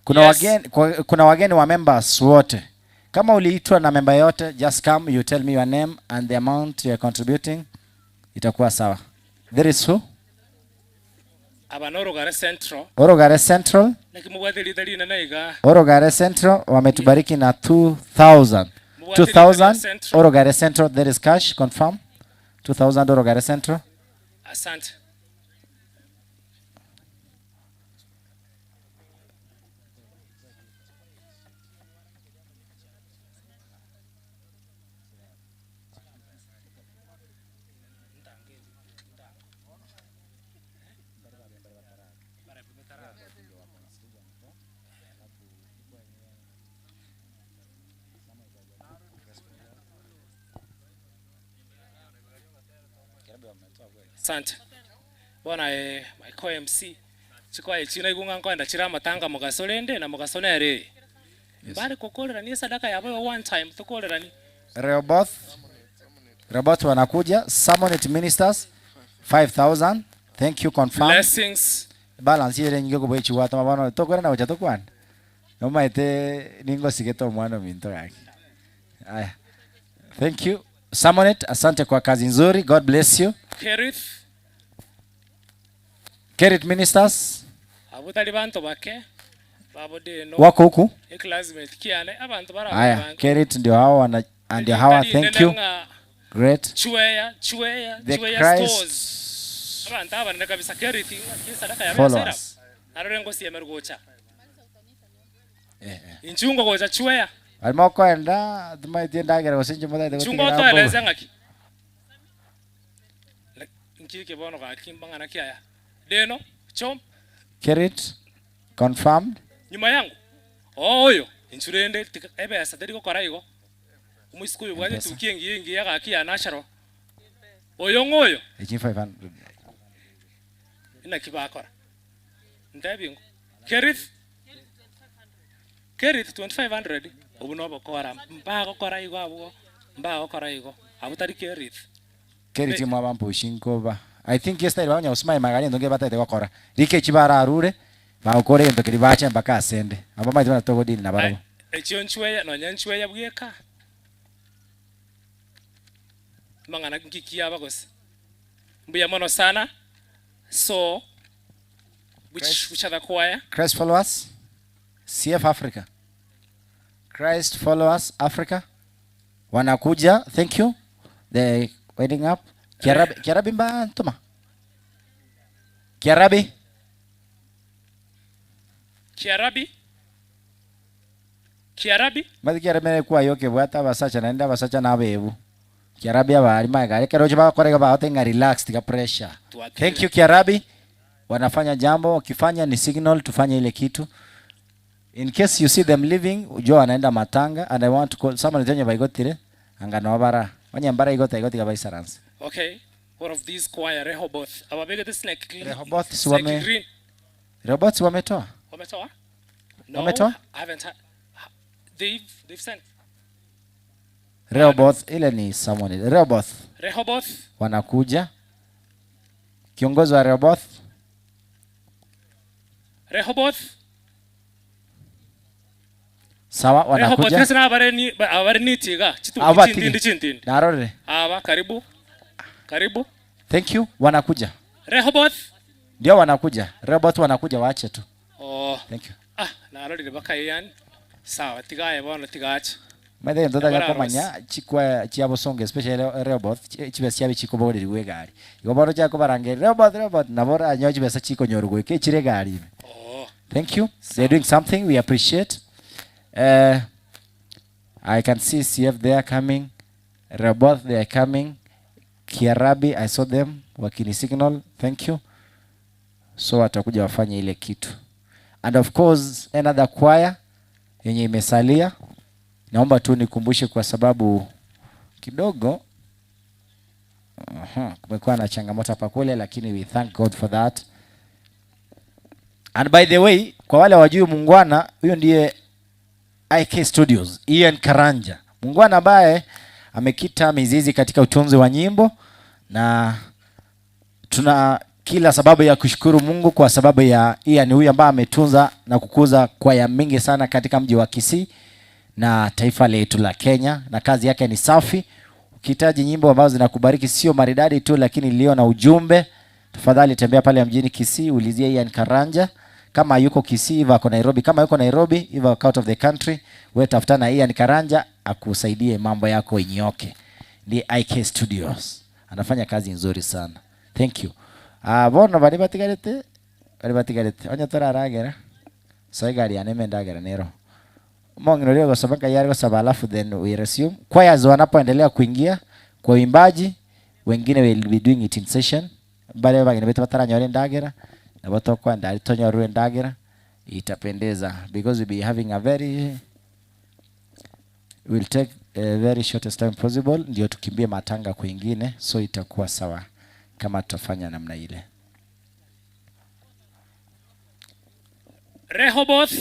kuna Yes. wageni, kuna wageni wa members wote. Kama uliitwa na member yote, just come, you tell me your name and the amount you are contributing, itakuwa sawa. There is who? Aba na Orogare Central. Orogare Central. Naki mobwate rita rinene iga. Orogare Central wametubariki na 2000. Mobwate rita 2000 Central. Orogare Central, there is cash confirm. 2000 Orogare Central. Asante. Asante. Bono aye my co MC, chikoa echi naigwe ng'a nkoenda chire amatanga mogaso rende na mogaso nere eye. Bare kokorerania esadaka yabo igo one time tokoreranie. Rehoboth, Rehoboth wanakuja, Sermonate Ministers 5000, thank you confirm. Blessings. Balance ere enyinge kobua echi gwatoma bono tokorenda gocha tokwane. Nomaete ningosigete omwana ominto gaki. Aya. Thank you. Sermonate, asante kwa kazi nzuri. God bless you. Kerith. Kerith Ministers. Abwo tari banto bake babodeno. Wako huku? Eclassmate kiane abanto bara Aya, abange. Kerith ndio hao wana ndio hawa. Thank you. Great. Chweya, chweya, The chweya Christ stores. Abanto abanene kabisa Kerith ng'aki esadaka yabe followers. yasera. Narore ngosieme gocha. Inchungo gocha chweya. Barimo okoenda timaeti endagera gose inche motagete Chungo gotigera otoeleze mbobe. ng'aki. Nki eke bono gaki mbang'ana ki aya? Deno, chom. Kerit, confirmed. Nyuma yangu. Oo oyo, inchu rende tiga ebesa teri gokora igo. Omoiseke oyo obwate Mpesa. etuki engiya engiya gaki ya natural. Oyo ng'o oyo? Echi 500. Inaki bakora? Ntebi ng'o? Kerith? Kerith 2500? Obwo nobokora, mbagokora igo abwo, mbagokora igo. Abwo tari Kerith. Kerith mwaba mpushi nkoba. I think estyle bagonya gosima emagari ento nge batagete gokora. Rika echi bararure, bagokora egento keria bache mpaka asende. Aba bamaete buna togodeal nabarabwo. Echio nchweya, nonya nchweya bweka. Amang'ana nki kiaba gose? Mbuya mono sana. So, which, which other choir? Christ Followers, CF Africa. Christ Followers Africa wanakuja, thank you. The wedding up. Kiarabi, Kiarabi mba ntuma. Kiarabi. Kiarabi. Kiarabi. Mathi Kiarabi mere kwa yoke bwata abasacha naende abasacha nabebu. Kiarabi abari magari ekero oche bagokora iga bagote ng'a relax tiga pressure. Thank you Kiarabi. Wanafanya jambo, wakifanya ni signal tufanye ile kitu. In case you see them leaving, ujue wanaenda matanga and I want to call someone tenye baigotire anga no bara. Onye mbara igota igotiga baisaranse. Okay. What of this choir Rehoboth? Ababegete snake green. Rehoboth si Snake wame green. Rehoboth si wametoa? Wametoa? No, Wametoa? I haven't they've sent. Rehoboth ile ni someone. Rehoboth. Rehoboth. Wanakuja. Kiongozi wa Rehoboth. Rehoboth. Sawa Rehoboth wanakuja. kese na abare ni abare ni tiga. Chitu Aba chintindi tigi. chintindi. Narore. Aba karibu. Karibu. Thank you. Wanakuja. Rehoboth. Ndio wanakuja. Rehoboth wanakuja waache tu. Oh. Thank you. Ah, narorire bakayan. Sawa, tigaye bono tigache. Maithe ntotaga Ebara komanya chikwa chia bosongo especially Rehoboth chibesa chiabe chikobogoreria egari. Igo bono chiakobarangeria Rehoboth Rehoboth nabo oranyoe chibesa chikonyorwa goika echire egari ime. Thank you. They're doing something we appreciate. I can see CF there coming. Rehoboth they are coming. Kiarabi I saw them wakini signal. Thank you. So watakuja wafanye ile kitu. And of course another choir yenye imesalia. Naomba tu nikumbushe kwa sababu kidogo kumekuwa na changamoto hapa kule, lakini we thank God for that. And by the way, kwa wale wajui muungwana, huyo ndiye IK Studios, Ian Karanja. Muungwana ambaye amekita mizizi katika utunzi wa nyimbo, na tuna kila sababu ya kushukuru Mungu kwa sababu ya Ian huyu ambaye ametunza na kukuza kwaya mingi sana katika mji wa Kisii na taifa letu la Kenya, na kazi yake ni safi. Ukihitaji nyimbo ambazo zinakubariki, sio maridadi tu, lakini iliyo na ujumbe, tafadhali tembea pale mjini Kisii, ulizie Ian Karanja. Kama yuko Kisii, iva ako Nairobi. Kama yuko Nairobi, iva out of the country, wewe tafuta na Ian Karanja akusaidie mambo yako inyoke. Ni IK Studios. Anafanya kazi nzuri sana. Thank you. Bono bari batigarete, bari batigarete. Onye toraragera. So igari ya neme ndagera nero. Mongino leo gosoma kayari gosaba, alafu then we resume. Choirs wanapoendelea kuingia kwa uimbaji, wengine will be doing it in session. Bale bagene betu bataranyore ndagera na batokwa ndari tonyorwe ndagera, itapendeza because we'll be having a very, we'll take a very shortest time possible ndio tukimbie matanga kwingine, so itakuwa sawa. kama tutafanya namna ile. Rehoboth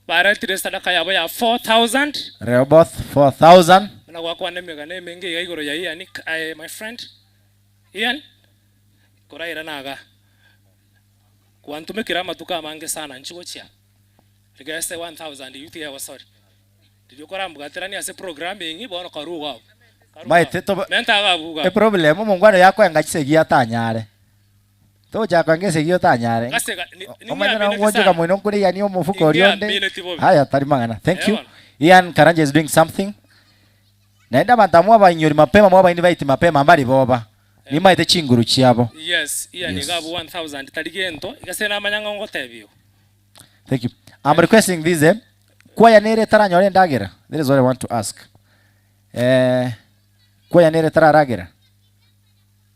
baretire esadaka yabo ya 4000. Rehoboth 4000. Buna gwakwana emegano emenge iga igoro ya Ian, aye my friend Ian, korairane iga, gwantumekire amatuko amange sana inchi gochia riga ase 1000 eyio tiga egosori riria okorambwaterania ase programming bono karue iga abwo, karue iga Maete abwo, tobe menta iga abwo iga abwo. eproblem omongwana oyo akoenga chisegi atanyare. Togochaka koenga esegi otanyare. Gase ga- ni- Omanyene ning'eamineti nogwochoka sana. moino nkore Ian omofuko oria onde. Ning'eamineti bobe. Haya tari mang'ana. Thank Eh you. bono. Ian Karanja is doing something. Naende abanto aba mwabainyoria mapema mwabainvite mapema mbari boba. Nimaete chinguru chiabo. Yes, Ian Yes. iga abwo 1000 tari gento, gese namanya ng'a ngotebiwa. Thank you. I'm requesting this eh. Kwaya nere etaranyora endagera. That is what I want to ask. Eh, kwaya nere etararagera.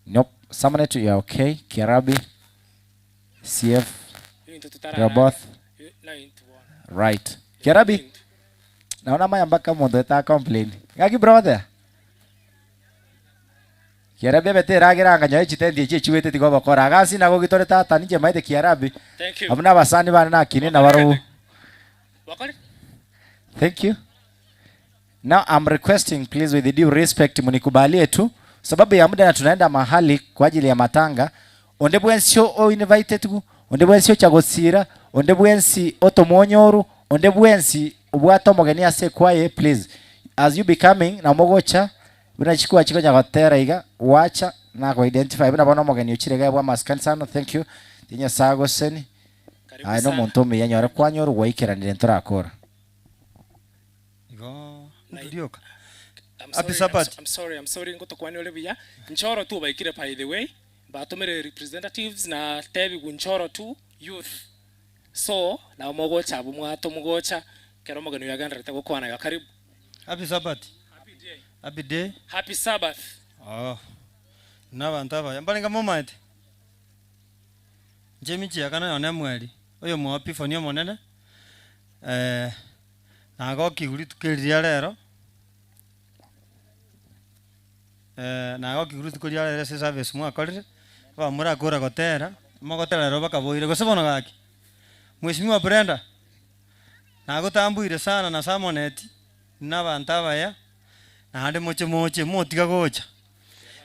Nope. Samonet you are okay. Kiarabi. CF. Into tutararagera. Rehoboth. Na into bono. Right. Kiarabi. Naona maya mpaka omonto eta complain. Ng'aki brother? Kiarabi ebete eragera nganyoe chitendi echi echiwete tiga obokora. Agasi nago gitore tata ninche maete Kiarabi. Thank you. Abwo na abasani bane nakine nabarobwo. Wakore? Thank you. Now I'm requesting please with due respect mnikubalie tu sababu ya muda na tunaenda mahali kwa ajili ya matanga onde bwensi o invited gu onde bwensi ocha gosira onde bwensi otomonyoru onde bwensi obwate omogeni ase ekwaye please as you be coming na mogocha buna chikwa chikonya gotera iga wacha na go identify buna bono omogeni ochire iga bwa amasikani sana thank you Nyasaye agoseni Karibu aye sana. nomonto omuya nyore kwanyorwa gwaikeranire ntorakora. Igo ndurioka. I'm Happy sorry, I'm, Sabbath. so, I'm sorry, I'm sorry ngotokwania ore buya. Nchoro tu baikire by the way. Batomire representatives na tebigu nchoro tu youth. So, nabo mogocha abwo mwato mogocha kero omogeni oyo agendererete gokwana iga karibu. Happy Sabbath. Happy day. Happy Sabbath. Oh. Nabanto abaya. Mbarenge momaete. Inche emichi ya kana yone mweri oyomo Epifani omonene, eh, nagokigwa rituko eri ria rero, eh, nagokigwa rituko ria rero ase eservice mwakorire, abamura akora gotera, mogotera rero bakaboire, gose bono gaki? Mheshimiwa Brenda, nagotambuire sana na Samonet, na abanto abaya, naende moche moche, motiga gocha.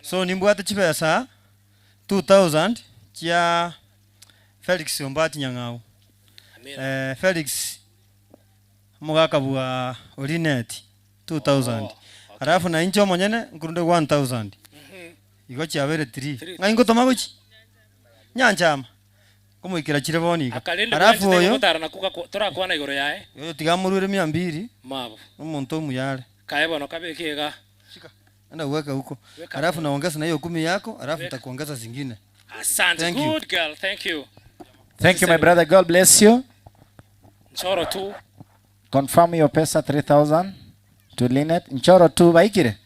So nimbwate chibesa 2000 chia Felix Ombati Nyang'au. Eh, Felix omogaka bwa Orinet 2000. Alafu na inche omonyene nkorunde 1000. Igo chiabeire 3. Ng'ai ngotoma gochi? Nyanchama. Nkomoikera chire bono iga. Akarende Alafu bwanchete oyo gotara na kuga torakwana igoro yaye. oyo tiga amoruere mia mbili. Mabo. Omonto omuya are. Kaye bono kabeke iga. Enda uweke huko. Weka Alafu naongeza na hiyo kumi yako, alafu Weka. nitakuongeza zingine. Asante. Thank you. Good girl. Thank you. Thank you my brother. God bless you. Nchoro tu. Confirm your pesa 3000 to Linet. Nchoro tu baikire.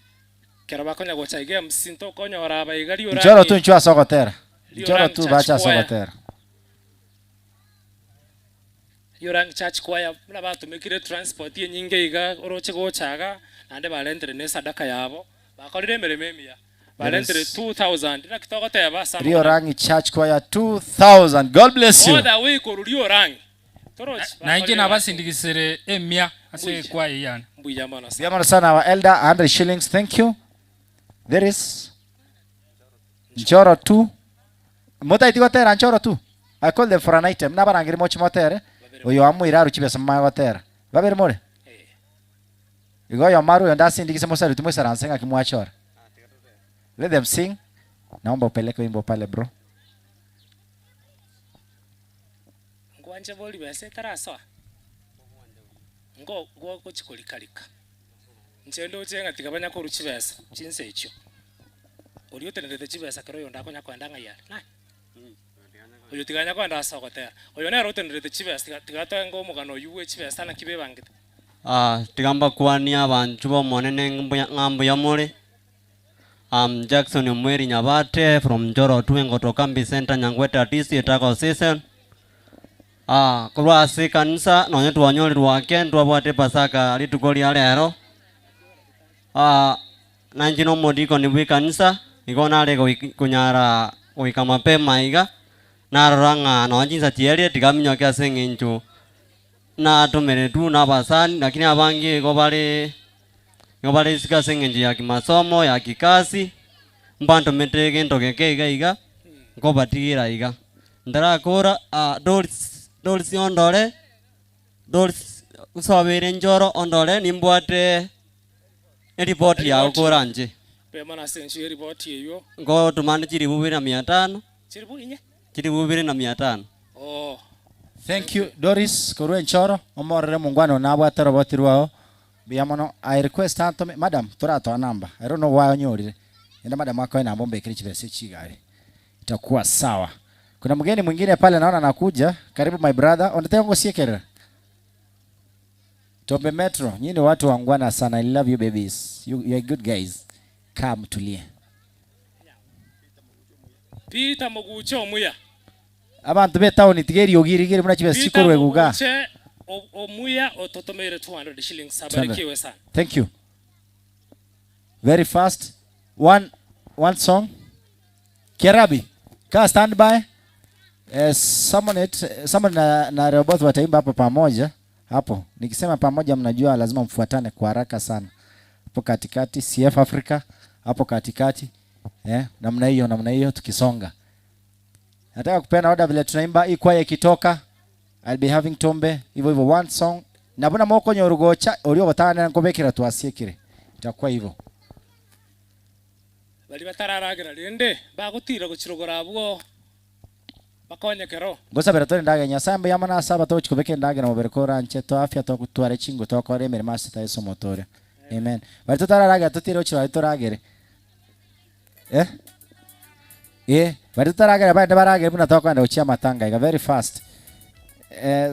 Kero bakonya gocha iga MC ntokonyora aba iga riorani. Nchoro tu nchwo ase ogotera. Nchoro Riorang tu Church bache ase Choir. ogotera. Riorang Church Choir buna batumekire transport enyinge iga oroche gocha iga naende barentire na esadaka yabo bakorire emeremo emiya barentire Yes. 2000 naki togoteba ase amang'ana Riorangi Church Choir 2000. God bless you. All the way korwa Riorangi torochi Na inche bakorire egasi. nabasindigisire emia ase Mbuya. ekwaya eyane. Mbuya mono sana. Mbuya mono sana our elder 100 shillings. Thank you. There is Nchoro tu. Motaiti gotera nchoro tu. I call them for an item. Nabarangeri mochi motere. Oyo amoira aru chibesa momanye gotera. Babere more? Igo oyomo arwe oyonde asindigise mosaruti moisaranse ng'aki mwachora. Let them sing. Naomba upeleke wimbo pale bro. Nkwanche bori besa etarasoa? Nko gochi korikarika. Inche ndoche ng'a tiga banya korwa chibesa chinsa echio. Oria otenerete chibesa kera oyonde akonya koenda ng'ai are? Naye? Oyo tiga anya koenda ase ogotera. Oyo nere otenerete chibesa tiga tiga toenge omogano oyio bwe chibesa naki bebangete. Ah, tiga mbakwanie abanchwa b'Omonene mbuya ng'a mbuya more. I'm Jackson Omweri Nyabate from Njoro Twengo Kambi Center Nyangweta DC Etago Season. Ah, korwa ase ekanisa nonye twanyorirwe ake ntwabwate epasaka rituko ria rero. Ah, nainche na omodikoni bwe ekanisa igo nare goik konyara goika mapema iga, narora ng'a nonye chinsa chiaerire tiga minyoke ase eng'encho natomeretwe na abasani, lakini abange igo bare igo bare isiko ase eng'encho ya kimasomo, ya kikasi, mbantomete egento geke iga iga, nkobatigira iga. Ntarakora Doris, Doris ondore, Doris nsobeire nchoro ondore nimbwate eripoti yago koranche. Mbuya mono ase enchwa y'eripoti eyio. Ngotomane chilifu bibere na mia tano. Chilifu inye? Chilifu bibere na mia tano. Oo. Thank you Doris korwa enchoro omorere omongwana one nabwate oroboti rwao mbuya mono I request atome madam toratoa number I don't know why onyorire enda madam akoe namba ombekere chibesa echi igare itakuwa sawa kuna mgeni mwingine pale naona anakuja karibu my brother onde taiyo ngosiekerera Tombe Metro nyinyi ni watu wangwana sana I love you babies you, you are good guys kaa mtulie. Peter Moguche omuya. Abanto b'etaoni tiga eriogi rigere buna chibesa Peter chikorwa eguga. Moguche omuya ototomeire 200 shillings abarikiwe sana. Thank you. Very fast. One, one song. Kiarabi, kaa stand by. Eh, summon it, summon na, na Rehoboth wataimba hapo pamoja. Hapo. Nikisema pamoja mnajua lazima mfuatane kwa haraka sana. Hapo katikati CF Africa hapo katikati. Eh, namna hiyo namna hiyo tukisonga. Nataka kupeana order vile tunaimba hii kwaya ikitoka. I'll be having Tombe hivyo hivyo one song. Nabona moko nyorugocha orio gotana nkobekera twasiekire. Itakuwa hivyo. Baria batararagera rende bagotira gochirogora abwo bakonye kero. Ngosabera tore endagera Nyasaye mbuya amo nase aba togochi kobeka endagera mobere koranche toe afya totware chingo tokore emeremo ase ta Yeso omotooria. Amen. Baria totararagera totire gochia baria toragere. Eh? Eh, baria totaragera baende baragere buna tokogenda gochia amatanga iga very fast. Eh,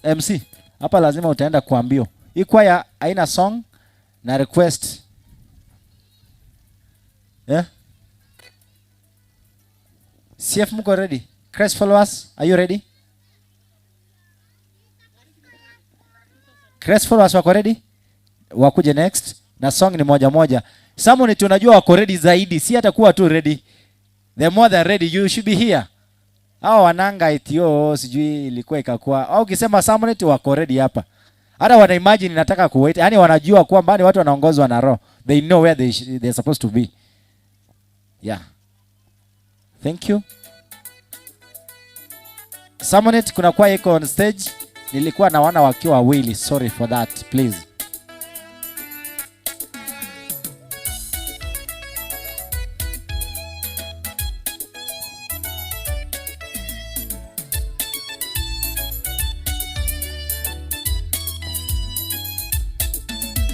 MC, hapa lazima utaenda kwa mbio. Hii kwaya haina song na request. Eh? CF mko ready? Christ followers, are you ready? Christ followers wako ready? Wakuje next na song ni moja moja. Someone tunajua wako ready zaidi, si hata kuwa tu ready. The more than ready you should be here. Hao wananga itio sijui ilikuwa ikakuwa. Au ukisema Samuel wako ready hapa. Hata wana imagine nataka kuwait. Yaani wanajua kwamba ni watu wanaongozwa na roho. They know where they're supposed to be. Yeah. Thank you. Samuel kuna kwa iko on stage. Nilikuwa naona wakiwa wawili. Sorry for that, please.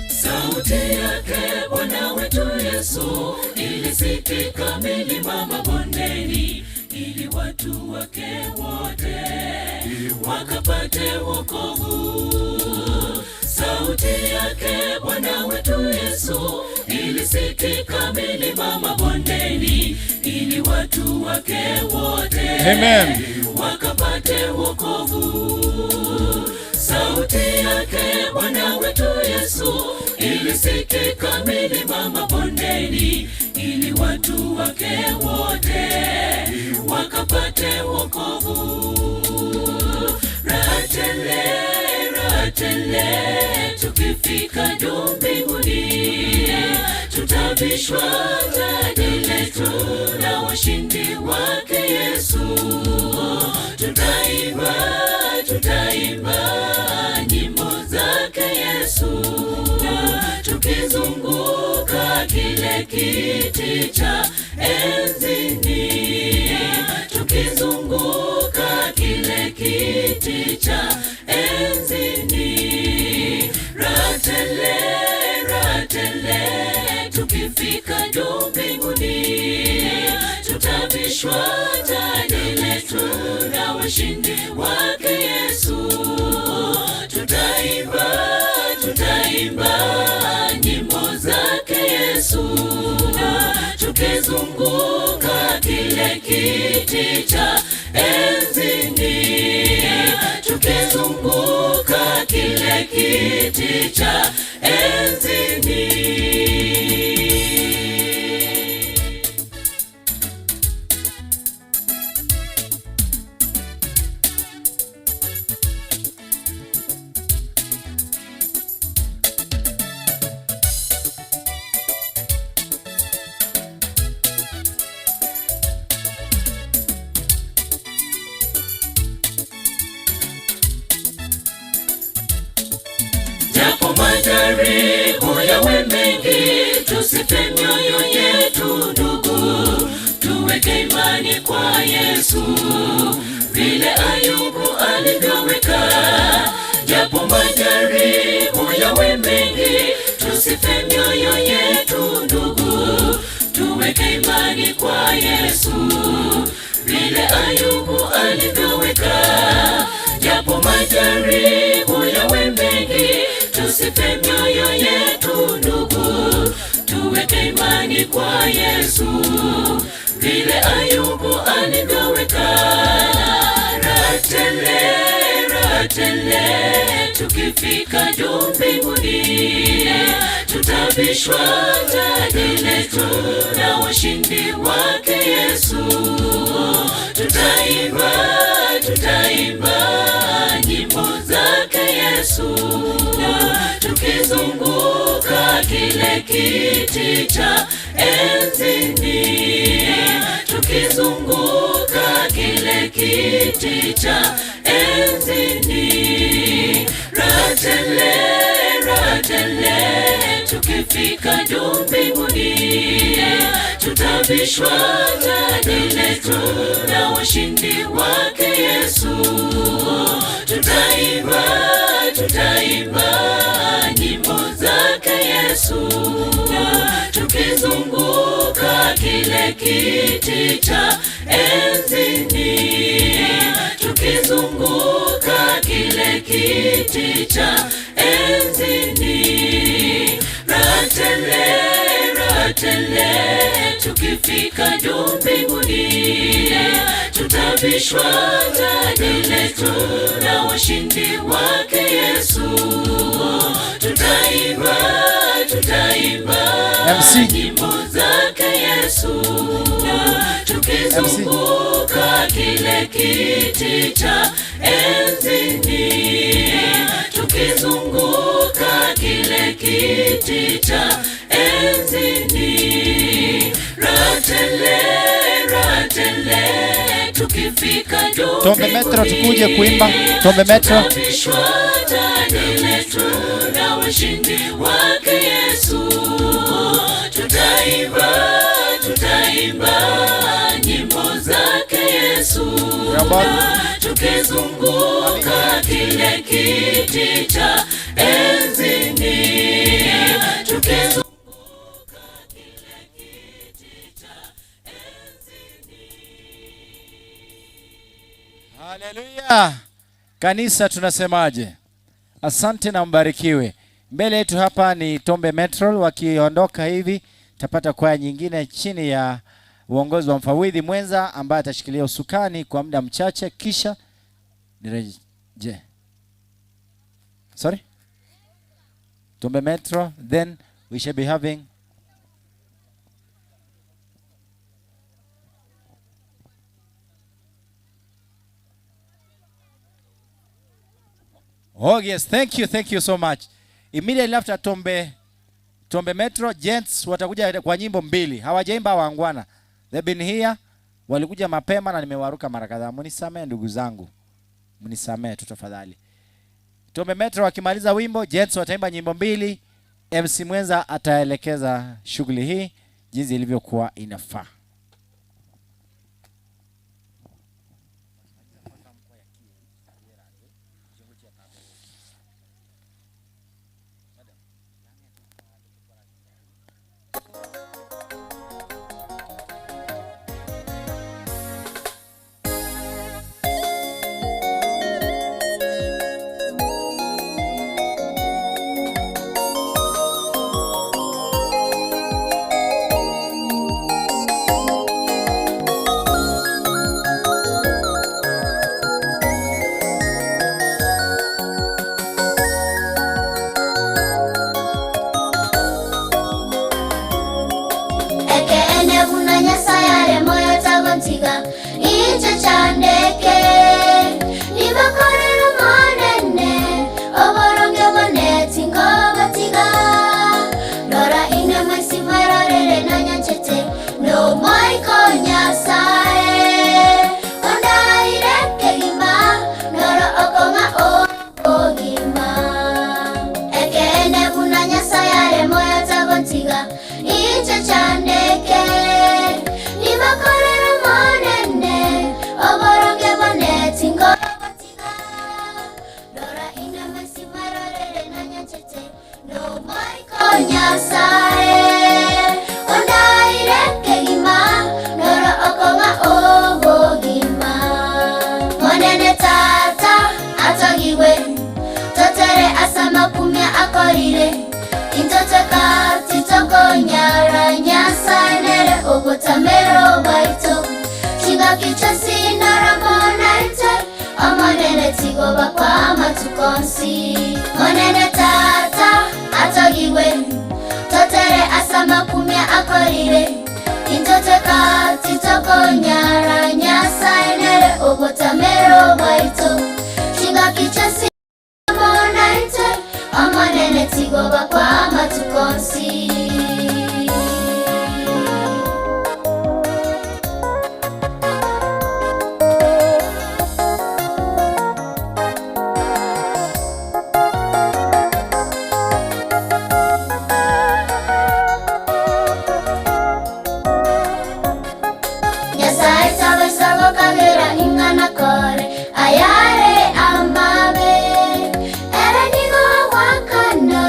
Sauti yake Bwana wetu Yesu ilisikika milima mabondeni, ili watu wake wote wakapate wokovu. Sauti yake Bwana wetu Yesu ilisikika milima mabondeni, ili watu wake wote Amen. wakapate wokovu. Sauti yake Bwana wetu Yesu ilisikika milima mabondeni, ili watu wake wote wakapate wokovu. Ratele, ratele, tukifika juu mbinguni, tutavishwa taji letu na washindi wake Yesu. Tutaimba, tutaimba nyimbo zake Yesu, tukizunguka kile kiti cha enzini, tukizunguka kile kiti cha enzini. Ratele, ratele, tukifika juu mbinguni, tutavishwa taji letu na washindi wake Yesu. Tutaimba, tutaimba nyimbo zake Yesu, tukizunguka kile kiti cha enzini, tukizunguka kile kiti cha enzini. Tusife mioyo yetu ndugu, tuweke imani kwa Yesu, vile Ayubu alivyoweka, japo majaribu yawe mengi, tusife mioyo yetu ndugu, tuweke imani kwa Yesu, vile Ayubu alivyoweka, japo majaribu yawe mengi, tusife mioyo yetu ndugu, tuweke imani kwa Yesu, vile Ayubu alivyoweka. Ratele, ratele, tukifika juu mbinguni, tutavishwa taji letu na ushindi wake Yesu. Tutaimba, tutaimba nyimbo zake Yesu, tukizunguka kile kiti cha enzini, tukizunguka kile kiti cha enzini. Ratele, ratele, tukifika juu mbinguni, tutavishwa taji letu na ushindi wake Yesu. Tutaimba, tutaimba nyimbo zake Yesu, tukizunguka kile kiti cha enzini, tukizunguka kile kiti cha enzini. Ratele, ratele, tukifika juu mbinguni, tutavishwa taji letu na ushindi wake Yesu. Tutaimba, tutaimba MC. nyimbo zake Yesu, tukizunguka kile kiti cha enzini, tukizunguka kile kiti cha enzini. Ratele, ratele, tukifika juu Tombe Metro tukuje kuimba. Tombe Metro. tutavishwa taji letu na ushindi wake Yesu. Tutaimba, tutaimba nyimbo zake Yesu, tukizunguka kile kiti cha enzini, tukizunguka Haleluya. Kanisa tunasemaje? Asante na mbarikiwe. Mbele yetu hapa ni Tombe Metro, wakiondoka hivi tapata kwaya nyingine chini ya uongozi wa mfawidhi mwenza ambaye atashikilia usukani kwa muda mchache, kisha nireje. Sorry? Tombe Metro, then we shall be having Oh yes, thank you, thank you so much. Immediately after Tombe Tombe Metro gents watakuja kwa nyimbo mbili. Hawajaimba waangwana. They've been here, walikuja mapema na nimewaruka mara kadhaa. Mnisamee ndugu zangu. Mnisamee tu tafadhali. Tombe Metro wakimaliza wimbo, gents wataimba nyimbo mbili. MC mwenza ataelekeza shughuli hii jinsi ilivyokuwa inafaa. Intotweka titokonyara Nyasae nere obotamero bwaito Chingaki chionsi naramo naintwe Omonene tigoba kwa amatuko onsi Monene Tata atogigwe Totere ase amakumia akorire Intotweka titokonyara Nyasae nere obotamero bwaito Chingaki chionsi Amo naintwe, Omonene tigoba kwa amatuko onsi. Nyasae tabaisa gokagera ing'ana kore ayare amabe. Ere nigo agoakana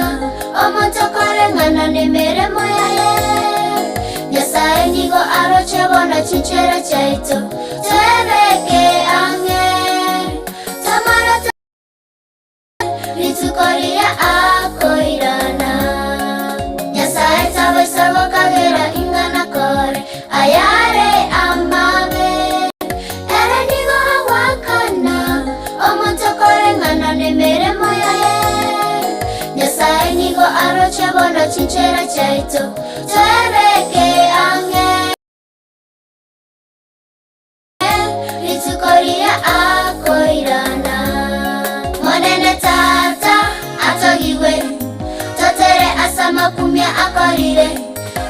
omonto koreng'ana nemeremo yaye. Nyasae nigo aroche bono chinchera chiaito, twebeke ang'e. Tomara Rituko riria akoirana, Nyasae tabaisa gokagera ing'ana kore ayare amabe. Ere nigo agoakana omonto koreng'ana nemeremo yaye. Nyasae nigo aroche bono chinchera chiaito, twebeke ang'e. Rituko riria akoirana, Monene Tata atogigwe, totere ase amakumia akorire,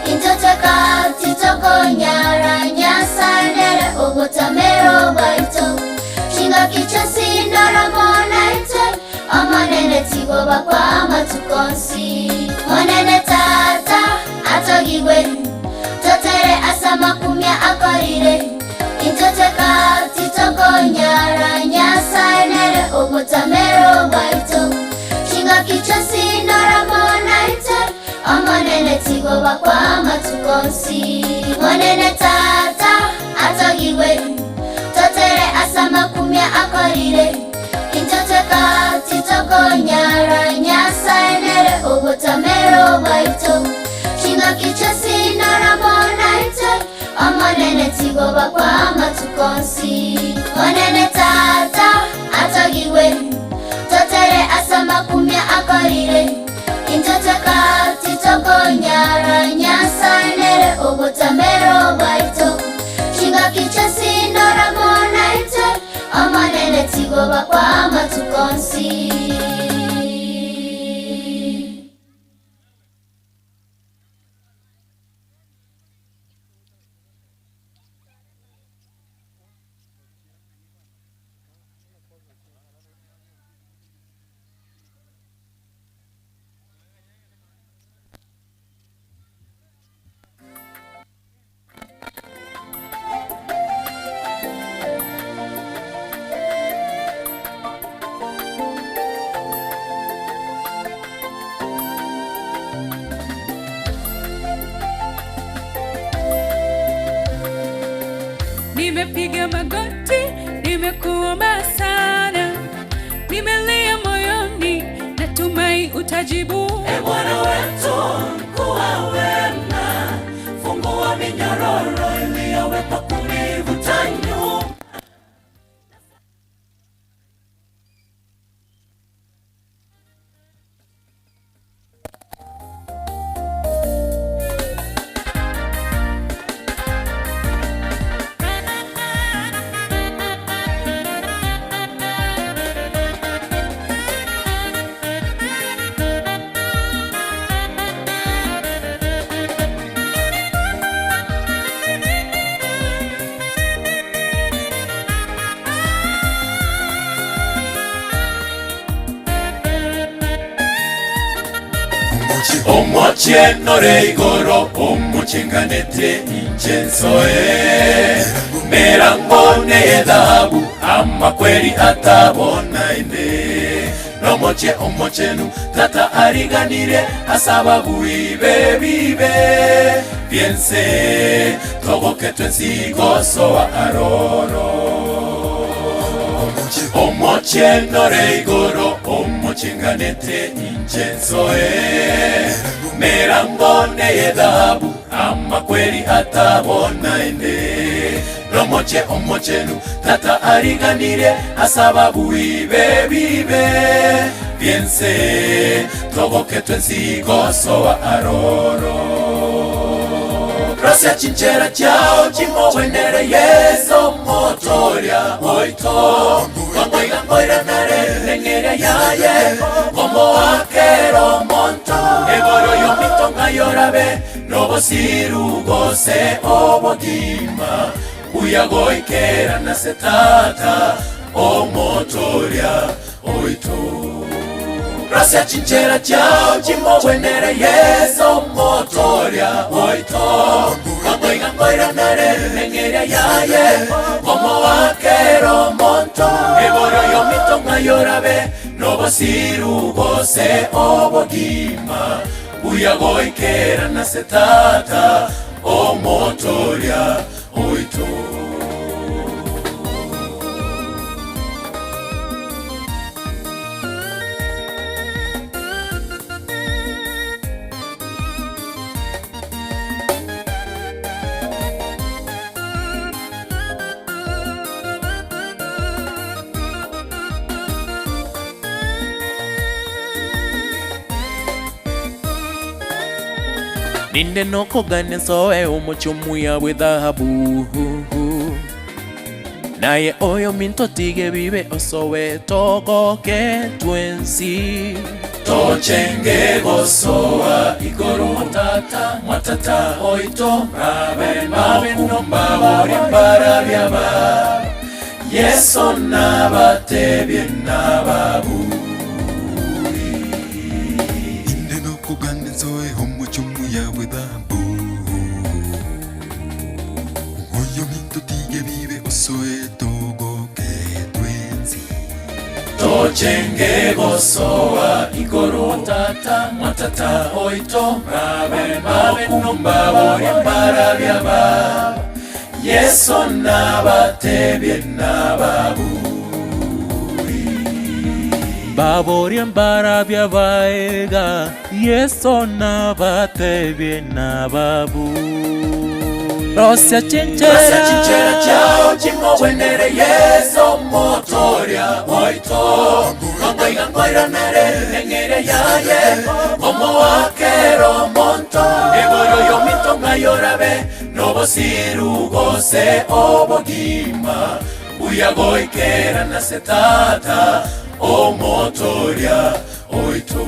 intwe tweka titokonyara, Nyasae nere obotamero bwaito, chingaki chionsi noramo naintwe, Omonene tigoba kwa amatuko onsi. Monene Tata atogigwe, totere ase amakumia akorire, intwe tweka titokonyara, Nyasae nere obotamero bwaito, chingaki chionsi noramo naintwe, Omonene tigoba kwa amatuko onsi. Monene Tata atogigwe, totere ase amakumia akorire, intwe tweka titokonyara, Nyasae nere obotamero bwaito, chingaki chionsi noramo naintwe, Omonene tigoba kwa amatuko onsi. Monene Tata atogigwe, totere ase amakumia akorire, intwe tweka titokonyara, Nyasae nere obotamero bwaito, chingaki chionsi noramo naintwe, Omonene tigoba kwa amatuko onsi. Nimepiga magoti, nimekuomba sana, nimelia moyoni, natumai utajibu. E Bwana wetu mkuu wa wema, fungua minyororo iliyowekwa kunivuta nyuma. Omochenore igoro omochenganete inche nsoe merango neye dhahabu amakweri atabona inde nomoche omochenu tata ariganire asababu ibe bibe biense togoketwe nsigosoa aroro. Omochenore igoro omochenganete inche nsoe Merango neye dhahabu amakweri atabona ende Nomoche omochenu tata ariganire asababu ibe bibe Biense togoke twensi gosoa aroro Rosia chinchera chao chimogwenere Yeso motoria oito Kongoiga ngoiranare neng'eria yaye Komoakero monto Eboro yomitonga yorabe Nobosiru gose obogima Buya goikera nase tata Omotoria oito Rosia chinchera chao chimogwenere Yeso motoria oito Kongoiga ngoiranare neng'eria yaye Komoakero monto Eboro yomitonga yorabe Nobosiru gose obogima Buya goikera nase tata Omotoria oito Ninde nokogania nsoe omochie omuya bw'edhahabu Naye oyo minto tige bibe osoe togoke twensi Tochenge gosoa igoro mwatata mwatata oito babe nokumba bori mbarabiaba Yeso nabatebie nababu Inde nokogania nsoe omochie omuya bw'edhahabu Oyo minto tige bibe osoe togoke twensi Tochenge gosoa igoro mwatata mwatata oito babe nokumba bori mbarabiaba Yeso nabatebie nababu Baboria mbarabia baega Yeso nabatebie nababu Rosia chinchera Rosia chinchera chao chimogwenere Yeso motoria oito Kongoiga ngoiranare neng'eria yaye Komoakero monto Eboro yomitonga yorabe Nobosiru gose obogima Buya goikera nase tata Omotoria oito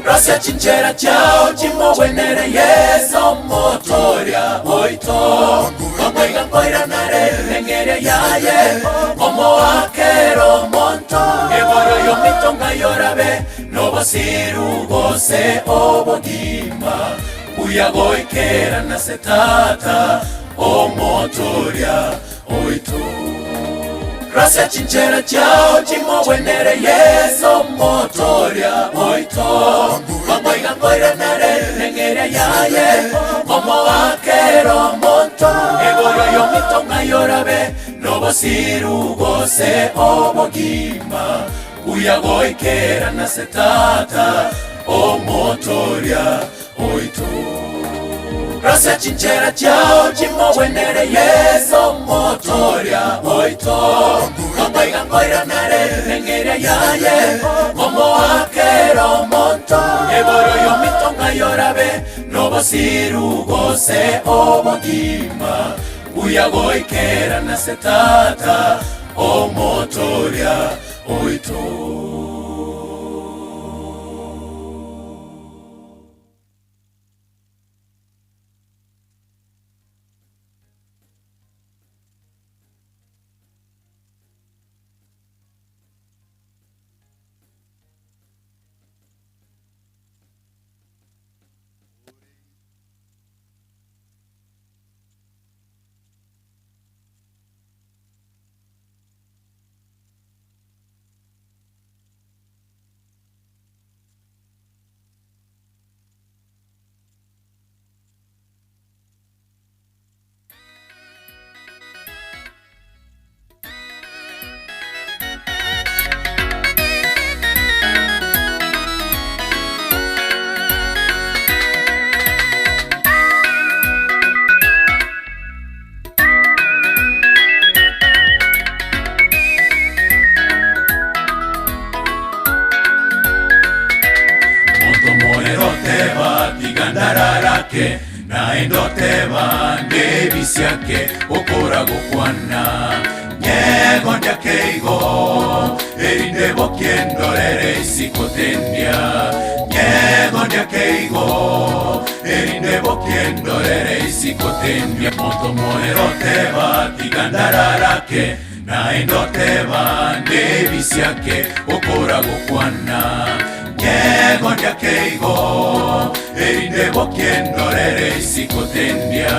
Rosia chinchera chao chimogwenere Yeso motoria oito Kongoiga ngoiranare neng'eria yaye Komoakero monto Eboro yomitonga yorabe Nobosiru gose obogima Buya goikera nase tata Omotoria oito Rosia chinchera chao chimogwenere Yeso motoria oito Kongoiga ngoiranare neng'eria yaye Komoakero monto Eboro yomitonga yorabe Nobosiru gose obogima Buya goikera nase tata Omotoria oito Rosia chinchera chao chimogwenere Yeso motoria oito Kongoiga ngoiranare neng'eria yaye Komoakero monto Eboro yomitonga yorabe Nobosiru gose obogima Buya goikera nase tata Omotoria oito ndararake naende oteba ndebisiake okora gokwana nyego ndiake igo erinde bokiendorere isiko tendia nyego ndiake igo erinde bokiendorere isiko tendia monto morero oteba tiga ndararake naende oteba ndebisiake okora gokwana nyego ndiake igo erinde bokiendorere isiko tendia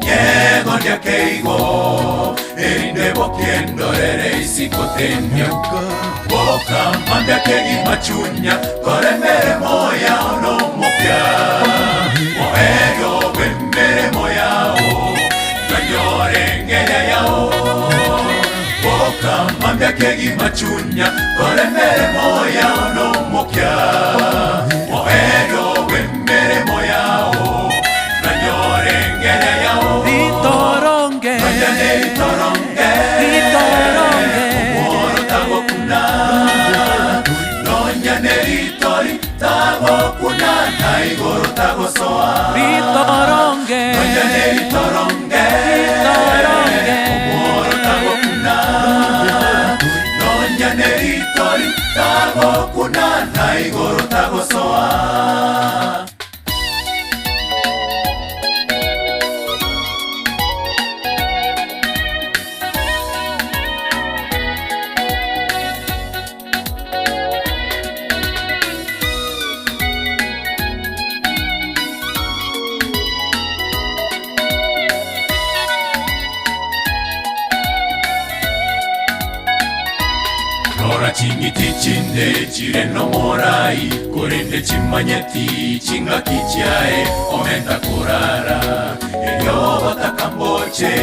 nyego ndiake igo erinde bokiendorere isiko tendia bokamambia kegimachunya koremere yao nomopya moerio bw'emeremo yao nanyoreng'eria yao bokamambia kegimachunya koremeremo yao nomopya moerio bw'emeremo yao nanyoreng'eria yao Ritoronge. Nonyane ritoronge Ritoronge. Omworo tagokuna Nonyane ritori tagokuna na igoro tagosoa Ritoronge. Nonyane ritoronge Ritoronge. Omworo tagokuna Nonyane ritori tagokuna na igoro tagosoa Rora ching'iti chinde chire nomorai korende chimanyeti ching'aki chiae omenta korara erio batakamboche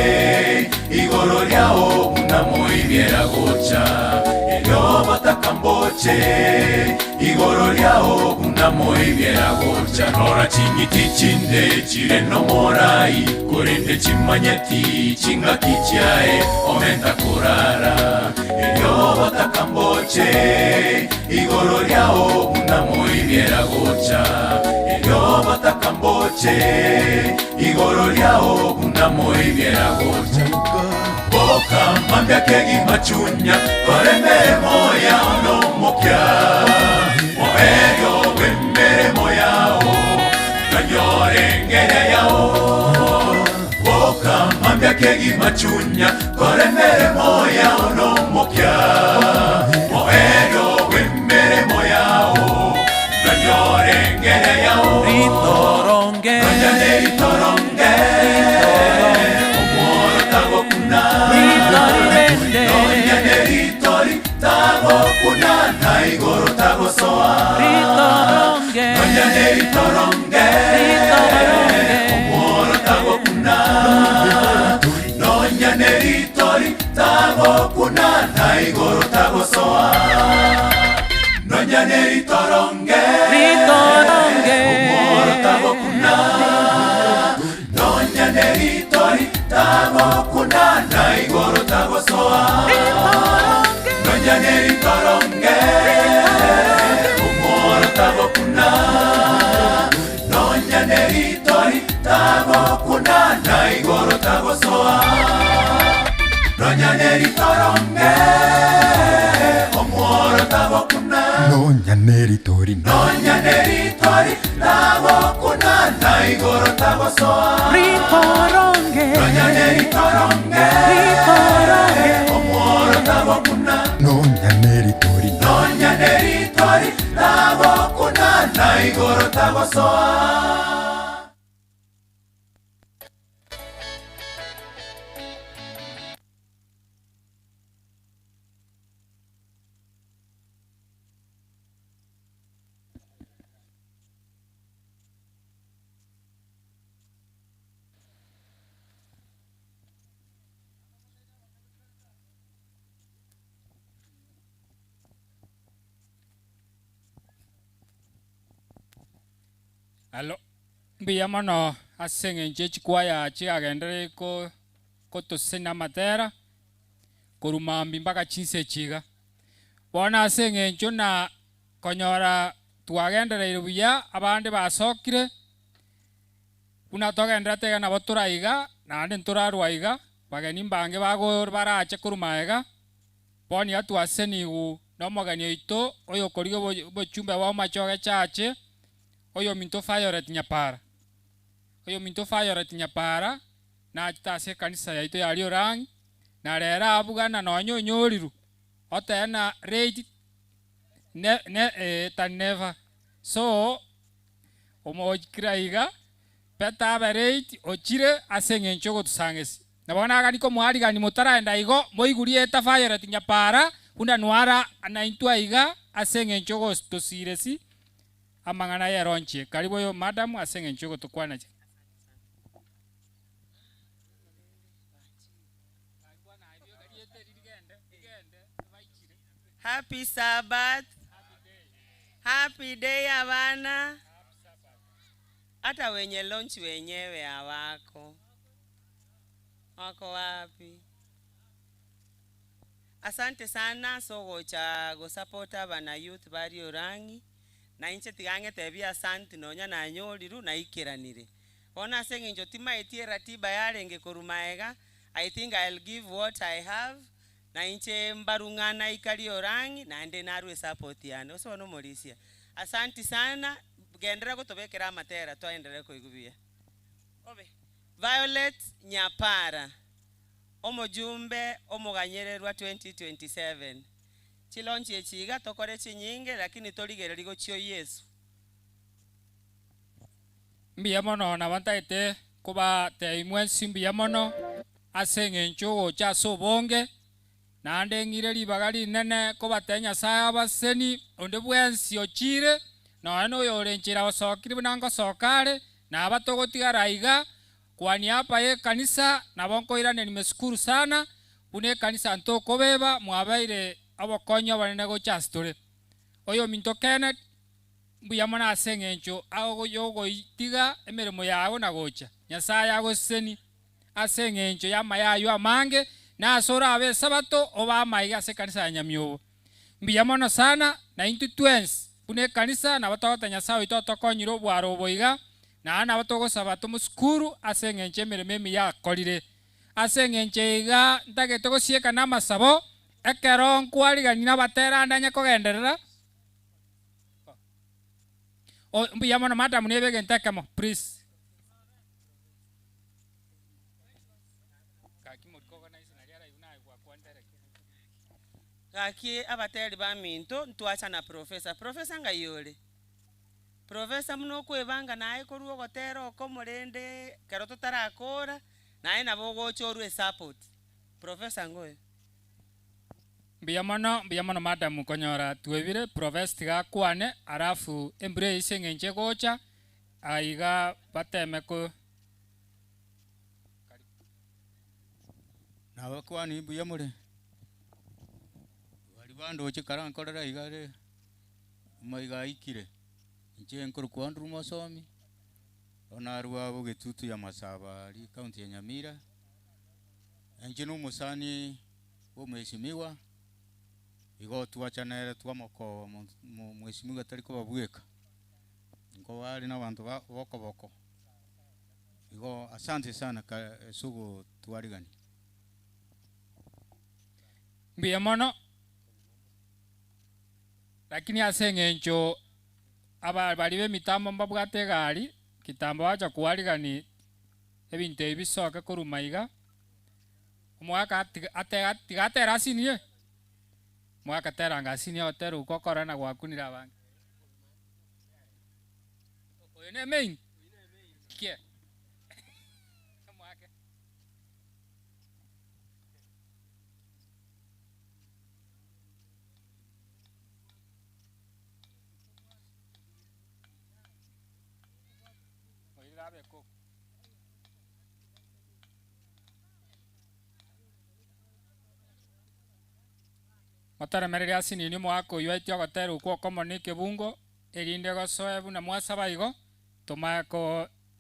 igoro riao buna moibiera gocha erio batakamboche igoro riao buna moibiera gocha rora ching'iti chinde chire nomorai korende chimanyeti ching'aki chiae omenta korara erio batakamboche igoro riao buna moibiera gocha erio batakamboche igoro riao buna moibiera gocha bokamambia kegimachunya koremeremo yao nomopya moerio bw'emeremo yao nanyoreng'eria yao bokamambia kegimachunya koremeremo yao nomopya moerio bw'emeremo yao nanyoreng'eria yao Ritoronge. Nonyane ritoronge omworo tagokuna Ritorirende. Nonyane ritori tagokuna na igoro tagosoa Ritoronge. Nonyane ritoronge Ritoronge. omworo tagokuna Nonyane ritori tagokuna na igoro tagosoa Nonyane ritoronge Ritoronge. omworo tagokuna Nonyane ritori tagokuna na igoro tagosoa Nonyane ritoronge omworo tagokuna Nonyane ritori tagokuna na igoro tagosoa Nonyane ritoronge omworo tagokuna Nonyane ritori Nonyane ritori tagokuna na igoro tagosoa Ritoronge. Nonyane ritoronge Ritoronge. omworo tagokuna Nonyane ritori Nonyane ritori tagokuna na igoro tagosoa Alo, mbuya mono ase eng'encho echikwaya chiagendere ko kotosena amatera korwa mambi mpaka chinsa echi iga. Bono ase eng'encho na konyora twagendereire buya abande basokire. Buna togendererete iga nabo toraiga, naende ntorarwa iga, bageni mbange bago barache korwa magega, bono iga twasenigwe nomogeni oito oyokorigia obochumbe bwa omochoge chache, oyominto Violet Nyapara. Oyominto Violet Nyapara nachete ase ekanisa yaito ya Riorang'i, na rero abugana nonya onyorirwe, otebe na late ne ne eh than never. So, omochikira iga, better abe late ochire ase eng'encho yogotusang'esia. Na bono nagani komoarigani motaraenda igo, moigwe rieta Violet Nyapara buna nwara naintwe aiga ase eng'encho yogotosiresi amang'ana yeronchie. Karibu oyo madam ase eng'encho yogotokwana. Happy Sabbath. Happy day abana. Hata wenye launch wenyewe hawako. Wako wapi? Asante sana ase ogocha gosupport abana youth ba Riorang'i, na inche tiga ng'etebie asanti nonya nanyorirwe naikeranire. Bono ase eng'encho timaeti eratiba yarenge korwa maega, I think I'll give what I have, na inche mbarwe ng'a naika Riorang'i naende narwe esupport yane. Gose bono omorisia. Asanti sana, genderera gotobekera amatera twaenderere koigwa buya. Obe. Violet Nyapara, omojumbe omoganyererwa 2027. Chilaunch echi iga tokore chinyinge lakini torigererie gochia o Yesu. Mbuya mono nabo ntagete kobatebia mwensi mbuya mono ase eng'encho ogocha ase obonge, naende ng'ire ribaga rinene kobatebia Nyasae abaseni onde bwensi ochire, nonya noyore nchera osokire buna ngosoka are, naba togotigara aiga, Kwa niaba y'ekanisa nabo nkoiraneria nimeshukuru sana buna ekanisa ntokobeba mwabeire obokonyi obonene gocha ase tore. Oyominto Kenneth, mbuya mono ase eng'encho yogoitiga emeremo yago na gocha. Nyasaye agosesenie ase eng'encho y'amaya ayio amange, na ase orabe esabato obe amaiga ase ekanisa ya Nyamiobo. Mbuya mono sana, na intwe twensi buna ekanisa nabo togoteba Nyasae oito otokonyire obwaro obo iga, naende nabo togosaba tomosukuru ase engencho emeremo emiya akorire. Ase engencho eye iga ntagete gosieka namasabo, ekero nkwarigania nabatera ande anye kogenderera. Oh, mbuya mono madam nebe egento ekemo please. Gaki abateri baminto ntwacha na professor. Professor ngai ore? Professor buna okwebanga naye korwa ogotera okomo rende ekero totarakora naye nabo ogocha orwe esupport. Professor ngoyo. Mbuya mono, mbuya mono madam konyora twebire, professor tiga akwane alafu embura eye ase eng'encho egocha aiga bateme ko. Nabakwani mbuya more? Baria bandoche karankorera iga are amaiga aikire, inche nkorokwa Andrew Mosomi, bono narwa bogetutu ya Masaba aria ekaunti ya Nyamira, inche na omosani bwa omweshimiwa, igo twacha nere twamokoba mo mweshimiwa tari koba bweka, nkoba are na abanto ba bokoboko. Igo asante sana ase ogotwarigania. Mbuya mono, lakini ase eng'encho aba baria b'emitambo mbabwate egari, kitambo bacha koarigani ebinto ebi bisoke korwa maiga, omogaka atiga ate tiga atere asinie, omogaka teranga asinie ogotera okwo okorora na gwakunire abange. Oyo ne main? Kie. Omwake. Oirire abe ko. Motaremereria ase nini omogaka oyio aetie ogotera okwo okomo na ekebungo. Erinde gosoe buna mwasaba igo, tomae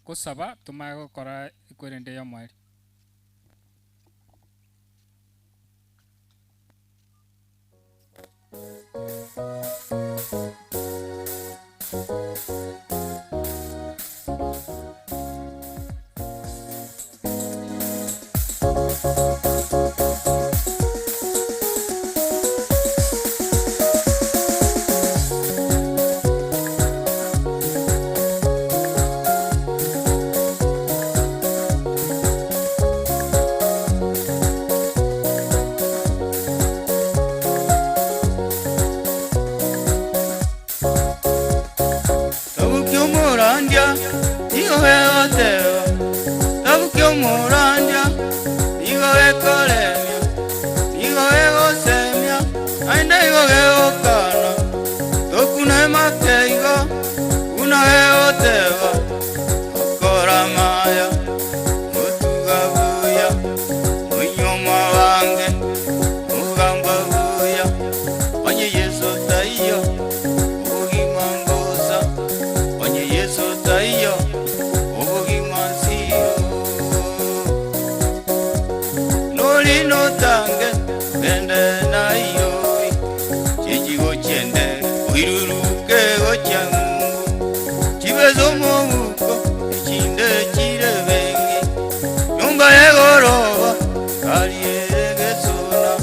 gosaba, tomae gokora ekwerende y'omoerio. Omorandia nigo gekoremia, nigo gegosemia, naende igo gegokana. Tokune make igo, buna gegoteba, Okora amaya, otuga buya, onyoma bange, ogamba buya, onye Yeso taiyo, obogima mbosa, onye Yeso taiyo, obogima nsiro. Nori notange, gende Nairobi, chichigo chiende, oiruruke gochia ng'umbu, chibesa omobuko, echinde chire bengi, nyumba y'egoroba, gari ere gesona,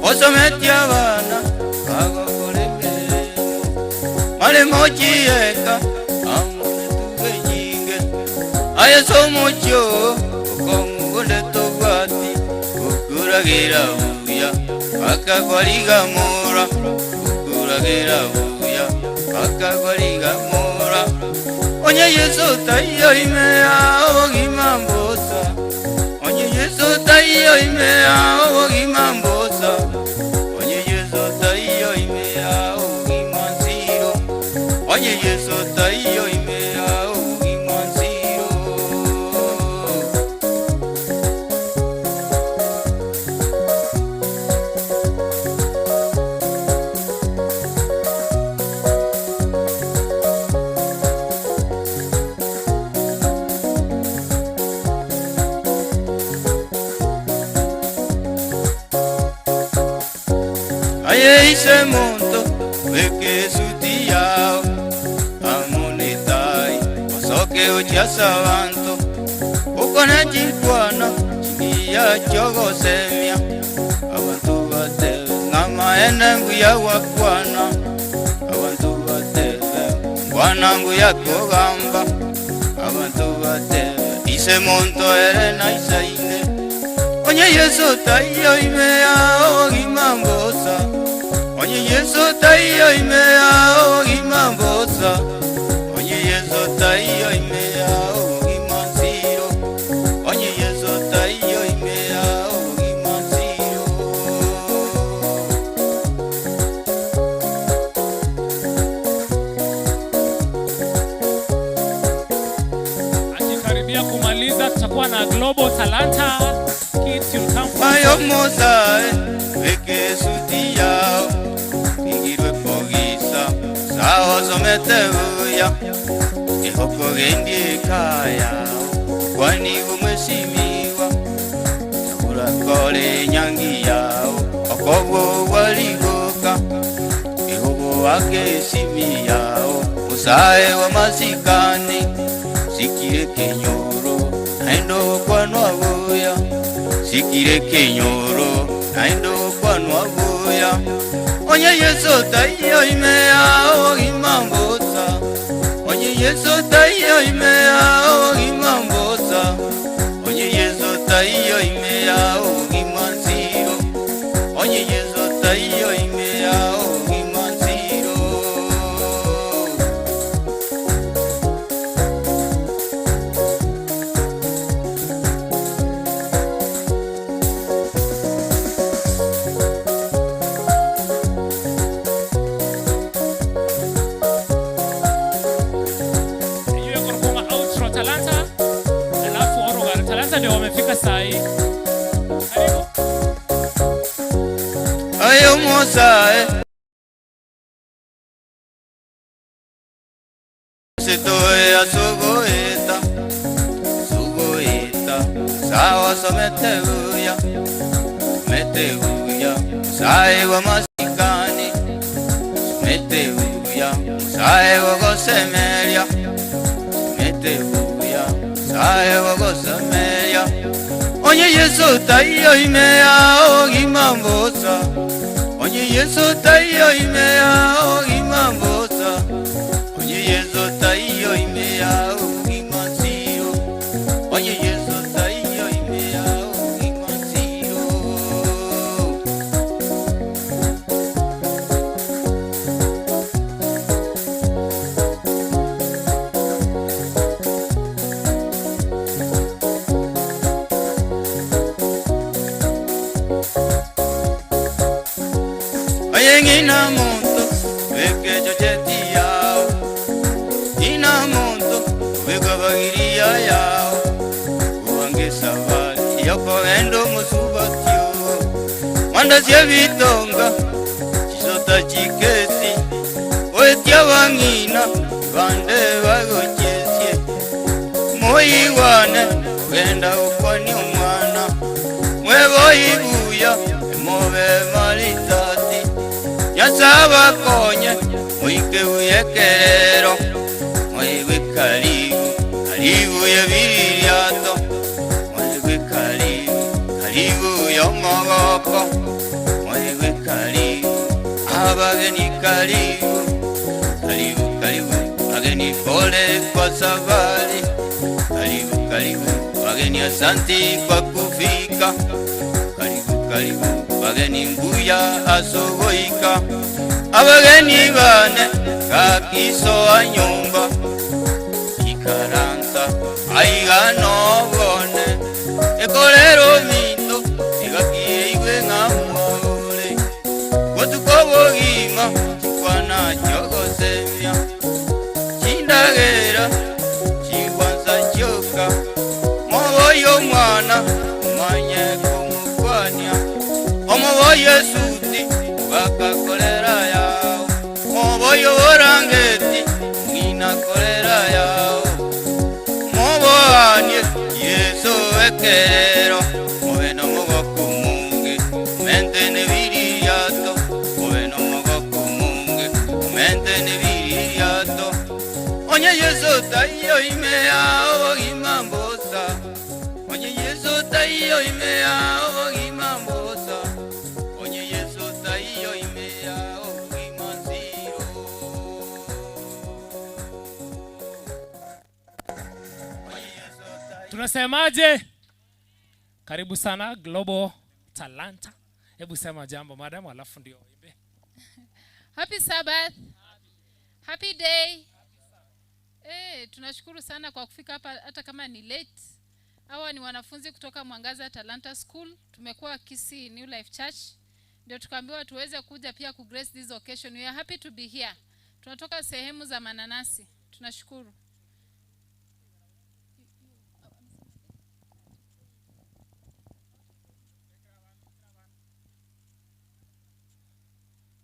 osometie abana, bagokora emeremo, maremo chieka, amo netugo enyinge, aye ase omochie oo, okong'u bonde tobwati, okoragera buya, bakakorigamora, okoragera buya, bakakorigamora. Onye Yeso taiyo ime obogima mbosa, onye Yeso taiyo ime obogima mbosa, onye Yeso taiyo ime obogima nsiro, onye Yeso taiyo ime obogima nsiro. Aye ise monto weke suti yao amonetai osoke ochiasa banto ukone chinkwana chingiya chogosemia abantu batebe ng'amaene mbuya gwakwana abantu batebe ngwana mbuya kogamba abantu batebe ise monto ere naisaine onye Yeso taiyo ime obogima mbosa onye Yeso taiyo ime obogima mbosa onye Yeso taiyo ime obogima nsiro onye Yeso taiyo ime obogima nsiro. Akikaribia kumaliza tutakuwa na Global Talanta Kids you'll come from. Ayo mosae weke suti yao tigirwe pogisa sawa somete buya ehoko gendie kaya kwani umweshimiwa urakore nyangi yao okobo waligoka ehobo wake simi yao musae wa masikani sikire kenyoro naendo kwanwa buya sikire kenyoro naendo kwanwa buya onye Yeso taiyo ime obogima mbosa onye Yeso taiyo ime obogima mbosa onye Yeso taiyo ime obogima nsiro onye Yeso taiyo ime obogima nsiro. Hiyo iko kwa outro Talanta, alafu Orogal. Talanta ndio wamefika saa hii. Karibu. Ayo mosae sitoe asugoeta sugoeta sawa somete buya mete buya sae wa masikani mete buya sae wa gosemeria mete buya sae wa gosemeria onye Yeso taiyo ime obogima mbosa onye Yeso taiyo ime obogima mbosa onye Yeso taiyo ime obogima nsiro onye Yeso taiyo ime obogima nsiro. Aye ng'ina monto, beka echocheti yao, ng'ina monto, beka bagiria yao, oange esabari yokogenda omosubatio, manda cia ebitonga, chisota chikesi, goetia abang'ina bande bagochiesie, moigwane kogenda gokwania omwana, mweboyi buya, emobe maritati, Nyasae abakonye, moike buya ekerero, moigwe karibu, karibu y'ebiririato, moigwe karibu, karibu y'omogoko, moigwe karibu, abageni karibu, karibu, karibu, wageni pole kwa safari, karibu, karibu, wageni asanti kwa kufika, karibu, karibu, wageni mbuya asogoika, abageni bane kakisoa nyumba, ikaransa aiga nobone, ekorero minto, igakiigwe ng'amore, botuko bogima, chikwana chiogosemia, chindagera, chigwansa chioka, moboyo omwana, omanye komokwania, omoboyo esuti, bakakorera yao, moboyo borangeti, ng'ina korera yao, moboanie, Yeso ekerero, mobe nomogoko omonge, omente nebiriato, mobe nomogoko omonge, omente nebiriato, onye Yeso taiyo imea obogima mbosa, onye Yeso taiyo imea obogima mbosa, onye Yeso taiyo imea obogima nziro. Tunasemaje? Karibu sana Global Talanta. Hebu sema jambo madam, alafu ndio uimbe. Happy Sabbath. Happy day. Tunashukuru sana kwa kufika hapa hata kama ni late. Hawa ni wanafunzi kutoka Mwangaza Talanta School. Tumekuwa Kisii New Life Church. Ndio tukaambiwa tuweze kuja pia ku grace this occasion. We are happy to be here. Tunatoka sehemu za Mananasi. Tunashukuru.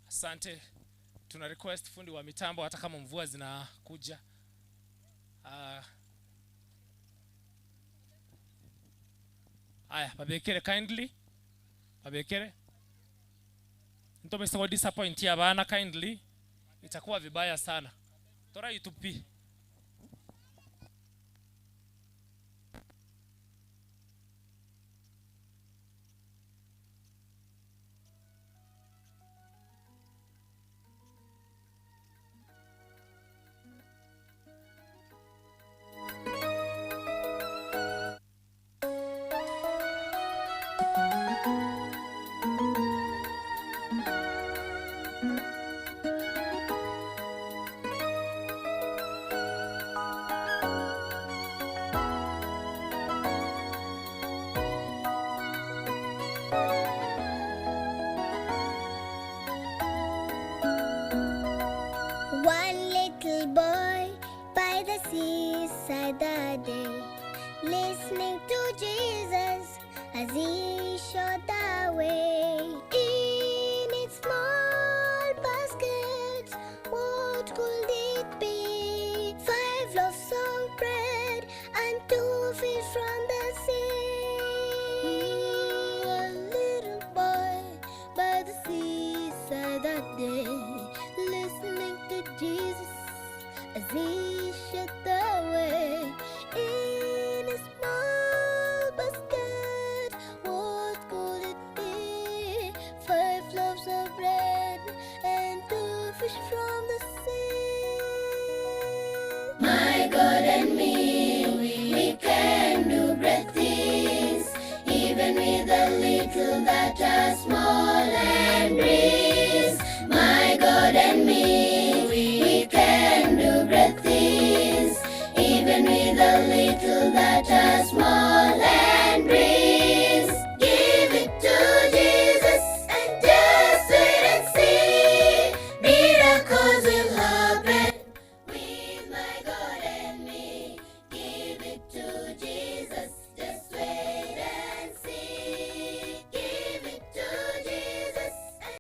Asante. Tuna request fundi wa mitambo hata kama mvua zinakuja. Aya, babekere kindly. Babekere. Ntomesa disappoint ya bana kindly. Itakuwa vibaya sana. Tora itupi. One little boy by the seaside that day, listening to Jesus as he showed the way. In its small basket, what could it be? 5 loaves of bread and 2 fish from the sea. One little boy by the seaside that day, listening to Jesus as he showed the way. In a small basket, what could it be? 5 loaves of bread and 2 fish from the sea. My God and me, we can do great things, even with the little that